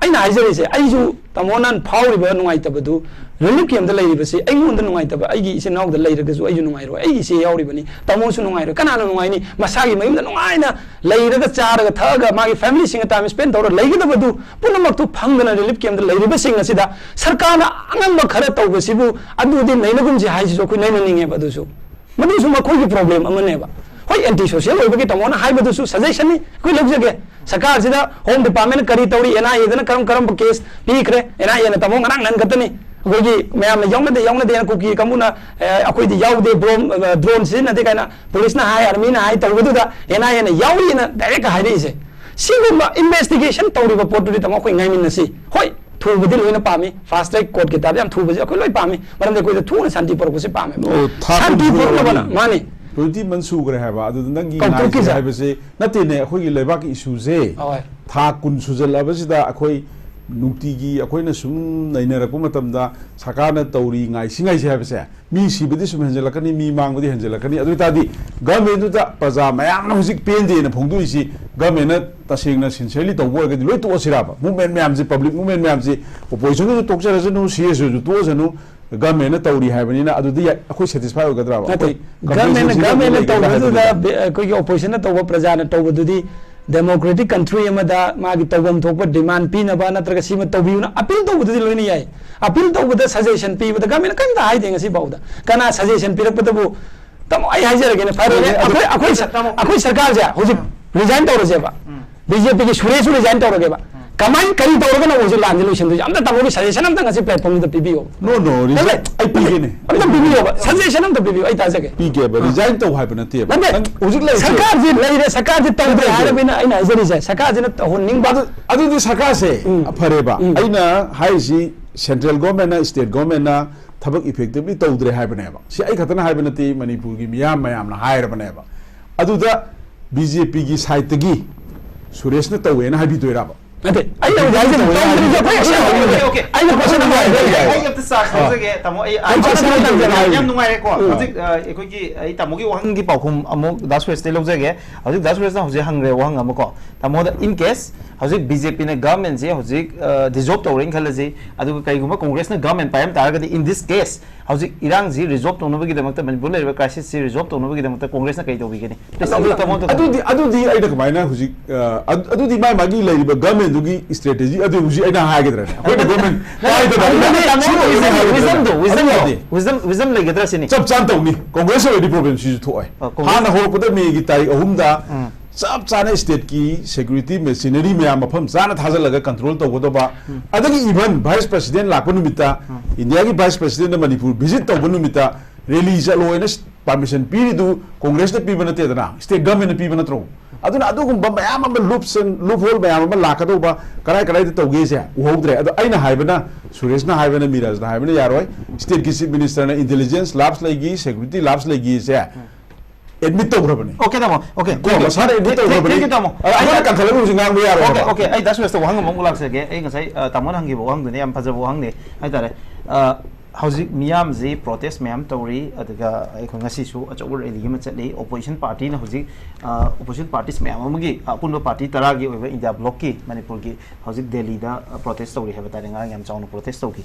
ꯑꯩꯅ ꯍꯥꯏꯖꯔꯤꯁꯦ, ꯑꯩꯁꯨ ꯇꯥꯃꯣꯅ ꯐꯥꯎꯔꯤꯕ ꯅꯨꯡꯉꯥꯏꯇꯕꯗꯨ, ꯔꯤꯂꯤꯐ ꯀꯦꯝꯗ ꯂꯩꯔꯤꯕꯁꯤ ꯑꯩꯉꯣꯟꯗ ꯅꯨꯡꯉꯥꯏꯇꯕ, ꯑꯩꯒꯤ ꯏꯆꯤꯟ ꯏꯅꯥꯎꯗ ꯂꯩꯔꯒꯁꯨ ꯑꯩꯁꯨ ꯅꯨꯡꯉꯥꯏꯔꯣꯏ, ꯑꯩꯒꯤ ꯏꯆꯦ ꯌꯥꯎꯔꯤꯕꯅꯤ, ꯇꯥꯃꯣꯁꯨ ꯅꯨꯡꯉꯥꯏꯔꯣꯏ, ꯀꯅꯥꯅ ꯅꯨꯡꯉꯥꯏꯅꯤ? ꯃꯁꯥꯒꯤ ꯃꯌꯨꯝꯗ ꯅꯨꯡꯉꯥꯏꯅ ꯂꯩꯔꯒ ꯆꯥꯔꯒ ꯊꯛꯑꯒ ꯃꯥꯒꯤ ꯐꯦꯃꯤꯂꯤꯁꯤꯡꯒ ꯇꯥꯏꯝ ꯁ꯭ꯄꯦꯟ ꯇꯧꯔ ꯂꯩꯒꯗꯕꯗꯨ ꯄꯨꯝꯅꯃꯛꯇꯨ ꯐꯪꯗꯅ ꯔꯤꯂꯤꯐ ꯀꯦꯝꯗ ꯂꯩꯔꯤꯕꯁꯤꯡ ꯑꯁꯤꯗ ꯁꯔꯀꯥꯔꯅ ꯑꯉꯝꯕ ꯈꯔ ꯇꯧꯕꯁꯤꯕꯨ ꯑꯗꯨꯗꯤ ꯅꯩꯅꯒꯨꯝꯁꯤ ꯍꯥꯏꯁꯤꯁꯨ ꯑꯩꯈꯣꯏ ꯅꯩꯅꯅꯤꯡꯉꯦꯕ꯫ ꯑꯗꯨꯁꯨ, ꯃꯗꯨꯁꯨ ꯃꯈꯣꯏꯒꯤ ꯄ꯭ꯔꯣꯕ꯭ꯂꯦꯝ ꯑꯃꯅꯦꯕ꯫ ꯍꯣꯏ, ꯑꯦꯟꯇꯤ ꯁꯣꯁꯤꯌꯦꯜ ꯑꯣꯏꯕꯒꯤ ꯇꯥꯃꯣꯅ ꯍꯥꯏꯕꯗꯨꯁꯨ ꯁꯖꯦꯁꯟꯅꯤ, ꯑꯩꯈꯣꯏ ꯂꯧꯖꯒꯦ꯫ ꯁꯔꯀꯥꯔꯁꯤꯗ ꯍꯣꯝ ꯗꯤꯄꯥꯔꯠꯃꯦꯟꯅ ꯀꯔꯤ ꯇꯧꯔꯤ, ꯑꯦꯟ ꯑꯥꯏ ꯑꯦꯗꯅ ꯀꯔꯝ ꯀꯔꯝꯕ ꯀꯦꯁ ꯄꯤꯈ꯭ꯔꯦ, ꯑꯦꯟ ꯑꯥꯏ ꯑꯦꯅ ꯇꯥꯃꯣ ꯉꯔꯥꯡ ꯅꯍꯥꯟ ꯈꯛꯇꯅꯤ ꯑꯩꯈꯣꯏꯒꯤ ꯃꯌꯥꯝꯅ ꯌꯥꯎꯅꯗꯦ, ꯌꯥꯎꯅꯗꯦꯅ ꯀꯨꯀꯤ ꯀꯥꯡꯕꯨꯅ, ꯑꯦ, ꯑꯩꯈꯣꯏꯗꯤ ꯌꯥꯎꯗꯦ, ꯗ꯭ꯔꯣꯟ, ꯗ꯭ꯔꯣꯟ ꯁꯤꯖꯤꯟꯅꯗꯦ ꯀꯥꯏꯅ ꯄꯨꯂꯤꯁꯅ ꯍꯥꯏ, ꯑꯥꯔꯃꯤꯅ ꯍꯥꯏ ꯇꯧꯕꯗꯨꯗ ꯑꯦꯟ ꯑꯥꯏ ꯑꯦꯅ ꯌꯥꯎꯔꯤꯅ ꯗꯥꯏꯔꯦꯛ ꯍꯥꯏꯔꯛꯏꯁꯦ꯫ ꯁꯤꯒꯨꯝꯕ ꯏꯟꯚꯦꯁꯇꯤꯒꯦꯁꯟ ꯇꯧꯔꯤꯕ ꯄꯣꯠꯇꯨꯗꯤ ꯇꯥꯃꯣ ꯑꯩꯈꯣꯏ ꯉꯥꯏꯃꯤꯟꯅꯁꯤ꯫ ꯍꯣꯏ, ꯊꯨꯕꯗꯤ ꯂꯣꯏꯅ ꯄꯥꯝꯃꯤ, ꯐꯥꯁ ꯇ꯭ꯔꯦꯛ ꯀꯣꯔꯠꯀꯤ ꯇꯥꯏꯞꯇ ꯌꯥꯝ ꯊꯨꯕꯁꯦ ꯑꯩꯈꯣꯏ ꯂꯣꯏ ꯄꯥꯝꯃꯤ, ꯃꯔꯝꯗꯤ ꯑꯩꯈꯣꯏꯗ ꯊꯨꯅ ꯁꯥꯟꯇꯤ ꯄꯨꯔꯛꯄꯁꯦ ꯄꯥꯝꯃꯦꯕ꯫ ꯑꯣ, ꯊꯥ ꯁꯥꯟꯇꯤ ꯀꯨꯟ ꯄꯨꯔꯛꯅꯕꯅ, ꯁꯨꯔꯕꯅꯤ꯫ ꯃꯥꯅꯤ꯫ ꯇ꯭ꯋꯦꯟꯇꯤ ꯃꯟ ꯁꯨꯈ꯭ꯔꯦ ꯍꯥꯏꯕ, ꯑꯗꯨꯗ ꯅꯪꯒꯤ ꯀꯧꯊꯣꯛꯈꯤꯁꯦ꯫ ꯉꯥꯏꯁꯦ ꯍꯥꯏꯕꯁꯦ ꯅꯠꯇꯦꯅꯦ, ꯑꯩꯈꯣꯏꯒꯤ ꯂꯩꯕꯥꯛꯀꯤ ꯏꯁꯨꯁꯦ ꯍꯣꯏ꯫ ꯊꯥ ꯀꯨꯟ ꯁꯨꯖꯜꯂꯛꯑꯕꯁꯤꯗ ꯑꯩꯈꯣꯏ ꯅꯨꯡꯇꯤꯒꯤ ꯑꯩꯈꯣꯏꯅ ꯁꯨꯝ ꯅꯩꯅꯔꯛꯄ ꯃꯇꯝꯗ ꯁꯔꯀꯥꯔꯅ ꯇꯧꯔꯤ ꯉꯥꯏꯁꯤ ꯉꯥꯏꯁꯤ ꯍꯥꯏꯕꯁꯦ, ꯃꯤ ꯁꯤꯕꯗꯤ ꯁꯨꯝ ꯍꯦꯟꯖꯜꯂꯛꯀꯅꯤ, ꯃꯤ ꯃꯥꯡꯕꯗꯤ ꯍꯦꯟꯖꯜꯂꯛꯀꯅꯤ꯫ ꯑꯗꯨ ꯑꯣꯏꯇꯥꯔꯗꯤ ꯒꯚꯔꯟꯃꯦꯟꯗꯨꯗ ꯄ꯭ꯔꯖꯥ ꯃꯌꯥꯝꯅ ꯍꯧꯖꯤꯛ ꯄꯦꯟꯗꯦꯅ ꯐꯣꯡꯗꯣꯛꯏꯁꯤ, ꯒꯚꯔꯟꯃꯦꯟꯅ ꯇꯁꯦꯡꯅ ꯁꯤꯟꯁꯤꯌꯔꯂꯤ ꯇꯧꯕ ꯑꯣꯏꯔꯒꯗꯤ ꯂꯣꯏ ꯇꯣꯛꯑꯁꯤꯔꯕ? ꯃꯨꯚꯃꯦꯟ ꯃꯌꯥꯝꯁꯦ, ꯄꯕ꯭ꯂꯤꯛ ꯃꯨꯚꯃꯦꯟ ꯃꯌꯥꯝꯁꯦ, ꯑꯣꯄꯣꯖꯤꯁꯟꯗꯁꯨ ꯇꯣꯛꯆꯔꯁꯅꯨ, ꯁꯤ ꯑꯦꯁ ꯌꯨꯁꯨ ꯇꯣꯛꯑꯁꯅꯨ, ꯒꯚꯔꯟꯃꯦꯟꯅ ꯇꯧꯔꯤ ꯍꯥꯏꯕꯅꯤꯅ ꯑꯗꯨꯗꯤ ꯌꯥ-, ꯑꯩꯈꯣꯏ ꯁꯦꯇꯤꯁꯐꯥꯏ ꯑꯣꯏꯒꯗ꯭ꯔꯕ? ꯅꯠꯇꯦ, ꯑꯩꯈꯣꯏ ꯒꯚꯔꯟꯃꯦꯟꯅ, ꯀꯝꯄꯦꯟꯁꯦꯁꯟꯁꯦ ꯒꯚꯔꯟꯃꯦꯟꯅ ꯂꯩꯒꯗ꯭ꯔꯥ ꯇꯧꯕꯗꯨꯗ ꯍꯥꯏꯕꯅꯤꯗ꯫ ꯕꯦ-, ꯑꯩꯈꯣꯏꯒꯤ ꯑꯣꯄꯣꯖꯤꯁꯟꯅ ꯇꯧꯕ, ꯄ꯭ꯔꯖꯥꯅ ꯇꯧꯕꯗꯨꯗꯤ ꯗꯦꯃꯣꯀ꯭ꯔꯦꯇꯤꯛ ꯀꯟꯇ꯭ꯔꯤ ꯑꯃꯗ ꯃꯥꯒꯤ ꯇꯧꯐꯝ ꯊꯣꯛꯄ ꯗꯤꯃꯥꯟ ꯄꯤꯅꯕ ꯅꯠꯇ꯭ꯔꯒ ꯁꯤꯃ ꯇꯧꯕꯤꯌꯨꯅ ꯑꯄꯤꯜ ꯇꯧꯕꯗꯨꯗꯤ ꯂꯣꯏꯅ ꯌꯥꯏ꯫ ꯑꯄꯤꯜ ꯇꯧꯕꯗ ꯁꯖꯦꯁꯟ ꯄꯤꯕꯗ ꯒꯚꯔꯟꯃꯦꯟꯅ ꯀꯔꯤꯝꯇ ꯍꯥꯏꯗꯦ ꯉꯁꯤ ꯐꯥꯎꯗ꯫ ꯀꯅꯥ ꯁꯖꯦꯁꯟ ꯄꯤꯔꯛꯄꯗꯕꯨ, ꯇꯥꯃꯣ, ꯑꯩ ꯍꯥꯏꯖꯔꯒꯦꯅꯦ, ꯐꯔꯦꯅꯦ, ꯑꯗꯨꯅꯦ, ꯑꯗꯨ ꯑꯩꯈꯣꯏ, ꯑꯩꯈꯣꯏ ꯁ-, ꯇꯥꯃꯣ, ꯑꯩꯈꯣꯏ ꯁꯔꯀꯥꯔꯁꯦ ꯍꯧꯖꯤꯛ ꯔꯤꯖꯥꯏꯟ ꯇꯧꯔꯁꯦꯕ, ꯎꯝ꯫ ꯕꯤ ꯖꯦ ꯄꯤꯒꯤ ꯁꯨꯔꯦꯁꯁꯨ ꯔꯤꯖꯥꯏꯟ ꯇꯧꯔꯒꯦꯕ, ꯎꯝ꯫ ꯀꯃꯥꯏꯅ, ꯀꯔꯤ ꯇꯧꯔꯒꯅ ꯑꯣꯏꯁꯨ ꯂꯥꯟꯁꯦ ꯂꯣꯏꯁꯤꯟꯗꯣꯏꯁꯦ? ꯑꯝꯇ ꯇꯥꯃꯣꯒꯤ suggestion ꯑꯝꯇ ꯉꯁꯤ platform ꯁꯤꯗ ꯄꯤꯕꯤꯌꯣ꯫ No, no, resign. ꯅꯠꯇꯦ, ꯑꯩ ꯄꯤꯒꯦꯅꯦ꯫ ꯑꯝꯇ ꯄꯤꯕꯤꯌꯣꯕ, suggestion ꯑꯝꯇ ꯄꯤꯕꯤꯌꯣ, ꯑꯩ ꯇꯥꯖꯒꯦ꯫ ꯄꯤꯒꯦꯕ, resign ꯇꯧ ꯍꯥꯏꯕ ꯅꯠꯇꯦꯕ꯫ ꯅꯠꯇꯦ, ꯅꯪ ꯍꯧꯖꯤꯛ ꯂꯩꯔꯤꯁꯦ, ꯁꯔꯀꯥꯔꯁꯤ ꯂꯩꯔꯦ, ꯁꯔꯀꯥꯔꯁꯤ ꯇꯧꯗ꯭ꯔꯦ ꯍꯥꯏꯔꯕꯅꯤꯅ ꯑꯩꯅ ꯍꯥꯏꯖꯔꯤꯁꯦ, ꯁꯔꯀꯥꯔꯁꯤꯅ ꯇꯧꯍꯟꯅꯤꯡꯕ꯫ ꯑꯗꯨ, ꯑꯗꯨꯗꯤ ꯁꯔꯀꯥꯔꯁꯦ, ꯎꯝ꯫ ꯐꯔꯦꯕ, ꯎꯝ꯫ ꯑꯩꯅ ꯍꯥꯏꯔꯤꯁꯤ central government ꯅ, state government ꯅ ꯊꯕꯛ effectively ꯇꯧꯗ꯭ꯔꯦ ꯍꯥꯏꯕꯅꯦꯕ꯫ ꯁꯤ ꯑꯩ ꯈꯛꯇꯅ ꯍꯥꯏꯕ ꯅꯠꯇꯦ, ꯃꯅꯤꯄꯨꯔꯒꯤ ꯃꯤꯌꯥꯝ ꯃꯌꯥꯝꯅ ꯍꯥꯏꯔꯕꯅꯦꯕ꯫ ꯑꯗꯨꯗ B J P ꯒꯤ side ꯇꯒꯤ ꯁꯨꯔꯦꯁꯅ ꯇꯧꯋꯦꯅ ꯍꯥꯏꯕꯤꯗꯣꯏꯔꯕ? ꯅꯠꯇꯦ, ꯑꯩꯅ ꯍꯧꯖꯤꯛ ꯍꯥꯏꯁꯦ ꯇꯧꯗ꯭ꯔꯤꯁꯦ ꯑꯩꯈꯣꯏ ꯑꯁꯦꯡꯕ ꯑꯣꯏꯅ ꯑꯣꯀꯦ, ꯑꯣꯀꯦ꯫ ꯑꯩꯅ question ꯑꯃ ꯍꯥꯏꯖꯒꯦ꯫ ꯑꯩ ꯑꯝꯇ ꯆꯥ ꯁꯣꯏꯖꯒꯦ, ꯇꯥꯃꯣ꯫ ꯑꯩ, ꯑꯩ ꯄꯥꯎꯈꯨꯝ ꯑꯃ ꯇꯝꯖꯒꯦ꯫ ꯌꯥꯝ ꯅꯨꯡꯉꯥꯏꯔꯦꯀꯣ꯫ ꯎꯝ꯫ ꯍꯧꯖꯤꯛ, ꯑ, ꯑꯩꯈꯣꯏꯒꯤ, ꯑꯩ ꯇꯥꯃꯣꯒꯤ ꯋꯥꯍꯪꯒꯤ ꯄꯥꯎꯈꯨꯝ ꯑꯃꯨꯛ ꯗꯥ ꯁꯨꯔꯦꯁꯇꯩ ꯂꯧꯖꯒꯦ꯫ ꯍꯧꯖꯤꯛ ꯗꯥ ꯁꯨꯔꯦꯁꯅ ꯍꯧꯖꯤꯛ ꯍꯪꯈ꯭ꯔꯦ ꯋꯥꯍꯪ ꯑꯃꯀꯣ꯫ ꯇꯥꯃꯣꯗ, in case ꯍꯧꯖꯤꯛ B J P ꯅ government ꯁꯦ ꯍꯧꯖꯤꯛ, ꯑ, dissolve ꯇꯧꯔꯦꯅ ꯈꯜꯂꯁꯤ, ꯑꯗꯨꯒ ꯀꯔꯤꯒꯨꯝꯕ Congress ꯅ government ꯄꯥꯏꯔꯝ ꯇꯥꯔꯒꯗꯤ, in this case, ꯍꯧꯖꯤꯛ ꯏꯔꯥꯡꯁꯤ resolve ꯇꯧꯅꯕꯒꯤꯗꯃꯛꯇ, ꯃꯅꯤꯄꯨꯔ ꯂꯩꯔꯤꯕ crisis ꯁꯤ resolve ꯇꯧꯅꯕꯒꯤꯗꯃꯛꯇ Congress ꯅ ꯀꯩ ꯇꯧꯕꯤꯒꯅꯤ? Please, ꯑꯗꯨ ꯇꯥꯃꯣ ꯑꯝꯇ ꯑꯗꯨꯗꯤ, ꯑꯗꯨꯗꯤ ꯑꯩꯅ ꯀꯃꯥꯏꯅ ꯍꯧꯖꯤꯛ, ꯑ, ꯑꯗꯨ-, ꯑꯗꯨꯗꯤ ꯃꯥꯏ ꯃꯥꯒꯤ ꯂꯩꯔꯤꯕ government ꯗꯨꯒꯤ strategy ꯑꯗꯨ ꯍꯧꯖꯤꯛ ꯑꯩꯅ ꯍꯥꯏꯒꯗ꯭ꯔꯅꯦ? ꯑꯩꯈꯣꯏꯅ government ꯅꯠꯇꯦ, ꯄꯥꯏꯗꯕ ꯇꯥꯃꯣ, ꯅꯠꯇꯦ, ꯇꯥꯃꯣ, ꯁꯤ ꯇꯧꯕ ꯌꯥꯏ ꯍꯥꯏꯕ ꯅꯠꯇꯦ꯫ Wisdom ꯗꯣ, wisdom ꯑꯗꯨ ꯗꯣ, ꯅꯠꯇꯦ꯫ Wisdom, wisdom ꯂꯩꯒꯗ꯭ꯔꯥ ꯁꯤꯅꯤ? ꯆꯞ ꯆꯥꯅ ꯇꯧꯅꯤ꯫ Congress ꯑꯣꯏꯔꯗꯤ problem ꯁꯤꯁꯨ ꯊꯣꯛꯑꯣꯏ꯫ ꯑ, Congress ꯍꯥꯟꯅ ꯍꯧꯔꯛꯄꯗ May ꯒꯤ ꯇꯥꯔꯤꯛ ꯑꯍꯨꯝꯗ ꯎꯝ꯫ ꯆꯞ ꯆꯥꯅ state ꯀꯤ security machinery ꯃꯌꯥꯝ ꯃꯐꯝ ꯆꯥꯅ ꯊꯥꯖꯤꯜꯂꯒ control ꯇꯧꯒꯗꯧꯕ, ꯎꯝ꯫ ꯑꯗꯒꯤ even vice president ꯂꯥꯛꯄ ꯅꯨꯃꯤꯠꯇ, ꯎꯝ꯫ India ꯒꯤ vice president ꯅ ꯃꯅꯤꯄꯨꯔ visit ꯇꯧꯕ ꯅꯨꯃꯤꯠꯇ rally ꯆꯠꯂꯣ ꯍꯥꯏꯅ permission ꯄꯤꯔꯤꯗꯨ Congress ꯅ ꯄꯤꯕ ꯅꯠꯇꯦꯗꯅ, state government ꯅ ꯄꯤꯕ ꯅꯠꯇ꯭ꯔꯣ? ꯑꯗꯨꯅ ꯑꯗꯨꯒꯨꯝꯕ ꯃꯌꯥꯝ ꯑꯃ loops and loophole ꯃꯌꯥꯝ ꯑꯃ ꯂꯥꯛꯀꯗꯧꯕ, ꯀꯔꯥꯏ ꯀꯔꯥꯏꯗ ꯇꯧꯒꯦꯁꯦ ꯎꯍꯧꯗ꯭ꯔꯦ꯫ ꯑꯗꯣ ꯑꯩꯅ ꯍꯥꯏꯕꯅ, ꯁꯨꯔꯦꯁꯅ ꯍꯥꯏꯕꯅ, ꯃꯤꯔꯥꯖꯅ ꯍꯥꯏꯕꯅ ꯌꯥꯔꯣꯏ꯫ State ꯀꯤ chief minister ꯅ intelligence lapse ꯂꯩꯈꯤ, security lapse ꯂꯩꯈꯤꯁꯦ admit ꯇꯧꯈ꯭ꯔꯕꯅꯤ꯫ Okay, ꯇꯥꯃꯣ꯫ Okay, ꯀꯣ, thank you꯫ ꯃꯁꯥꯅ admit ꯇꯧꯈ꯭ꯔꯕꯅꯤ꯫ Thank you, ꯇꯥꯃꯣ꯫ ꯑ, ꯑꯩꯅ ꯀꯟꯈꯠꯂꯒ ꯍꯧꯖꯤꯛ ꯉꯥꯡꯕ ꯌꯥꯔꯣꯏ Okay, ꯍꯥꯏꯕ꯫ Okay, ꯑꯩ ꯗꯥ ꯁꯨꯔꯦꯁꯇ ꯋꯥꯍꯪ ꯑꯃꯃꯨꯛ ꯂꯥꯛꯆꯒꯦ꯫ ꯑꯩ ꯉꯁꯥꯏ, ꯑ, ꯇꯥꯃꯣꯅ ꯍꯪꯈꯤꯕ ꯋꯥꯍꯪꯗꯨꯅꯦ, ꯌꯥꯝ ꯐꯖꯕ ꯋꯥꯍꯪꯅꯦ ꯍꯥꯏꯇꯥꯔꯦ꯫ ꯑ, ꯍꯧꯖꯤꯛ ꯃꯤꯌꯥꯝꯁꯤ protest ꯃꯌꯥꯝ ꯇꯧꯔꯤ, ꯑꯗꯨꯒ ꯑꯩꯈꯣꯏ ꯉꯁꯤꯁꯨ ꯑꯆꯧꯕ rally ꯑꯃ ꯆꯠꯂꯤ꯫ Opposition party ꯅ ꯍꯧꯖꯤꯛ, ꯑ, opposition parties ꯃꯌꯥꯝ ꯑꯃꯒꯤ, ꯑ, ꯑꯄꯨꯟꯕ party ꯇꯔꯥꯒꯤ ꯑꯣꯏꯕ India bloc ꯀꯤ ꯃꯅꯤꯄꯨꯔꯒꯤ ꯍꯧꯖꯤꯛ ꯗꯦꯜꯂꯤꯗ, ꯑ, protest ꯇꯧꯔꯤ ꯍꯥꯏꯕ ꯇꯥꯔꯦ, ꯉꯔꯥꯡ ꯌꯥꯝ ꯆꯥꯎꯅ protest ꯇꯧꯈꯤ꯫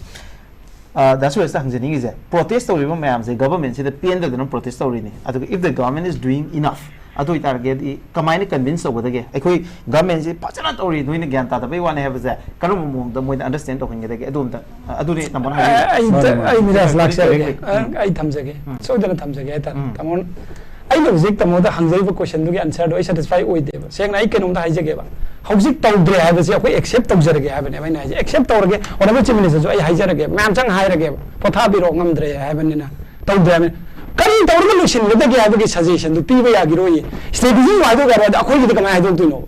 ꯑ, ꯗꯥ ꯁꯨꯔꯦꯁꯇ ꯍꯪꯖꯅꯤꯡꯉꯤꯁꯦ, protest ꯇꯧꯔꯤꯕ ꯃꯌꯥꯝꯁꯦ government ꯁꯤꯗ ꯄꯦꯟꯗꯗꯅ protest ꯇꯧꯔꯤꯅꯤ꯫ ꯑꯗꯨꯒ if the government is doing enough, ꯑꯗꯨ ꯑꯣꯏꯇꯥꯔꯒꯗꯤ ꯀꯃꯥꯏꯅ convince ꯇꯧꯒꯗꯒꯦ? ꯑꯩꯈꯣꯏ government ꯁꯤ ꯐꯖꯅ ꯇꯧꯔꯤ, ꯅꯣꯏꯅ ꯒ꯭ꯌꯥꯟ ꯇꯥꯗꯕꯩ ꯋꯥꯅꯤ ꯍꯥꯏꯕꯁꯦ ꯀꯔꯝꯕ ꯃꯑꯣꯡꯗ ꯃꯣꯏꯗ understand ꯇꯧꯍꯟꯒꯗꯒꯦ? ꯑꯗꯨ ꯑꯝꯇ, ꯑ, ꯑꯗꯨꯅꯤ ꯇꯥꯃꯣꯅ ꯍꯥꯏꯕꯤꯌꯨ꯫ ꯑꯩ, ꯑꯩ, ꯃꯥꯅꯦ, ꯃꯥꯅꯦ꯫ ꯑꯩ ꯃꯤꯔꯥꯖ ꯂꯥꯛꯆꯔꯒꯦ꯫ Directly꯫ ꯑ, ꯑꯩ ꯊꯝꯖꯒꯦ꯫ ꯎꯝ꯫ ꯁꯣꯏꯗꯅ ꯊꯝꯖꯒꯦ ꯍꯥꯏꯇꯥꯔꯦ꯫ ꯎꯝ꯫ ꯇꯥꯃꯣ, ꯑꯩꯅ ꯍꯧꯖꯤꯛ ꯇꯥꯃꯣꯗ ꯍꯪꯖꯔꯤꯕ question ꯗꯨꯒꯤ answer ꯗꯣ ꯑꯩ satisfy ꯑꯣꯏꯗꯦꯕ꯫ ꯁꯦꯡꯅ ꯑꯩ ꯀꯩꯅꯣꯝꯇ ꯍꯥꯏꯖꯒꯦꯕ꯫ ꯍꯧꯖꯤꯛ ꯇꯧꯗ꯭ꯔꯦ ꯍꯥꯏꯕꯁꯦ ꯑꯩꯈꯣꯏ ꯑꯦꯛꯁꯦꯞ ꯇꯧꯖꯔꯒꯦ ꯍꯥꯏꯕꯅꯦꯕ ꯑꯩꯅ ꯍꯥꯏꯁꯦ꯫ ꯑꯦꯛꯁꯦꯞ ꯇꯧꯔꯒꯦ, ꯑꯣꯅꯔꯦꯕꯜ ꯆꯤꯐ ꯃꯤꯅꯤꯁꯇꯔꯁꯨ ꯑꯩ ꯍꯥꯏꯖꯔꯒꯦ, ꯃꯌꯥꯝ ꯆꯪ ꯍꯥꯏꯔꯒꯦꯕ, ꯄꯣꯊꯥꯕꯤꯔꯣ, ꯉꯝꯗ꯭ꯔꯦ ꯍꯥꯏꯕꯅꯤꯅ, ꯇꯧꯗ꯭ꯔꯦ ꯍꯥꯏꯕꯅꯤ꯫ ꯀꯔꯤ ꯇꯧꯔꯒ ꯂꯣꯏꯁꯤꯟꯒꯗꯒꯦ ꯍꯥꯏꯕꯒꯤ ꯁꯖꯦꯁꯟꯗꯨ ꯄꯤꯕ ꯌꯥꯈꯤꯔꯣꯏꯌꯦ꯫ ꯁ꯭ꯇ꯭ꯔꯦꯇꯦꯖꯤ ꯍꯥꯏꯗꯣꯛ ꯌꯥꯔꯣꯏ, ꯑꯗ ꯑꯩꯈꯣꯏꯒꯤꯗꯤ ꯀꯃꯥꯏꯅ ꯍꯥꯏꯗꯣꯛꯇꯣꯏꯅꯣ?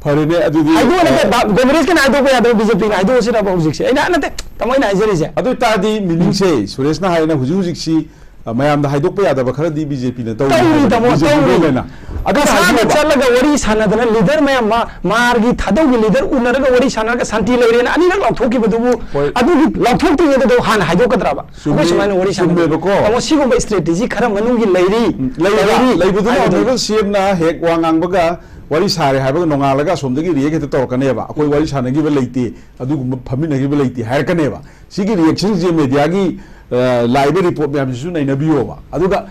ꯐꯔꯦꯅꯦ, ꯑꯗꯨꯗꯤ ꯍꯥꯏꯗꯣꯛꯑꯅ ꯑ, ꯀꯣꯡꯒ꯭ꯔꯦꯁꯀꯤꯅ ꯍꯥꯏꯗꯣꯛꯄ ꯌꯥꯗꯕ, ꯕꯤ ꯖꯦ ꯄꯤꯅ ꯍꯥꯏꯗꯣꯛꯑꯁꯤꯔꯕ ꯍꯧꯖꯤꯛꯁꯦ? ꯑꯩꯅ ꯅꯠꯇꯦ, ꯇꯥꯃꯣ, ꯑꯩꯅ ꯍꯥꯏꯖꯔꯤꯁꯦ꯫ ꯑꯗꯨ ꯑꯣꯏꯇꯥꯔꯗꯤ ꯃꯤꯅꯤꯡꯁꯦ ꯁꯨꯔꯦꯁꯅ ꯍꯥꯏꯅ ꯍꯧꯖꯤꯛ ꯍꯧꯖꯤꯛꯁꯤ, ꯑ, ꯃꯌꯥꯝꯗ ꯍꯥꯏꯗꯣꯛꯄ ꯌꯥꯗꯕ ꯈꯔꯗꯤ ꯕꯤ ꯖꯦ ꯄꯤꯅ ꯇꯧꯔꯤ, ꯇꯥꯃꯣ, ꯇꯧꯔꯤ꯫ ꯑꯗꯨ ꯃꯁꯥꯅ ꯍꯥꯏꯕꯤꯌꯨꯕ꯫ ꯆꯠꯂꯒ ꯋꯥꯔꯤ ꯁꯥꯟꯅꯗꯅ ꯂꯤꯗꯔ ꯃꯌꯥꯝ, ꯃꯥ-, ꯃꯥꯔꯒꯤ ꯊꯥꯗꯧꯒꯤ ꯂꯤꯗꯔ ꯎꯅꯔꯒ ꯋꯥꯔꯤ ꯁꯥꯟꯅꯔꯒ ꯁꯥꯟꯇꯤ ꯂꯩꯔꯦꯅ ꯑꯅꯤꯔꯛ ꯂꯥꯎꯊꯣꯛꯈꯤꯕꯗꯨꯕꯨ, ꯍꯣꯏ꯫ ꯑꯗꯨꯒꯤ ꯂꯥꯎꯊꯣꯛꯇ꯭ꯔꯤꯉꯩꯗꯗ ꯍꯥꯟꯅ ꯍꯥꯏꯗꯣꯛꯀꯗ꯭ꯔꯕ? ꯆꯨꯝꯃꯦ-, ꯑꯩꯈꯣꯏ ꯁꯨꯃꯥꯏꯅ ꯋꯥꯔꯤ ꯁꯥꯟꯅꯕ꯫ ꯆꯨꯝꯃꯦꯕꯀꯣ꯫ ꯇꯥꯃꯣ, ꯁꯤꯒꯨꯝꯕ ꯁ꯭ꯇ꯭ꯔꯦꯇꯦꯖꯤ ꯈꯔ ꯃꯅꯨꯡꯒꯤ ꯂꯩꯔꯤ, ꯎꯝ, ꯂꯩꯕ, ꯂꯩꯔꯤ ꯂꯩꯕꯗꯨꯅ ꯍꯥꯏꯕꯗꯨꯅꯤ꯫ ꯑꯣꯅꯔꯦꯕꯜ ꯁꯤ ꯑꯦꯝꯅ ꯍꯦꯛ ꯋꯥ ꯉꯥꯡꯕꯒ ꯋꯥꯔꯤ ꯁꯥꯔꯦ ꯍꯥꯏꯕꯒ ꯅꯣꯡꯉꯥꯜꯂꯒ ꯑꯁꯣꯝꯗꯒꯤ ꯔꯤꯌꯦꯛ ꯍꯦꯛꯇ ꯇꯧꯔꯛꯀꯅꯦꯕ, "ꯑꯩꯈꯣꯏ ꯋꯥꯔꯤ ꯁꯥꯟꯅꯈꯤꯕ ꯂꯩꯇꯦ, ꯑꯗꯨꯒꯨꯝꯕ ꯐꯝꯃꯤꯟꯅꯈꯤꯕ ꯂꯩꯇꯦ" ꯍꯥꯏꯔꯛꯀꯅꯦꯕ꯫ ꯁꯤꯒꯤ ꯔꯤꯌꯦꯛꯁꯟꯁꯦ ꯃꯦꯗꯤꯌꯥꯒꯤ, ꯑ, ꯂꯥꯛꯏꯕ ꯔꯤꯄꯣꯔꯠ ꯃꯌꯥꯝꯁꯤꯁꯨ ꯅꯩꯅꯕꯤꯌꯣꯕ꯫ ꯑꯗꯨꯒ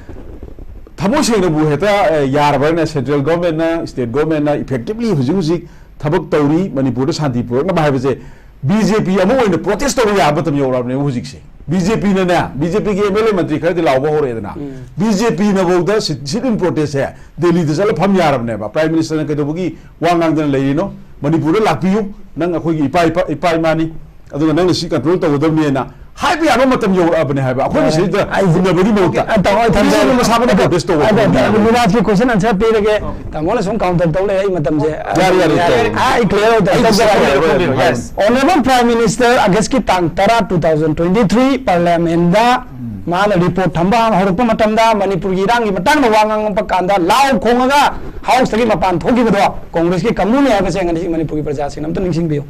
ꯊꯃꯣꯏ ꯁꯦꯡꯅꯕꯨ ꯍꯦꯛꯇ, ꯑ, ꯌꯥꯔꯕ꯭ꯔꯅ ꯁꯦꯟꯇ꯭ꯔꯦꯜ ꯒꯣꯔꯃꯦꯟꯅ, ꯁ꯭ꯇꯦꯠ ꯒꯣꯔꯃꯦꯟꯅ ꯏꯐꯦꯛꯇꯤꯕꯂꯤ ꯍꯧꯖꯤꯛ ꯍꯧꯖꯤꯛ ꯊꯕꯛ ꯇꯧꯔꯤ, ꯃꯅꯤꯄꯨꯔꯗ ꯁꯥꯟꯇꯤ ꯄꯨꯔꯛꯅꯕ ꯍꯥꯏꯕꯁꯦ ꯕꯤ ꯖꯦ ꯄꯤ ꯑꯃ ꯑꯣꯏꯅ ꯄ꯭ꯔꯣꯇꯦꯁ ꯇꯧꯕ ꯌꯥꯕ ꯃꯇꯝ ꯌꯧꯔꯛꯑꯕꯅꯦꯕ ꯍꯧꯖꯤꯛꯁꯦ꯫ ꯕꯤ ꯖꯦ ꯄꯤꯅꯅꯦ, ꯕꯤ ꯖꯦ ꯄꯤꯒꯤ ꯑꯦꯝ ꯑꯦꯜ ꯑꯦ ꯃꯟꯇ꯭ꯔꯤ ꯈꯔꯗꯤ ꯂꯥꯎꯕ ꯍꯧꯔꯛꯑꯦꯗꯅ, ꯎꯝ꯫ ꯕꯤ ꯖꯦ ꯄꯤꯅ ꯐꯥꯎꯗ ꯁꯤꯠ ꯏꯟ ꯄ꯭ꯔꯣꯇꯦꯁꯁꯦ ꯗꯦꯜꯂꯤꯗ ꯆꯠꯂ ꯐꯝ ꯌꯥꯔꯕꯅꯦꯕ꯫ ꯄ꯭ꯔꯥꯏꯝ ꯃꯤꯅꯤꯁꯇꯔꯅ ꯀꯩꯗꯧꯕꯒꯤ ꯋꯥ ꯉꯥꯡꯗꯅ ꯂꯩꯔꯤꯅꯣ? ꯃꯅꯤꯄꯨꯔꯗ ꯂꯥꯛꯄꯤꯌꯨ, ꯅꯪ ꯑꯩꯈꯣꯏꯒꯤ ꯏꯄꯥ, ꯏꯄꯥ, ꯏꯄꯥ ꯏꯃꯥꯅꯤ, ꯑꯗꯨꯒ ꯅꯪꯅ ꯁꯤ ꯀꯟꯇ꯭ꯔꯣꯜ ꯇꯧꯒꯗꯕꯅꯦꯅ ꯍꯥꯏꯕ ꯌꯥꯕ ꯃꯇꯝ ꯌꯧꯔꯛꯑꯕꯅꯦ ꯍꯥꯏꯕ꯫ ꯑꯩꯈꯣꯏꯅ ꯁꯤꯗ ꯑꯩꯁꯦ ꯍꯨꯟꯅꯕꯒꯤ ꯃꯍꯨꯠꯇ ꯑꯩ ꯇꯧꯔꯣꯏ, ꯊꯝꯖꯔꯦ꯫ ꯃꯤꯁꯤꯡꯅ ꯃꯁꯥ ꯃꯊꯟꯇ ꯄ꯭ꯔꯣꯇꯦꯁ ꯇꯧꯕ ꯑꯗꯣ, ꯉꯝꯅꯤ ꯍꯥꯏꯕ꯫ ꯃꯤꯔꯥꯖꯀꯤ ꯀꯣꯏꯁꯟ ꯑꯟꯁꯔ ꯄꯤꯔꯒꯦ꯫ ꯇꯥꯃꯣꯅ ꯁꯨꯝ ꯀꯥꯎꯟꯇꯔ ꯇꯧ ꯂꯩ, ꯑꯩ ꯃꯇꯝꯁꯦ꯫ ꯌꯥꯔꯦ, ꯌꯥꯔꯦ, ꯇꯧꯔꯦ꯫ ꯑꯥ, ꯑꯩ ꯀ꯭ꯂꯤꯌꯥꯔ ꯑꯣꯏꯗꯕ ꯑꯩ ꯇꯧꯖꯔꯒꯦ꯫ ꯁꯤꯗ ꯂꯩꯔꯦ, ꯌꯦꯁ꯫ ꯑꯣꯅꯔꯦꯕꯜ ꯄ꯭ꯔꯥꯏꯝ ꯃꯤꯅꯤꯁꯇꯔ ꯑꯥꯒꯁꯀꯤ ꯇꯥꯡ ꯇꯔꯥ, ꯇꯨ ꯊꯥꯎꯖꯟ ꯇ꯭ꯋꯦꯟꯇꯤ ꯊ꯭ꯔꯤ ꯄꯥꯔꯂꯤꯌꯥꯃꯦꯟꯗ ꯃꯥꯅ ꯔꯤꯄꯣꯔꯠ ꯊꯝꯕ ꯍꯧꯔꯛꯄ ꯃꯇꯝꯗ ꯃꯅꯤꯄꯨꯔꯒꯤ ꯏꯔꯥꯡꯒꯤ ꯃꯇꯥꯡꯗ ꯋꯥ ꯉꯥꯡꯉꯛꯄ ꯀꯥꯟꯗ ꯂꯥꯎ ꯈꯣꯡꯉꯒ ꯍꯥꯎꯁꯇꯒꯤ ꯃꯄꯥꯟ ꯊꯣꯛꯈꯤꯕꯗꯣ ꯀꯣꯡꯒ꯭ꯔꯦꯁꯀꯤ ꯀꯥꯡꯕꯨꯅꯤ ꯍꯥꯏꯕꯁꯦ ꯉꯁꯤ ꯃꯅꯤꯄꯨꯔꯒꯤ ꯄ꯭ꯔꯖꯥꯁꯤꯡꯅ ꯑꯝꯇ ꯅꯤꯡꯁꯤꯡꯕꯤꯌꯨ꯫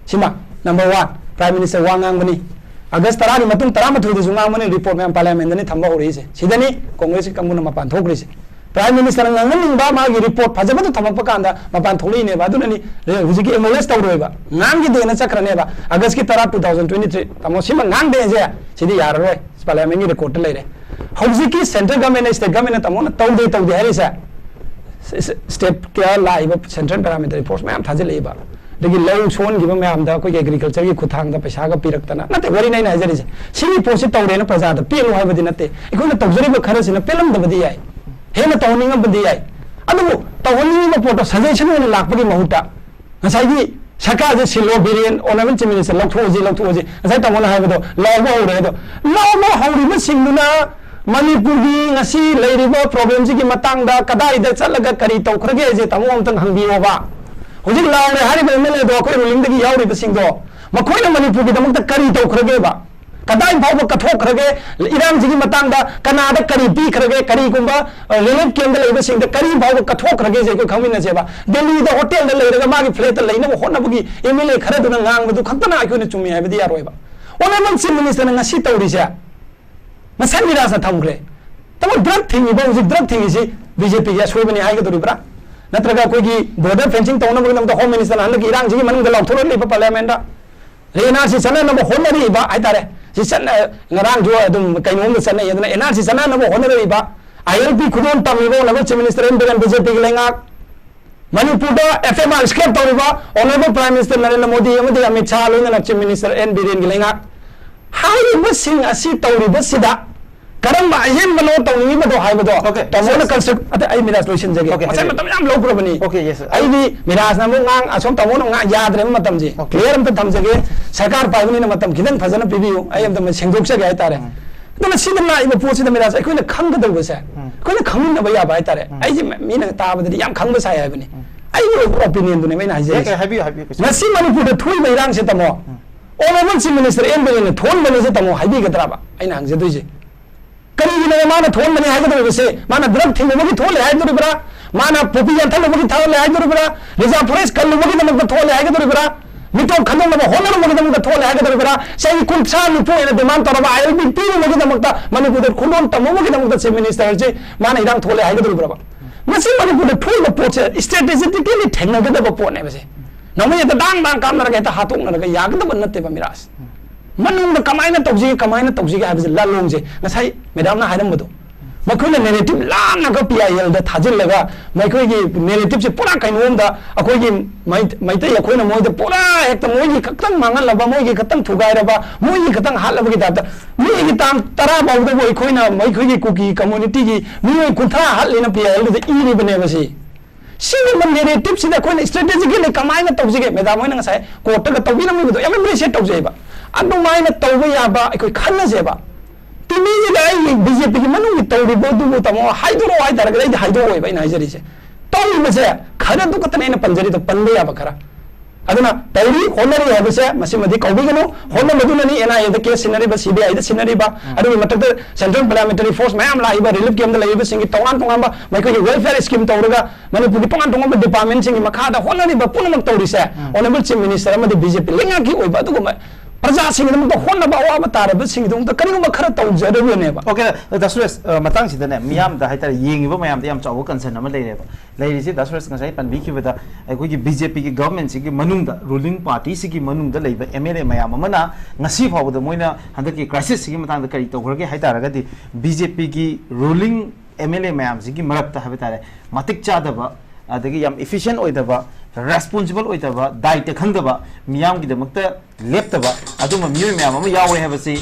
ꯁꯤꯃ ꯅꯝꯕꯔ ꯋꯥꯟ, ꯄ꯭ꯔꯥꯏꯝ ꯃꯤꯅꯤꯁꯇꯔ ꯋꯥ ꯉꯥꯡꯕꯅꯤ꯫ ꯑꯥꯒꯁ ꯇꯔꯥꯒꯤ ꯃꯇꯨꯡ ꯇꯔꯥꯃꯥꯊꯣꯏꯗꯁꯨ ꯉꯥꯡꯕꯅꯤ, ꯔꯤꯄꯣꯔꯠ ꯃꯌꯥꯝ ꯄꯥꯔꯂꯤꯌꯥꯃꯦꯟꯗꯅꯤ ꯊꯝꯕ ꯍꯧꯔꯛꯏꯁꯦ꯫ ꯁꯤꯗꯅꯤ ꯀꯣꯡꯒ꯭ꯔꯦꯁꯀꯤ ꯀꯥꯡꯕꯨꯅ ꯃꯄꯥꯟ ꯊꯣꯛꯈ꯭ꯔꯤꯁꯦ꯫ ꯄ꯭ꯔꯥꯏꯝ ꯃꯤꯅꯤꯁꯇꯔꯅ ꯉꯥꯡꯍꯟꯅꯤꯡꯕ ꯃꯥꯒꯤ ꯔꯤꯄꯣꯔꯠ ꯐꯖꯕꯗꯨ ꯊꯝꯃꯛꯄ ꯀꯥꯟꯗ ꯃꯄꯥꯟ ꯊꯣꯛꯂꯛꯏꯅꯦꯕ꯫ ꯑꯗꯨꯅꯅꯤ ꯍꯧꯖꯤꯛꯀꯤ ꯑꯦꯛꯅꯣꯂꯦꯖ ꯇꯧꯔꯣꯏꯕ, ꯉꯥꯡꯈꯤꯗꯦꯅ ꯆꯠꯈ꯭ꯔꯅꯦꯕ꯫ ꯑꯥꯒꯁꯀꯤ ꯇꯔꯥ, ꯇꯨ ꯊꯥꯎꯖꯟ ꯇ꯭ꯋꯦꯟꯇꯤ ꯊ꯭ꯔꯤ, ꯇꯥꯃꯣ, ꯁꯤꯃ ꯉꯥꯡꯗꯦꯁꯦ, ꯁꯤꯗꯤ ꯌꯥꯔꯔꯣꯏ, ꯄꯥꯔꯂꯤꯌꯥꯃꯦꯟꯒꯤ ꯔꯦꯀꯣꯔꯠꯇ ꯂꯩꯔꯦ꯫ ꯍꯧꯖꯤꯛꯀꯤ ꯁꯦꯟꯇ꯭ꯔꯦꯜ ꯒꯃꯦꯟꯅ, ꯁ꯭ꯇꯦꯠ ꯒꯃꯦꯟꯅ ꯇꯥꯃꯣꯅ ꯇꯧꯗꯦ ꯇꯧꯗꯦ ꯍꯥꯏꯔꯤꯁꯦ, ꯁ-, ꯁ-, ꯁ꯭ꯇꯦꯠꯇ ꯂꯥꯛꯏꯕ ꯁꯦꯟꯇ꯭ꯔꯦꯜ ꯄꯦꯔꯥꯃꯤꯂꯤꯇꯔꯤ ꯐꯣꯔꯁ ꯃꯌꯥꯝ ꯊꯥꯖꯤꯜꯂꯛꯏꯕ, ꯑꯗꯒꯤ ꯂꯧ ꯁꯣꯟꯈꯤꯕ ꯃꯌꯥꯝꯗ ꯑꯩꯈꯣꯏꯒꯤ ꯑꯦꯒ꯭ꯔꯤꯀꯜꯆꯔꯒꯤ ꯈꯨꯠꯊꯥꯡꯗ ꯄꯩꯁꯥꯒ ꯄꯤꯔꯛꯇꯅ, ꯅꯠꯇꯦ, ꯋꯥꯔꯤꯅꯦ ꯑꯩꯅ ꯍꯥꯏꯖꯔꯤꯁꯦ꯫ ꯁꯤꯒꯤ ꯄꯣꯠꯁꯤ ꯇꯧꯔꯦꯅ ꯄ꯭ꯔꯖꯥꯗ ꯄꯦꯜꯂꯨ ꯍꯥꯏꯕꯗꯤ ꯅꯠꯇꯦ꯫ ꯑꯩꯈꯣꯏꯅ ꯇꯧꯖꯔꯤꯕ ꯈꯔꯁꯤꯅ ꯄꯦꯜꯂꯝꯗꯕꯗꯤ ꯌꯥꯏ, ꯍꯦꯟꯅ ꯇꯧꯍꯟꯅꯤꯡꯉꯝꯕꯗꯤ ꯌꯥꯏ꯫ ꯑꯗꯨꯕꯨ ꯇꯧꯍꯟꯅꯤꯡꯉꯤꯕ ꯄꯣꯠꯇꯣ ꯁꯖꯦꯁꯟ ꯑꯣꯏꯅ ꯂꯥꯛꯄꯒꯤ ꯃꯍꯨꯠꯇ ꯉꯁꯥꯏꯒꯤ ꯁꯔꯀꯥꯔꯁꯦ ꯁꯤꯜꯂꯣ, ꯕꯤꯔꯦꯟ, Honourable Chief Minister, ꯂꯧꯊꯣꯛꯑꯁꯤ, ꯂꯧꯊꯣꯛꯑꯁꯤ, ꯉꯁꯥꯏ ꯇꯥꯃꯣꯅ ꯍꯥꯏꯕꯗꯣ, ꯂꯥꯎꯕ ꯍꯧꯔꯦ꯫ ꯑꯗꯣ ꯂꯥꯎꯕ ꯍꯧꯔꯤꯕꯁꯤꯡꯗꯨꯅ ꯃꯅꯤꯄꯨꯔꯒꯤ ꯉꯁꯤ ꯂꯩꯔꯤꯕ problemꯁꯤꯒꯤ ꯃꯇꯥꯡꯗ ꯀꯗꯥꯏꯗ ꯆꯠꯂꯒ ꯀꯔꯤ ꯇꯧꯈ꯭ꯔꯒꯦꯁꯦ ꯇꯥꯃꯣ ꯑꯝꯇꯪ ꯍꯪꯕꯤꯌꯣꯕ꯫ ꯍꯧꯖꯤꯛ ꯂꯥꯎꯔꯦ ꯍꯥꯏꯔꯤꯕ MLAꯗꯣ, ꯑꯩꯈꯣꯏ rulingꯗꯒꯤ ꯌꯥꯎꯔꯤꯕꯁꯤꯡꯗꯣ, ꯃꯈꯣꯏꯅ ꯃꯅꯤꯄꯨꯔꯒꯤꯗꯃꯛꯇ ꯀꯔꯤ ꯇꯧꯈ꯭ꯔꯒꯦꯕ? ꯀꯗꯥꯏ ꯐꯥꯎꯕ ꯀꯠꯊꯣꯛꯈ꯭ꯔꯒꯦ? ꯏꯔꯥꯡꯁꯤꯒꯤ ꯃꯇꯥꯡꯗ ꯀꯅꯥꯗ ꯀꯔꯤ ꯄꯤꯈ꯭ꯔꯒꯦ? ꯀꯔꯤꯒꯨꯝꯕ, ꯑ, relief campꯇ ꯂꯩꯕꯁꯤꯡꯗ ꯀꯔꯤ ꯐꯥꯎꯕ ꯀꯠꯊꯣꯛꯈ꯭ꯔꯒꯦꯁꯦ ꯑꯩꯈꯣꯏ ꯈꯪꯃꯤꯟꯅꯁꯦꯕ꯫ ꯗꯦꯜꯂꯤꯗ hotelꯗ ꯂꯩꯔꯒ ꯃꯥꯒꯤ flatꯇ ꯂꯩꯅꯕ ꯍꯣꯠꯅꯕꯒꯤ MLA ꯈꯔꯗꯨꯅ ꯉꯥꯡꯕꯗꯨ ꯈꯛꯇꯅ ꯑꯩꯈꯣꯏꯅ ꯆꯨꯝꯃꯤ ꯍꯥꯏꯕꯗꯤ ꯌꯥꯔꯣꯏꯕ꯫ Honourable Chief Ministerꯅ ꯉꯁꯤ ꯇꯧꯔꯤꯁꯦ, ꯉꯁꯥꯏ ꯃꯤꯔꯥꯖꯅ ꯊꯝꯈ꯭ꯔꯦ꯫ ꯇꯥꯃꯣ, drug ꯊꯤꯡꯉꯤꯕ, ꯍꯧꯖꯤꯛ drug ꯊꯤꯡꯉꯤꯁꯤ BJPꯒꯤ ꯑꯁꯣꯏꯕꯅꯤ ꯍꯥꯏꯒꯗꯧꯔꯤꯕ꯭ꯔꯥ? ꯅꯠꯇ꯭ꯔꯒ ꯑꯩꯈꯣꯏꯒꯤ border fencing ꯇꯧꯅꯕꯒꯤꯗꯃꯛꯇ Home Ministerꯅ ꯍꯟꯗꯛꯀꯤ ꯏꯔꯥꯡꯁꯤꯒꯤ ꯃꯅꯨꯡꯗ ꯂꯥꯎꯊꯣꯔꯛꯂꯤꯕ parliamentꯇ? NRC ꯆꯠꯅꯅꯕ ꯍꯣꯠꯅꯔꯤꯕ ꯍꯥꯏꯇꯥꯔꯦ꯫ ꯁꯤ ꯆꯠꯅ-, ꯉꯔꯥꯡꯁꯨ ꯑꯗꯨꯝ ꯀꯩꯅꯣꯝꯗ ꯆꯠꯅꯩ꯫ ꯑꯗꯨꯅ NRC ꯆꯠꯅꯅꯕ ꯍꯣꯠꯅꯔꯤꯕ, ILP ꯈꯨꯗꯣꯜ ꯇꯝꯃꯤꯕ Honourable Chief Minister N. Biren BJPꯒꯤ ꯂꯩꯉꯥꯛ, ꯃꯅꯤꯄꯨꯔꯗ FMR scrap ꯇꯧꯔꯤꯕ Honourable Prime Minister Narendra Modi ꯑꯃꯗꯤ ꯑꯃꯤꯠ ꯁꯥꯍ ꯂꯣꯏꯅꯅ Chief Minister N. ꯕꯤꯔꯦꯟꯒꯤ ꯂꯩꯉꯥꯛ꯫ ꯍꯥꯏꯔꯤꯕꯁꯤꯡ ꯑꯁꯤ ꯇꯧꯔꯤꯕꯁꯤꯗ ꯀꯔꯝꯕ ꯑꯍꯦꯟꯕꯅꯣ ꯇꯧꯅꯤꯡꯉꯤꯕꯗꯣ ꯍꯥꯏꯕꯗꯣ Okay, ꯇꯥꯃꯣꯅ yes. construct-, ꯑꯇꯩ ꯑꯩ ꯃꯤꯔꯥꯖ ꯂꯣꯏꯁꯤꯟꯖꯒꯦ꯫ Okay, ꯉꯁꯥꯏ ꯍꯥꯏꯕꯤꯌꯨ꯫ ꯃꯇꯝ ꯌꯥꯝ ꯂꯧꯈ꯭ꯔꯕꯅꯤ꯫ Okay, yes, sir. ꯑꯩꯗꯤ ꯃꯤꯔꯥꯖꯅ ꯑꯃꯨꯛ ꯉꯥꯡ-, ꯑꯁꯣꯝ ꯇꯥꯃꯣꯅ ꯑꯃꯨꯛ ꯉꯥꯡ ꯌꯥꯗ꯭ꯔꯦꯕ ꯃꯇꯝꯁꯦ꯫ Okay. Clear ꯑꯝꯇ ꯊꯝꯖꯒꯦ꯫ ꯁꯔꯀꯥꯔ ꯄꯥꯏꯕꯅꯤꯅ ꯃꯇꯝ ꯈꯤꯇꯪ ꯐꯖꯅ ꯄꯤꯕꯤꯌꯨ꯫ ꯑꯩ ꯑꯝꯇ ꯃ-, ꯁꯦꯡꯗꯣꯛꯆꯒꯦ ꯍꯥꯏꯇꯥꯔꯦ꯫ ꯎꯝ꯫ ꯑꯗꯨꯅ ꯁꯤꯗ ꯂꯥꯛꯏꯕ ꯄꯣꯠꯁꯤꯗ ꯃꯤꯔꯥꯖ ꯑꯩꯈꯣꯏꯅ ꯈꯪꯒꯗꯧꯕꯁꯦ, ꯎꯝ꯫ ꯑꯩꯈꯣꯏꯅ ꯈꯪꯃꯤꯟꯅꯕ ꯌꯥꯕ ꯍꯥꯏꯇꯥꯔꯦ꯫ ꯎꯝ꯫ ꯑꯩꯁꯦ ꯃ-, ꯃꯤꯅ ꯇꯥꯕꯗꯗꯤ ꯌꯥꯝ ꯈꯪꯕ ꯁꯥꯏ ꯍꯥꯏꯕꯅꯤ꯫ ꯎꯝ꯫ ꯑꯩꯒꯤ ꯑꯣꯏꯕ opinionꯗꯨꯅꯦꯕ ꯑꯩꯅ ꯍꯥꯏꯖꯔꯤꯁꯦ꯫ Okay, ꯍꯥꯏꯕꯤꯌꯨ, ꯍꯥꯏꯕꯤꯌꯨ, ꯀꯩꯁꯨ ꯉꯁꯤ ꯃꯅꯤꯄꯨꯔꯗ ꯊꯣꯛꯏꯕ ꯏꯔꯥꯡꯁꯦ ꯇꯥꯃꯣ, ꯎꯝ꯫ Honourable Chief Minister N. ꯕꯤꯔꯦꯟꯅ ꯊꯣꯛꯍꯟꯕꯅꯤꯁꯦ ꯇꯥꯃꯣ ꯍꯥꯏꯕꯤꯒꯗ꯭ꯔꯕ? ꯑꯩꯅ ꯍꯪꯖꯗꯣꯏꯁꯦ꯫ ꯀꯔꯤꯒꯤꯅꯣ ꯃꯥꯅ ꯊꯣꯛꯍꯟꯕꯅꯤ ꯍꯥꯏꯒꯗꯧꯔꯤꯕꯁꯦ? ꯃꯥꯅ drug ꯊꯤꯡꯉꯨꯕꯒꯤ ꯊꯣꯛꯍꯜꯂꯦ ꯍꯥꯏꯗꯣꯔꯤꯕ꯭ꯔꯥ? ꯃꯥꯅ poppy ꯌꯥꯟꯊꯠꯂꯨꯕꯒꯤ ꯊꯣꯛꯍꯜꯂꯦ ꯍꯥꯏꯗꯣꯔꯤꯕ꯭ꯔꯥ? Reserve forest ꯀꯜꯂꯨꯕꯒꯤꯗꯃꯛꯇ ꯊꯣꯛꯍꯜꯂꯦ ꯍꯥꯏꯒꯗꯧꯔꯤꯕ꯭ꯔꯥ? ꯃꯤꯇꯣꯞ ꯈꯟꯗꯣꯛꯅꯕ ꯍꯣꯠꯅꯔꯨꯕꯒꯤꯗꯃꯛꯇ ꯊꯣꯛꯍꯜꯂꯦ ꯍꯥꯏꯒꯗꯧꯔꯤꯕ꯭ꯔꯥ? ꯆꯍꯤ ꯀꯨꯟꯊ꯭ꯔꯥ ꯅꯤꯐꯨ ꯍꯦꯟꯅ demand ꯇꯧꯔꯕ ILP ꯄꯤꯔꯨꯕꯒꯤꯗꯃꯛꯇ, ꯃꯅꯤꯄꯨꯔꯗ ꯈꯨꯗꯣꯜ ꯇꯝꯃꯨꯕꯒꯤꯗꯃꯛꯇ Chief Ministerꯁꯦ ꯃꯥꯅ ꯏꯔꯥꯡ ꯊꯣꯛꯍꯜꯂꯦ ꯍꯥꯏꯒꯗꯧꯔꯤꯕ꯭ꯔꯕ? ꯃꯁꯤ ꯃꯅꯤꯄꯨꯔꯗ ꯊꯣꯛꯏꯕ ꯄꯣꯠꯁꯦ strategically ꯊꯦꯡꯅꯒꯗꯕ ꯄꯣꯠꯅꯦꯕ ꯁꯦ꯫ ꯅꯣꯡꯃꯩ ꯍꯦꯛꯇ ꯗꯥꯡ ꯗꯥꯡ ꯀꯥꯞꯅꯔꯒ ꯍꯦꯛꯇ ꯍꯥꯠꯇꯣꯛꯅꯔꯒ ꯌꯥꯒꯗꯕ ꯅꯠꯇꯦꯕ ꯃꯤꯔꯥꯖ꯫ ꯃꯅꯨꯡꯗ ꯀꯃꯥꯏꯅ ꯇꯧꯁꯤꯒꯦ, ꯀꯃꯥꯏꯅ ꯇꯧꯁꯤꯒꯦ ꯍꯥꯏꯕꯁꯦ ꯂꯥꯂꯣꯡꯁꯦ ꯉꯁꯥꯏ ꯃꯦꯗꯥꯝꯅ ꯍꯥꯏꯔꯝꯕꯗꯣ꯫ ꯃꯈꯣꯏꯅ narrative ꯂꯥꯟꯅꯒ PILꯗ ꯊꯥꯖꯤꯜꯂꯒ ꯃꯈꯣꯏꯒꯤ narrativeꯁꯦ ꯄꯨꯔꯥ ꯀꯩꯅꯣꯝꯗ ꯑꯩꯈꯣꯏꯒꯤ ꯃꯩ-, ꯃꯩꯇꯩ ꯑꯩꯈꯣꯏꯅ ꯃꯣꯏꯗ ꯄꯨꯔꯥ ꯍꯦꯛꯇ ꯃꯣꯏꯒꯤ ꯈꯛꯇꯪ ꯃꯥꯡꯍꯜꯂꯕ, ꯃꯣꯏꯒꯤ ꯈꯛꯇꯪ ꯊꯨꯒꯥꯏꯔꯕ, ꯃꯣꯏꯒꯤ ꯈꯛꯇꯪ ꯍꯥꯠꯂꯕꯒꯤ typeꯇ ꯃꯤꯒꯤ ꯇꯥꯡ ꯇꯔꯥ ꯐꯥꯎꯗꯕꯨ ꯑꯩꯈꯣꯏꯅ, ꯑꯩꯈꯣꯏꯒꯤ ꯀꯨꯀꯤ communityꯒꯤ ꯃꯤꯑꯣꯏ ꯀꯨꯟꯊ꯭ꯔꯥ ꯍꯥꯠꯂꯦꯅ PILꯗꯨꯗ ꯏꯔꯤꯕꯅꯦꯕ ꯁꯤ꯫ ꯁꯤꯒꯨꯝꯕ ꯅꯦꯔꯦꯇꯤꯚꯁꯤꯗ ꯑꯩꯈꯣꯏꯅ ꯁ꯭ꯇ꯭ꯔꯦꯇꯦꯖꯤꯀꯦꯂꯤ ꯀꯃꯥꯏꯅ ꯇꯧꯁꯤꯒꯦ? ꯃꯦꯗꯥꯝ ꯍꯣꯏꯅ ꯉꯁꯥꯏ ꯀꯣꯔꯠꯇꯒ ꯇꯧꯕꯤꯔꯝꯃꯤꯕꯗꯣ ꯌꯥꯝ ꯑꯦꯄ꯭ꯔꯤꯁꯤꯌꯦꯠ ꯇꯧꯖꯩꯕ꯫ ꯑꯗꯨꯃꯥꯏꯅ ꯇꯧꯕ ꯌꯥꯕ ꯑꯩꯈꯣꯏ ꯈꯟꯅꯁꯦꯕ꯫ ꯇꯤꯚꯤꯁꯤꯗ ꯑꯩ ꯕꯤ ꯖꯦ ꯄꯤꯒꯤ ꯃꯅꯨꯡꯒꯤ ꯇꯧꯔꯤꯕ ꯑꯗꯨꯕꯨ ꯇꯥꯃꯣ ꯍꯥꯏꯗꯣꯔꯛꯑꯣ ꯍꯥꯏ ꯇꯥꯔꯒꯗꯤ ꯑꯩꯗꯤ ꯍꯥꯏꯗꯣꯛꯑꯣꯏꯕ ꯑꯩꯅ ꯍꯥꯏꯖꯔꯤꯁꯦ꯫ ꯇꯧꯔꯤꯕꯁꯦ ꯈꯔꯗꯨ ꯈꯛꯇꯅꯦ ꯑꯩꯅ ꯄꯟꯖꯔꯤꯗꯣ, ꯄꯟꯕ ꯌꯥꯕ ꯈꯔ꯫ ꯑꯗꯨꯅ ꯇꯧꯔꯤ, ꯍꯣꯠꯅꯔꯤ ꯍꯥꯏꯕꯁꯦ ꯃꯁꯤꯃꯗꯤ ꯀꯧꯕꯤꯒꯅꯨ꯫ ꯍꯣꯠꯅꯕꯗꯨꯅꯅꯤ and I aid case ꯁꯤꯟꯅꯔꯤꯕ, C B ꯑꯥꯏꯗ ꯁꯤꯟꯅꯔꯤꯕ, ꯑꯗꯨꯒꯤ ꯃꯊꯛꯇ ꯁꯦꯟꯇ꯭ꯔꯦꯜ ꯄꯦꯔꯥꯃꯤꯂꯤꯇꯔꯤ ꯐꯣꯔꯁ ꯃꯌꯥꯝ ꯂꯥꯛꯏꯕ, ꯔꯤꯂꯤꯐ ꯀꯦꯝꯞꯇ ꯂꯩꯔꯤꯕꯁꯤꯡꯒꯤ ꯇꯣꯉꯥꯟ ꯇꯣꯉꯥꯟꯕ ꯃꯈꯣꯏꯒꯤ ꯋꯦꯜꯐꯤꯌꯔ ꯁ꯭ꯀꯤꯝ ꯇꯧꯔꯒ ꯃꯅꯤꯄꯨꯔꯒꯤ ꯇꯣꯉꯥꯟ ꯇꯣꯉꯥꯟꯕ ꯗꯤꯄꯥꯔꯠꯃꯦꯟꯁꯤꯡꯒꯤ ꯃꯈꯥꯗ ꯍꯣꯠꯅꯔꯤꯕ ꯄꯨꯝꯅꯃꯛ ꯇꯧꯔꯤꯁꯦ, ꯑꯣꯅꯔꯦꯕꯜ ꯆꯤꯐ ꯃꯤꯅꯤꯁꯇꯔ ꯑꯃꯗꯤ ꯕꯤ ꯖꯦ ꯄꯤ ꯂꯩꯉꯥꯛꯀꯤ ꯑꯣꯏꯕ ꯑꯗꯨꯒꯨꯝꯕ ꯄ꯭ꯔꯖꯥꯁꯤꯡꯒꯤꯗꯃꯛꯇ ꯍꯣꯠꯅꯕ ꯑꯋꯥꯕ ꯇꯥꯔꯕꯁꯤꯡꯒꯤꯗꯃꯛꯇ ꯀꯔꯤꯒꯨꯝꯕ ꯈꯔ ꯇꯧꯖꯔꯕꯅꯦꯕ꯫ ꯑꯣꯀꯦ, ꯗꯥ ꯁꯨꯔꯦꯁ, ꯑ, ꯃꯇꯥꯡꯁꯤꯗꯅꯦ, ꯃꯤꯌꯥꯝꯗ ꯍꯥꯏꯇꯥꯔꯦ, ꯌꯦꯡꯉꯤꯕ ꯃꯌꯥꯝꯗ ꯌꯥꯝ ꯆꯥꯎꯕ ꯀꯟꯁꯔꯟ ꯑꯃ ꯂꯩꯔꯦꯕ꯫ ꯂꯩꯔꯤꯁꯤ, ꯗꯥ ꯁꯨꯔꯦꯁ ꯉꯁꯥꯏ ꯄꯟꯕꯤꯈꯤꯕꯗ, ꯑꯩꯈꯣꯏꯒꯤ ꯕꯤ ꯖꯦ ꯄꯤꯒꯤ ꯒꯚꯔꯟꯃꯦꯟꯠꯁꯤꯒꯤ ꯃꯅꯨꯡꯗ, ꯔꯨꯂꯤꯡ ꯄꯥꯔꯇꯤꯁꯤꯒꯤ ꯃꯅꯨꯡꯗ ꯂꯩꯕ ꯑꯦꯝ ꯑꯦꯜ ꯑꯦ ꯃꯌꯥꯝ ꯑꯃꯅ ꯉꯁꯤ ꯐꯥꯎꯕꯗ ꯃꯣꯏꯅ ꯍꯟꯗꯛꯀꯤ ꯀ꯭ꯔꯥꯏꯁꯤꯁꯁꯤꯒꯤ ꯃꯇꯥꯡꯗ ꯀꯔꯤ ꯇꯧꯈ꯭ꯔꯒꯦ ꯍꯥꯏ ꯇꯥꯔꯒꯗꯤ, ꯕꯤ ꯖꯦ ꯄꯤꯒꯤ ꯔꯨꯂꯤꯡ ꯑꯦꯝ ꯑꯦꯜ ꯑꯦ ꯃꯌꯥꯝꯁꯤꯒꯤ ꯃꯔꯛꯇ ꯍꯥꯏꯕ ꯇꯥꯔꯦ, ꯃꯇꯤꯛ ꯆꯥꯗꯕ, ꯑꯗꯒꯤ ꯌꯥꯝ ꯏꯐꯤꯁꯤꯌꯦꯟ ꯑꯣꯏꯗꯕ, ꯔꯦꯁꯄꯣꯟꯁꯤꯕꯜ ꯑꯣꯏꯗꯕ, ꯗꯥꯏꯇ ꯈꯪꯗꯕ, ꯃꯤꯌꯥꯝꯒꯤꯗꯃꯛꯇ ꯂꯦꯞꯇꯕ ꯑꯗꯨꯝꯕ ꯃꯤꯑꯣꯏ ꯃꯌꯥꯝ ꯑꯃ ꯌꯥꯎꯋꯦ ꯍꯥꯏꯕꯁꯤ,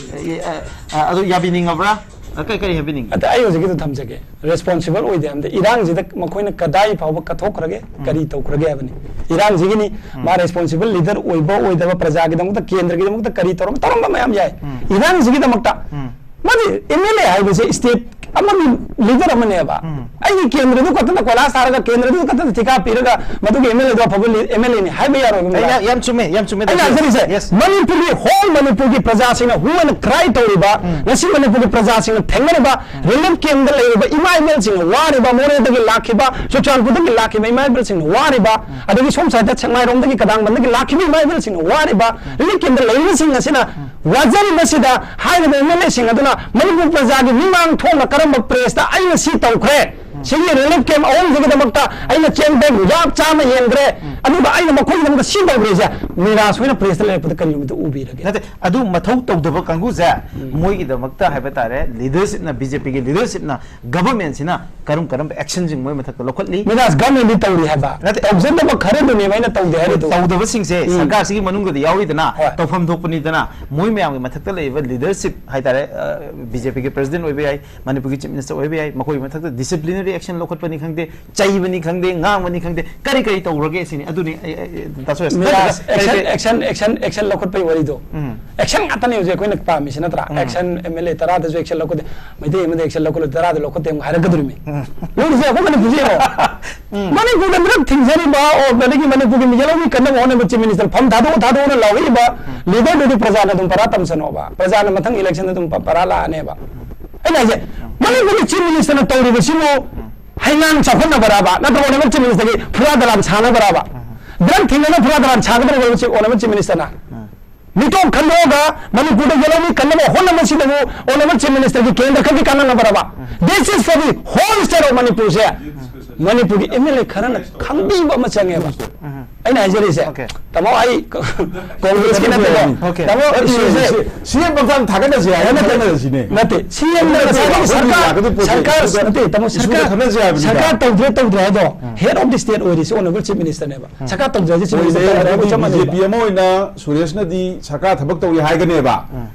ꯑ, ꯑ, ꯑꯗꯨ ꯌꯥꯕꯤꯅꯤꯡꯉꯕ꯭ꯔꯥ? ꯑ, ꯀꯔꯤ, ꯀꯔꯤ ꯍꯥꯏꯕꯤꯅꯤꯡꯉꯤ? ꯑꯗ ꯑꯩ ꯍꯧꯖꯤꯛꯀꯤꯗꯣ ꯊꯝꯖꯒꯦ꯫ ꯔꯦꯁꯄꯣꯟꯁꯤꯕꯜ ꯑꯣꯏꯗꯦ ꯍꯥꯏꯕꯗ ꯏꯔꯥꯡꯁꯤꯗ ꯃꯈꯣꯏꯅ ꯀꯗꯥꯏ ꯐꯥꯎꯕ ꯀꯠꯊꯣꯛꯈ꯭ꯔꯒꯦ, ꯎꯝ꯫ ꯀꯔꯤ ꯇꯧꯈ꯭ꯔꯒꯦ ꯍꯥꯏꯕꯅꯤ꯫ ꯏꯔꯥꯡꯁꯤꯒꯤꯅꯤ, ꯎꯝ꯫ ꯃꯥ ꯔꯦꯁꯄꯣꯟꯁꯤꯕꯜ ꯂꯤꯗꯔ ꯑꯣꯏꯕ ꯑꯣꯏꯗꯕ, ꯄ꯭ꯔꯖꯥꯒꯤꯗꯃꯛꯇ, ꯀꯦꯟꯗ꯭ꯔꯒꯤꯗꯃꯛꯇ ꯀꯔꯤ ꯇꯧꯔꯝꯕ, ꯇꯧꯔꯝꯕ ꯃꯌꯥꯝ ꯌꯥꯏ꯫ ꯎꯝ꯫ ꯏꯔꯥꯡꯁꯤꯒꯤꯗꯃꯛꯇ ꯎꯝ꯫ ꯃꯥꯗꯤ ꯑꯦꯝ ꯑꯦꯜ ꯑꯦ ꯍꯥꯏꯕꯁꯦ ꯁ꯭ꯇꯦꯠ ꯑꯃꯒꯤ ꯂꯤꯗꯔ ꯑꯃꯅꯦꯕ꯫ ꯎꯝ꯫ ꯑꯩꯒꯤ ꯀꯦꯟꯗ꯭ꯔꯗꯨ ꯈꯛꯇꯗ ꯀꯣꯏꯂꯥꯁ ꯊꯥꯔꯒ ꯀꯦꯟꯗ꯭ꯔꯗꯨ ꯈꯛꯇꯗ ꯊꯤꯀꯥ ꯄꯤꯔꯒ ꯃꯗꯨꯒꯤ ꯑꯦꯝ ꯑꯦꯜ ꯑꯦꯗꯣ ꯑꯐꯕ ꯂꯤ-, ꯑꯦꯝ ꯑꯦꯜ ꯑꯦꯅꯤ ꯍꯥꯏꯕ ꯌꯥꯔꯣꯏꯕ ꯑꯩ ꯃꯦꯗꯥꯝ꯫ ꯌꯥꯝ, ꯌꯥꯝ ꯆꯨꯝꯃꯦ, ꯌꯥꯝ ꯆꯨꯝꯃꯦ, ꯑꯩꯅ ꯗꯥꯛꯇꯔ꯫ ꯍꯥꯏꯖꯔꯤꯁꯦ, ꯌꯦꯁ꯫ ꯃꯅꯤꯄꯨꯔꯒꯤ ꯍꯣꯜ ꯃꯅꯤꯄꯨꯔꯒꯤ ꯄ꯭ꯔꯖꯥꯁꯤꯡꯅ ꯍꯨ ꯑꯣꯏꯅ ꯀ꯭ꯔꯥꯏ ꯇꯧꯔꯤꯕ, ꯎꯝ꯫ ꯉꯁꯤ ꯃꯅꯤꯄꯨꯔꯒꯤ ꯄ꯭ꯔꯖꯥꯁꯤꯡꯅ ꯊꯦꯡꯅꯔꯤꯕ, ꯎꯝ꯫ ꯔꯤꯂꯤꯐ ꯀꯦꯝꯞꯇ ꯂꯩꯔꯤꯕ ꯏꯃꯥ ꯏꯕꯦꯜꯁꯤꯡꯅ ꯋꯥꯔꯤꯕ, ꯃꯣꯔꯦꯗꯒꯤ ꯂꯥꯛꯈꯤꯕ, ꯆꯨꯔꯆꯥꯟꯄꯨꯔꯗꯒꯤ ꯂꯥꯛꯈꯤꯕ ꯏꯃꯥ ꯏꯕꯦꯜꯁꯤꯡꯅ ꯋꯥꯔꯤꯕ, ꯎꯝ꯫ ꯑꯗꯒꯤ ꯁꯣꯝ ꯁꯥꯏꯠꯇ ꯁꯦꯛꯃꯥꯏꯔꯣꯝꯗꯒꯤ, ꯀꯗꯥꯡꯕꯟꯗꯒꯤ ꯂꯥꯛꯈꯤꯕ ꯏꯃꯥ ꯏꯕꯦꯜꯁꯤꯡꯅ ꯋꯥꯔꯤꯕ, ꯎꯝ꯫ ꯔꯤꯂꯤꯐ ꯀꯦꯝꯞꯇ ꯂꯩꯔꯤꯕꯁꯤꯡ ꯑꯁꯤꯅ ꯎꯝ꯫ ꯋꯥꯖꯔꯤꯕꯁꯤꯗ ꯍꯥꯏꯔꯤꯕ ꯑꯦꯝ ꯑꯦꯜ ꯑꯦꯁꯤꯡ ꯑꯗꯨꯅ ꯃꯅꯤꯄꯨꯔ ꯄ꯭ꯔꯖꯥꯒꯤ ꯃꯤꯃꯥꯡ ꯊꯣꯛꯅ ꯀꯔꯝꯕ ꯄ꯭ꯔꯦꯁꯇ ꯑꯩꯅ ꯁꯤ ꯇꯧꯈ꯭ꯔꯦ, ꯎꯝ꯫ ꯁꯤꯒꯤ ꯔꯤꯂꯤꯐ ꯀꯦꯝꯞ ꯑꯍꯨꯝꯁꯤꯒꯤꯗꯃꯛꯇ ꯑꯩꯅ ꯆꯦꯡ ꯕꯦꯒ ꯂꯥꯈ ꯆꯥꯝꯃ ꯌꯦꯟꯈ꯭ꯔꯦ, ꯎꯝ꯫ ꯑꯗꯨꯒ ꯑꯩꯅ ꯃꯈꯣꯏꯒꯤꯗꯃꯛꯇ ꯁꯤ ꯇꯧꯈ꯭ꯔꯦꯁꯦ ꯅꯤꯔꯥꯁ ꯑꯣꯏꯅ ꯄ꯭ꯔꯦꯁꯇ ꯂꯩꯔꯛꯄꯗ ꯀꯔꯤ ꯅꯨꯃꯤꯠꯇ ꯎꯕꯤꯔꯒꯦ? ꯅꯠꯇꯦ, ꯑꯗꯨ ꯃꯊꯧ ꯇꯧꯗꯕ ꯀꯥꯡꯕꯨꯁꯦ, ꯎꯝ꯫ ꯃꯣꯏꯒꯤꯗꯃꯛꯇ ꯍꯥꯏꯕ ꯇꯥꯔꯦ, ꯂꯤꯗꯔꯁꯤꯞꯅ, ꯕꯤ ꯖꯦ ꯄꯤꯒꯤ ꯂꯤꯗꯔꯁꯤꯞꯅ, ꯒꯚꯔꯟꯃꯦꯟꯠꯁꯤꯅ ꯀꯔꯝ ꯀꯔꯝꯕ ꯑꯦꯛꯁꯟꯁꯤꯡ ꯃꯣꯏ ꯃꯊꯛꯇ ꯂꯧꯈꯠꯂꯤ? ꯃꯤꯔꯥꯁ ꯒꯚꯔꯟꯃꯦꯟꯠꯗꯤ ꯇꯧꯔꯤ ꯍꯥꯏꯕ꯫ ꯅꯠꯇꯦ꯫ ꯇꯧꯖꯗꯕ ꯈꯔꯗꯨꯅꯦꯕ ꯑꯩꯅ ꯇꯧꯗꯦ ꯍꯥꯏꯔꯤꯗꯣ꯫ ꯇꯧꯗꯕꯁꯤꯡꯁꯦ ꯎꯝ꯫ ꯁꯔꯀꯥꯔꯁꯤꯒꯤ ꯃꯅꯨꯡꯗꯗꯤ ꯌꯥꯎꯔꯤꯗꯅ, ꯍꯣꯏ꯫ ꯇꯧꯐꯝ ꯊꯣꯛꯄꯅꯤꯗꯅ, ꯃꯣꯏ ꯃꯌꯥꯝꯒꯤ ꯃꯊꯛꯇ ꯂꯩꯔꯤꯕ ꯂꯤꯗꯔꯁꯤꯞ ꯍꯥꯏꯇꯥꯔꯦ, ꯑ, ꯕꯤ ꯖꯦ ꯄꯤꯒꯤ ꯄ꯭ꯔꯁꯤꯗꯦꯟꯠ ꯑꯣꯏꯕ ꯌꯥꯏ, ꯃꯅꯤꯄꯨꯔꯒꯤ ꯆꯤꯐ ꯃꯤꯅꯤꯁꯇꯔ ꯑꯣꯏꯕ ꯌꯥꯏ, ꯃꯈꯣꯏꯒꯤ ꯃꯊꯛꯇ ꯗꯤꯁꯤꯄ꯭ꯂꯤꯅꯔꯤ ꯑꯦꯛꯁꯟ ꯂꯧꯈꯠꯄꯅꯤ ꯈꯪꯗꯦ, ꯆꯩꯕꯅꯤ ꯈꯪꯗꯦ, ꯉꯥꯡꯕꯅꯤ ꯈꯪꯗꯦ, ꯀꯔꯤ ꯀꯔꯤ ꯇꯧꯔꯒꯦ ꯁꯤꯅꯤ꯫ ꯑꯗꯨꯅꯤ ꯑꯩ, ꯑꯩ, ꯑꯩ, ꯗꯥ ꯁꯨꯔꯦꯁ, ꯃꯤꯔꯥꯖ, ꯅꯠꯇ꯭ꯔꯒ ꯀꯔꯤ action, ꯀꯔꯤ action, action, action ꯂꯧꯈꯠꯄꯒꯤ ꯋꯥꯔꯤꯗꯣ꯫ ꯎꯝ꯫ Action ꯉꯥꯛꯇꯅꯦ ꯍꯧꯖꯤꯛ ꯑꯩꯈꯣꯏꯅ ꯄꯥꯝꯃꯤꯁꯤ ꯅꯠꯇ꯭ꯔꯥ? ꯎꯝ꯫ Action, M L A ꯇꯔꯥꯗꯁꯨ action ꯂꯧꯈꯠꯇꯦ, Meitei ꯑꯃꯗ action ꯂꯧꯈꯠꯂꯨ, ꯇꯔꯥꯗ ꯂꯧꯈꯠꯇꯦ ꯑꯃꯨꯛ ꯍꯥꯏꯔꯛꯀꯗꯧꯔꯤꯃꯤ꯫ ꯎꯝ꯫ ꯂꯣꯏꯔꯤꯁꯦ ꯑꯩꯈꯣꯏ ꯃꯅꯤꯄꯨꯔꯁꯦ ꯌꯦꯡꯉꯣ꯫ ꯎꯝ꯫ ꯃꯅꯤꯄꯨꯔꯗ drug ꯊꯤꯡꯖꯔꯤꯕ, ꯑꯣ, ꯑꯗꯒꯤ ꯃꯅꯤꯄꯨꯔꯒꯤ ꯌꯦꯜꯍꯧꯃꯤ ꯀꯟꯅꯕ ꯍꯣꯠꯅꯕ chief minister ꯐꯝ ꯊꯥꯗꯣꯛꯑꯣ, ꯊꯥꯗꯣꯛꯑꯣꯅ ꯂꯥꯎꯔꯛꯏꯕ leaderꯗꯨꯗꯤ ꯄ꯭ꯔꯖꯥꯅ ꯑꯗꯨꯝ ꯄꯔꯥ ꯇꯝꯁꯅꯣꯕ꯫ ꯄ꯭ꯔꯖꯥꯅ ꯃꯊꯪ electionꯗ ꯑꯗꯨꯝ ꯄ-, ꯄꯔꯥ ꯂꯥꯛꯑꯅꯦꯕ꯫ ꯑꯩꯅ ꯍꯥꯏꯁꯦ, ꯃꯅꯤꯄꯨꯔꯒꯤ chief ministerꯅ ꯇꯧꯔꯤꯕꯁꯤꯕꯨ ꯍꯩꯉꯥꯡ ꯆꯥꯎꯈꯠꯅꯕꯔꯕ? ꯅꯠꯇ꯭ꯔꯒ honourable chief ministerꯒꯤ ꯐꯨꯔꯥ ꯗꯔꯥꯟ ꯁꯥꯅꯕꯔꯕ? Drug ꯊꯤꯡꯅꯅ ꯐꯨꯔꯥ ꯗꯔꯥꯟ ꯁꯥꯒꯗꯧꯔꯕ honourable chief ministerꯅ? ꯃꯤꯇꯣꯞ ꯈꯟꯗꯣꯛꯑꯒ ꯃꯅꯤꯄꯨꯔꯗ ꯌꯦꯜꯍꯧꯃꯤ ꯀꯟꯅꯕ ꯍꯣꯠꯅꯕꯁꯤꯗꯕꯨ honourable chief ministerꯒꯤ ꯀꯦꯟꯗ꯭ꯔ ꯈꯛꯀꯤ ꯀꯥꯟꯅꯅꯕꯔꯕ? This is for the whole state of ꯃꯅꯤꯄꯨꯔꯁꯦ ꯃꯅꯤꯄꯨꯔꯒꯤ M L A ꯈꯔꯅ ꯈꯪꯕꯤꯕ ꯑꯃ ꯆꯪꯉꯦꯕ꯫ ꯑꯩꯅ ꯍꯥꯏꯖꯔꯤꯁꯦ, Okay. ꯇꯥꯃꯣ, ꯑꯩ ꯀ-, ꯀꯣꯡꯒ꯭ꯔꯦꯁꯀꯤ ꯅꯠꯇꯦꯀꯣ꯫ Okay. ꯇꯥꯃꯣ, ꯅꯠꯇꯦ, ꯏꯁꯨꯁꯦ ꯁꯤ-, ꯁꯤ ꯑꯃꯇꯪ ꯊꯥꯒꯠꯅꯁꯦ ꯍꯥꯏꯕ ꯅꯠꯇꯦ, ꯊꯥꯒꯠꯅꯁꯤꯅꯦ꯫ ꯅꯠꯇꯦ, ꯁꯤ ꯑꯦꯝꯅ ꯅꯠꯇꯦ, ꯉꯁꯥꯏꯗꯒꯤ ꯑꯩꯈꯣꯏꯒꯤ ꯁꯔꯀꯥꯔ, ꯌꯥꯒꯗꯕ ꯄꯣꯠꯁꯦ ꯁꯔꯀꯥꯔ, ꯏꯁꯨꯗ ꯅꯠꯇꯦ, ꯇꯥꯃꯣ, ꯏꯁꯨꯗ ꯁꯔꯀꯥꯔ, ꯈꯟꯅꯁꯦ ꯍꯥꯏꯕꯅꯤꯗ꯫ ꯁꯔꯀꯥꯔ ꯇꯧꯗ꯭ꯔꯦ ꯇꯧꯗ꯭ꯔꯦ ꯍꯥꯏꯗꯣ head of the state ꯑꯣꯏꯔꯤꯁꯦ honourable chief ministerꯅꯦꯕ꯫ ꯁꯔꯀꯥꯔ ꯇꯧꯗ꯭ꯔꯦ ꯍꯥꯏꯁꯦ chief ꯑꯣꯏꯔꯦ, minister ꯇꯧꯗ꯭ꯔꯦ ꯑꯗꯨꯗꯤ ꯍꯥꯏꯕ ꯆꯞ ꯃꯥꯟꯅꯩꯕ꯫ B J P ꯑꯃ ꯑꯣꯏꯅ ꯁꯨꯔꯦꯁꯅꯗꯤ ꯁꯔꯀꯥꯔ ꯊꯕꯛ ꯇꯧꯏ ꯍꯥꯏꯒꯅꯦꯕ꯫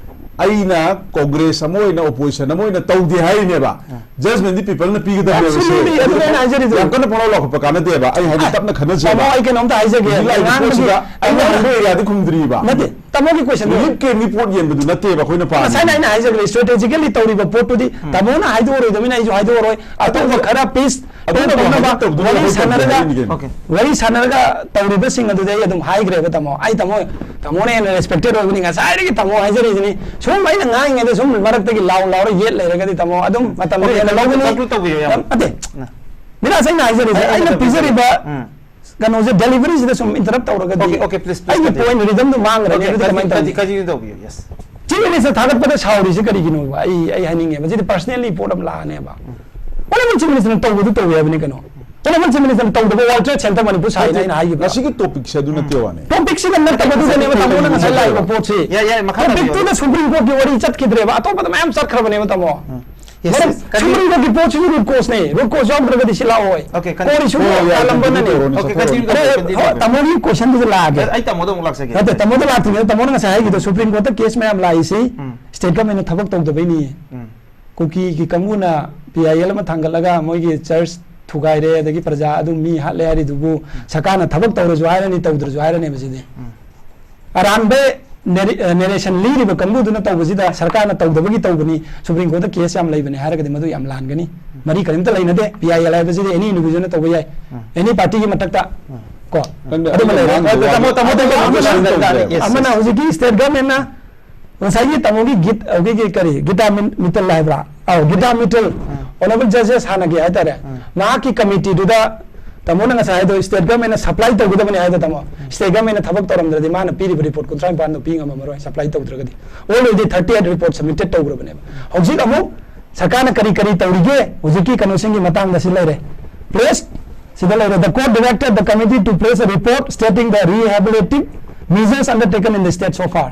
ꯑꯩꯅ ꯀꯣꯡꯒ꯭ꯔꯦꯁ ꯑꯃ ꯑꯣꯏꯅ, opposition ꯑꯃ ꯑꯣꯏꯅ ꯇꯧꯗꯦ ꯍꯥꯏꯔꯤꯅꯦꯕ꯫ Judgement ꯗꯤ people ꯅ ꯄꯤꯒꯗꯕꯅꯦꯕ ꯁꯤ Absolutely, ꯑꯣꯏꯔꯗꯤ꯫ ꯑꯗꯨꯅꯦ ꯑꯩꯅ ꯍꯥꯏꯖꯔꯤꯗꯣ꯫ ꯌꯥꯝ ꯀꯟꯅ ꯄꯪꯂꯥꯎ ꯂꯥꯎꯈꯠꯄ ꯀꯥꯟꯅꯗꯦꯕ꯫ ꯑꯩ ꯍꯥꯏꯗꯤ ꯑꯦ, ꯇꯞꯅ ꯈꯟꯅꯁꯦꯕ꯫ ꯇꯥꯃꯣ, ꯑꯩ ꯀꯩꯅꯣꯝꯇ ꯍꯥꯏꯖꯒꯦ꯫ ꯍꯧꯖꯤꯛ ꯂꯥꯛꯏꯕ ꯑꯉꯥꯡꯗꯒꯤ ꯄꯣꯠꯁꯤꯗ ꯑꯩꯅ ꯑꯩꯅ ꯍꯪꯕ area ꯗꯤ ꯈꯨꯝꯗ꯭ꯔꯤꯕ꯫ ꯅꯠꯇꯦ, ꯇꯥꯃꯣꯒꯤ question ꯗꯣ꯫ ꯉꯁꯥꯏꯅ ꯑꯩꯅ ꯍꯥꯏꯖꯈ꯭ꯔꯦ, strategically ꯇꯧꯔꯤꯕ ꯄꯣꯠꯇꯨꯗꯤ ꯇꯥꯃꯣꯅ ꯍꯥꯏꯗꯣꯛꯑꯔꯣꯏꯗꯕꯅꯤꯅ ꯑꯩꯁꯨ ꯍꯥꯏꯗꯣꯛꯑꯔꯣꯏ꯫ ꯑꯇꯣꯞꯄ ꯈꯔ peace ꯑꯗꯨꯅ ꯇꯧꯅꯕ ꯍꯥꯏꯗꯣꯛꯇꯕꯗꯨꯅ ꯋꯥꯔꯤ ꯑꯩꯈꯣꯏ ꯁꯥꯟꯅꯔꯒ, ꯇꯧꯖꯔꯤꯅꯤ ꯀꯩꯅꯣ꯫ Okay. ꯋꯥꯔꯤ ꯁꯥꯟꯅꯔꯒ ꯇꯧꯔꯤꯕꯁꯤꯡ ꯑꯗꯨꯗꯤ ꯑꯩ ꯑꯗꯨꯝ ꯍꯥꯏꯈ꯭ꯔꯦꯕ ꯇꯥꯃꯣ꯫ ꯑꯩ ꯇꯥꯃꯣ, ꯇꯥꯃꯣꯅ ꯍꯦꯟꯅ respected ꯑꯣꯏꯕꯅꯤ꯫ ꯉꯁꯥꯏꯗꯒꯤ ꯇꯥꯃꯣ ꯍꯥꯏꯖꯔꯤꯁꯤꯅꯤ꯫ ꯁꯨꯝ ꯑꯩꯅ ꯉꯥꯡꯉꯤꯉꯩꯗ ꯁꯨꯝ ꯃꯔꯛꯇꯒꯤ ꯂꯥꯎ ꯂꯥꯎꯔ ꯌꯦꯠ ꯂꯩꯔꯒꯗꯤ ꯇꯥꯃꯣ ꯑꯗꯨꯝ ꯃꯇꯝꯗꯣ Okay, ꯍꯦꯟꯅ conclude, ꯂꯧꯒꯅꯤ꯫ conclude ꯇꯧꯕꯤꯌꯣ, ꯏꯌꯥꯝꯕ꯫ ꯅꯠꯇꯦ꯫ ꯎꯝ꯫ ꯃꯤꯔꯥꯖ, ꯑꯩꯅ ꯍꯥꯏꯖꯔꯤꯁꯦ, ꯑꯩ, ꯑꯩꯅ ꯑꯩꯅ ꯄꯤꯖꯔꯤꯕ ꯀꯩꯅꯣꯁꯦ, delivery ꯁꯤꯗ ꯁꯨꯝ interrupt ꯇꯧꯔꯒꯗꯤ Okay, okay, please, please, ꯑꯩꯒꯤ continue. Point ꯔꯤꯗꯝꯗꯣ ꯃꯥꯡꯈ꯭ꯔꯅꯤ꯫ Okay, ꯑꯗꯨꯗꯤ ꯀꯃꯥꯏꯅ continue, ꯇꯧꯅꯤ? Continue ꯇꯧꯕꯤꯌꯨ, yes. Chief Minister ꯊꯥꯒꯠꯄꯗ ꯁꯥꯎꯔꯤꯁꯦ ꯀꯔꯤꯒꯤꯅꯣꯕ? ꯑꯩ, ꯑꯩ ꯍꯥꯏꯅꯤꯡꯉꯦꯕ꯫ ꯁꯤꯗꯤ personally ꯄꯣꯠ ꯑꯃ ꯂꯥꯛꯑꯅꯦꯕ꯫ Honourable Chief Ministerꯅ ꯇꯧꯕꯗꯨ ꯇꯧꯋꯦ ꯍꯥꯏꯕꯅꯤ ꯀꯩꯅꯣ꯫ Honourable Chief Ministerꯅ ꯇꯧꯗꯕ World Trade Center ꯃꯅꯤꯄꯨꯔ ꯁꯥꯏꯅ ꯑꯩꯅ ꯍꯥꯏꯈꯤꯕ꯫ ꯉꯁꯤꯒꯤ topic ꯁꯦ ꯑꯗꯨ ꯅꯠꯇꯦ ꯋꯥꯅꯤ꯫ Topic ꯁꯤꯗ ꯅꯠꯇꯕꯗꯨꯗꯅꯦꯕ ꯇꯥꯃꯣꯅ ꯉꯁꯥꯏ ꯂꯥꯛꯏꯕ ꯄꯣꯠꯁꯤ꯫ ꯌꯥꯏ, ꯌꯥꯏ, ꯃꯈꯥ Topic ꯇꯥꯕꯤꯌꯨ꯫ ꯇꯨꯗ Supreme Court ꯀꯤ ꯋꯥꯔꯤ ꯆꯠꯈꯤꯗ꯭ꯔꯦꯕ, ꯑꯇꯣꯞꯄꯗ ꯃꯌꯥꯝ ꯆꯠꯈ꯭ꯔꯕꯅꯦꯕ ꯇꯥꯃꯣ꯫ Yes, ꯃꯔꯝ yes, continue. Supreme Court ꯀꯤ ꯄꯣꯠꯁꯤꯁꯨ root cause ꯅꯦ, root cause ꯌꯥꯎꯗ꯭ꯔꯒꯗꯤ ꯁꯤ ꯂꯥꯛꯑꯣꯏ꯫ Okay, continue. Court issue ꯍꯣꯏ, ꯍꯣꯏ, ꯌꯥꯏ, ꯀꯥꯂꯝꯕꯅꯅꯦ꯫ continue ꯇꯧꯔꯣꯅꯦ, Okay, ꯆꯠꯊꯔꯣꯅꯦ꯫ continue ꯇꯧꯕꯤꯌꯨ, ꯑꯗꯣ, continue ꯍꯣꯏ, ꯇꯧꯕꯤꯌꯨ꯫ ꯇꯥꯃꯣꯒꯤ question ꯗꯨꯗ ꯂꯥꯛꯑꯒꯦ꯫ ꯑꯩ ꯇꯥꯃꯣꯗ ꯑꯃꯨꯛ ꯂꯥꯛꯆꯒꯦ꯫ ꯅꯠꯇꯦ, ꯇꯥꯃꯣꯗ ꯂꯥꯛꯇ꯭ꯔꯤꯉꯩꯗ ꯇꯥꯃꯣꯅ ꯉꯁꯥꯏ ꯍꯥꯏꯈꯤꯗꯣ Supreme Court ꯇ case ꯃꯌꯥꯝ ꯂꯥꯛꯏꯁꯤ ꯎꯝ꯫ State Government ꯅ ꯊꯕꯛ ꯇꯧꯗꯕꯩꯅꯤ꯫ ꯎꯝ꯫ ꯀꯨꯀꯤꯒꯤ ꯀꯥꯡꯕꯨꯅ ꯄꯤ ꯑꯥꯏ ꯑꯦꯜ ꯑꯃ ꯊꯥꯡꯒꯠꯂꯒ ꯃꯣꯏꯒꯤ ꯆꯔꯆ ꯊꯨꯒꯥꯏꯔꯦ, ꯑꯗꯒꯤ ꯄ꯭ꯔꯖꯥ ꯑꯗꯨ ꯃꯤ ꯍꯥꯠꯂꯦ ꯍꯥꯏꯔꯤꯗꯨꯕꯨ ꯁꯔꯀꯥꯔꯅ ꯊꯕꯛ ꯇꯧꯔꯁꯨ ꯍꯥꯏꯔꯅꯤ, ꯇꯧꯗ꯭ꯔꯁꯨ ꯍꯥꯏꯔꯅꯦꯕ ꯁꯤꯗꯤ꯫ ꯑꯔꯥꯟꯕ ꯅꯦꯔꯦ-, ꯑ, ꯅꯦꯔꯦꯁꯟ ꯂꯤꯔꯤꯕ ꯀꯥꯡꯕꯨꯗꯨꯅ ꯇꯧꯕꯁꯤꯗ ꯁꯔꯀꯥꯔꯅ ꯇꯧꯗꯕꯒꯤ ꯇꯧꯕꯅꯤ, ꯁꯨꯄ꯭ꯔꯤꯝ ꯀꯣꯔꯠꯇ ꯀꯦꯁ ꯌꯥꯝ ꯂꯩꯕꯅꯦ ꯍꯥꯏꯔꯒꯗꯤ ꯃꯗꯨ ꯌꯥꯝ ꯂꯥꯟꯒꯅꯤ꯫ ꯃꯔꯤ ꯀꯔꯤꯝꯇ ꯂꯩꯅꯗꯦ꯫ ꯄꯤ ꯑꯥꯏ ꯑꯦꯜ ꯍꯥꯏꯕꯁꯤꯗꯤ ꯑꯦꯅꯤ ꯏꯟꯗꯤꯚꯤꯖꯨꯋꯦꯜꯅ ꯇꯧꯕ ꯌꯥꯏ, ꯑꯦꯅꯤ ꯄꯥꯔꯇꯤꯒꯤ ꯃꯊꯛꯇ꯫ ꯀꯣ? ꯅꯪꯅ ꯑꯗꯨꯃ ꯑꯩꯅ ꯂꯩꯔꯦ꯫ ꯉꯥꯡꯕ ꯑꯗꯨ ꯋꯥꯗꯣ ꯇꯥꯃꯣ, ꯇꯥꯃꯣ, ꯇꯥꯃꯣ, ꯇꯥꯃꯣ, ꯑꯃꯅ, ꯇꯥꯃꯣ, ꯇꯥꯃꯣ, ꯇꯥꯃꯣ, ꯌꯦꯁ, ꯑꯃꯅ ꯌꯦꯁ꯫ ꯍꯧꯖꯤꯛꯀꯤ ꯁ꯭ꯇꯦꯠ ꯒꯚꯔꯟꯃꯦꯟꯠꯅ ꯉꯁꯥꯏꯒꯤ ꯇꯥꯃꯣꯒꯤ ꯒꯤꯠ, ꯑꯩꯈꯣꯏꯒꯤ ꯀꯔꯤ, ꯒꯤꯇꯥ ꯃꯤꯟ-, ꯃꯤꯇꯜ ꯍꯥꯏꯕ꯭ꯔꯥ? ꯑꯧ, ꯒꯤꯇꯥ ꯃꯤꯇꯜ꯫ ꯑꯣꯅꯔꯦꯕꯜ ꯖꯖꯦꯁ ꯍꯥꯟꯅꯒꯤ ꯍꯥꯏꯇꯥꯔꯦ, ꯃꯍꯥꯛꯀꯤ ꯀꯃꯤꯇꯤꯗꯨꯗ ꯇꯥꯃꯣꯅ ꯉꯁꯥꯏ ꯍꯥꯏꯗꯣ ꯁ꯭ꯇꯦꯠ ꯒꯚꯔꯟꯃꯦꯟꯠꯅ ꯁꯄ꯭ꯂꯥꯏ ꯇꯧꯒꯗꯕꯅꯤ ꯍꯥꯏꯗꯣ ꯇꯥꯃꯣ꯫ ꯁ꯭ꯇꯦꯠ ꯒꯚꯔꯟꯃꯦꯟꯠꯅ ꯊꯕꯛ ꯇꯧꯔꯝꯗ꯭ꯔꯗꯤ ꯃꯥꯅ ꯄꯤꯔꯤꯕ ꯔꯤꯄꯣꯔꯠ ꯀꯨꯟꯊ꯭ꯔꯥ ꯅꯤꯄꯥꯟꯗꯣ ꯄꯤ ꯉꯝꯃꯝꯃꯔꯣꯏ, ꯁꯄ꯭ꯂꯥꯏ ꯇꯧꯗ꯭ꯔꯒꯗꯤ꯫ Already thirty eight report submitted ꯇꯧꯈ꯭ꯔꯕꯅꯦꯕ꯫ ꯍꯧꯖꯤꯛ ꯑꯃꯨꯛ ꯁꯔꯀꯥꯔꯅ ꯀꯔꯤ ꯀꯔꯤ ꯇꯧꯔꯤꯒꯦ ꯍꯧꯖꯤꯛꯀꯤ ꯀꯩꯅꯣꯁꯤꯡꯒꯤ ꯃꯇꯥꯡꯗ ꯁꯤ ꯂꯩꯔꯦ꯫ ꯄ꯭ꯔꯦꯁ ꯁꯤꯗ ꯂꯩꯔꯦ, "The court directed the committee to press a report stating the rehabilitative measures undertaken in the state so far."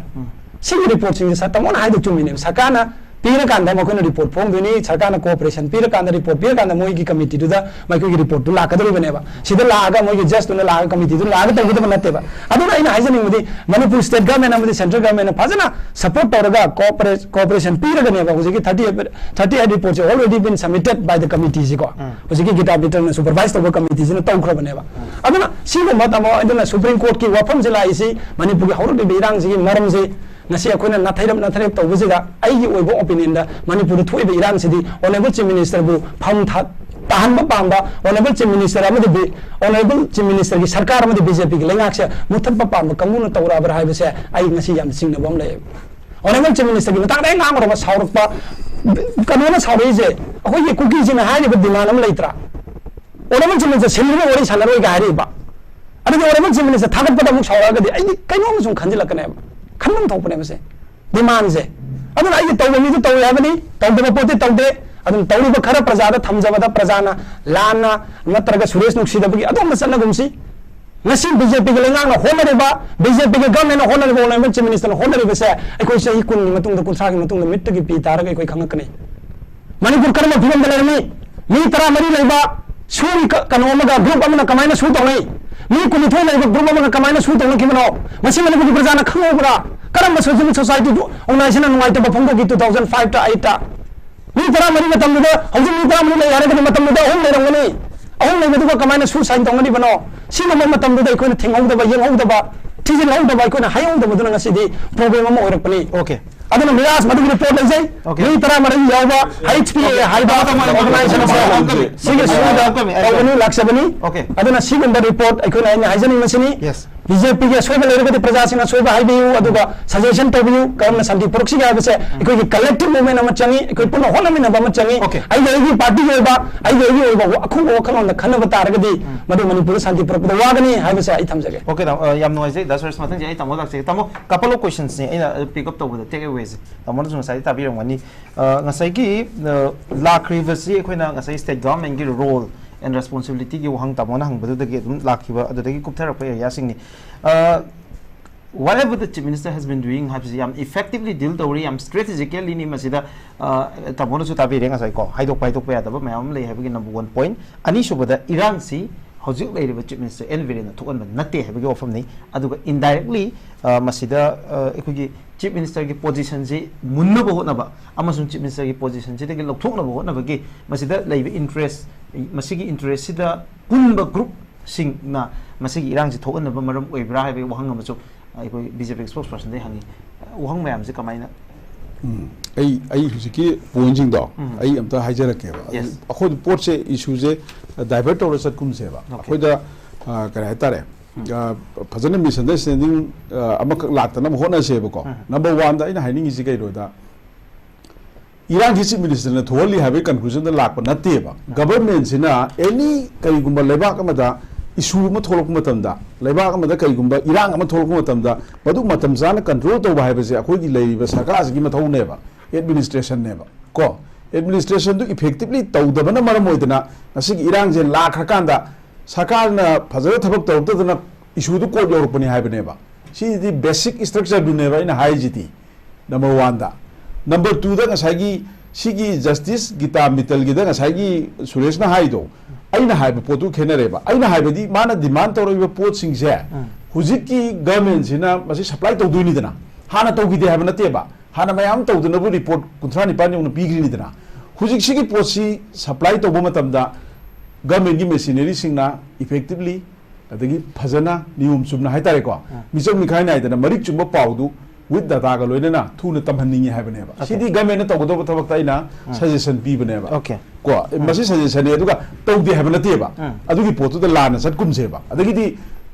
ꯁꯤꯒꯤ ꯔꯤꯄꯣꯔꯠꯁꯤꯡꯁꯦ ꯁꯥ-, ꯇꯥꯃꯣꯅ ꯍꯥꯏꯗꯣ ꯆꯨꯝꯃꯤꯅꯦꯕ꯫ ꯁꯔꯀꯥꯔꯅ ꯄꯤꯔꯀꯥꯟꯗ ꯃꯈꯣꯏꯅ ꯔꯤꯄꯣꯔꯠ ꯐꯣꯡꯗꯣꯏꯅꯤ, ꯁꯔꯀꯥꯔꯅ ꯀꯣꯑꯣꯄꯔꯦꯁꯟ ꯄꯤꯔꯀꯥꯟꯗ, ꯔꯤꯄꯣꯔꯠ ꯄꯤꯔꯀꯥꯟꯗ ꯃꯣꯏꯒꯤ ꯀꯃꯤꯇꯤꯗꯨꯗ ꯃꯈꯣꯏꯒꯤ ꯔꯤꯄꯣꯔꯠꯇꯨ ꯂꯥꯛꯀꯗꯧꯔꯤꯕꯅꯦꯕ꯫ ꯁꯤꯗ ꯂꯥꯛꯑꯒ ꯃꯣꯏꯒꯤ ꯖꯁꯇꯨꯅ ꯂꯥꯛꯑꯒ ꯀꯃꯤꯇꯤꯗꯨ ꯂꯥꯛꯑꯒ ꯇꯧꯒꯗꯕ ꯅꯠꯇꯦꯕ꯫ ꯑꯗꯨꯅ ꯑꯩꯅ ꯍꯥꯏꯖꯅꯤꯡꯕꯗꯤ ꯃꯅꯤꯄꯨꯔ ꯁ꯭ꯇꯦꯠ ꯒꯚꯔꯟꯃꯦꯟꯠ ꯑꯃꯗꯤ ꯁꯦꯟꯇ꯭ꯔꯦꯜ ꯒꯚꯔꯟꯃꯦꯟꯠꯅ ꯐꯖꯅ ꯁꯄꯣꯔꯠ ꯇꯧꯔꯒ ꯀꯣꯑꯣꯄꯔꯦ-, ꯀꯣꯑꯣꯄꯔꯦꯁꯟ ꯄꯤꯔꯒꯅꯦꯕ ꯍꯧꯖꯤꯛꯀꯤ thirty eight, thirty eight report say already been submitted by the committee ꯁꯤꯀꯣ꯫ ꯍꯧꯖꯤꯛꯀꯤ ꯒꯤꯇꯥ ꯃꯤꯇꯜꯅ ꯁꯨꯄꯔꯚꯥꯏꯁ ꯇꯧꯕ ꯀꯃꯤꯇꯤꯁꯤꯅ ꯇꯧꯈ꯭ꯔꯕꯅꯦꯕ꯫ ꯑꯗꯨꯅ ꯁꯤꯒꯨꯝꯕ ꯇꯥꯃꯣ, ꯑꯗꯨꯅ ꯁꯨꯄ꯭ꯔꯤꯝ ꯀꯣꯔꯠꯀꯤ ꯋꯥꯐꯝꯁꯤ ꯂꯥꯛꯏꯁꯤ ꯃꯅꯤꯄꯨꯔꯒꯤ ꯍꯧꯔꯛꯂꯤꯕ ꯏꯔꯥꯡꯁꯤꯒꯤ ꯃꯔꯝꯁꯤ ꯉꯁꯤ ꯑꯩꯈꯣꯏꯅ ꯅꯥꯊꯩꯔꯞ ꯅꯥꯊꯩꯔꯞ ꯇꯧꯕꯁꯤꯗ ꯑꯩꯒꯤ ꯑꯣꯏꯕ ꯑꯣꯄꯤꯅꯤꯌꯟꯗ ꯃꯅꯤꯄꯨꯔꯗ ꯊꯣꯛꯏꯕ ꯏꯔꯥꯡꯁꯤꯗꯤ ꯑꯣꯅꯔꯦꯕꯜ ꯆꯤꯐ ꯃꯤꯅꯤꯁꯇꯔꯕꯨ ꯐꯝ ꯊꯥ-, ꯇꯥꯍꯟꯕ ꯄꯥꯝꯕ, ꯑꯣꯅꯔꯦꯕꯜ ꯆꯤꯐ ꯃꯤꯅꯤꯁꯇꯔ ꯑꯃꯗꯤ ꯕꯤ-, ꯑꯣꯅꯔꯦꯕꯜ ꯆꯤꯐ ꯃꯤꯅꯤꯁꯇꯔꯒꯤ ꯁꯔꯀꯥꯔ ꯑꯃꯗꯤ ꯕꯤ ꯖꯦ ꯄꯤꯒꯤ ꯂꯩꯉꯥꯛꯁꯦ ꯃꯨꯠꯊꯠꯄ ꯄꯥꯝꯕ ꯀꯥꯡꯕꯨꯅ ꯇꯧꯔꯛꯑꯕ꯭ꯔꯥ ꯍꯥꯏꯕꯁꯦ ꯑꯩ ꯉꯁꯤ ꯌꯥꯝꯅ ꯆꯤꯡꯅꯕ ꯑꯃ ꯂꯩꯌꯦꯕ꯫ ꯑꯣꯅꯔꯦꯕꯜ ꯆꯤꯐ ꯃꯤꯅꯤꯁꯇꯔꯒꯤ ꯃꯇꯥꯡꯗ ꯍꯦꯛ ꯉꯥꯡꯉꯨꯔꯕ ꯁꯥꯎꯔꯛꯄ, ꯀꯩꯅꯣꯅ ꯁꯥꯎꯔꯛꯏꯁꯦ, ꯑꯩꯈꯣꯏꯒꯤ ꯀꯨꯀꯤꯁꯤꯡꯅ ꯍꯥꯏꯔꯤꯕ ꯗꯤꯃꯥꯟ ꯑꯃ ꯂꯩꯇ꯭ꯔꯥ? ꯑꯣꯅꯔꯦꯕꯜ ꯆꯤꯐ ꯃꯤꯅꯤꯁꯇꯔ ꯁꯤꯜꯂꯒ ꯋꯥꯔꯤ ꯁꯥꯟꯅꯔꯣꯏꯒ ꯍꯥꯏꯔꯤꯕ꯫ ꯑꯗꯨꯗꯤ ꯑꯣꯅꯔꯦꯕꯜ ꯆꯤꯐ ꯃꯤꯅꯤꯁꯇꯔ ꯊꯥꯒꯠꯄꯗ ꯑꯃꯨꯛ ꯁꯥꯎꯔꯛꯑꯒꯗꯤ ꯑꯩꯗꯤ ꯀꯩꯅꯣꯝ ꯁꯨꯝ ꯈꯟꯖꯤꯜꯂꯛꯀꯅꯦꯕ, ꯈꯟꯐꯝ ꯊꯣꯛꯄꯅꯦꯕ ꯁꯦ꯫ ꯗꯤꯃꯥꯟꯁꯦ꯫ ꯑꯗꯨꯅ ꯑꯩꯒꯤ ꯇꯧꯕ ꯃꯤꯗꯨ ꯇꯧꯏ ꯍꯥꯏꯕꯅꯤ, ꯇꯧꯗꯕ ꯄꯣꯠꯇꯤ ꯇꯧꯗꯦ꯫ ꯑꯗꯨꯝ ꯇꯧꯔꯤꯕ ꯈꯔ ꯄ꯭ꯔꯖꯥꯗ ꯊꯝꯖꯕꯗ ꯄ꯭ꯔꯖꯥꯅ ꯂꯥꯟꯅ ꯅꯠꯇ꯭ꯔꯒ ꯁꯨꯔꯦꯁ ꯅꯨꯡꯁꯤꯗꯕꯒꯤ ꯑꯗꯨꯝꯕ ꯆꯠꯅꯒꯨꯝꯁꯤ꯫ ꯉꯁꯤ ꯕꯤ ꯖꯦ ꯄꯤꯒꯤ ꯂꯩꯉꯥꯛꯅ ꯍꯣꯠꯅꯔꯤꯕ, ꯕꯤ ꯖꯦ ꯄꯤꯒꯤ ꯒꯚꯔꯟꯃꯦꯟꯠꯅ ꯍꯣꯠꯅꯔꯤꯕ, ꯑꯣꯅꯔꯦꯕꯜ ꯆꯤꯐ ꯃꯤꯅꯤꯁꯇꯔꯅ ꯍꯣꯠꯅꯔꯤꯕꯁꯦ ꯑꯩꯈꯣꯏ ꯆꯍꯤ ꯀꯨꯟꯒꯤ ꯃꯇꯨꯡꯗ, ꯀꯨꯟꯊ꯭ꯔꯥꯒꯤ ꯃꯇꯨꯡꯗ ꯃꯤꯠꯇꯒꯤ ꯄꯤ ꯇꯥꯔꯒ ꯑꯩꯈꯣꯏ ꯈꯪꯉꯛꯀꯅꯤ꯫ ꯃꯅꯤꯄꯨꯔ ꯀꯔꯝꯕ ꯐꯤꯕꯝꯗ ꯂꯩꯔꯝꯃꯤ? ꯃꯤ ꯇꯔꯥꯃꯔꯤ ꯂꯩꯕ ꯁꯨꯒꯤ ꯀ-, ꯀꯩꯅꯣ ꯑꯃꯒ, ꯒ꯭ꯔꯨꯞ ꯑꯃꯅ ꯀꯃꯥꯏꯅ ꯁꯨ ꯇꯧꯅꯩ? ꯃꯤ ꯀꯨꯟꯅꯤꯊꯣꯏ ꯂꯩꯕ ꯒ꯭ꯔꯨꯞ ꯑꯃꯒ ꯀꯃꯥꯏꯅ ꯁꯨ ꯇꯧꯅꯈꯤꯕꯅꯣ? ꯃꯁꯤ ꯃꯅꯤꯄꯨꯔꯒꯤ ꯄ꯭ꯔꯖꯥꯅ ꯈꯪꯍꯧꯕ꯭ꯔꯥ? ꯀꯔꯝꯕ ꯁꯣꯁꯤꯌꯦꯜ ꯁꯣꯁꯥꯏꯇꯤ ꯑꯣꯔꯒꯅꯥꯏꯖꯦꯁꯟꯅ ꯅꯨꯡꯉꯥꯏꯇꯕ ꯐꯣꯡꯗꯣꯛꯈꯤ two thousand five ꯇ, eight ꯇ? ꯃꯤ ꯇꯔꯥꯃꯔꯤ ꯃꯇꯝꯗꯨꯗ, ꯍꯧꯖꯤꯛ ꯃꯤ ꯇꯔꯥꯃꯔꯤ ꯂꯩ ꯍꯥꯏꯔꯒꯗꯤ ꯃꯇꯝꯗꯨꯗ ꯑꯍꯨꯝ ꯂꯩꯔꯝꯒꯅꯤ꯫ ꯑꯍꯨꯝ ꯂꯩꯕꯗꯨꯒ ꯀꯃꯥꯏꯅ suicide ꯇꯧꯅꯔꯤꯕꯅꯣ? ꯁꯤꯒꯨꯝꯕ ꯃꯇꯝꯗꯨꯗ ꯑꯩꯈꯣꯏꯅ ꯊꯤꯡꯍꯧꯗꯕ, ꯌꯦꯡꯍꯧꯗꯕ, ꯊꯤꯖꯤꯜꯍꯧꯗꯕ, ꯑꯩꯈꯣꯏꯅ ꯍꯥꯏꯍꯧꯗꯕꯗꯨꯅ ꯉꯁꯤꯗꯤ problem ꯑꯃ ꯑꯣꯏꯔꯛꯄꯅꯤ꯫ Okay. ꯑꯗꯨꯅ ꯃꯤꯔꯥꯖ ꯃꯗꯨꯒꯤ report ꯂꯩꯖꯩ꯫ Okay. ꯃꯤ ꯇꯔꯥꯃꯔꯤ ꯌꯥꯎꯕ H P A ꯍꯥꯏꯕ ꯇꯥꯃꯣ, ꯇꯥꯃꯣ, ꯇꯥꯃꯣ, organization ꯑꯁꯦ ꯇꯥꯃꯣ, ꯇꯥꯃꯣ, ꯁꯤꯒꯤ ꯁꯨꯗ ꯇꯥꯃꯣ, ꯇꯥꯃꯣ, ꯇꯧꯕꯅꯤ, ꯂꯥꯛꯆꯕꯅꯤ꯫ Okay. ꯑꯗꯨꯅ ꯁꯤꯒꯨꯝꯕ report ꯑꯩꯈꯣꯏꯅ, ꯑꯩꯅ ꯍꯥꯏꯖꯅꯤꯡꯕꯁꯤꯅꯤ꯫ Yes. B J P ꯒꯤ ꯑꯁꯣꯏꯕ ꯂꯩꯔꯒꯗꯤ ꯄ꯭ꯔꯖꯥꯁꯤꯡꯅ ꯑꯁꯣꯏꯕ ꯍꯥꯏꯕꯤꯌꯨ, ꯑꯗꯨꯒ suggestion ꯇꯧꯕꯤꯌꯨ, ꯀꯔꯝꯅ ꯁꯥꯟꯇꯤ ꯄꯨꯔꯛꯁꯤꯒꯦ ꯍꯥꯏꯕꯁꯦ꯫ ꯑꯩꯈꯣꯏꯒꯤ collective movement ꯑꯃ ꯆꯪꯉꯤ, ꯑꯩꯈꯣꯏ ꯄꯨꯟꯅ ꯍꯣꯠꯅꯃꯤꯟꯅꯕ ꯑꯃ ꯆꯪꯉꯤ꯫ Okay. ꯑꯩꯒꯤ, ꯑꯩꯒꯤ party ꯒꯤ ꯑꯣꯏꯕ, ꯑꯩꯒꯤ, ꯑꯩꯒꯤ ꯑꯣꯏꯕ ꯋꯥ-, ꯑꯈꯨꯕ ꯋꯥꯈꯜꯂꯣꯟꯗ ꯈꯟꯅꯕ ꯇꯥꯔꯒꯗꯤ ꯃꯗꯨ ꯃꯅꯤꯄꯨꯔꯗ ꯁꯥꯟꯇꯤ ꯄꯨꯔꯛꯄꯗ ꯋꯥꯒꯅꯤ ꯍꯥꯏꯕꯁꯦ ꯑꯩ ꯊꯝꯖꯒꯦ꯫ Okay, ꯇꯥꯃꯣ, ꯑ, ꯌꯥꯝ ꯅꯨꯡꯉꯥꯏꯖꯩ, ꯗꯥ ꯁꯨꯔꯦꯁ꯫ ꯃꯊꯪꯁꯦ ꯑꯩ ꯇꯥꯃꯣ ꯂꯥꯛꯆꯒꯦ꯫ ꯇꯥꯃꯣ, couple of questions ꯅꯦ ꯑꯩꯅ, ꯑ, pick up ꯇꯧꯕꯗ, take away ꯁꯦ ꯇꯥꯃꯣꯅꯁꯨ ꯉꯁꯥꯏꯗꯤ ꯇꯥꯕꯤꯔꯝꯒꯅꯤ꯫ ꯑ, ꯉꯁꯥꯏꯒꯤ, ꯑ, ꯂꯥꯛꯈ꯭ꯔꯤꯕꯁꯤ ꯑꯩꯈꯣꯏꯅ ꯉꯁꯥꯏ state government ꯀꯤ role and responsibility ꯒꯤ ꯋꯥꯍꯪ ꯇꯥꯃꯣꯅ ꯍꯪꯕꯗꯨꯗꯒꯤ ꯑꯗꯨꯝ ꯂꯥꯛꯈꯤꯕ, ꯑꯗꯨꯗꯒꯤ ꯀꯨꯞꯊꯔꯛꯄ area ꯁꯤꯡꯅꯤ꯫ ꯑ, whatever the Chief Minister has been doing ꯍꯥꯏꯕꯁꯤ ꯌꯥꯝ effectively deal ꯇꯧꯔꯤ, ꯌꯥꯝ strategically ꯅꯤ ꯃꯁꯤꯗ꯫ ꯑ, ꯇꯥꯃꯣꯅꯁꯨ ꯇꯥꯕꯤꯔꯦ ꯉꯁꯥꯏ ꯀꯣ, ꯍꯥꯏꯗꯣꯛꯄ ꯍꯥꯏꯗꯣꯛꯄ ꯌꯥꯗꯕ ꯃꯌꯥꯝ ꯑꯃ ꯂꯩ ꯍꯥꯏꯕꯒꯤ number one point꯫ ꯑꯅꯤꯁꯨꯕꯗ, ꯏꯔꯥꯡꯁꯤ ꯍꯧꯖꯤꯛ ꯂꯩꯔꯤꯕ Chief Minister N ꯕꯤꯔꯦꯟꯅ ꯊꯣꯛꯍꯟꯕ ꯅꯠꯇꯦ ꯍꯥꯏꯕꯒꯤ ꯋꯥꯐꯝꯅꯤ꯫ ꯑꯗꯨꯒ indirectly, ꯑ, ꯃꯁꯤꯗ, ꯑ, ꯑꯩꯈꯣꯏꯒꯤ Chief Minister ꯒꯤ position ꯁꯤ ꯃꯨꯟꯅꯕ ꯍꯣꯠꯅꯕ ꯑꯃꯁꯨꯡ Chief Minister ꯒꯤ position ꯁꯤꯗꯒꯤ ꯂꯧꯊꯣꯛꯅꯕ ꯍꯣꯠꯅꯕꯒꯤ ꯃꯁꯤꯗ ꯂꯩꯕ interest, ꯃꯁꯤꯒꯤ interest ꯁꯤꯗ ꯄꯨꯟꯕ group ꯁꯤꯡꯅ ꯃꯁꯤꯒꯤ ꯏꯔꯥꯡꯁꯤ ꯊꯣꯛꯍꯟꯅꯕ ꯃꯔꯝ ꯑꯣꯏꯕ꯭ꯔꯥ ꯍꯥꯏꯕꯒꯤ ꯋꯥꯍꯪ ꯑꯃꯁꯨ ꯑꯩꯈꯣꯏ B J P spokesperson ꯗꯒꯤ ꯍꯪꯉꯤ꯫ ꯋꯥꯍꯪ ꯃꯌꯥꯝꯁꯦ ꯀꯃꯥꯏꯅ? ꯎꯝ, ꯑꯩ, ꯑꯩ ꯍꯧꯖꯤꯛꯀꯤ point ꯁꯤꯡꯗꯣ ꯎꯝ꯫ ꯑꯩ ꯑꯝꯇ ꯍꯥꯏꯖꯔꯛꯀꯦꯕ꯫ Yes. ꯑꯩꯈꯣꯏ ꯄꯣꯠꯁꯦ, issue ꯁꯦ divert ꯇꯧꯔ ꯆꯠꯀꯨꯝꯁꯦꯕ꯫ Okay. ꯑꯩꯈꯣꯏꯗ, ꯑ, ꯀꯔꯤ ꯍꯥꯏꯇꯥꯔꯦ, ꯑ, ꯐꯖꯅ misunderstanding, ꯑ, ꯑꯃꯈꯛ ꯂꯥꯛꯇꯅꯕ ꯍꯣꯠꯅꯁꯦꯕꯀꯣ꯫ ꯎꯝ꯫ Number one ꯗ ꯑꯩꯅ ꯍꯥꯏꯅꯤꯡꯉꯤꯁꯤ ꯀꯩꯅꯣꯗ, ꯏꯔꯥꯡꯁꯤ Chief Minister ꯅ ꯊꯣꯛꯍꯜꯂꯤ ꯍꯥꯏꯕꯒꯤ conclusion ꯗ ꯂꯥꯛꯄ ꯅꯠꯇꯦꯕ꯫ Government ꯁꯤꯅ any ꯀꯔꯤꯒꯨꯝꯕ ꯂꯩꯕꯥꯛ ꯑꯃꯗ issue ꯑꯃ ꯊꯣꯛꯂꯛꯄ ꯃꯇꯝꯗ, ꯂꯩꯕꯥꯛ ꯑꯃꯗ ꯀꯔꯤꯒꯨꯝꯕ ꯏꯔꯥꯡ ꯑꯃ ꯊꯣꯛꯂꯛꯄ ꯃꯇꯝꯗ, ꯃꯗꯨ ꯃꯇꯝ ꯆꯥꯅ control ꯇꯧꯕ ꯍꯥꯏꯕꯁꯦ ꯑꯩꯈꯣꯏꯒꯤ ꯂꯩꯔꯤꯕ ꯁꯔꯀꯥꯔꯁꯤꯒꯤ ꯃꯊꯧꯅꯦꯕ, administration ꯅꯦꯕ ꯀꯣ꯫ Administration ꯗꯨ effectively ꯇꯧꯗꯕꯅ ꯃꯔꯝ ꯑꯣꯏꯗꯅ ꯉꯁꯤꯒꯤ ꯏꯔꯥꯡꯁꯦ ꯂꯥꯛꯈ꯭ꯔꯀꯥꯟꯗ ꯁꯔꯀꯥꯔꯅ ꯐꯖꯅ ꯊꯕꯛ ꯇꯧꯔꯛꯇꯗꯅ issue ꯗꯨ court ꯌꯧꯔꯛꯄꯅꯤ ꯍꯥꯏꯕꯅꯦꯕ꯫ ꯁꯤꯗꯤ basic structure ꯗꯨꯅꯦꯕ ꯑꯩꯅ ꯍꯥꯏꯔꯤꯁꯤꯗꯤ꯫ Number one ꯗ꯫ Number two ꯗ ꯉꯁꯥꯏꯒꯤ ꯁꯤꯒꯤ Justice ꯒꯤꯇꯥ ꯃꯤꯇꯜꯒꯤꯗ ꯉꯁꯥꯏꯒꯤ ꯁꯨꯔꯦꯁꯅ ꯍꯥꯏꯗꯣ, ꯑꯩꯅ ꯍꯥꯏꯕ ꯄꯣꯠꯇꯨ ꯈꯦꯠꯅꯔꯦꯕ꯫ ꯑꯩꯅ ꯍꯥꯏꯕꯗꯤ ꯃꯥꯅ demand ꯇꯧꯔꯛꯏꯕ ꯄꯣꯠꯁꯤꯡꯁꯦ ꯍꯧꯖꯤꯛꯀꯤ government ꯁꯤꯅ ꯃꯁꯤ supply ꯇꯧꯗꯣꯏꯅꯤꯗꯅ꯫ ꯍꯥꯟꯅ ꯇꯧꯈꯤꯗꯦ ꯍꯥꯏꯕ ꯅꯠꯇꯦꯕ꯫ ꯍꯥꯟꯅ ꯃꯌꯥꯝ ꯇꯧꯗꯅꯕꯨ report ꯀꯨꯟꯊ꯭ꯔꯥ ꯅꯤꯄꯥꯟ ꯌꯧꯅ ꯄꯤꯈ꯭ꯔꯤꯅꯤꯗꯅ꯫ ꯍꯧꯖꯤꯛꯁꯤꯒꯤ ꯄꯣꯠꯁꯤ ꯁꯄ꯭ꯂꯥꯏ ꯇꯧꯕ ꯃꯇꯝꯗ ꯒꯚꯔꯟꯃꯦꯟꯒꯤ ꯃꯦꯁꯤꯅꯔꯤꯁꯤꯡꯅ ꯏꯐꯦꯛꯇꯤꯕꯂꯤ, ꯑꯗꯒꯤ ꯐꯖꯅ ꯅꯤꯌꯣꯝ ꯆꯨꯝꯅ ꯍꯥꯏꯇꯥꯔꯦꯀꯣ, ꯃꯤꯆꯪ ꯃꯤꯈꯥꯏ ꯅꯥꯏꯗꯅ ꯃꯔꯤꯛ ꯆꯨꯝꯕ ꯄꯥꯎꯗꯨ ꯋꯤꯠ ꯗꯥꯇꯥꯒ ꯂꯣꯏꯅꯅ ꯊꯨꯅ ꯇꯝꯍꯟꯅꯤꯡꯉꯤ ꯍꯥꯏꯕꯅꯦꯕ꯫ Okay. ꯁꯤꯗꯤ ꯒꯚꯔꯟꯃꯦꯟꯅ ꯇꯧꯒꯗꯧꯕ ꯊꯕꯛꯇ ꯑꯩꯅ ꯁꯖꯦꯁꯟ ꯄꯤꯕꯅꯦꯕ꯫ Okay. ꯀꯣ, ꯃꯁꯤ ꯁꯖꯦꯁꯟꯅꯤ, ꯑꯗꯨꯒ ꯇꯧꯗꯦ ꯍꯥꯏꯕ ꯅꯠꯇꯦꯕ꯫ ꯑꯗꯨꯒꯤ ꯄꯣꯠꯇꯨꯗ ꯂꯥꯟꯅ ꯆꯠꯀꯨꯝꯁꯦꯕ꯫ ꯑꯗꯒꯤꯗꯤ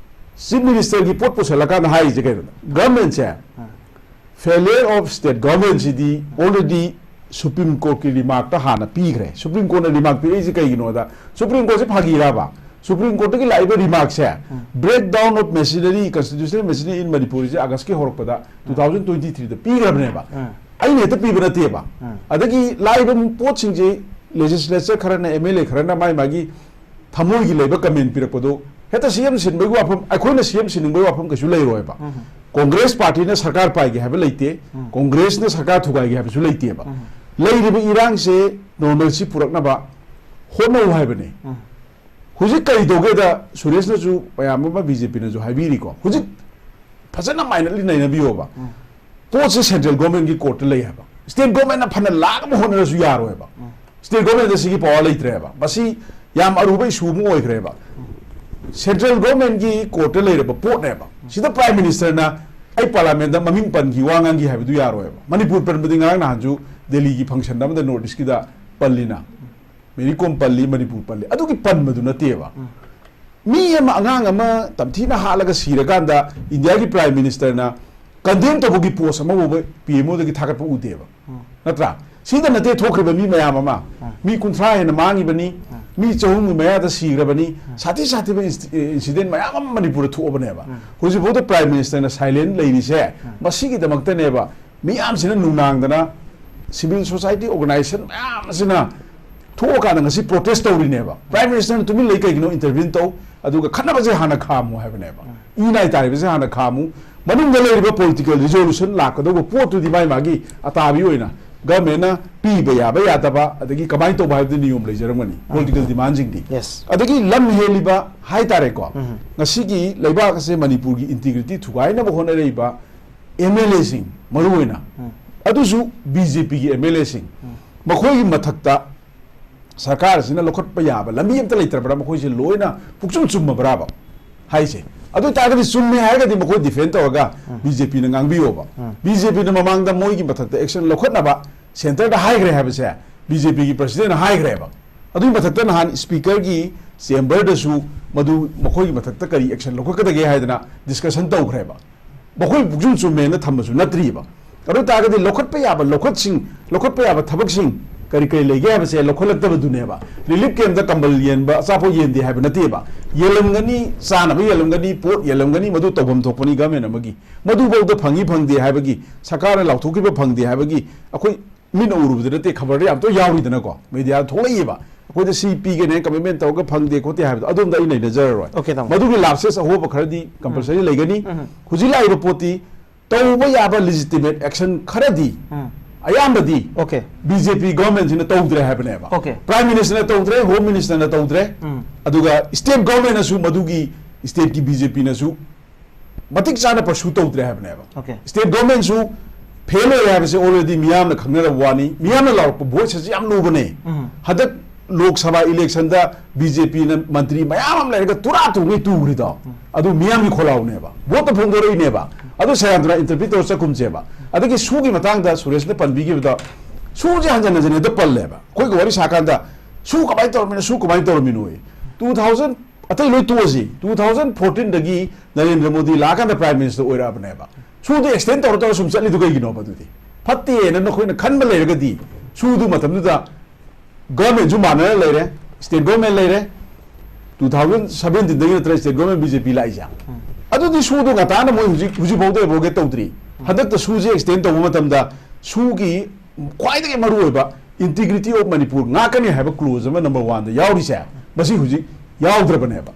ꯆꯤꯐ ꯃꯤꯅꯤꯁꯇꯔꯒꯤ ꯄꯣꯠ ꯄꯨꯁꯜꯂꯀꯥꯟꯗ ꯍꯥꯏꯔꯤꯁꯦ ꯀꯩꯅꯣ? ꯒꯚꯔꯟꯃꯦꯟꯁꯦ, failure of state government ꯁꯤꯗꯤ already ꯁꯨꯄ꯭ꯔꯤꯝ ꯀꯣꯔꯠꯀꯤ ꯔꯤꯃꯥꯔꯛꯇ ꯍꯥꯟꯅ ꯄꯤꯈ꯭ꯔꯦ꯫ ꯁꯨꯄ꯭ꯔꯤꯝ ꯀꯣꯔꯠꯅ ꯔꯤꯃꯥꯔꯛ ꯄꯤꯔꯛꯏꯁꯦ ꯀꯩꯒꯤꯅꯣꯗ, ꯁꯨꯄ꯭ꯔꯤꯝ ꯀꯣꯔꯠꯁꯦ ꯐꯥꯒꯤꯔꯕ? ꯁꯨꯄ꯭ꯔꯤꯝ ꯀꯣꯔꯠꯇꯒꯤ ꯂꯥꯛꯏꯕ ꯔꯤꯃꯥꯔꯛꯁꯦ, breakdown of machinery, constitutional machinery in Manipur ꯁꯦ ꯑꯥꯒꯁꯀꯤ ꯍꯧꯔꯛꯄꯗ two thousand twenty three ꯗ ꯄꯤꯈ꯭ꯔꯕꯅꯦꯕ꯫ ꯑꯩꯅ ꯍꯦꯛꯇ ꯄꯤꯕ ꯅꯠꯇꯦꯕ꯫ ꯑꯗꯒꯤ ꯂꯥꯛꯏꯕ ꯄꯣꯠꯁꯤꯡꯁꯦ ꯂꯦꯖꯤꯁꯂꯦꯆꯔ ꯈꯔꯅ, ꯑꯦꯝ ꯑꯦꯜ ꯑꯦ ꯈꯔꯅ ꯃꯥꯏ ꯃꯥꯒꯤ ꯊꯃꯣꯏꯒꯤ ꯂꯩꯕ ꯀꯃꯦꯟ ꯄꯤꯔꯛꯄꯗꯣ ꯍꯦꯛꯇ ꯁꯤ ꯑꯦꯝ ꯁꯤꯟꯕꯒꯤ ꯋꯥꯐꯝ, ꯑꯩꯈꯣꯏꯅ ꯁꯤ ꯑꯦꯝ ꯁꯤꯟꯅꯤꯡꯕꯒꯤ ꯋꯥꯐꯝ ꯀꯩꯁꯨ ꯂꯩꯔꯣꯏꯕ꯫ ꯀꯣꯡꯒ꯭ꯔꯦꯁ ꯄꯥꯔꯇꯤꯅ ꯁꯔꯀꯥꯔ ꯄꯥꯏꯒꯦ ꯍꯥꯏꯕ ꯂꯩꯇꯦ, ꯀꯣꯡꯒ꯭ꯔꯦꯁꯅ ꯁꯔꯀꯥꯔ ꯊꯨꯒꯥꯏꯒꯦ ꯍꯥꯏꯕꯁꯨ ꯂꯩꯇꯦꯕ꯫ ꯂꯩꯔꯤꯕ ꯏꯔꯥꯡꯁꯦ ꯅꯣꯔꯃꯦꯜꯁꯤ ꯄꯨꯔꯛꯅꯕ ꯍꯣꯠꯅꯧ ꯍꯥꯏꯕꯅꯤ꯫ ꯍꯧꯖꯤꯛ ꯀꯔꯤ ꯇꯧꯒꯦꯗ, ꯁꯨꯔꯦꯁꯅꯁꯨ ꯃꯌꯥꯝ ꯑꯃ, ꯕꯤ ꯖꯦ ꯄꯤꯅꯁꯨ ꯍꯥꯏꯕꯤꯔꯤꯀꯣ, ꯍꯧꯖꯤꯛ ꯐꯖꯅ ꯃꯥꯏꯅꯠꯂꯤ ꯅꯩꯅꯕꯤꯌꯣꯕ꯫ ꯄꯣꯠꯁꯦ ꯁꯦꯟꯇ꯭ꯔꯦꯜ ꯒꯣꯔꯃꯦꯟꯒꯤ ꯀꯣꯔꯠꯇ ꯂꯩ ꯍꯥꯏꯕ꯫ ꯁ꯭ꯇꯦꯠ ꯒꯣꯔꯃꯦꯟꯅ ꯐꯅ ꯂꯥꯛꯅꯕ ꯍꯣꯠꯅꯔꯁꯨ ꯌꯥꯔꯣꯏꯕ꯫ ꯁ꯭ꯇꯦꯠ ꯒꯣꯔꯃꯦꯟꯗ ꯁꯤꯒꯤ ꯄꯋꯥꯔ ꯂꯩꯇ꯭ꯔꯦꯕ꯫ ꯃꯁꯤ ꯌꯥꯝ ꯑꯔꯨꯕ ꯏꯁꯨ ꯑꯃ ꯑꯣꯏꯈ꯭ꯔꯦꯕ꯫ ꯁꯦꯟꯇ꯭ꯔꯦꯜ ꯒꯣꯔꯃꯦꯟꯒꯤ ꯀꯣꯔꯠꯇ ꯂꯩꯔꯕ ꯄꯣꯠꯅꯦꯕ꯫ ꯁꯤꯗ ꯄ꯭ꯔꯥꯏꯝ ꯃꯤꯅꯤꯁꯇꯔꯅ ꯑꯩ ꯄꯥꯔꯂꯥꯃꯦꯟꯗ ꯃꯃꯤꯡ ꯄꯟꯈꯤ, ꯋꯥ ꯉꯥꯡꯈꯤ ꯍꯥꯏꯕꯗꯨ ꯌꯥꯔꯣꯏꯕ꯫ ꯃꯅꯤꯄꯨꯔ ꯄꯟꯕꯗꯤ ꯉꯔꯥꯡ ꯅꯍꯥꯟꯁꯨ ꯗꯦꯜꯂꯤꯒꯤ ꯐꯪꯁꯟ ꯑꯃꯗ ꯅꯣꯔꯠ ꯏꯁꯀꯤꯗ ꯄꯜꯂꯤꯅ꯫ ꯃꯦꯔꯤ ꯀꯣꯝ ꯄꯜꯂꯤ, ꯃꯅꯤꯄꯨꯔ ꯄꯜꯂꯤ꯫ ꯑꯗꯨꯒꯤ ꯄꯟꯕꯗꯨ ꯅꯠꯇꯦꯕ꯫ ꯃꯤ ꯑꯃ, ꯑꯉꯥꯡ ꯑꯃ ꯇꯝꯊꯤꯅ ꯍꯥꯠꯂꯒ ꯁꯤꯔꯀꯥꯟꯗ ꯏꯟꯗꯤꯌꯥꯒꯤ ꯄ꯭ꯔꯥꯏꯝ ꯃꯤꯅꯤꯁꯇꯔꯅ ꯀꯟꯗꯦꯝ ꯇꯧꯕꯒꯤ ꯄꯣꯁ ꯑꯃꯐꯥꯎꯕ ꯄꯤ ꯑꯦꯝ ꯑꯣꯗꯒꯤ ꯊꯥꯒꯠꯄ ꯎꯗꯦꯕ꯫ ꯅꯠꯇ꯭ꯔꯥ? ꯁꯤꯗ ꯅꯠꯇꯦ ꯊꯣꯛꯈ꯭ꯔꯤꯕ ꯃꯤ ꯃꯌꯥꯝ ꯑꯃ, ꯃꯤ ꯀꯨꯟꯊ꯭ꯔꯥ ꯍꯦꯟꯅ ꯃꯥꯡꯉꯤꯕꯅꯤ, ꯃꯤ ꯆꯍꯨꯝꯒꯤ ꯃꯌꯥꯗ ꯁꯤꯈ꯭ꯔꯕꯅꯤ, ꯁꯥꯊꯤ ꯁꯥꯊꯤꯕ ꯏꯟꯁꯤ-, ꯏꯟꯁꯤꯗꯦꯟ ꯃꯌꯥꯝ ꯑꯃ ꯃꯅꯤꯄꯨꯔꯗ ꯊꯣꯛꯑꯕꯅꯦꯕ꯫ ꯍꯧꯖꯤꯛꯐꯥꯎꯗ ꯄ꯭ꯔꯥꯏꯝ ꯃꯤꯅꯤꯁꯇꯔꯅ ꯁꯥꯏꯂꯦꯟ ꯂꯩꯔꯤꯁꯦ ꯃꯁꯤꯒꯤꯗꯃꯛꯇꯅꯦꯕ꯫ ꯃꯤꯌꯥꯝꯁꯤꯅ ꯅꯨꯡꯅꯥꯡꯗꯅ, ꯁꯤꯚꯤꯜ ꯁꯣꯁꯥꯏꯇꯤ ꯑꯣꯔꯒꯅꯥꯏꯖꯦꯁꯟ ꯃꯌꯥꯝ ꯑꯁꯤꯅ ꯊꯣꯛꯑꯀꯥꯟꯗ ꯉꯁꯤ ꯄ꯭ꯔꯣꯇꯦꯁ ꯇꯧꯔꯤꯅꯦꯕ꯫ ꯄ꯭ꯔꯥꯏꯝ ꯃꯤꯅꯤꯁꯇꯔꯅ ꯇꯨꯃꯤꯟ ꯂꯩ ꯀꯩꯒꯤꯅꯣ? ꯏꯟꯇꯔꯚꯤꯌꯨ ꯇꯧ, ꯑꯗꯨꯒ ꯈꯠꯅꯕꯁꯦ ꯍꯥꯟꯅ ꯈꯥꯝꯃꯨ ꯍꯥꯏꯕꯅꯦꯕ꯫ ꯏ ꯅꯥꯏ ꯇꯥꯔꯤꯕꯁꯦ ꯍꯥꯟꯅ ꯈꯥꯝꯃꯨ, ꯃꯅꯨꯡꯗ ꯂꯩꯔꯤꯕ ꯄꯣꯂꯤꯇꯤꯀꯦꯜ ꯔꯤꯖꯣꯂꯨꯁꯟ ꯂꯥꯛꯀꯗꯧꯕ ꯄꯣꯠꯇꯨꯗꯤ ꯃꯥꯏ ꯃꯥꯒꯤ ꯑꯇꯥꯕꯤ ꯑꯣꯏꯅ ꯒꯚꯔꯟꯃꯦꯟꯅ ꯄꯤꯕ ꯌꯥꯕ ꯌꯥꯗꯕ, ꯑꯗꯒꯤ ꯀꯃꯥꯏꯅ ꯇꯧꯕ ꯍꯥꯏꯕꯗꯨ ꯅꯤꯌꯣꯝ ꯂꯩꯖꯔꯝꯒꯅꯤ, ꯄꯣꯂꯤꯇꯤꯀꯦꯜ ꯗꯤꯃꯥꯟꯁꯤꯡꯗꯤ꯫ Yes. ꯑꯗꯒꯤ ꯂꯝ ꯍꯦꯜꯂꯤꯕ ꯍꯥꯏꯇꯥꯔꯦꯀꯣ, ꯉꯁꯤꯒꯤ ꯂꯩꯕꯥꯛ ꯑꯁꯦ, ꯃꯅꯤꯄꯨꯔꯒꯤ ꯏꯟꯇꯤꯒ꯭ꯔꯤꯇꯤ ꯊꯨꯒꯥꯏꯅꯕ ꯍꯣꯠꯅꯔꯛꯏꯕ ꯑꯦꯝ ꯑꯦꯜ ꯑꯦꯁꯤꯡ ꯃꯔꯨꯑꯣꯏꯅ, ꯑꯗꯨꯁꯨ ꯕꯤ ꯖꯦ ꯄꯤꯒꯤ ꯑꯦꯝ ꯑꯦꯜ ꯑꯦꯁꯤꯡ, ꯃꯈꯣꯏꯒꯤ ꯃꯊꯛꯇ ꯁꯔꯀꯥꯔꯁꯤꯅ ꯂꯧꯈꯠꯄ ꯌꯥꯕ ꯂꯝꯕꯤ ꯑꯝꯇ ꯂꯩꯇ꯭ꯔꯕ꯭ꯔꯥ? ꯃꯈꯣꯏꯁꯦ ꯂꯣꯏꯅ ꯄꯨꯛꯆꯨꯝ ꯆꯨꯝꯃꯕ꯭ꯔꯥꯕ ꯍꯥꯏꯁꯦ? ꯑꯗꯨ ꯑꯣꯏꯇꯥꯔꯒꯗꯤ ꯆꯨꯝꯃꯦ ꯍꯥꯏꯔꯒꯗꯤ ꯃꯈꯣꯏ ꯗꯤꯐꯦꯟ ꯇꯧꯔꯒ ꯎꯝ꯫ ꯕꯤ ꯖꯦ ꯄꯤꯅ ꯉꯥꯡꯕꯤꯌꯣꯕ꯫ ꯎꯝ꯫ ꯕꯤ ꯖꯦ ꯄꯤꯅ ꯃꯃꯥꯡꯗ ꯃꯣꯏꯒꯤ ꯃꯊꯛꯇ ꯑꯦꯛꯁꯟ ꯂꯧꯈꯠꯅꯕ ꯁꯦꯟꯇꯔꯗ ꯍꯥꯏꯈ꯭ꯔꯦ ꯍꯥꯏꯕꯁꯦ ꯕꯤ ꯖꯦ ꯄꯤꯒꯤ ꯄ꯭ꯔꯁꯤꯗꯦꯟꯅ ꯍꯥꯏꯈ꯭ꯔꯦꯕ꯫ ꯑꯗꯨꯒꯤ ꯃꯊꯛꯇ ꯅꯍꯥꯟ ꯁ꯭ꯄꯤꯀꯔꯒꯤ ꯆꯦꯝꯕꯔꯗꯁꯨ ꯃꯗꯨ ꯃꯈꯣꯏꯒꯤ ꯃꯊꯛꯇ ꯀꯔꯤ ꯑꯦꯛꯁꯟ ꯂꯧꯈꯠꯀꯗꯒꯦ ꯍꯥꯏꯗꯅ ꯗꯤꯁꯀꯁꯟ ꯇꯧꯈ꯭ꯔꯦꯕ꯫ ꯃꯈꯣꯏ ꯄꯨꯛꯆꯨꯝ ꯆꯨꯝꯃꯦꯅ ꯊꯝꯕꯁꯨ ꯅꯠꯇ꯭ꯔꯤꯕ꯫ ꯑꯗꯨ ꯑꯣꯏ ꯇꯥꯔꯒꯗꯤ ꯂꯧꯈꯠꯄ ꯌꯥꯕ ꯂꯧꯈꯠꯁꯤꯡ, ꯂꯧꯈꯠꯄ ꯌꯥꯕ ꯊꯕꯛꯁꯤꯡ ꯀꯔꯤ ꯀꯔꯤ ꯂꯩꯒꯦ ꯍꯥꯏꯕꯁꯦ ꯂꯧꯈꯠꯂꯛꯇꯕꯗꯨꯅꯦꯕ꯫ ꯔꯤꯂꯤꯐ ꯀꯦꯝꯞꯇ ꯀꯝꯕꯜ ꯌꯦꯟꯕ, ꯑꯆꯥꯄꯣꯠ ꯌꯦꯟꯗꯦ ꯍꯥꯏꯕ ꯅꯠꯇꯦꯕ꯫ ꯌꯦꯜꯂꯝꯒꯅꯤ, ꯆꯥꯅꯕ ꯌꯦꯜꯂꯝꯒꯅꯤ, ꯄꯣꯠ ꯌꯦꯜꯂꯝꯒꯅꯤ, ꯃꯗꯨ ꯇꯧꯐꯝ ꯊꯣꯛꯄꯅꯤ ꯒꯚꯔꯟꯃꯦꯟꯠ ꯑꯃꯒꯤ꯫ ꯃꯗꯨꯐꯥꯎꯗ ꯐꯪꯉꯤ ꯐꯪꯗꯦ ꯍꯥꯏꯕꯒꯤ, ꯁꯔꯀꯥꯔꯅ ꯂꯥꯎꯊꯣꯛꯈꯤꯕ ꯐꯪꯗꯦ ꯍꯥꯏꯕꯒꯤ ꯑꯩꯈꯣꯏ ꯃꯤꯠꯅ ꯎꯔꯨꯕꯗ ꯅꯠꯇꯦ, ꯈꯕꯔꯗ ꯌꯥꯝ ꯇꯣꯏꯅ ꯌꯥꯎꯔꯤꯗꯅꯀꯣ, ꯃꯦꯗꯤꯌꯥꯗ ꯊꯣꯛꯂꯛꯏꯕ꯫ ꯑꯩꯈꯣꯏꯗ ꯁꯤ ꯄꯤꯒꯅꯦ, ꯀꯃꯤꯠꯃꯦꯟ ꯇꯧꯔꯒ ꯐꯪꯗꯦ ꯈꯣꯠꯇꯦ ꯍꯥꯏꯕꯗꯣ, ꯑꯗꯣꯝꯗ ꯑꯩ ꯅꯩꯅꯖꯔꯔꯣꯏ꯫ ꯑꯣꯀꯦ, ꯇꯥꯃꯣ꯫ ꯃꯗꯨꯒꯤ ꯂꯥꯞꯁꯦꯁ ꯑꯍꯣꯕ ꯈꯔꯗꯤ ꯀꯝꯄꯜꯁꯔꯤ ꯎꯝ꯫ ꯂꯩꯒꯅꯤ꯫ ꯎꯝ꯫ ꯍꯧꯖꯤꯛ ꯂꯥꯛꯏꯕ ꯄꯣꯠꯇꯤ ꯇꯧꯕ ꯌꯥꯕ ꯂꯤꯖꯤꯇꯤꯃꯦꯠ ꯑꯦꯛꯁꯟ ꯈꯔꯗꯤ ꯎꯝ꯫ ꯑꯌꯥꯝꯕꯗꯤ ꯑꯣꯀꯦ꯫ ꯕꯤ ꯖꯦ ꯄꯤ ꯒꯚꯔꯟꯃꯦꯟꯠꯁꯤꯅ ꯇꯧꯗ꯭ꯔꯦ ꯍꯥꯏꯕꯅꯦꯕ꯫ ꯑꯣꯀꯦ꯫ ꯄ꯭ꯔꯥꯏꯝ ꯃꯤꯅꯤꯁꯇꯔꯅ ꯇꯧꯗ꯭ꯔꯦ, ꯍꯣꯝ ꯃꯤꯅꯤꯁꯇꯔꯅ ꯇꯧꯗ꯭ꯔꯦ, ꯎꯝ꯫ ꯑꯗꯨꯒ ꯁ꯭ꯇꯦꯠ ꯒꯚꯔꯟꯃꯦꯟꯠꯅꯁꯨ ꯃꯗꯨꯒꯤ ꯁ꯭ꯇꯦꯠꯀꯤ ꯕꯤ ꯖꯦ ꯄꯤꯅꯁꯨ ꯃꯇꯤꯛ ꯆꯥꯅ ꯄꯔꯁꯨ ꯇꯧꯗ꯭ꯔꯦ ꯍꯥꯏꯕꯅꯦꯕ꯫ ꯑꯣꯀꯦ꯫ ꯁ꯭ꯇꯦꯠ ꯒꯚꯔꯟꯃꯦꯟꯠꯁꯨ ꯐꯦꯜ ꯑꯣꯏꯔꯦ ꯍꯥꯏꯕꯁꯦ already ꯃꯤꯌꯥꯝꯅ ꯈꯪꯅꯔꯕ ꯋꯥꯅꯤ꯫ ꯃꯤꯌꯥꯝꯅ ꯂꯥꯎꯔꯛꯄ ꯚꯣꯏꯁ ꯑꯁꯤ ꯌꯥꯝ ꯂꯨꯕꯅꯦ꯫ ꯎꯝ꯫ ꯍꯟꯗꯛ ꯂꯣꯛ ꯁꯚꯥ ꯏꯂꯦꯛꯁꯟꯗ ꯕꯤ ꯖꯦ ꯄꯤꯅ ꯃꯟꯇ꯭ꯔꯤ ꯃꯌꯥꯝ ꯑꯃ ꯂꯩꯔꯒ ꯇꯨꯔꯥ ꯇꯨꯉꯩ ꯇꯨꯈ꯭ꯔꯤꯗꯣ, ꯎꯝ꯫ ꯑꯗꯨ ꯃꯤꯌꯥꯝꯒꯤ ꯈꯣꯜꯂꯥꯎꯅꯦꯕ, ꯚꯣꯠꯇ ꯐꯣꯡꯗꯣꯔꯛꯏꯅꯦꯕ꯫ ꯑꯗꯨ ꯁꯦꯔꯥꯟ ꯇꯨꯔꯥꯟ ꯏꯟꯇꯔꯄ꯭ꯔꯤꯠ ꯇꯧꯔ ꯆꯠꯈꯨꯝꯁꯦꯕ꯫ ꯑꯗꯒꯤ ꯁꯨꯒꯤ ꯃꯇꯥꯡꯗ ꯁꯨꯔꯦꯁꯅ ꯄꯟꯕꯤꯈꯤꯕꯗ, ꯁꯨꯁꯦ ꯍꯟꯖꯟ ꯍꯟꯖꯟ ꯍꯦꯛꯇ ꯄꯜꯂꯦꯕ꯫ ꯑꯩꯈꯣꯏꯒ ꯋꯥꯔꯤ ꯁꯥꯀꯥꯟꯗ ꯁꯨ ꯀꯃꯥꯏꯅ ꯇꯧꯔꯝꯃꯤꯅꯣ, ꯁꯨ ꯀꯃꯥꯏꯅ ꯇꯧꯔꯝꯃꯤꯅꯣ? ꯇꯨ ꯊꯥꯎꯖꯟ ꯑꯇꯩ ꯂꯣꯏ ꯇꯣꯛꯑꯁꯤ, ꯇꯨ ꯊꯥꯎꯖꯟ ꯐꯣꯔꯇꯤꯟꯗꯒꯤ ꯅꯔꯦꯟꯗ꯭ꯔ ꯃꯣꯗꯤ ꯂꯥꯛꯑꯀꯥꯟꯗ ꯄ꯭ꯔꯥꯏꯝ ꯃꯤꯅꯤꯁꯇꯔ ꯑꯣꯏꯔꯛꯑꯕꯅꯦꯕ꯫ ꯁꯨꯗꯨ ꯑꯦꯛꯁꯇꯦꯟ ꯇꯧꯔ ꯇꯧꯔ ꯁꯨꯝ ꯆꯠꯂꯤꯗꯨ ꯀꯩꯒꯤꯅꯣꯕ? ꯑꯗꯨꯗꯤ ꯐꯠꯇꯦꯅ ꯅꯈꯣꯏꯅ ꯈꯟꯕ ꯂꯩꯔꯒꯗꯤ, ꯁꯨꯗꯨ ꯃꯇꯝꯗꯨꯗ ꯒꯚꯔꯟꯃꯦꯟꯠꯁꯨ ꯃꯥꯟꯅꯅ ꯂꯩꯔꯦ, ꯁ꯭ꯇꯦꯠ ꯒꯚꯔꯟꯃꯦꯟꯠ ꯂꯩꯔꯦ, ꯇꯨ ꯊꯥꯎꯖꯟ ꯁꯚꯦꯟꯇꯤꯟꯗꯒꯤ ꯅꯠꯇ꯭ꯔ ꯁ꯭ꯇꯦꯠ ꯒꯚꯔꯟꯃꯦꯟꯠ ꯕꯤ ꯖꯦ ꯄꯤ ꯂꯥꯛꯏꯁꯦ꯫ ꯎꯝ꯫ ꯑꯗꯨꯗꯤ ꯁꯨꯗꯨ ꯉꯟꯇꯥꯅ ꯃꯣꯏ ꯍꯧꯖꯤꯛ, ꯍꯧꯖꯤꯛ ꯐꯥꯎꯗ ꯑꯦꯕ꯭ꯔꯣꯒꯦꯠ ꯇꯧꯗ꯭ꯔꯤ꯫ ꯎꯝ꯫ ꯍꯟꯗꯛꯇ ꯁꯨꯁꯦ ꯑꯦꯛꯁꯇꯦꯟ ꯇꯧꯕ ꯃꯇꯝꯗ ꯁꯨꯒꯤ ꯈ꯭ꯋꯥꯏꯗꯒꯤ ꯃꯔꯨꯑꯣꯏꯕ integrity of Manipur ꯉꯥꯛꯀꯅꯤ ꯍꯥꯏꯕ ꯀ꯭ꯂꯣꯖ ꯑꯃ ꯅꯝꯕꯔ ꯋꯥꯟꯗ ꯌꯥꯎꯔꯤꯁꯦ, ꯃꯁꯤ ꯍꯧꯖꯤꯛ ꯌꯥꯎꯗ꯭ꯔꯕꯅꯦꯕ꯫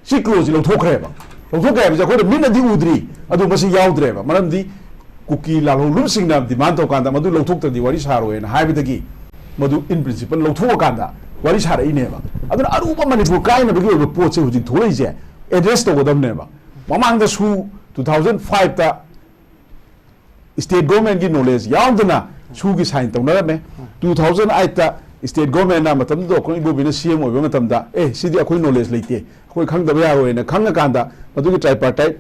ꯁꯤ ꯀ꯭ꯂꯣꯖꯁꯤ ꯂꯧꯊꯣꯛꯈ꯭ꯔꯦꯕ꯫ ꯂꯧꯊꯣꯛꯈ꯭ꯔꯦ ꯍꯥꯏꯕꯁꯦ ꯑꯩꯈꯣꯏꯅ ꯃꯤꯠꯅꯗꯤ ꯎꯗ꯭ꯔꯤ, ꯑꯗꯨ ꯃꯁꯤ ꯌꯥꯎꯗ꯭ꯔꯦꯕ꯫ ꯃꯔꯝꯗꯤ ꯀꯨꯀꯤ ꯂꯥꯜꯍꯧꯂꯨꯞꯁꯤꯡꯅ ꯗꯤꯃꯥꯟ ꯇꯧꯀꯥꯟꯗ ꯃꯗꯨ ꯂꯧꯊꯣꯛꯇ꯭ꯔꯗꯤ ꯋꯥꯔꯤ ꯁꯥꯔꯣꯏꯅ ꯍꯥꯏꯕꯗꯒꯤ ꯃꯗꯨ in principle ꯂꯧꯊꯣꯛꯑꯀꯥꯟꯗ ꯋꯥꯔꯤ ꯁꯥꯔꯛꯏꯅꯦꯕ꯫ ꯑꯗꯨꯅ ꯑꯔꯨꯕ ꯃꯅꯤꯄꯨꯔ ꯀꯥꯏꯅꯕꯒꯤ ꯑꯣꯏꯕ ꯄꯣꯠꯁꯦ ꯍꯧꯖꯤꯛ ꯊꯣꯛꯂꯛꯏꯁꯦ ꯑꯦꯗ꯭ꯔꯦꯁ ꯇꯧꯒꯗꯕꯅꯦꯕ꯫ ꯃꯃꯥꯡꯗ ꯁꯨ ꯇꯨ ꯊꯥꯎꯖꯟ ꯐꯥꯏꯚꯇ ꯁ꯭ꯇꯦꯠ ꯒꯣꯔꯃꯦꯟꯒꯤ ꯅꯣꯂꯦꯖ ꯌꯥꯎꯗꯅ ꯁꯨꯒꯤ ꯁꯥꯏꯟ ꯇꯧꯅꯔꯝꯃꯦ꯫ ꯇꯨ ꯊꯥꯎꯖꯟ ꯑꯩꯠꯇ state governmentꯅ, ꯃꯇꯝꯗꯨꯗ ꯑꯩꯈꯣꯏ ꯏꯕꯣꯕꯤꯅ C M ꯑꯣꯏꯕ ꯃꯇꯝꯗ, "ꯑꯦ, ꯁꯤꯗꯤ ꯑꯩꯈꯣꯏ knowledge ꯂꯩꯇꯦ, ꯑꯩꯈꯣꯏ ꯈꯪꯗꯕ ꯌꯥꯔꯣꯏꯅ" ꯈꯪꯉꯀꯥꯟꯗ ꯃꯗꯨꯒꯤ tripartite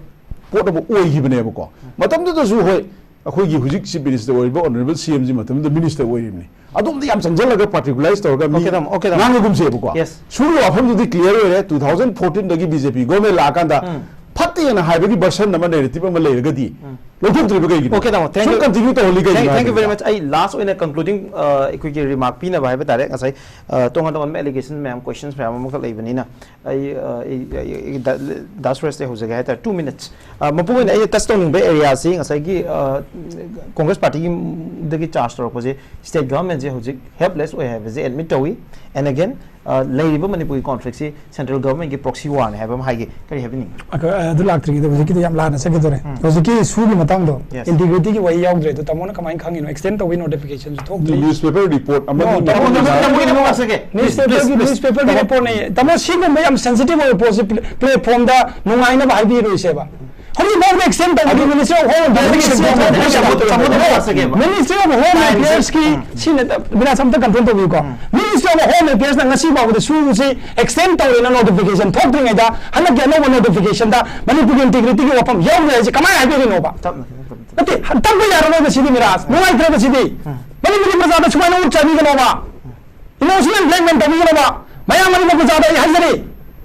ꯄꯣꯠ ꯑꯃ ꯑꯣꯏꯈꯤꯕꯅꯦꯕꯀꯣ꯫ ꯃꯇꯝꯗꯨꯗꯁꯨ, ꯍꯣꯏ, ꯑꯩꯈꯣꯏꯒꯤ ꯍꯧꯖꯤꯛ Chief Minister ꯑꯣꯏꯔꯤꯕ Honourable C M ꯁꯤ ꯃꯇꯝꯗꯨꯗ minister ꯑꯣꯏꯔꯤꯕꯅꯤ꯫ ꯑꯗꯣꯝꯗ ꯌꯥꯝ ꯆꯪꯁꯤꯜꯂꯒ particularise ꯇꯧꯔꯒ ꯃꯤ Okay, ꯇꯥꯃꯣ, okay, ꯇꯥꯃꯣ꯫ ꯉꯥꯡꯅꯒꯨꯝꯁꯦꯕꯀꯣ꯫ Yes. ꯁꯨꯒꯤ ꯋꯥꯐꯝꯗꯨꯗꯤ clear ꯑꯣꯏꯔꯦ꯫ ꯇꯨ ꯊꯥꯎꯖꯟ ꯐꯣꯔꯇꯤꯟꯗꯒꯤ B J P government ꯂꯥꯛꯑꯀꯥꯟꯗ ꯎꯝ꯫ ꯐꯠꯇꯦꯅ ꯍꯥꯏꯕꯒꯤ version ꯑꯃ, narrative ꯑꯃ ꯂꯩꯔꯒꯗꯤ ꯎꯝ꯫ ꯂꯧꯊꯣꯛꯇ꯭ꯔꯤꯕ ꯀꯩꯒꯤꯅꯣ? Okay, ꯇꯥꯃꯣ, thank ꯁꯨꯝ you꯫ Continue ꯇꯧꯍꯜꯂꯤ ꯀꯩꯒꯤꯅꯣ Thank, thank you very ꯍꯥꯏꯕꯅꯤꯗ꯫ Much. ꯑꯩ last ꯑꯣꯏꯅ concluding, ꯑ, ꯑꯩꯈꯣꯏꯒꯤ remark ꯄꯤꯅꯕ ꯍꯥꯏꯕ ꯇꯥꯔꯦ꯫ ꯉꯁꯥꯏ, ꯑ, ꯇꯣꯉꯥꯟ ꯇꯣꯉꯥꯟꯕ allegation ꯃꯌꯥꯝ, questions ꯃꯌꯥꯝ ꯑꯃꯈꯛ ꯂꯩꯕꯅꯤꯅ, ꯑꯩ, ꯑ, ꯑꯩ, ꯑꯩ, ꯑꯩ ꯗꯥ-, ꯗꯥ ꯁꯨꯔꯦꯁꯇ ꯍꯧꯖꯒꯦ ꯍꯥꯏ ꯇꯥꯔꯦ, two minutes꯫ ꯑ, ꯃꯄꯨꯡ ꯑꯣꯏꯅ ꯑꯩꯅ touch ꯇꯧꯅꯤꯡꯕ areaꯁꯤ ꯉꯁꯥꯏꯒꯤ, ꯑ, Congress partyꯒꯤ ꯗꯒꯤ charge ꯇꯧꯔꯛꯄꯁꯦ, state governmentꯁꯦ ꯍꯧꯖꯤꯛ helpless ꯑꯣꯏ ꯍꯥꯏꯕꯁꯦ admit ꯇꯧꯏ꯫ And again, ꯑ, ꯂꯩꯔꯤꯕ ꯃꯅꯤꯄꯨꯔꯒꯤ conflictꯁꯤ central governmentꯀꯤ proxy warꯅꯦ ꯍꯥꯏꯕ ꯑꯃ ꯍꯥꯏꯒꯦ꯫ ꯀꯔꯤ ꯍꯥꯏꯕꯤꯅꯤꯡꯉꯤ? ꯑ, ꯑꯗꯨ ꯂꯥꯛꯇ꯭ꯔꯤꯉꯩꯗ ꯍꯧꯖꯤꯛꯀꯤꯗꯣ ꯌꯥꯝ ꯂꯥꯟꯅ ꯆꯠꯈꯤꯗꯣꯔꯦ꯫ ꯎꯝ꯫ ꯍꯧꯖꯤꯛꯀꯤ ꯁꯨꯒꯤ ꯃꯇꯥꯡꯗꯣ, Yes꯫ Integrityꯒꯤ ꯋꯥꯍꯩ ꯌꯥꯎꯗ꯭ꯔꯦ꯫ ꯑꯗꯨ ꯇꯥꯃꯣꯅ ꯀꯃꯥꯏꯅ ꯈꯪꯉꯤꯅꯣ? Extend ꯇꯧꯕꯒꯤ notificationꯁꯨ ꯊꯣꯛꯇ꯭ꯔꯤ꯫ Newspaper report ꯑꯃ No, ꯇꯥꯃꯣ, ꯇꯥꯃꯣ, ꯇꯥꯃꯣ, ꯇꯥꯃꯣ, ꯇꯥꯃꯣ, ꯉꯥꯛꯆꯒꯦ꯫ Please, please, Newspaperꯒꯤ please, ꯇꯥꯃꯣ꯫ Reportꯅꯦ꯫ ꯇꯥꯃꯣ, ꯁꯤꯒꯨꯝꯕ ꯌꯥꯝ sensitive ꯑꯣꯏꯕ ꯄꯣꯠꯁꯤ pl-, platformꯗ ꯅꯨꯡꯉꯥꯏꯅꯕ ꯍꯥꯏꯕꯤꯔꯣꯏꯁꯦꯕ꯫ ꯍꯧꯖꯤꯛꯐꯥꯎꯗ extend ꯇꯧꯗ꯭ꯔꯤ꯫ Ministry of Home Affairsꯀꯤ Ministry of Home Affairsꯀꯤ ꯁꯤꯅ, ꯕꯤꯅꯥꯁ ꯑꯝꯇ control ꯇꯧꯕꯤꯌꯨꯀꯣ꯫ Ministry of Home Affairsꯅ ꯉꯁꯤ ꯐꯥꯎꯕꯗ ꯁꯨꯁꯤ extend ꯇꯧꯔꯦꯅ notification ꯊꯣꯛꯇ꯭ꯔꯤꯉꯩꯗ ꯍꯟꯗꯛꯀꯤ ꯑꯅꯧꯕ notificationꯗ ꯃꯅꯤꯄꯨꯔꯒꯤ integrityꯒꯤ ꯋꯥꯐꯝ ꯌꯥꯎꯗ꯭ꯔꯦ ꯍꯥꯏꯁꯦ ꯀꯃꯥꯏꯅ ꯍꯥꯏꯕꯤꯔꯤꯅꯣꯕ? ꯇꯞꯅ, ꯇꯞꯅ, ꯇꯞꯅ꯫ ꯅꯠꯇꯦ, ꯇꯞꯄ ꯌꯥꯔꯔꯣꯏꯕ ꯁꯤꯗꯤ ꯃꯤꯔꯥꯖ꯫ ꯅꯨꯡꯉꯥꯏꯇ꯭ꯔꯦꯕ ꯁꯤꯗꯤ꯫ ꯃꯅꯤꯄꯨꯔꯒꯤ ꯄ꯭ꯔꯖꯥꯗ ꯁꯨꯃꯥꯏꯅ ꯎꯠ ꯆꯥꯏꯕꯤꯒꯅꯣꯕ꯫ Emotional blackmail ꯇꯧꯕꯤꯒꯅꯣꯕ꯫ ꯃꯌꯥꯝ ꯃꯅꯤꯄꯨꯔ ꯄ꯭ꯔꯖꯥꯗ ꯑꯩ ꯍꯥꯏꯖꯔꯤ,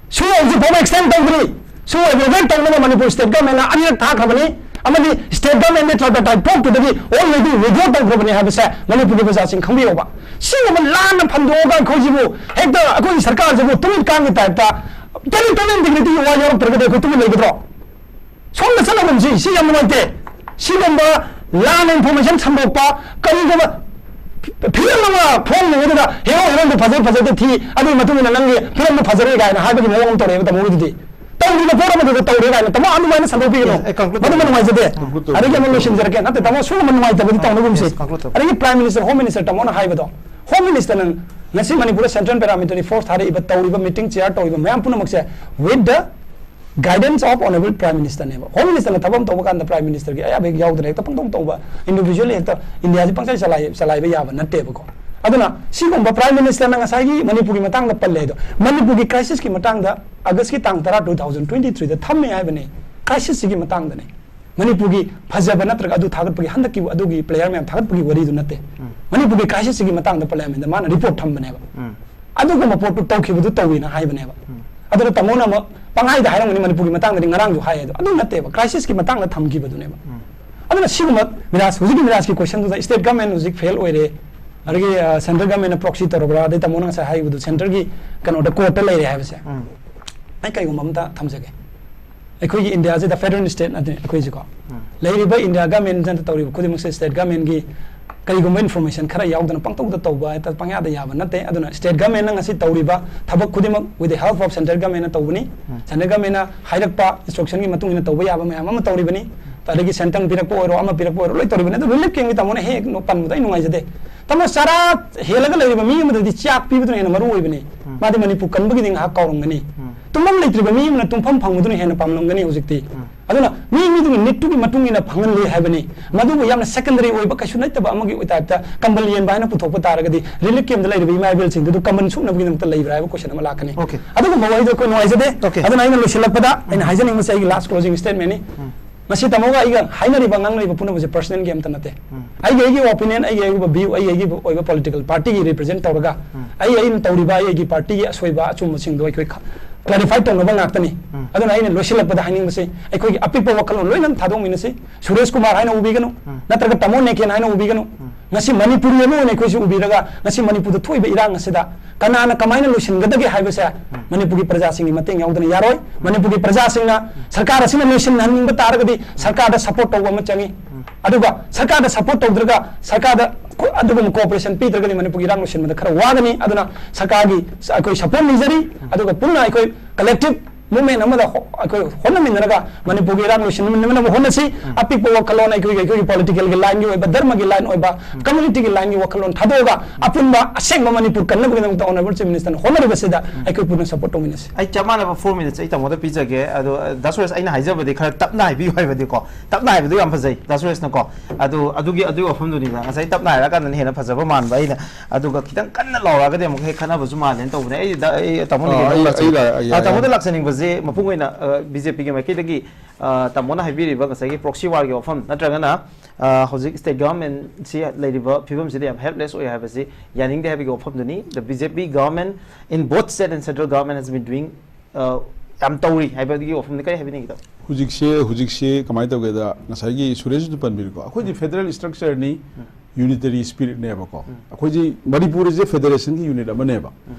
ꯁꯨ ꯍꯧꯖꯤꯛ ꯐꯥꯎꯕ extend ꯇꯧꯗ꯭ꯔꯤ꯫ ꯁꯨ abrogate ꯇꯧꯅꯕ ꯃꯅꯤꯄꯨꯔ state governmentꯅ ꯑꯅꯤꯔꯛ ꯊꯥꯈ꯭ꯔꯕꯅꯤ, ꯑꯃꯗꯤ state governmentꯅ tripartite talkꯇꯨꯗꯒꯤ already withdraw ꯇꯧꯈ꯭ꯔꯕꯅꯤ ꯍꯥꯏꯕꯁꯦ ꯃꯅꯤꯄꯨꯔꯒꯤ ꯄ꯭ꯔꯖꯥꯁꯤꯡ ꯈꯪꯕꯤꯌꯣꯕ꯫ ꯁꯤꯒꯨꯝꯕ ꯂꯥꯟꯅ ꯐꯟꯗꯣꯛꯑꯒ ꯑꯩꯈꯣꯏꯁꯤꯕꯨ ꯍꯦꯛꯇ ꯑꯩꯈꯣꯏꯒꯤ ꯁꯔꯀꯥꯔꯁꯤꯕꯨ ꯇꯨꯃꯤꯠ ꯀꯥꯡꯒꯤ typeꯇ ꯀꯔꯤ integrity ꯋꯥ ꯌꯥꯎꯔꯛꯇ꯭ꯔꯒꯗꯤ ꯑꯩꯈꯣꯏ ꯇꯨꯃꯤꯟ ꯂꯩꯒꯗ꯭ꯔꯣ? ꯁꯣꯝꯗ ꯆꯠꯂꯒꯨꯝꯁꯤ, ꯁꯤ ꯌꯥꯝ ꯅꯨꯡꯉꯥꯏꯇꯦ꯫ ꯁꯤꯒꯨꯝꯕ ꯂꯥꯟꯅ information ꯁꯟꯗꯣꯛꯄ, ꯀꯔꯤꯒꯨꯝꯕ ꯐꯤꯂꯝ ꯑꯃ ꯐꯣꯡꯂꯤꯉꯩꯗꯨꯗ hero heroineꯗꯨ ꯐꯖꯩ, ꯐꯖꯗꯦ, ꯊꯤ, ꯑꯗꯨꯒꯤ ꯃꯇꯨꯡ ꯏꯟꯅ ꯅꯪꯒꯤ ꯐꯤꯂꯝꯗꯨ ꯐꯖꯔꯦ ꯀꯥꯏꯅ ꯍꯥꯏꯕꯒꯤ ꯃꯑꯣꯡ ꯑꯃ ꯇꯧꯔꯛꯑꯦꯕ ꯇꯥꯃꯣꯒꯤꯗꯨꯗꯤ꯫ ꯇꯧꯔꯤꯕ ꯄꯣꯠ ꯑꯃꯗꯨꯗ ꯇꯧꯔꯦ ꯀꯥꯏꯅ ꯇꯥꯃꯣ ꯑꯗꯨꯃꯥꯏꯅ ꯁꯟꯗꯣꯛꯄꯤꯒꯅꯨ꯫ Yes, I conclude ꯃꯗꯨꯃ ꯇꯧꯖꯒꯦ꯫ ꯅꯨꯡꯉꯥꯏꯖꯗꯦ꯫ Conclude ꯇꯧꯖꯒꯦ꯫ ꯑꯗꯒꯤ ꯑꯃ ꯂꯣꯏꯁꯤꯟꯖꯔꯛꯀꯦ꯫ ꯅꯠꯇꯦ, ꯇꯥꯃꯣ ꯁꯨꯝꯕ ꯅꯨꯡꯉꯥꯏꯇꯕꯗꯤ ꯇꯧꯅꯒꯨꯝꯁꯤ꯫ Yes, conclude ꯇꯧꯖꯒꯦ꯫ ꯑꯗꯒꯤ Prime Minister, Home Minister ꯇꯥꯃꯣꯅ ꯍꯥꯏꯕꯗꯣ, Home Ministerꯅ ꯉꯁꯤ ꯃꯅꯤꯄꯨꯔꯗ central paramilitary force ꯊꯥꯔꯛꯏꯕ, ꯇꯧꯔꯤꯕ meeting chair ꯇꯧꯔꯤꯕ ꯃꯌꯥꯝ ꯄꯨꯝꯅꯃꯛꯁꯦ with the guidance of Honorable Prime Ministerꯅꯦꯕ꯫ Home Ministerꯅ ꯊꯕꯛ ꯑꯃ ꯇꯧꯕ ꯀꯥꯟꯗ Prime Ministerꯒꯤ ꯑꯌꯥꯕ ꯍꯦꯛ ꯌꯥꯎꯗꯅ ꯍꯦꯛꯇ ꯄꯪꯇꯧ ꯇꯧꯕ, individually ꯍꯦꯛꯇ ꯏꯟꯗꯤꯌꯥꯁꯤ ꯄꯪꯆꯥꯏ ꯆꯂꯥꯏ-, ꯆꯂꯥꯏꯕ ꯌꯥꯕ ꯅꯠꯇꯦꯕꯀꯣ꯫ ꯑꯗꯨꯅ ꯁꯤꯒꯨꯝꯕ Prime Minister ꯅ ꯉꯁꯥꯏꯒꯤ ꯃꯅꯤꯄꯨꯔꯒꯤ ꯃꯇꯥꯡꯗ ꯄꯜꯂꯦ ꯍꯥꯏꯗꯣ, ꯃꯅꯤꯄꯨꯔꯒꯤ crisis ꯀꯤ ꯃꯇꯥꯡꯗ August ꯀꯤ ꯇꯥꯡ ꯇꯔꯥ, two thousand twenty three ꯗ ꯊꯝꯃꯦ ꯍꯥꯏꯕꯅꯦ꯫ Crisis ꯁꯤꯒꯤ ꯃꯇꯥꯡꯗꯅꯦ꯫ ꯃꯅꯤꯄꯨꯔꯒꯤ ꯐꯖꯕ ꯅꯠꯇ꯭ꯔꯒ ꯑꯗꯨ ꯊꯥꯒꯠꯄꯒꯤ, ꯍꯟꯗꯛꯀꯤ ꯑꯗꯨꯒꯤ player ꯃꯌꯥꯝ ꯊꯥꯒꯠꯄꯒꯤ ꯋꯥꯔꯤꯗꯨ ꯅꯠꯇꯦ꯫ ꯎꯝ꯫ ꯃꯅꯤꯄꯨꯔꯒꯤ crisis ꯁꯤꯒꯤ ꯃꯇꯥꯡꯗ Parliament ꯗ ꯃꯥꯅ report ꯊꯝꯕꯅꯦꯕ꯫ ꯎꯝ꯫ ꯑꯗꯨꯒꯨꯝꯕ ꯄꯣꯠꯇꯨ ꯇꯧꯈꯤꯕꯗꯨ ꯇꯧꯋꯤꯅ ꯍꯥꯏꯕꯅꯦꯕ꯫ ꯎꯝ꯫ ꯑꯗꯨꯅ ꯇꯥꯃꯣꯅ ꯑꯃꯨꯛ ꯄꯪꯍꯥꯏꯗ ꯍꯥꯏꯔꯝꯒꯅꯤ, ꯃꯅꯤꯄꯨꯔꯒꯤ ꯃꯇꯥꯡꯗꯗꯤ ꯉꯔꯥꯡꯁꯨ ꯍꯥꯏ, ꯑꯗꯣ ꯑꯗꯨ ꯅꯠꯇꯦꯕ, crisis ꯀꯤ ꯃꯇꯥꯡꯗ ꯊꯝꯈꯤꯕꯗꯨꯅꯦꯕ꯫ ꯎꯝ꯫ ꯑꯗꯨꯅ ꯁꯤꯒꯨꯝꯕ ꯃꯤꯔꯥꯖ, ꯍꯧꯖꯤꯛꯀꯤ ꯃꯤꯔꯥꯖꯀꯤ question ꯗꯨꯗ state government ꯍꯧꯖꯤꯛ fail ꯑꯣꯏꯔꯦ, ꯑꯗꯒꯤ, ꯑ, central government ꯅ proxy ꯇꯧꯔꯕ꯭ꯔꯥ, ꯑꯗꯩ ꯇꯥꯃꯣꯅ ꯉꯁꯥꯏ ꯍꯥꯏꯈꯤꯕꯗꯨ centre ꯒꯤ ꯀꯩꯅꯣꯗ, court ꯇ ꯂꯩꯔꯦ ꯍꯥꯏꯕꯁꯦ, ꯎꯝ꯫ ꯑꯩ ꯀꯩꯒꯨꯝꯕ ꯑꯝꯇ ꯊꯝꯖꯒꯦ꯫ ꯑꯩꯈꯣꯏꯒꯤ ꯏꯟꯗꯤꯌꯥꯁꯤꯗ federal state ꯅꯠꯇꯦ ꯑꯩꯈꯣꯏꯁꯤꯀꯣ꯫ ꯎꯝ꯫ ꯂꯩꯔꯤꯕ ꯏꯟꯗꯤꯌꯥ government ꯅ ꯇꯧꯔꯤꯕ ꯈꯨꯗꯤꯡꯃꯛꯁꯦ state government ꯒꯤ ꯀꯔꯤꯒꯨꯝꯕ information ꯈꯔ ꯌꯥꯎꯗꯅ ꯄꯪꯇꯧꯗ ꯇꯧꯕ ꯍꯦꯛꯇ ꯄꯪꯌꯥꯗ ꯌꯥꯕ ꯅꯠꯇꯦ꯫ ꯑꯗꯨꯅ state government ꯅ ꯉꯁꯤ ꯇꯧꯔꯤꯕ ꯊꯕꯛ ꯈꯨꯗꯤꯡꯃꯛ with the help of central government ꯅ ꯇꯧꯕꯅꯤ꯫ ꯎꯝ꯫ Central government ꯅ ꯍꯥꯏꯔꯛꯄ instruction ꯒꯤ ꯃꯇꯨꯡ ꯏꯟꯅ ꯇꯧꯕ ꯌꯥꯕ ꯃꯌꯥꯝ ꯑꯃ ꯇꯧꯔꯤꯕꯅꯤ꯫ ꯑꯗꯒꯤ centre ꯅ ꯄꯤꯔꯛꯄ ꯑꯣꯏꯔꯣ, ꯑꯃ ꯄꯤꯔꯛꯄ ꯑꯣꯏꯔꯣ, ꯂꯣꯏ ꯇꯧꯔꯤꯕꯅꯤ꯫ ꯑꯗꯨ relief camp ꯒꯤ ꯇꯥꯃꯣꯅ ꯍꯦꯛ ꯍꯦꯛ ꯄꯟꯕꯗꯣ ꯑꯩ ꯅꯨꯡꯉꯥꯏꯖꯗꯦ꯫ ꯇꯥꯃꯣ, ꯆꯔꯥ ꯍꯦꯜꯂꯒ ꯂꯩꯔꯤꯕ ꯃꯤ ꯑꯃꯗꯗꯤ ꯆꯥꯛ ꯄꯤꯕꯗꯨꯅ ꯍꯦꯟꯅ ꯃꯔꯨ ꯑꯣꯏꯕꯅꯤ꯫ ꯎꯝ꯫ ꯃꯥꯗꯤ ꯃꯅꯤꯄꯨꯔ ꯀꯟꯕꯒꯤꯗꯤ ꯉꯥꯏꯍꯥꯛ ꯀꯥꯎꯔꯝꯒꯅꯤ꯫ ꯎꯝ꯫ ꯇꯨꯝꯐꯝ ꯂꯩꯇ꯭ꯔꯤꯕ ꯃꯤ ꯑꯃꯅ ꯇꯨꯝꯐꯝ ꯐꯪꯕꯗꯨꯅ ꯍꯦꯟꯅ ꯄꯥꯝꯂꯝꯒꯅꯤ ꯍꯧꯖꯤꯛꯇꯤ꯫ ꯎꯝ꯫ ꯑꯗꯨꯅ ꯃꯤ ꯃꯤꯗꯨꯒꯤ need ꯇꯨꯒꯤ ꯃꯇꯨꯡ ꯏꯟꯅ ꯐꯪꯍꯜꯂꯤ ꯍꯥꯏꯕꯅꯤ꯫ ꯃꯗꯨꯕꯨ ꯌꯥꯝꯅ secondary ꯑꯣꯏꯕ, ꯀꯩꯁꯨ ꯅꯠꯇꯕ ꯑꯃꯒꯤ type ꯇ ꯀꯝꯕꯜ ꯌꯦꯟꯕ ꯍꯥꯏꯅ ꯄꯨꯊꯣꯛꯄ ꯇꯥꯔꯒꯗꯤ relief camp ꯇ ꯂꯩꯔꯤꯕ ꯏꯃꯥ ꯏꯕꯦꯜꯁꯤꯡꯗꯨ ꯀꯝꯕꯜ ꯁꯨꯞꯅꯕꯒꯤꯗꯃꯛꯇ ꯂꯩꯕ꯭ꯔꯥ ꯍꯥꯏꯕ question ꯑꯃ ꯂꯥꯛꯀꯅꯤ꯫ Okay꯫ ꯑꯗꯨꯒꯨꯝꯕ ꯋꯥꯍꯩꯗꯣ ꯑꯩꯈꯣꯏ ꯅꯨꯡꯉꯥꯏꯖꯗꯦ꯫ Okay꯫ ꯑꯗꯨꯅ ꯑꯩꯅ ꯂꯣꯏꯁꯤꯜꯂꯛꯄꯗ ꯑꯩꯅ ꯎꯝ꯫ ꯍꯥꯏꯖꯅꯤꯡꯕꯁꯦ ꯑꯩꯒꯤ last closing statement ꯅꯤ꯫ ꯎꯝ꯫ ꯃꯁꯤ ꯇꯥꯃꯣꯒ ꯑꯩꯒ ꯍꯥꯏꯅꯔꯤꯕ ꯉꯥꯡꯅꯔꯤꯕ ꯄꯨꯝꯅꯃꯛꯁꯦ personal ꯒꯤ ꯑꯝꯇ ꯅꯠꯇꯦ꯫ ꯎꯝ꯫ ꯑꯩꯒꯤ ꯑꯩꯒꯤ opinion, ꯑꯩꯒꯤ ꯑꯩꯒꯤ view, ꯑꯩꯒꯤ ꯑꯩꯒꯤ ꯑꯣꯏꯕ political party ꯒꯤ represent ꯇꯧꯔꯒ ꯎꯝ꯫ ꯑꯩ ꯑꯩꯅ ꯇꯧꯔꯤꯕ ꯑꯩ ꯑꯩꯒꯤ party ꯒꯤ ꯑꯁꯣꯏꯕ ꯑꯆꯨꯝꯕꯁꯤꯡꯗꯣ ꯑꯩꯈꯣꯏ ꯈ-, clarify ꯇꯧꯅꯕ ꯉꯥꯛꯇꯅꯤ꯫ ꯎꯝ꯫ ꯑꯗꯨꯅ ꯑꯩꯅ ꯂꯣꯏꯁꯤꯜꯂꯛꯄꯗ ꯍꯥꯏꯅꯤꯡꯕꯁꯤ ꯑꯩꯈꯣꯏꯒꯤ ꯑꯄꯤꯛꯄ ꯋꯥꯈꯜꯂꯣꯟ ꯂꯣꯏꯅ ꯊꯥꯗꯣꯛꯃꯤꯟꯅꯁꯤ꯫ ꯁꯨꯔꯦꯁ ꯀꯨꯃꯥꯔ ꯍꯥꯏꯅ ꯎꯕꯤꯒꯅꯨ, ꯎꯝ꯫ ꯅꯠꯇ꯭ꯔꯒ ꯇꯥꯃꯣ ꯅꯦꯀꯦꯟ ꯍꯥꯏꯅ ꯎꯕꯤꯒꯅꯨ꯫ ꯎꯝ꯫ ꯉꯁꯤ ꯃꯅꯤꯄꯨꯔꯤ ꯑꯃ ꯑꯣꯏꯅ ꯑꯩꯈꯣꯏꯁꯨ ꯎꯕꯤꯔꯒ ꯉꯁꯤ ꯃꯅꯤꯄꯨꯔꯗ ꯊꯣꯛꯏꯕ ꯏꯔꯥꯡ ꯑꯁꯤꯗ ꯀꯅꯥꯅ ꯀꯃꯥꯏꯅ ꯂꯣꯏꯁꯤꯟꯒꯗꯒꯦ ꯍꯥꯏꯕꯁꯦ ꯎꯝ꯫ ꯃꯅꯤꯄꯨꯔꯒꯤ ꯄ꯭ꯔꯖꯥꯁꯤꯡꯒꯤ ꯃꯇꯦꯡ ꯌꯥꯎꯗꯅ ꯌꯥꯔꯣꯏ꯫ ꯃꯅꯤꯄꯨꯔꯒꯤ ꯄ꯭ꯔꯖꯥꯁꯤꯡꯅ ꯁꯔꯀꯥꯔ ꯑꯁꯤꯅ ꯂꯣꯏꯁꯤꯟꯍꯟꯅꯤꯡꯕ ꯇꯥꯔꯒꯗꯤ ꯁꯔꯀꯥꯔꯗ support ꯇꯧꯕ ꯑꯃ ꯆꯪꯉꯤ꯫ ꯎꯝ꯫ ꯑꯗꯨꯒ ꯁꯔꯀꯥꯔꯗ support ꯇꯧꯗ꯭ꯔꯒ ꯁꯔꯀꯥꯔꯗ ꯀꯣ-, ꯑꯗꯨꯒꯨꯝꯕ cooperation ꯄꯤꯗ꯭ꯔꯒꯗꯤ ꯃꯅꯤꯄꯨꯔꯒꯤ ꯏꯔꯥꯡ ꯂꯣꯏꯁꯤꯟꯕꯗ ꯈꯔ ꯋꯥꯒꯅꯤ꯫ ꯑꯗꯨꯅ ꯁꯔꯀꯥꯔꯒꯤ ꯁ-, ꯑꯩꯈꯣꯏ support ꯅꯤꯖꯔꯤ꯫ ꯎꯝ꯫ ꯑꯗꯨꯒ ꯄꯨꯟꯅ ꯑꯩꯈꯣꯏ collective movement ꯑꯃꯗ ꯍꯣ-, ꯑꯩꯈꯣꯏ ꯍꯣꯠꯅꯃꯤꯟꯅꯔꯒ ꯃꯅꯤꯄꯨꯔꯒꯤ ꯏꯔꯥꯡ ꯂꯣꯏꯁꯤꯟꯃꯤꯟꯅꯅꯕ ꯍꯣꯠꯅꯁꯤ꯫ ꯑꯄꯤꯛꯄ ꯋꯥꯈꯜꯂꯣꯟ, ꯑꯩꯈꯣꯏꯒꯤ, ꯑꯩꯈꯣꯏꯒꯤ political ꯒꯤ line ꯒꯤ ꯑꯣꯏꯕ, ꯙꯔꯃꯒꯤ line ꯑꯣꯏꯕ, community ꯒꯤ line ꯒꯤ ꯋꯥꯈꯜꯂꯣꯟ ꯊꯥꯗꯣꯛꯑꯒ ꯑꯄꯨꯟꯕ ꯑꯁꯦꯡꯕ ꯃꯅꯤꯄꯨꯔ ꯀꯟꯅꯕꯒꯤꯗꯃꯛꯇ Honourable Chief Minister ꯅ ꯍꯣꯠꯅꯔꯤꯕꯁꯤꯗ ꯑꯩꯈꯣꯏ ꯄꯨꯟꯅ support ꯇꯧꯃꯤꯟꯅꯁꯤ꯫ ꯑꯩ ꯆꯞ ꯃꯥꯟꯅꯕ four minutes ꯑꯩ ꯇꯥꯃꯣꯗ ꯄꯤꯖꯒꯦ꯫ ꯑꯗꯣ, ꯑ, ꯗꯥ ꯁꯨꯔꯦꯁ, ꯑꯩꯅ ꯍꯥꯏꯖꯕꯗꯤ ꯈꯔ ꯇꯞꯅ ꯍꯥꯏꯕꯤꯌꯨ ꯍꯥꯏꯕꯗꯤꯀꯣ, ꯇꯞꯅ ꯍꯥꯏꯕꯗꯣ ꯌꯥꯝ ꯐꯖꯩ, ꯗꯥ ꯁꯨꯔꯦꯁꯅꯀꯣ꯫ ꯑꯗꯨ, ꯑꯗꯨꯒꯤ, ꯑꯗꯨꯒꯤ ꯋꯥꯐꯝꯗꯨꯅꯤꯗ꯫ ꯉꯁꯥꯏ ꯇꯞꯅ ꯍꯥꯏꯔꯀꯥꯟꯗꯅ ꯍꯦꯟꯅ ꯐꯖꯕ ꯃꯥꯟꯕ ꯑꯩꯅ꯫ ꯑꯗꯨꯒ ꯈꯤꯇꯪ ꯀꯟꯅ ꯂꯥꯎꯔꯛꯑꯒꯗꯤ ꯑꯃꯨꯛ ꯍꯦꯛ ꯈꯟꯅꯕꯁꯨ ꯃꯥꯜꯂꯦꯅ ꯇꯧꯕꯅꯦ꯫ ꯑꯩ ꯗ-, ꯑꯩ ꯇꯥꯃꯣꯅ ꯑꯥ, ꯍꯦꯟꯅ ꯑꯩ, ꯂꯥꯛꯆꯅꯤꯡ-, ꯑꯩ ꯂꯥꯛ-, ꯑꯥ, ꯌꯥꯏ, ꯇꯥꯃꯣꯗ ꯌꯥꯏ꯫ ꯂꯥꯛꯆꯅꯤꯡꯕꯁꯦ ꯃꯄꯨꯡ ꯑꯣꯏꯅ, ꯑ, ꯕꯤ ꯖꯦ ꯄꯤꯒꯤ ꯃꯥꯏꯀꯩꯗꯒꯤ, ꯑ, ꯇꯥꯃꯣꯅ ꯍꯥꯏꯕꯤꯔꯤꯕ ꯉꯁꯥꯏꯒꯤ proxy war ꯒꯤ ꯋꯥꯐꯝ ꯅꯠꯇ꯭ꯔꯒꯅ, ꯑ, ꯍꯧꯖꯤꯛ state government ꯁꯤ ꯂꯩꯔꯤꯕ ꯐꯤꯕꯝꯁꯤꯗ ꯌꯥꯝ helpless ꯑꯣꯏ ꯍꯥꯏꯕꯁꯤ ꯌꯥꯅꯤꯡꯗꯦ ꯍꯥꯏꯕꯒꯤ ꯋꯥꯐꯝꯗꯨꯅꯤ꯫ The B J P government in both state and central government has been doing, ꯑ, ꯌꯥꯝ ꯇꯧꯔꯤ ꯍꯥꯏꯕꯒꯤ ꯋꯥꯐꯝꯗꯤ ꯀꯔꯤ ꯍꯥꯏꯕꯤꯅꯤꯡꯉꯤ, ꯇꯥꯃꯣ? ꯍꯧꯖꯤꯛꯁꯦ, ꯍꯧꯖꯤꯛꯁꯦ ꯀꯃꯥꯏꯅ ꯇꯧꯒꯦꯗ, ꯉꯁꯥꯏꯒꯤ ꯁꯨꯔꯦꯁꯁꯨ ꯄꯟꯕꯤꯔꯤꯀꯣ, ꯑꯩꯈꯣꯏꯗꯤ federal structure ꯅꯤ, unitary spirit ꯅꯦꯕꯀꯣ꯫ ꯑꯩꯈꯣꯏꯁꯤ ꯃꯅꯤꯄꯨꯔꯁꯦ federation ꯒꯤ unit ꯑꯃꯅꯦꯕ꯫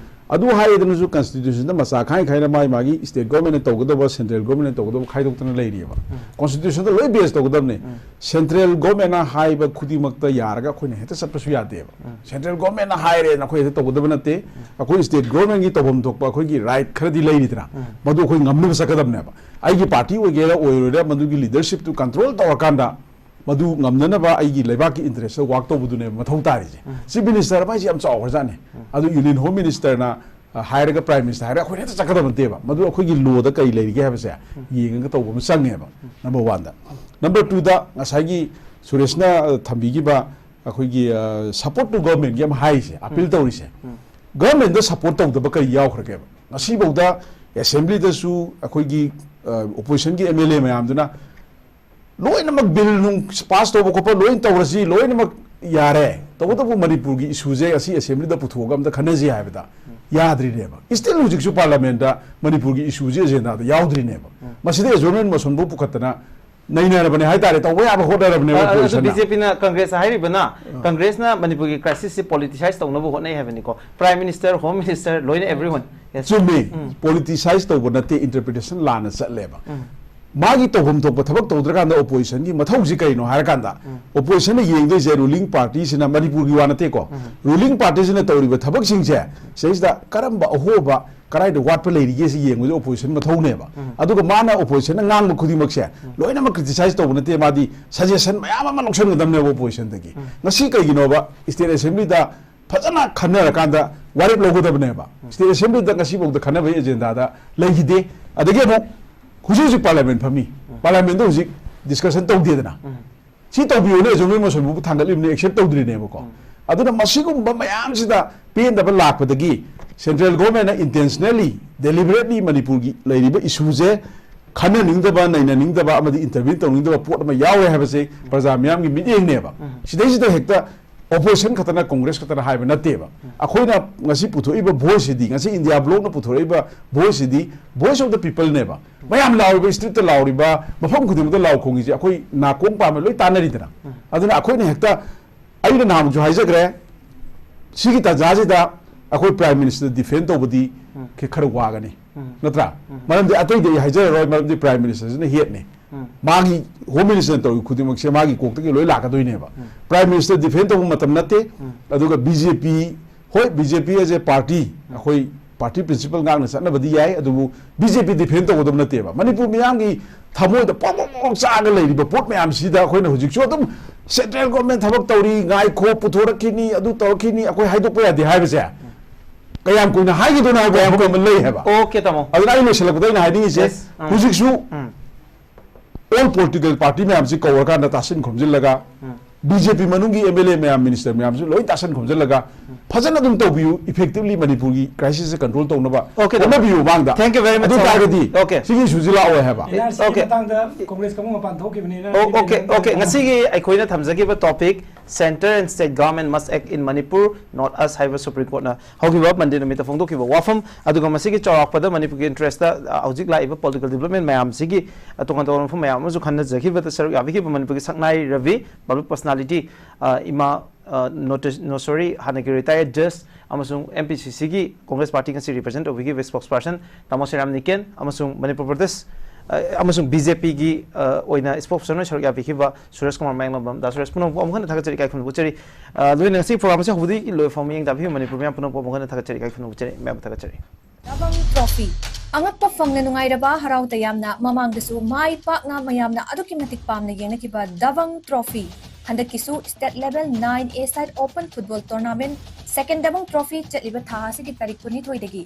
ꯑꯗꯨ ꯍꯥꯏꯔꯦꯗꯅꯁꯨ constitution ꯗ ꯃꯆꯥ ꯈꯥꯏ ꯈꯥꯏꯅ ꯃꯥꯏ ꯃꯥꯒꯤ state government ꯅ ꯇꯧꯒꯗꯕ, central government ꯅ ꯇꯧꯒꯗꯕ ꯈꯥꯏꯗꯣꯛꯇꯅ ꯂꯩꯔꯤꯑꯕ꯫ Constitution ꯗ ꯂꯣꯏ base ꯇꯧꯒꯗꯕꯅꯤ꯫ Central government ꯅ ꯍꯥꯏꯕ ꯈꯨꯗꯤꯡꯃꯛꯇ ꯌꯥꯔꯒ ꯑꯩꯈꯣꯏꯅ ꯍꯦꯛꯇ ꯆꯠꯄꯁꯨ ꯌꯥꯗꯦꯕ꯫ Central government ꯅ ꯍꯥꯏꯔꯦꯅ ꯑꯩꯈꯣꯏ ꯍꯦꯛꯇ ꯇꯧꯒꯗꯕ ꯅꯠꯇꯦ꯫ ꯑꯩꯈꯣꯏ state government ꯒꯤ ꯇꯧꯐꯝ ꯊꯣꯛꯄ ꯑꯩꯈꯣꯏꯒꯤ right ꯈꯔꯗꯤ ꯂꯩꯔꯤꯗꯅ, ꯃꯗꯨ ꯑꯩꯈꯣꯏ ꯉꯝꯅꯕ ꯆꯠꯀꯗꯕꯅꯦꯕ꯫ ꯑꯩꯒꯤ party ꯑꯣꯏꯒꯦꯔꯥ ꯑꯣꯏꯔꯣꯏꯔꯥ, ꯃꯗꯨꯒꯤ leadership ꯇꯨ control ꯇꯧꯔꯀꯥꯟꯗ ꯃꯗꯨ ꯉꯝꯅꯅꯕ ꯑꯩꯒꯤ ꯂꯩꯕꯥꯛꯀꯤ interest ꯇ work ꯇꯧꯕꯗꯨꯅꯦꯕ ꯃꯊꯧ ꯇꯥꯔꯤꯁꯦ꯫ Chief Minister ꯑꯃ ꯍꯥꯏꯁꯦ ꯌꯥꯝ ꯆꯥꯎꯈ꯭ꯔꯖꯥꯠꯅꯤ꯫ ꯑꯗꯨ Union Home Minister ꯅ, ꯑ, ꯍꯥꯏꯔꯒ Prime Minister ꯍꯥꯏꯔꯒ ꯑꯩꯈꯣꯏꯅ ꯍꯦꯛꯇ ꯆꯠꯀꯗꯕ ꯅꯠꯇꯦꯕ꯫ ꯃꯗꯨ ꯑꯩꯈꯣꯏꯒꯤ law ꯗ ꯀꯔꯤ ꯂꯩꯔꯤꯒꯦ ꯍꯥꯏꯕꯁꯦ ꯌꯦꯡꯉꯒ ꯇꯧꯕ ꯑꯃ ꯆꯪꯉꯦꯕ, number one ꯗ꯫ Number two ꯗ ꯉꯁꯥꯏꯒꯤ ꯁꯨꯔꯦꯁꯅ, ꯑ, ꯊꯝꯕꯤꯈꯤꯕ ꯑꯩꯈꯣꯏꯒꯤ, ꯑ, support to government ꯒꯤ ꯑꯃ ꯍꯥꯏꯔꯤꯁꯦ, appeal ꯇꯧꯔꯤꯁꯦ, government ꯗ support ꯇꯧꯗꯕ ꯀꯔꯤ ꯌꯥꯎꯈ꯭ꯔꯒꯦꯕ? ꯉꯁꯤꯐꯥꯎꯗ assembly ꯗꯁꯨ ꯑꯩꯈꯣꯏꯒꯤ, ꯑ, opposition ꯒꯤ M L A ꯃꯌꯥꯝꯗꯨꯅ ꯂꯣꯏꯅꯃꯛ bill ꯅꯨꯡ pass ꯇꯧꯕ ꯈꯣꯠꯄ ꯂꯣꯏ ꯇꯧꯔꯁꯤ, ꯂꯣꯏꯅꯃꯛ ꯌꯥꯔꯦ, ꯇꯧꯕꯇꯕꯨ ꯃꯅꯤꯄꯨꯔꯒꯤ issue ꯁꯦ ꯑꯁꯤ assembly ꯗ ꯄꯨꯊꯣꯛꯑꯒ ꯑꯝꯇ ꯈꯟꯅꯁꯤ ꯍꯥꯏꯕꯗ ꯌꯥꯗ꯭ꯔꯤꯅꯦꯕ꯫ Still ꯍꯧꯖꯤꯛꯁꯨ parliament ꯇ ꯃꯅꯤꯄꯨꯔꯒꯤ issue ꯁꯦ agenda ꯗ ꯌꯥꯎꯗ꯭ꯔꯤꯅꯦꯕ꯫ ꯃꯁꯤꯗ adjournment motion ꯐꯥꯎ ꯄꯨꯈꯠꯇꯅ ꯅꯩꯅꯔꯕꯅꯦ ꯍꯥꯏꯇꯥꯔꯦ, ꯇꯧꯕ ꯌꯥꯕ ꯍꯣꯠꯅꯔꯕꯅꯦꯕ ꯑ, ꯑꯗꯨ opposition ꯅ꯫ B J P ꯅ, Congress ꯅ ꯍꯥꯏꯔꯤꯕꯅ, Congress ꯅ ꯃꯅꯤꯄꯨꯔꯒꯤ crisis ꯁꯤ politicize ꯇꯧꯅꯕ ꯍꯣꯠꯅꯩ ꯍꯥꯏꯕꯅꯤꯀꯣ꯫ Prime Minister, Home Minister, ꯂꯣꯏꯅ everyone꯫ Yes꯫ ꯆꯨꯝꯃꯤ꯫ Politicize ꯇꯧꯕ ꯅꯠꯇꯦ, interpretation ꯂꯥꯟꯅ ꯆꯠꯂꯦꯕ꯫ ꯃꯥꯒꯤ ꯇꯧꯐꯝ ꯊꯣꯛꯄ ꯊꯕꯛ ꯇꯧꯗ꯭ꯔꯀꯥꯟꯗ opposition ꯒꯤ ꯃꯊꯧꯁꯤ ꯀꯩꯅꯣ ꯍꯥꯏꯔꯀꯥꯟꯗ, opposition ꯅ ꯌꯦꯡꯗꯣꯏꯁꯦ ruling party ꯁꯤꯅ, ꯃꯅꯤꯄꯨꯔꯒꯤ ꯋꯥ ꯅꯠꯇꯦꯀꯣ, ruling party ꯁꯤꯅ ꯇꯧꯔꯤꯕ ꯊꯕꯛꯁꯤꯡꯁꯦ ꯁꯤꯗꯩꯁꯤꯗ ꯀꯔꯝꯕ ꯑꯍꯣꯕ ꯀꯗꯥꯏꯗ ꯋꯥꯠꯄ ꯂꯩꯔꯤꯒꯦ ꯁꯤ ꯌꯦꯡꯕꯁꯦ opposition ꯃꯊꯧꯅꯦꯕ꯫ ꯑꯗꯨꯒ ꯃꯥꯅ oppositionꯅ ꯉꯥꯡꯕ ꯈꯨꯗꯤꯡꯃꯛꯁꯦ ꯂꯣꯏꯅꯃꯛ criticize ꯇꯧꯕ ꯅꯠꯇꯦ, ꯃꯥꯗꯤ suggestion ꯃꯌꯥꯝ ꯑꯃ ꯂꯧꯁꯟꯒꯗꯕꯅꯦꯕ oppositionꯗꯒꯤ꯫ ꯉꯁꯤ ꯀꯩꯒꯤꯅꯣꯕ state assemblyꯗ ꯐꯖꯅ ꯈꯟꯅꯔꯀꯥꯟꯗ ꯋꯥꯔꯦꯞ ꯂꯧꯒꯗꯕꯅꯦꯕ? State assemblyꯗ ꯉꯁꯤꯐꯥꯎꯗ ꯈꯟꯅꯕꯒꯤ agendaꯗ ꯂꯩꯈꯤꯗꯦ꯫ ꯑꯗꯒꯤ ꯑꯃꯨꯛ ꯍꯧꯖꯤꯛ ꯍꯧꯖꯤꯛ parliament ꯐꯝꯃꯤ, parliamentꯗ ꯍꯧꯖꯤꯛ discussion ꯇꯧꯗꯦꯗꯅ꯫ ꯁꯤ ꯇꯧꯕꯤꯌꯨꯅꯦ, ꯑꯆꯨꯝꯕ ꯃꯣꯁꯟꯕꯨ ꯊꯥꯡꯒꯠꯂꯤꯕꯅꯦ, accept ꯇꯧꯗ꯭ꯔꯤꯅꯦꯕꯀꯣ꯫ ꯑꯗꯨꯅ ꯃꯁꯤꯒꯨꯝꯕ ꯃꯌꯥꯝꯁꯤꯗ ꯄꯦꯟꯗꯕ ꯂꯥꯛꯄꯗꯒꯤ central governmentꯅ intentionally, deliberately ꯃꯅꯤꯄꯨꯔꯒꯤ ꯂꯩꯔꯤꯕ issueꯁꯦ ꯈꯟꯅꯅꯤꯡꯗꯕ, ꯅꯩꯅꯅꯤꯡꯗꯕ ꯑꯃꯗꯤ intervene ꯇꯧꯅꯤꯡꯗꯕ ꯄꯣꯠ ꯑꯃ ꯌꯥꯎꯔꯦ ꯍꯥꯏꯕꯁꯦ ꯄ꯭ꯔꯖꯥ ꯃꯤꯌꯥꯝꯒꯤ ꯃꯤꯠꯌꯦꯡꯅꯦꯕ꯫ ꯁꯤꯗꯩꯁꯤꯗ ꯍꯦꯛꯇ opposition ꯈꯛꯇꯅ, Congress ꯈꯛꯇꯅ ꯍꯥꯏꯕ ꯅꯠꯇꯦꯕ꯫ ꯑꯩꯈꯣꯏꯅ ꯉꯁꯤ ꯄꯨꯊꯣꯛꯏꯕ voiceꯁꯤꯗꯤ, ꯉꯁꯤ India Blockꯅ ꯄꯨꯊꯣꯔꯛꯏꯕ voiceꯁꯤꯗꯤ voice of the peopleꯅꯦꯕ꯫ ꯃꯌꯥꯝ ꯂꯥꯎꯔꯤꯕ, streetꯇ ꯂꯥꯎꯔꯤꯕ, ꯃꯐꯝ ꯈꯨꯗꯤꯡꯃꯛꯇ ꯂꯥꯎ ꯈꯣꯡꯉꯤꯁꯦ ꯑꯩꯈꯣꯏ ꯅꯥꯀꯣꯡ ꯄꯥꯟꯕ ꯂꯣꯏ ꯇꯥꯟꯅꯔꯤꯗꯅ꯫ ꯑꯗꯨꯅ ꯑꯩꯈꯣꯏꯅ ꯍꯦꯛꯇ, ꯑꯩꯅ ꯅꯍꯥꯟꯃꯨꯛꯁꯨ ꯍꯥꯏꯖꯈ꯭ꯔꯦ, ꯁꯤꯒꯤ ꯇꯥꯟꯖꯥꯁꯤꯗ ꯑꯩꯈꯣꯏ prime minister defend ꯇꯧꯕꯗꯤ ꯈꯤ-, ꯈꯔ ꯋꯥꯒꯅꯤ, ꯅꯠꯇ꯭ꯔꯥ? ꯃꯔꯝꯗꯤ ꯑꯇꯩꯗꯤ ꯑꯩ ꯍꯥꯏꯖꯔꯔꯣꯏ, ꯃꯔꯝꯗꯤ prime ministerꯁꯤꯅ headꯅꯤ꯫ ꯃꯥꯒꯤ home ministerꯅ ꯇꯧꯔꯤ ꯈꯨꯗꯤꯡꯃꯛꯁꯦ ꯃꯥꯒꯤ ꯀꯣꯛꯇꯒꯤ ꯂꯣꯏ ꯂꯥꯛꯀꯗꯣꯏꯅꯦꯕ꯫ Prime minister defend ꯇꯧꯕ ꯃꯇꯝ ꯅꯠꯇꯦ꯫ ꯑꯗꯨꯒ BJP, ꯍꯣꯏ, BJP as a party, ꯑꯩꯈꯣꯏ party principle ꯉꯥꯛꯅ ꯆꯠꯅꯕꯗꯤ ꯌꯥꯏ, ꯑꯗꯨꯕꯨ BJP defend ꯇꯧꯒꯗꯕ ꯅꯠꯇꯦꯕ꯫ ꯃꯅꯤꯄꯨꯔ ꯃꯤꯌꯥꯝꯒꯤ ꯊꯃꯣꯏꯗ ꯄꯣꯛ ꯄꯣꯛ ꯄꯣꯛ ꯆꯥꯛꯑꯒ ꯂꯩꯔꯤꯕ ꯄꯣꯠ ꯃꯌꯥꯝꯁꯤꯗ ꯑꯩꯈꯣꯏꯅ ꯍꯧꯖꯤꯛꯁꯨ ꯑꯗꯨꯝ central government ꯊꯕꯛ ꯇꯧꯔꯤ, ꯉꯥꯏꯈꯣ, ꯄꯨꯊꯣꯔꯛꯈꯤꯅꯤ, ꯑꯗꯨ ꯇꯧꯔꯛꯈꯤꯅꯤ, ꯑꯩꯈꯣꯏ ꯍꯥꯏꯗꯣꯛꯄ ꯌꯥꯗꯦ ꯍꯥꯏꯕꯁꯦ ꯀꯌꯥꯝ ꯀꯨꯏꯅ ꯍꯥꯏꯒꯗꯣꯏꯅꯣ ꯍꯥꯏꯕ ꯋꯥꯐꯝ ꯑꯃ ꯂꯩ ꯍꯥꯏꯕ꯫ Okay, ꯇꯥꯃꯣ꯫ ꯑꯗꯨꯅ ꯑꯩ ꯂꯣꯏꯁꯤꯜꯂꯛꯄꯗ ꯑꯩꯅ ꯍꯥꯏꯅꯤꯡꯉꯤꯁꯦ, Yes, ꯎꯝ꯫ ꯍꯧꯖꯤꯛꯁꯨ ꯎꯝ꯫ All political party ꯃꯌꯥꯝꯁꯤ ꯀꯧꯔꯀꯥꯟꯗ ꯇꯥꯁꯤꯟ ꯈꯣꯝꯖꯤꯜꯂꯒ, ꯎꯝ꯫ BJP ꯃꯅꯨꯡꯒꯤ MLA ꯃꯌꯥꯝ, minister ꯃꯌꯥꯝꯁꯨ ꯂꯣꯏ ꯇꯥꯁꯤꯟ ꯈꯣꯝꯖꯤꯜꯂꯒ ꯐꯖꯅ ꯑꯗꯨꯝ ꯇꯧꯕꯤꯌꯨ, effectively ꯃꯅꯤꯄꯨꯔꯒꯤ crisisꯁꯦ control ꯇꯧꯅꯕ Okay, ꯇꯥꯃꯣ꯫ ꯍꯣꯠꯅꯕꯤꯌꯨ ꯃꯃꯥꯡꯗ꯫ Thank you very much, ꯑꯗꯨ ꯇꯥꯃꯣ꯫ ꯇꯥꯔꯒꯗꯤ Okay. ꯁꯤꯒꯤ issueꯁꯤ ꯂꯥꯛꯑꯣꯏ ꯍꯥꯏꯕ꯫ NRCꯒꯤ Okay. ꯃꯇꯥꯡꯗ Congress ꯀꯥꯡꯕꯨ ꯃꯄꯥꯟ ꯊꯣꯛꯈꯤꯕꯅꯤꯅ ꯑꯣ, okay, okay. ꯉꯁꯤꯒꯤ ꯑꯩꯈꯣꯏꯅ ꯊꯝꯖꯈꯤꯕ topic, "Centre and state government must act in Manipur, not us" ꯍꯥꯏꯕ Supreme Courtꯅ ꯍꯧꯈꯤꯕ Monday ꯅꯨꯃꯤꯠꯇ ꯐꯣꯡꯗꯣꯛꯈꯤꯕ ꯋꯥꯐꯝ, ꯑꯗꯨꯒ ꯃꯁꯤꯒꯤ ꯆꯥꯎꯔꯥꯛꯄꯗ ꯃꯅꯤꯄꯨꯔꯒꯤ interestꯇ, ꯑ, ꯍꯧꯖꯤꯛ ꯂꯥꯛꯏꯕ political development ꯃꯌꯥꯝꯁꯤꯒꯤ, ꯑ, ꯇꯣꯉꯥꯟ ꯇꯣꯉꯥꯟꯕ ꯃꯐꯝ ꯃꯌꯥꯝ ꯑꯃꯁꯨ ꯈꯟꯅꯖꯈꯤꯕꯗ ꯁꯔꯨꯛ ꯌꯥꯕꯤꯈꯤꯕ ꯃꯅꯤꯄꯨꯔꯒꯤ ꯁꯛꯅꯥꯏ ꯔꯕꯤ, public personality, ꯑ, ꯏꯃꯥ, ꯑ, ꯅꯣꯇꯦ-, ꯅꯣ, sorry, ꯍꯥꯟꯅꯒꯤ retired judge ꯑꯃꯁꯨꯡ MPCCꯒꯤ Congress party ꯉꯁꯤ represent ꯇꯧꯕꯤꯈꯤꯕ spokesperson ꯇꯥꯃꯣ ꯁꯤꯔꯥꯝ ꯅꯤꯀꯦꯟ ꯑꯃꯁꯨꯡ ꯃꯅꯤꯄꯨꯔ ꯄ꯭ꯔꯗꯦꯁ, ꯑ, ꯑꯃꯁꯨꯡ BJPꯒꯤ, ꯑ, ꯑꯣꯏꯅ spokesperson ꯑꯣꯏꯅ ꯁꯔꯨꯛ ꯌꯥꯕꯤꯈꯤꯕ ꯁꯨꯔꯦꯁ ꯀꯨꯃꯥꯔ ꯃꯌꯥꯡꯂꯝꯕꯝ, ꯗꯥ ꯁꯨꯔꯦꯁ, ꯄꯨꯝꯅꯃꯛꯄꯨ ꯑꯃꯨꯛ ꯍꯟꯅ ꯊꯥꯒꯠꯆꯔꯤ, ꯏꯀꯥꯏ ꯈꯨꯝꯅꯕ ꯎꯠꯆꯔꯤ꯫ ꯑ, ꯂꯣꯏꯅ ꯉꯁꯤ programꯁꯦ ꯍꯧꯕꯗꯒꯤ ꯂꯣꯏꯕ ꯐꯥꯎ ꯃꯤꯠꯌꯦꯡ ꯇꯥꯕꯤꯕ ꯃꯅꯤꯄꯨꯔ ꯃꯤꯌꯥꯝ ꯄꯨꯝꯅꯃꯛꯄꯨ ꯑꯃꯨꯛ ꯍꯟꯅ ꯊꯥꯒꯠꯆꯔꯤ, ꯏꯀꯥꯏ ꯈꯨꯝꯅꯕ ꯎꯠꯆꯔꯤ, ꯃꯌꯥꯝꯕꯨ ꯊꯥꯒꯠꯆꯔꯤ꯫ Dabang Trophy. ꯑꯉꯛꯄ ꯐꯪꯅ ꯅꯨꯡꯉꯥꯏꯔꯕ, ꯍꯔꯥꯎ ꯇꯌꯥꯝꯅ ꯃꯃꯥꯡꯗꯁꯨ ꯃꯥꯏ ꯄꯥꯛꯅ ꯃꯌꯥꯝꯅ ꯑꯗꯨꯛꯀꯤ ꯃꯇꯤꯛ ꯄꯥꯝꯅ ꯌꯦꯡꯅꯈꯤꯕ Dabang Trophy ꯍꯟꯗꯛꯀꯤꯁꯨ State Level nine A Side Open Football Tournament, Second Dabang Trophy ꯆꯠꯂꯤꯕ ꯊꯥ ꯑꯁꯤꯒꯤ ꯇꯥꯔꯤꯛ ꯀꯨꯟꯅꯤꯊꯣꯏꯗꯒꯤ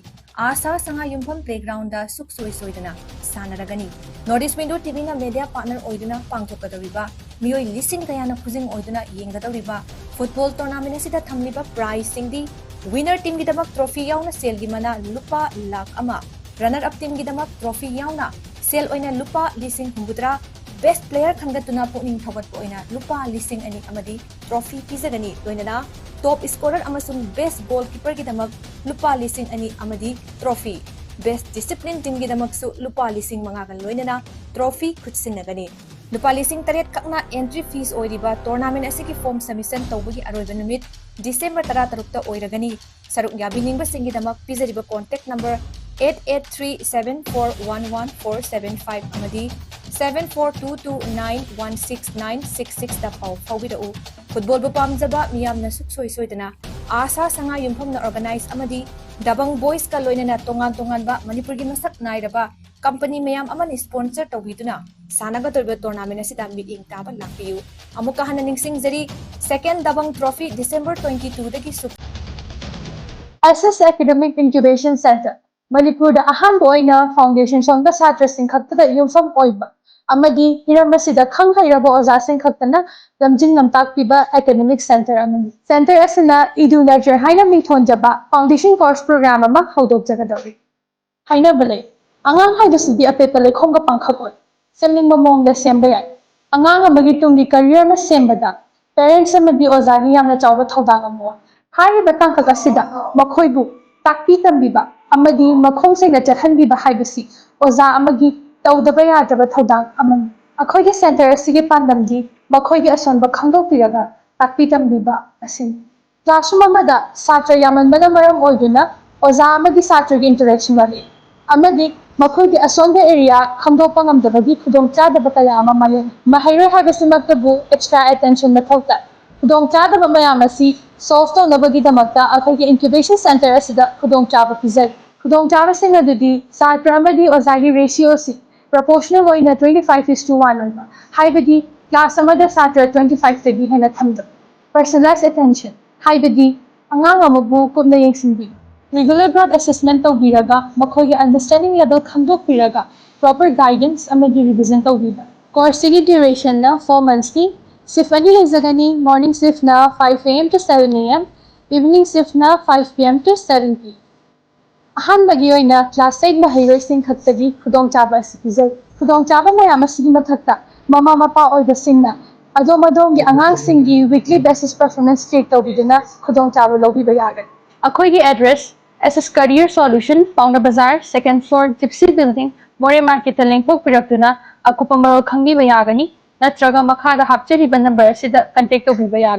ꯑꯥꯁꯥ ꯁꯉꯥꯏꯌꯨꯝꯐꯝ Playground ꯗ ꯁꯨꯛꯁꯣꯏ ꯁꯣꯏꯗꯅ ꯁꯥꯟꯅꯔꯒꯅꯤ꯫ North East Window T V ꯅ media partner ꯑꯣꯏꯗꯨꯅ ꯄꯥꯡꯊꯣꯛꯀꯗꯧꯔꯤꯕ, ꯃꯤꯑꯣꯏ ꯂꯤꯁꯤꯡ ꯀꯌꯥꯅ ꯈꯨꯖꯤꯡ ꯑꯣꯏꯗꯨꯅ ꯌꯦꯡꯒꯗꯧꯔꯤꯕ football tournament ꯑꯁꯤꯗ ꯊꯝꯂꯤꯕ prize ꯁꯤꯡꯗꯤ: winner team ꯒꯤꯗꯃꯛ trophy ꯌꯥꯎꯅ ꯁꯦꯜꯒꯤ ꯃꯅꯥ ꯂꯨꯄꯥ ꯂꯥꯈ ꯑꯃ, runner up team ꯒꯤꯗꯃꯛ trophy ꯌꯥꯎꯅ ꯁꯦꯜ ꯑꯣꯏꯅ ꯂꯨꯄꯥ ꯂꯤꯁꯤꯡ ꯍꯨꯝꯐꯨꯇꯔꯥ, best player ꯈꯟꯒꯠꯇꯨꯅ ꯄꯨꯛꯅꯤꯡ ꯊꯧꯒꯠꯄ ꯑꯣꯏꯅ ꯂꯨꯄꯥ ꯂꯤꯁꯤꯡ ꯑꯅꯤ ꯑꯃꯗꯤ trophy ꯄꯤꯖꯒꯅꯤ꯫ ꯂꯣꯏꯅꯅ top scorer ꯑꯃꯁꯨꯡ best goalkeeper ꯒꯤꯗꯃꯛ ꯂꯨꯄꯥ ꯂꯤꯁꯤꯡ ꯑꯅꯤ ꯑꯃꯗꯤ trophy, best discipline team ꯒꯤꯗꯃꯛꯁꯨ ꯂꯨꯄꯥ ꯂꯤꯁꯤꯡ ꯃꯉꯥꯒ ꯂꯣꯏꯅꯅ trophy ꯈꯨꯠꯁꯤꯟꯅꯒꯅꯤ꯫ ꯂꯨꯄꯥ ꯂꯤꯁꯤꯡ ꯇꯔꯦꯠ ꯈꯛꯅ entry fees ꯑꯣꯏꯔꯤꯕ tournament ꯑꯁꯤꯒꯤ form submission ꯇꯧꯕꯒꯤ ꯑꯔꯣꯏꯕ ꯅꯨꯃꯤꯠ December ꯇꯔꯥꯇꯔꯨꯛꯇ ꯑꯣꯏꯔꯒꯅꯤ꯫ ꯁꯔꯨꯛ ꯌꯥꯕꯤꯅꯤꯡꯕꯁꯤꯡꯒꯤꯗꯃꯛ ꯄꯤꯖꯔꯤꯕ contact number eight eight three seven four one one four seven five ꯑꯃꯗꯤ seven four two two nine one six nine six six ꯗ ꯄꯥꯎ ꯐꯥꯎꯕꯤꯔꯛꯎ꯫ Football ꯕꯨ ꯄꯥꯝꯖꯕ ꯃꯤꯌꯥꯝꯅ ꯁꯨꯛꯁꯣꯏ ꯁꯣꯏꯗꯅ ꯑꯥꯁꯥ ꯁꯉꯥꯏ ꯌꯨꯝꯐꯝꯅ organize ꯑꯃꯗꯤ Dabang Boys ꯀ ꯂꯣꯏꯅꯅ ꯇꯣꯉꯥꯟ ꯇꯣꯉꯥꯟꯕ ꯃꯅꯤꯄꯨꯔꯒꯤ ꯃꯁꯛ ꯅꯥꯏꯔꯕ company ꯃꯌꯥꯝ ꯑꯃꯅ sponsor ꯇꯧꯕꯤꯗꯨꯅ ꯁꯥꯟꯅꯒꯗꯧꯔꯤꯕ tournament ꯑꯁꯤꯗ ꯃꯤꯠꯌꯦꯡ ꯇꯥꯕ ꯂꯥꯛꯄꯤꯌꯨ꯫ ꯑꯃꯨꯛꯀ ꯍꯟꯅ ꯅꯤꯡꯁꯤꯡꯖꯔꯤ, Second Dabang Trophy December twenty two ꯗꯒꯤ ꯁꯨ S S Academic Incubation Center, ꯃꯅꯤꯄꯨꯔꯗ ꯑꯍꯥꯟꯕ ꯑꯣꯏꯅ foundation ꯁꯣꯟꯕ ꯁꯥꯇ꯭ꯔꯁꯤꯡ ꯈꯛꯇꯗ ꯌꯨꯝꯐꯝ ꯑꯣꯏꯕ ꯑꯃꯗꯤ ꯍꯤꯔꯝ ꯑꯁꯤꯗ ꯈꯪ ꯍꯩꯔꯕ ꯑꯣꯖꯥꯁꯤꯡ ꯈꯛꯇꯅ ꯂꯝꯖꯤꯡ ꯂꯝꯇꯥꯛꯄꯤꯕ academic center ꯑꯃꯅꯤ꯫ Center ꯑꯁꯤꯅ Edu Nurture ꯍꯥꯏꯅ ꯃꯤꯡꯊꯣꯟꯖꯕ foundation course program ꯑꯃ ꯍꯧꯗꯣꯛꯆꯒꯗꯧꯔꯤ꯫ ꯍꯥꯏꯅꯕ ꯂꯩ, "ꯑꯉꯥꯡ ꯍꯥꯏꯕꯁꯤꯗꯤ ꯑꯄꯦꯠꯄ ꯂꯩꯈꯣꯝꯒ ꯄꯥꯡꯈꯛ ꯑꯣꯏ, ꯁꯦꯝꯅꯤꯡꯕ ꯃꯑꯣꯡꯗ ꯁꯦꯝꯕ ꯌꯥꯏ"꯫ ꯑꯉꯥꯡ ꯑꯃꯒꯤ ꯇꯨꯡꯒꯤ career ꯑꯃ ꯁꯦꯝꯕꯗ parents ꯑꯃꯗꯤ ꯑꯣꯖꯥꯒꯤ ꯌꯥꯝꯅ ꯆꯥꯎꯕ ꯊꯧꯗꯥꯡ ꯑꯃ ꯑꯣꯏ꯫ ꯍꯥꯏꯔꯤꯕ ꯇꯥꯡꯀꯛ ꯑꯁꯤꯗ ꯃꯈꯣꯏꯕꯨ ꯇꯥꯛꯄꯤ ꯇꯝꯕꯤꯕ ꯑꯃꯗꯤ ꯃꯈꯣꯡ ꯁꯦꯡꯅ ꯆꯠꯍꯟꯕꯤꯕ ꯍꯥꯏꯕꯁꯤ ꯑꯣꯖꯥ ꯑꯃꯒꯤ ꯇꯧꯗꯕ ꯌꯥꯗ꯭ꯔꯕ ꯊꯧꯗꯥꯡ ꯑꯃꯅꯤ꯫ ꯑꯩꯈꯣꯏꯒꯤ center ꯑꯁꯤꯒꯤ ꯄꯥꯟꯗꯝꯗꯤ ꯃꯈꯣꯏꯒꯤ ꯑꯁꯣꯟꯕ ꯈꯪꯗꯣꯛꯄꯤꯔꯒ ꯇꯥꯛꯄꯤ ꯇꯝꯕꯤꯕ ꯑꯁꯤꯅꯤ꯫ Classroom ꯑꯃꯗ ꯁꯥꯇ꯭ꯔ ꯌꯥꯝꯃꯟꯕꯅ ꯃꯔꯝ ꯑꯣꯏꯗꯨꯅ ꯑꯣꯖꯥ ꯑꯃꯗꯤ ꯁꯥꯇ꯭ꯔꯒꯤ interaction ꯋꯥꯠꯂꯤ ꯑꯃꯗꯤ ꯃꯈꯣꯏꯒꯤ ꯑꯁꯣꯟꯕ area ꯈꯪꯗꯣꯛꯄ ꯉꯝꯗꯕꯒꯤ ꯈꯨꯗꯣꯡꯆꯥꯗꯕ ꯀꯌꯥ ꯑꯃ ꯃꯥꯌꯣꯛꯅꯩ꯫ ꯃꯍꯩꯔꯣꯏ ꯍꯥꯏꯕꯁꯤꯃꯛꯇꯕꯨ extra attention ꯃꯊꯧ ꯇꯥꯏ꯫ ꯈꯨꯗꯣꯡꯆꯥꯗꯕ ꯃꯌꯥꯝ ꯑꯁꯤ solve ꯇꯧꯅꯕꯒꯤꯗꯃꯛꯇ ꯑꯩꯈꯣꯏꯒꯤ incubation center ꯑꯁꯤꯗ ꯈꯨꯗꯣꯡꯆꯥꯕ ꯄꯤꯖꯔꯤ꯫ ꯈꯨꯗꯣꯡꯆꯥꯕꯁꯤꯡ ꯑꯗꯨꯗꯤ ꯁꯥꯇ꯭ꯔ ꯑꯃꯗꯤ ꯑꯣꯖꯥꯒꯤ ꯔꯦꯁꯤꯌꯣꯁꯤ ꯄ꯭ꯔꯣꯄꯣꯔꯁꯅꯦꯜ ꯑꯣꯏꯅ twenty five is to one ꯑꯣꯏꯕ, ꯍꯥꯏꯕꯗꯤ ꯀ꯭ꯂꯥꯁ ꯑꯃꯗ ꯁꯥꯇ꯭ꯔ twenty five ꯇꯒꯤ ꯍꯦꯟꯅ ꯊꯝꯗꯕ꯫ ꯄꯔꯁꯅꯦꯂꯥꯏꯖ ꯑꯦꯇꯦꯟꯁꯟ, ꯍꯥꯏꯕꯗꯤ ꯑꯉꯥꯡ ꯑꯃꯕꯨ ꯀꯨꯞꯅ ꯌꯦꯡꯁꯤꯟꯕꯤꯕ꯫ ꯔꯤꯒꯨꯂꯔ ꯒ꯭ꯔꯣꯠ ꯑꯦꯁꯦꯁꯃꯦꯟ ꯇꯧꯕꯤꯔꯒ ꯃꯈꯣꯏꯒꯤ ꯑꯟꯗꯔꯁ꯭ꯇꯦꯟꯗꯤꯡ ꯂꯦꯚꯦꯜ ꯈꯪꯗꯣꯛꯄꯤꯔꯒ ꯄ꯭ꯔꯣꯄꯔ ꯒꯥꯏꯗꯦꯟꯁ ꯑꯃꯗꯤ ꯔꯤꯚꯤꯖꯟ ꯇꯧꯕꯤꯕ꯫ ꯀꯣꯔꯁꯁꯤꯒꯤ ꯗ꯭ꯌꯨꯔꯦꯁꯟꯅ ꯐꯣꯔ ꯃꯟꯊꯁꯅꯤ꯫ ꯁꯤꯐ ꯑꯅꯤ ꯂꯩꯖꯒꯅꯤ꯫ ꯃꯣꯔꯅꯤꯡ ꯁꯤꯐꯅ five A M to seven A M, evening ꯁꯤꯐꯅ five P M to seven P M꯫ ꯑꯍꯥꯟꯕꯒꯤ ꯑꯣꯏꯅ ꯀ꯭ꯂꯥꯁ ꯑꯩꯠ ꯃꯍꯩꯔꯣꯏꯁꯤꯡ ꯈꯛꯇꯒꯤ ꯈꯨꯗꯣꯡꯆꯥꯕ ꯑꯁꯤ ꯄꯤꯖꯩ꯫ ꯈꯨꯗꯣꯡꯆꯥꯕ ꯃꯌꯥꯝ ꯑꯁꯤꯒꯤ ꯃꯊꯛꯇ ꯃꯃꯥ ꯃꯄꯥ ꯑꯣꯏꯕꯁꯤꯡꯅ ꯑꯗꯣꯝ ꯑꯗꯣꯝꯒꯤ ꯑꯉꯥꯡꯁꯤꯡꯒꯤ ꯋꯤꯛꯂꯤ ꯕꯦꯁꯤꯁ ꯄꯔꯐꯣꯔꯃꯦꯟꯁ ꯆꯦꯛ ꯇꯧꯕꯤꯗꯨꯅ ꯈꯨꯗꯣꯡꯆꯥꯕ ꯂꯧꯕꯤꯕ ꯌꯥꯒꯅꯤ꯫ ꯑꯩꯈꯣꯏꯒꯤ address: S S Career Solution, ꯄꯥꯎꯅꯥ ꯕꯖꯥꯔ, second floor, Gypsy Building, ꯃꯣꯔꯦ ꯃꯥꯔꯀꯦꯠꯇ ꯂꯦꯡꯊꯣꯛꯄꯤꯔꯛꯇꯨꯅ ꯑꯀꯨꯞꯄ ꯃꯔꯣꯜ ꯈꯪꯕꯤꯕ ꯌꯥꯒꯅꯤ, ꯅꯠꯇ꯭ꯔꯒ ꯃꯈꯥꯗ ꯍꯥꯞꯆꯔꯤꯕ ꯅꯝꯕꯔ ꯑꯁꯤꯗ ꯀꯟꯇꯦꯛ ꯇꯧꯕꯤꯕ ꯌꯥꯒꯅꯤ꯫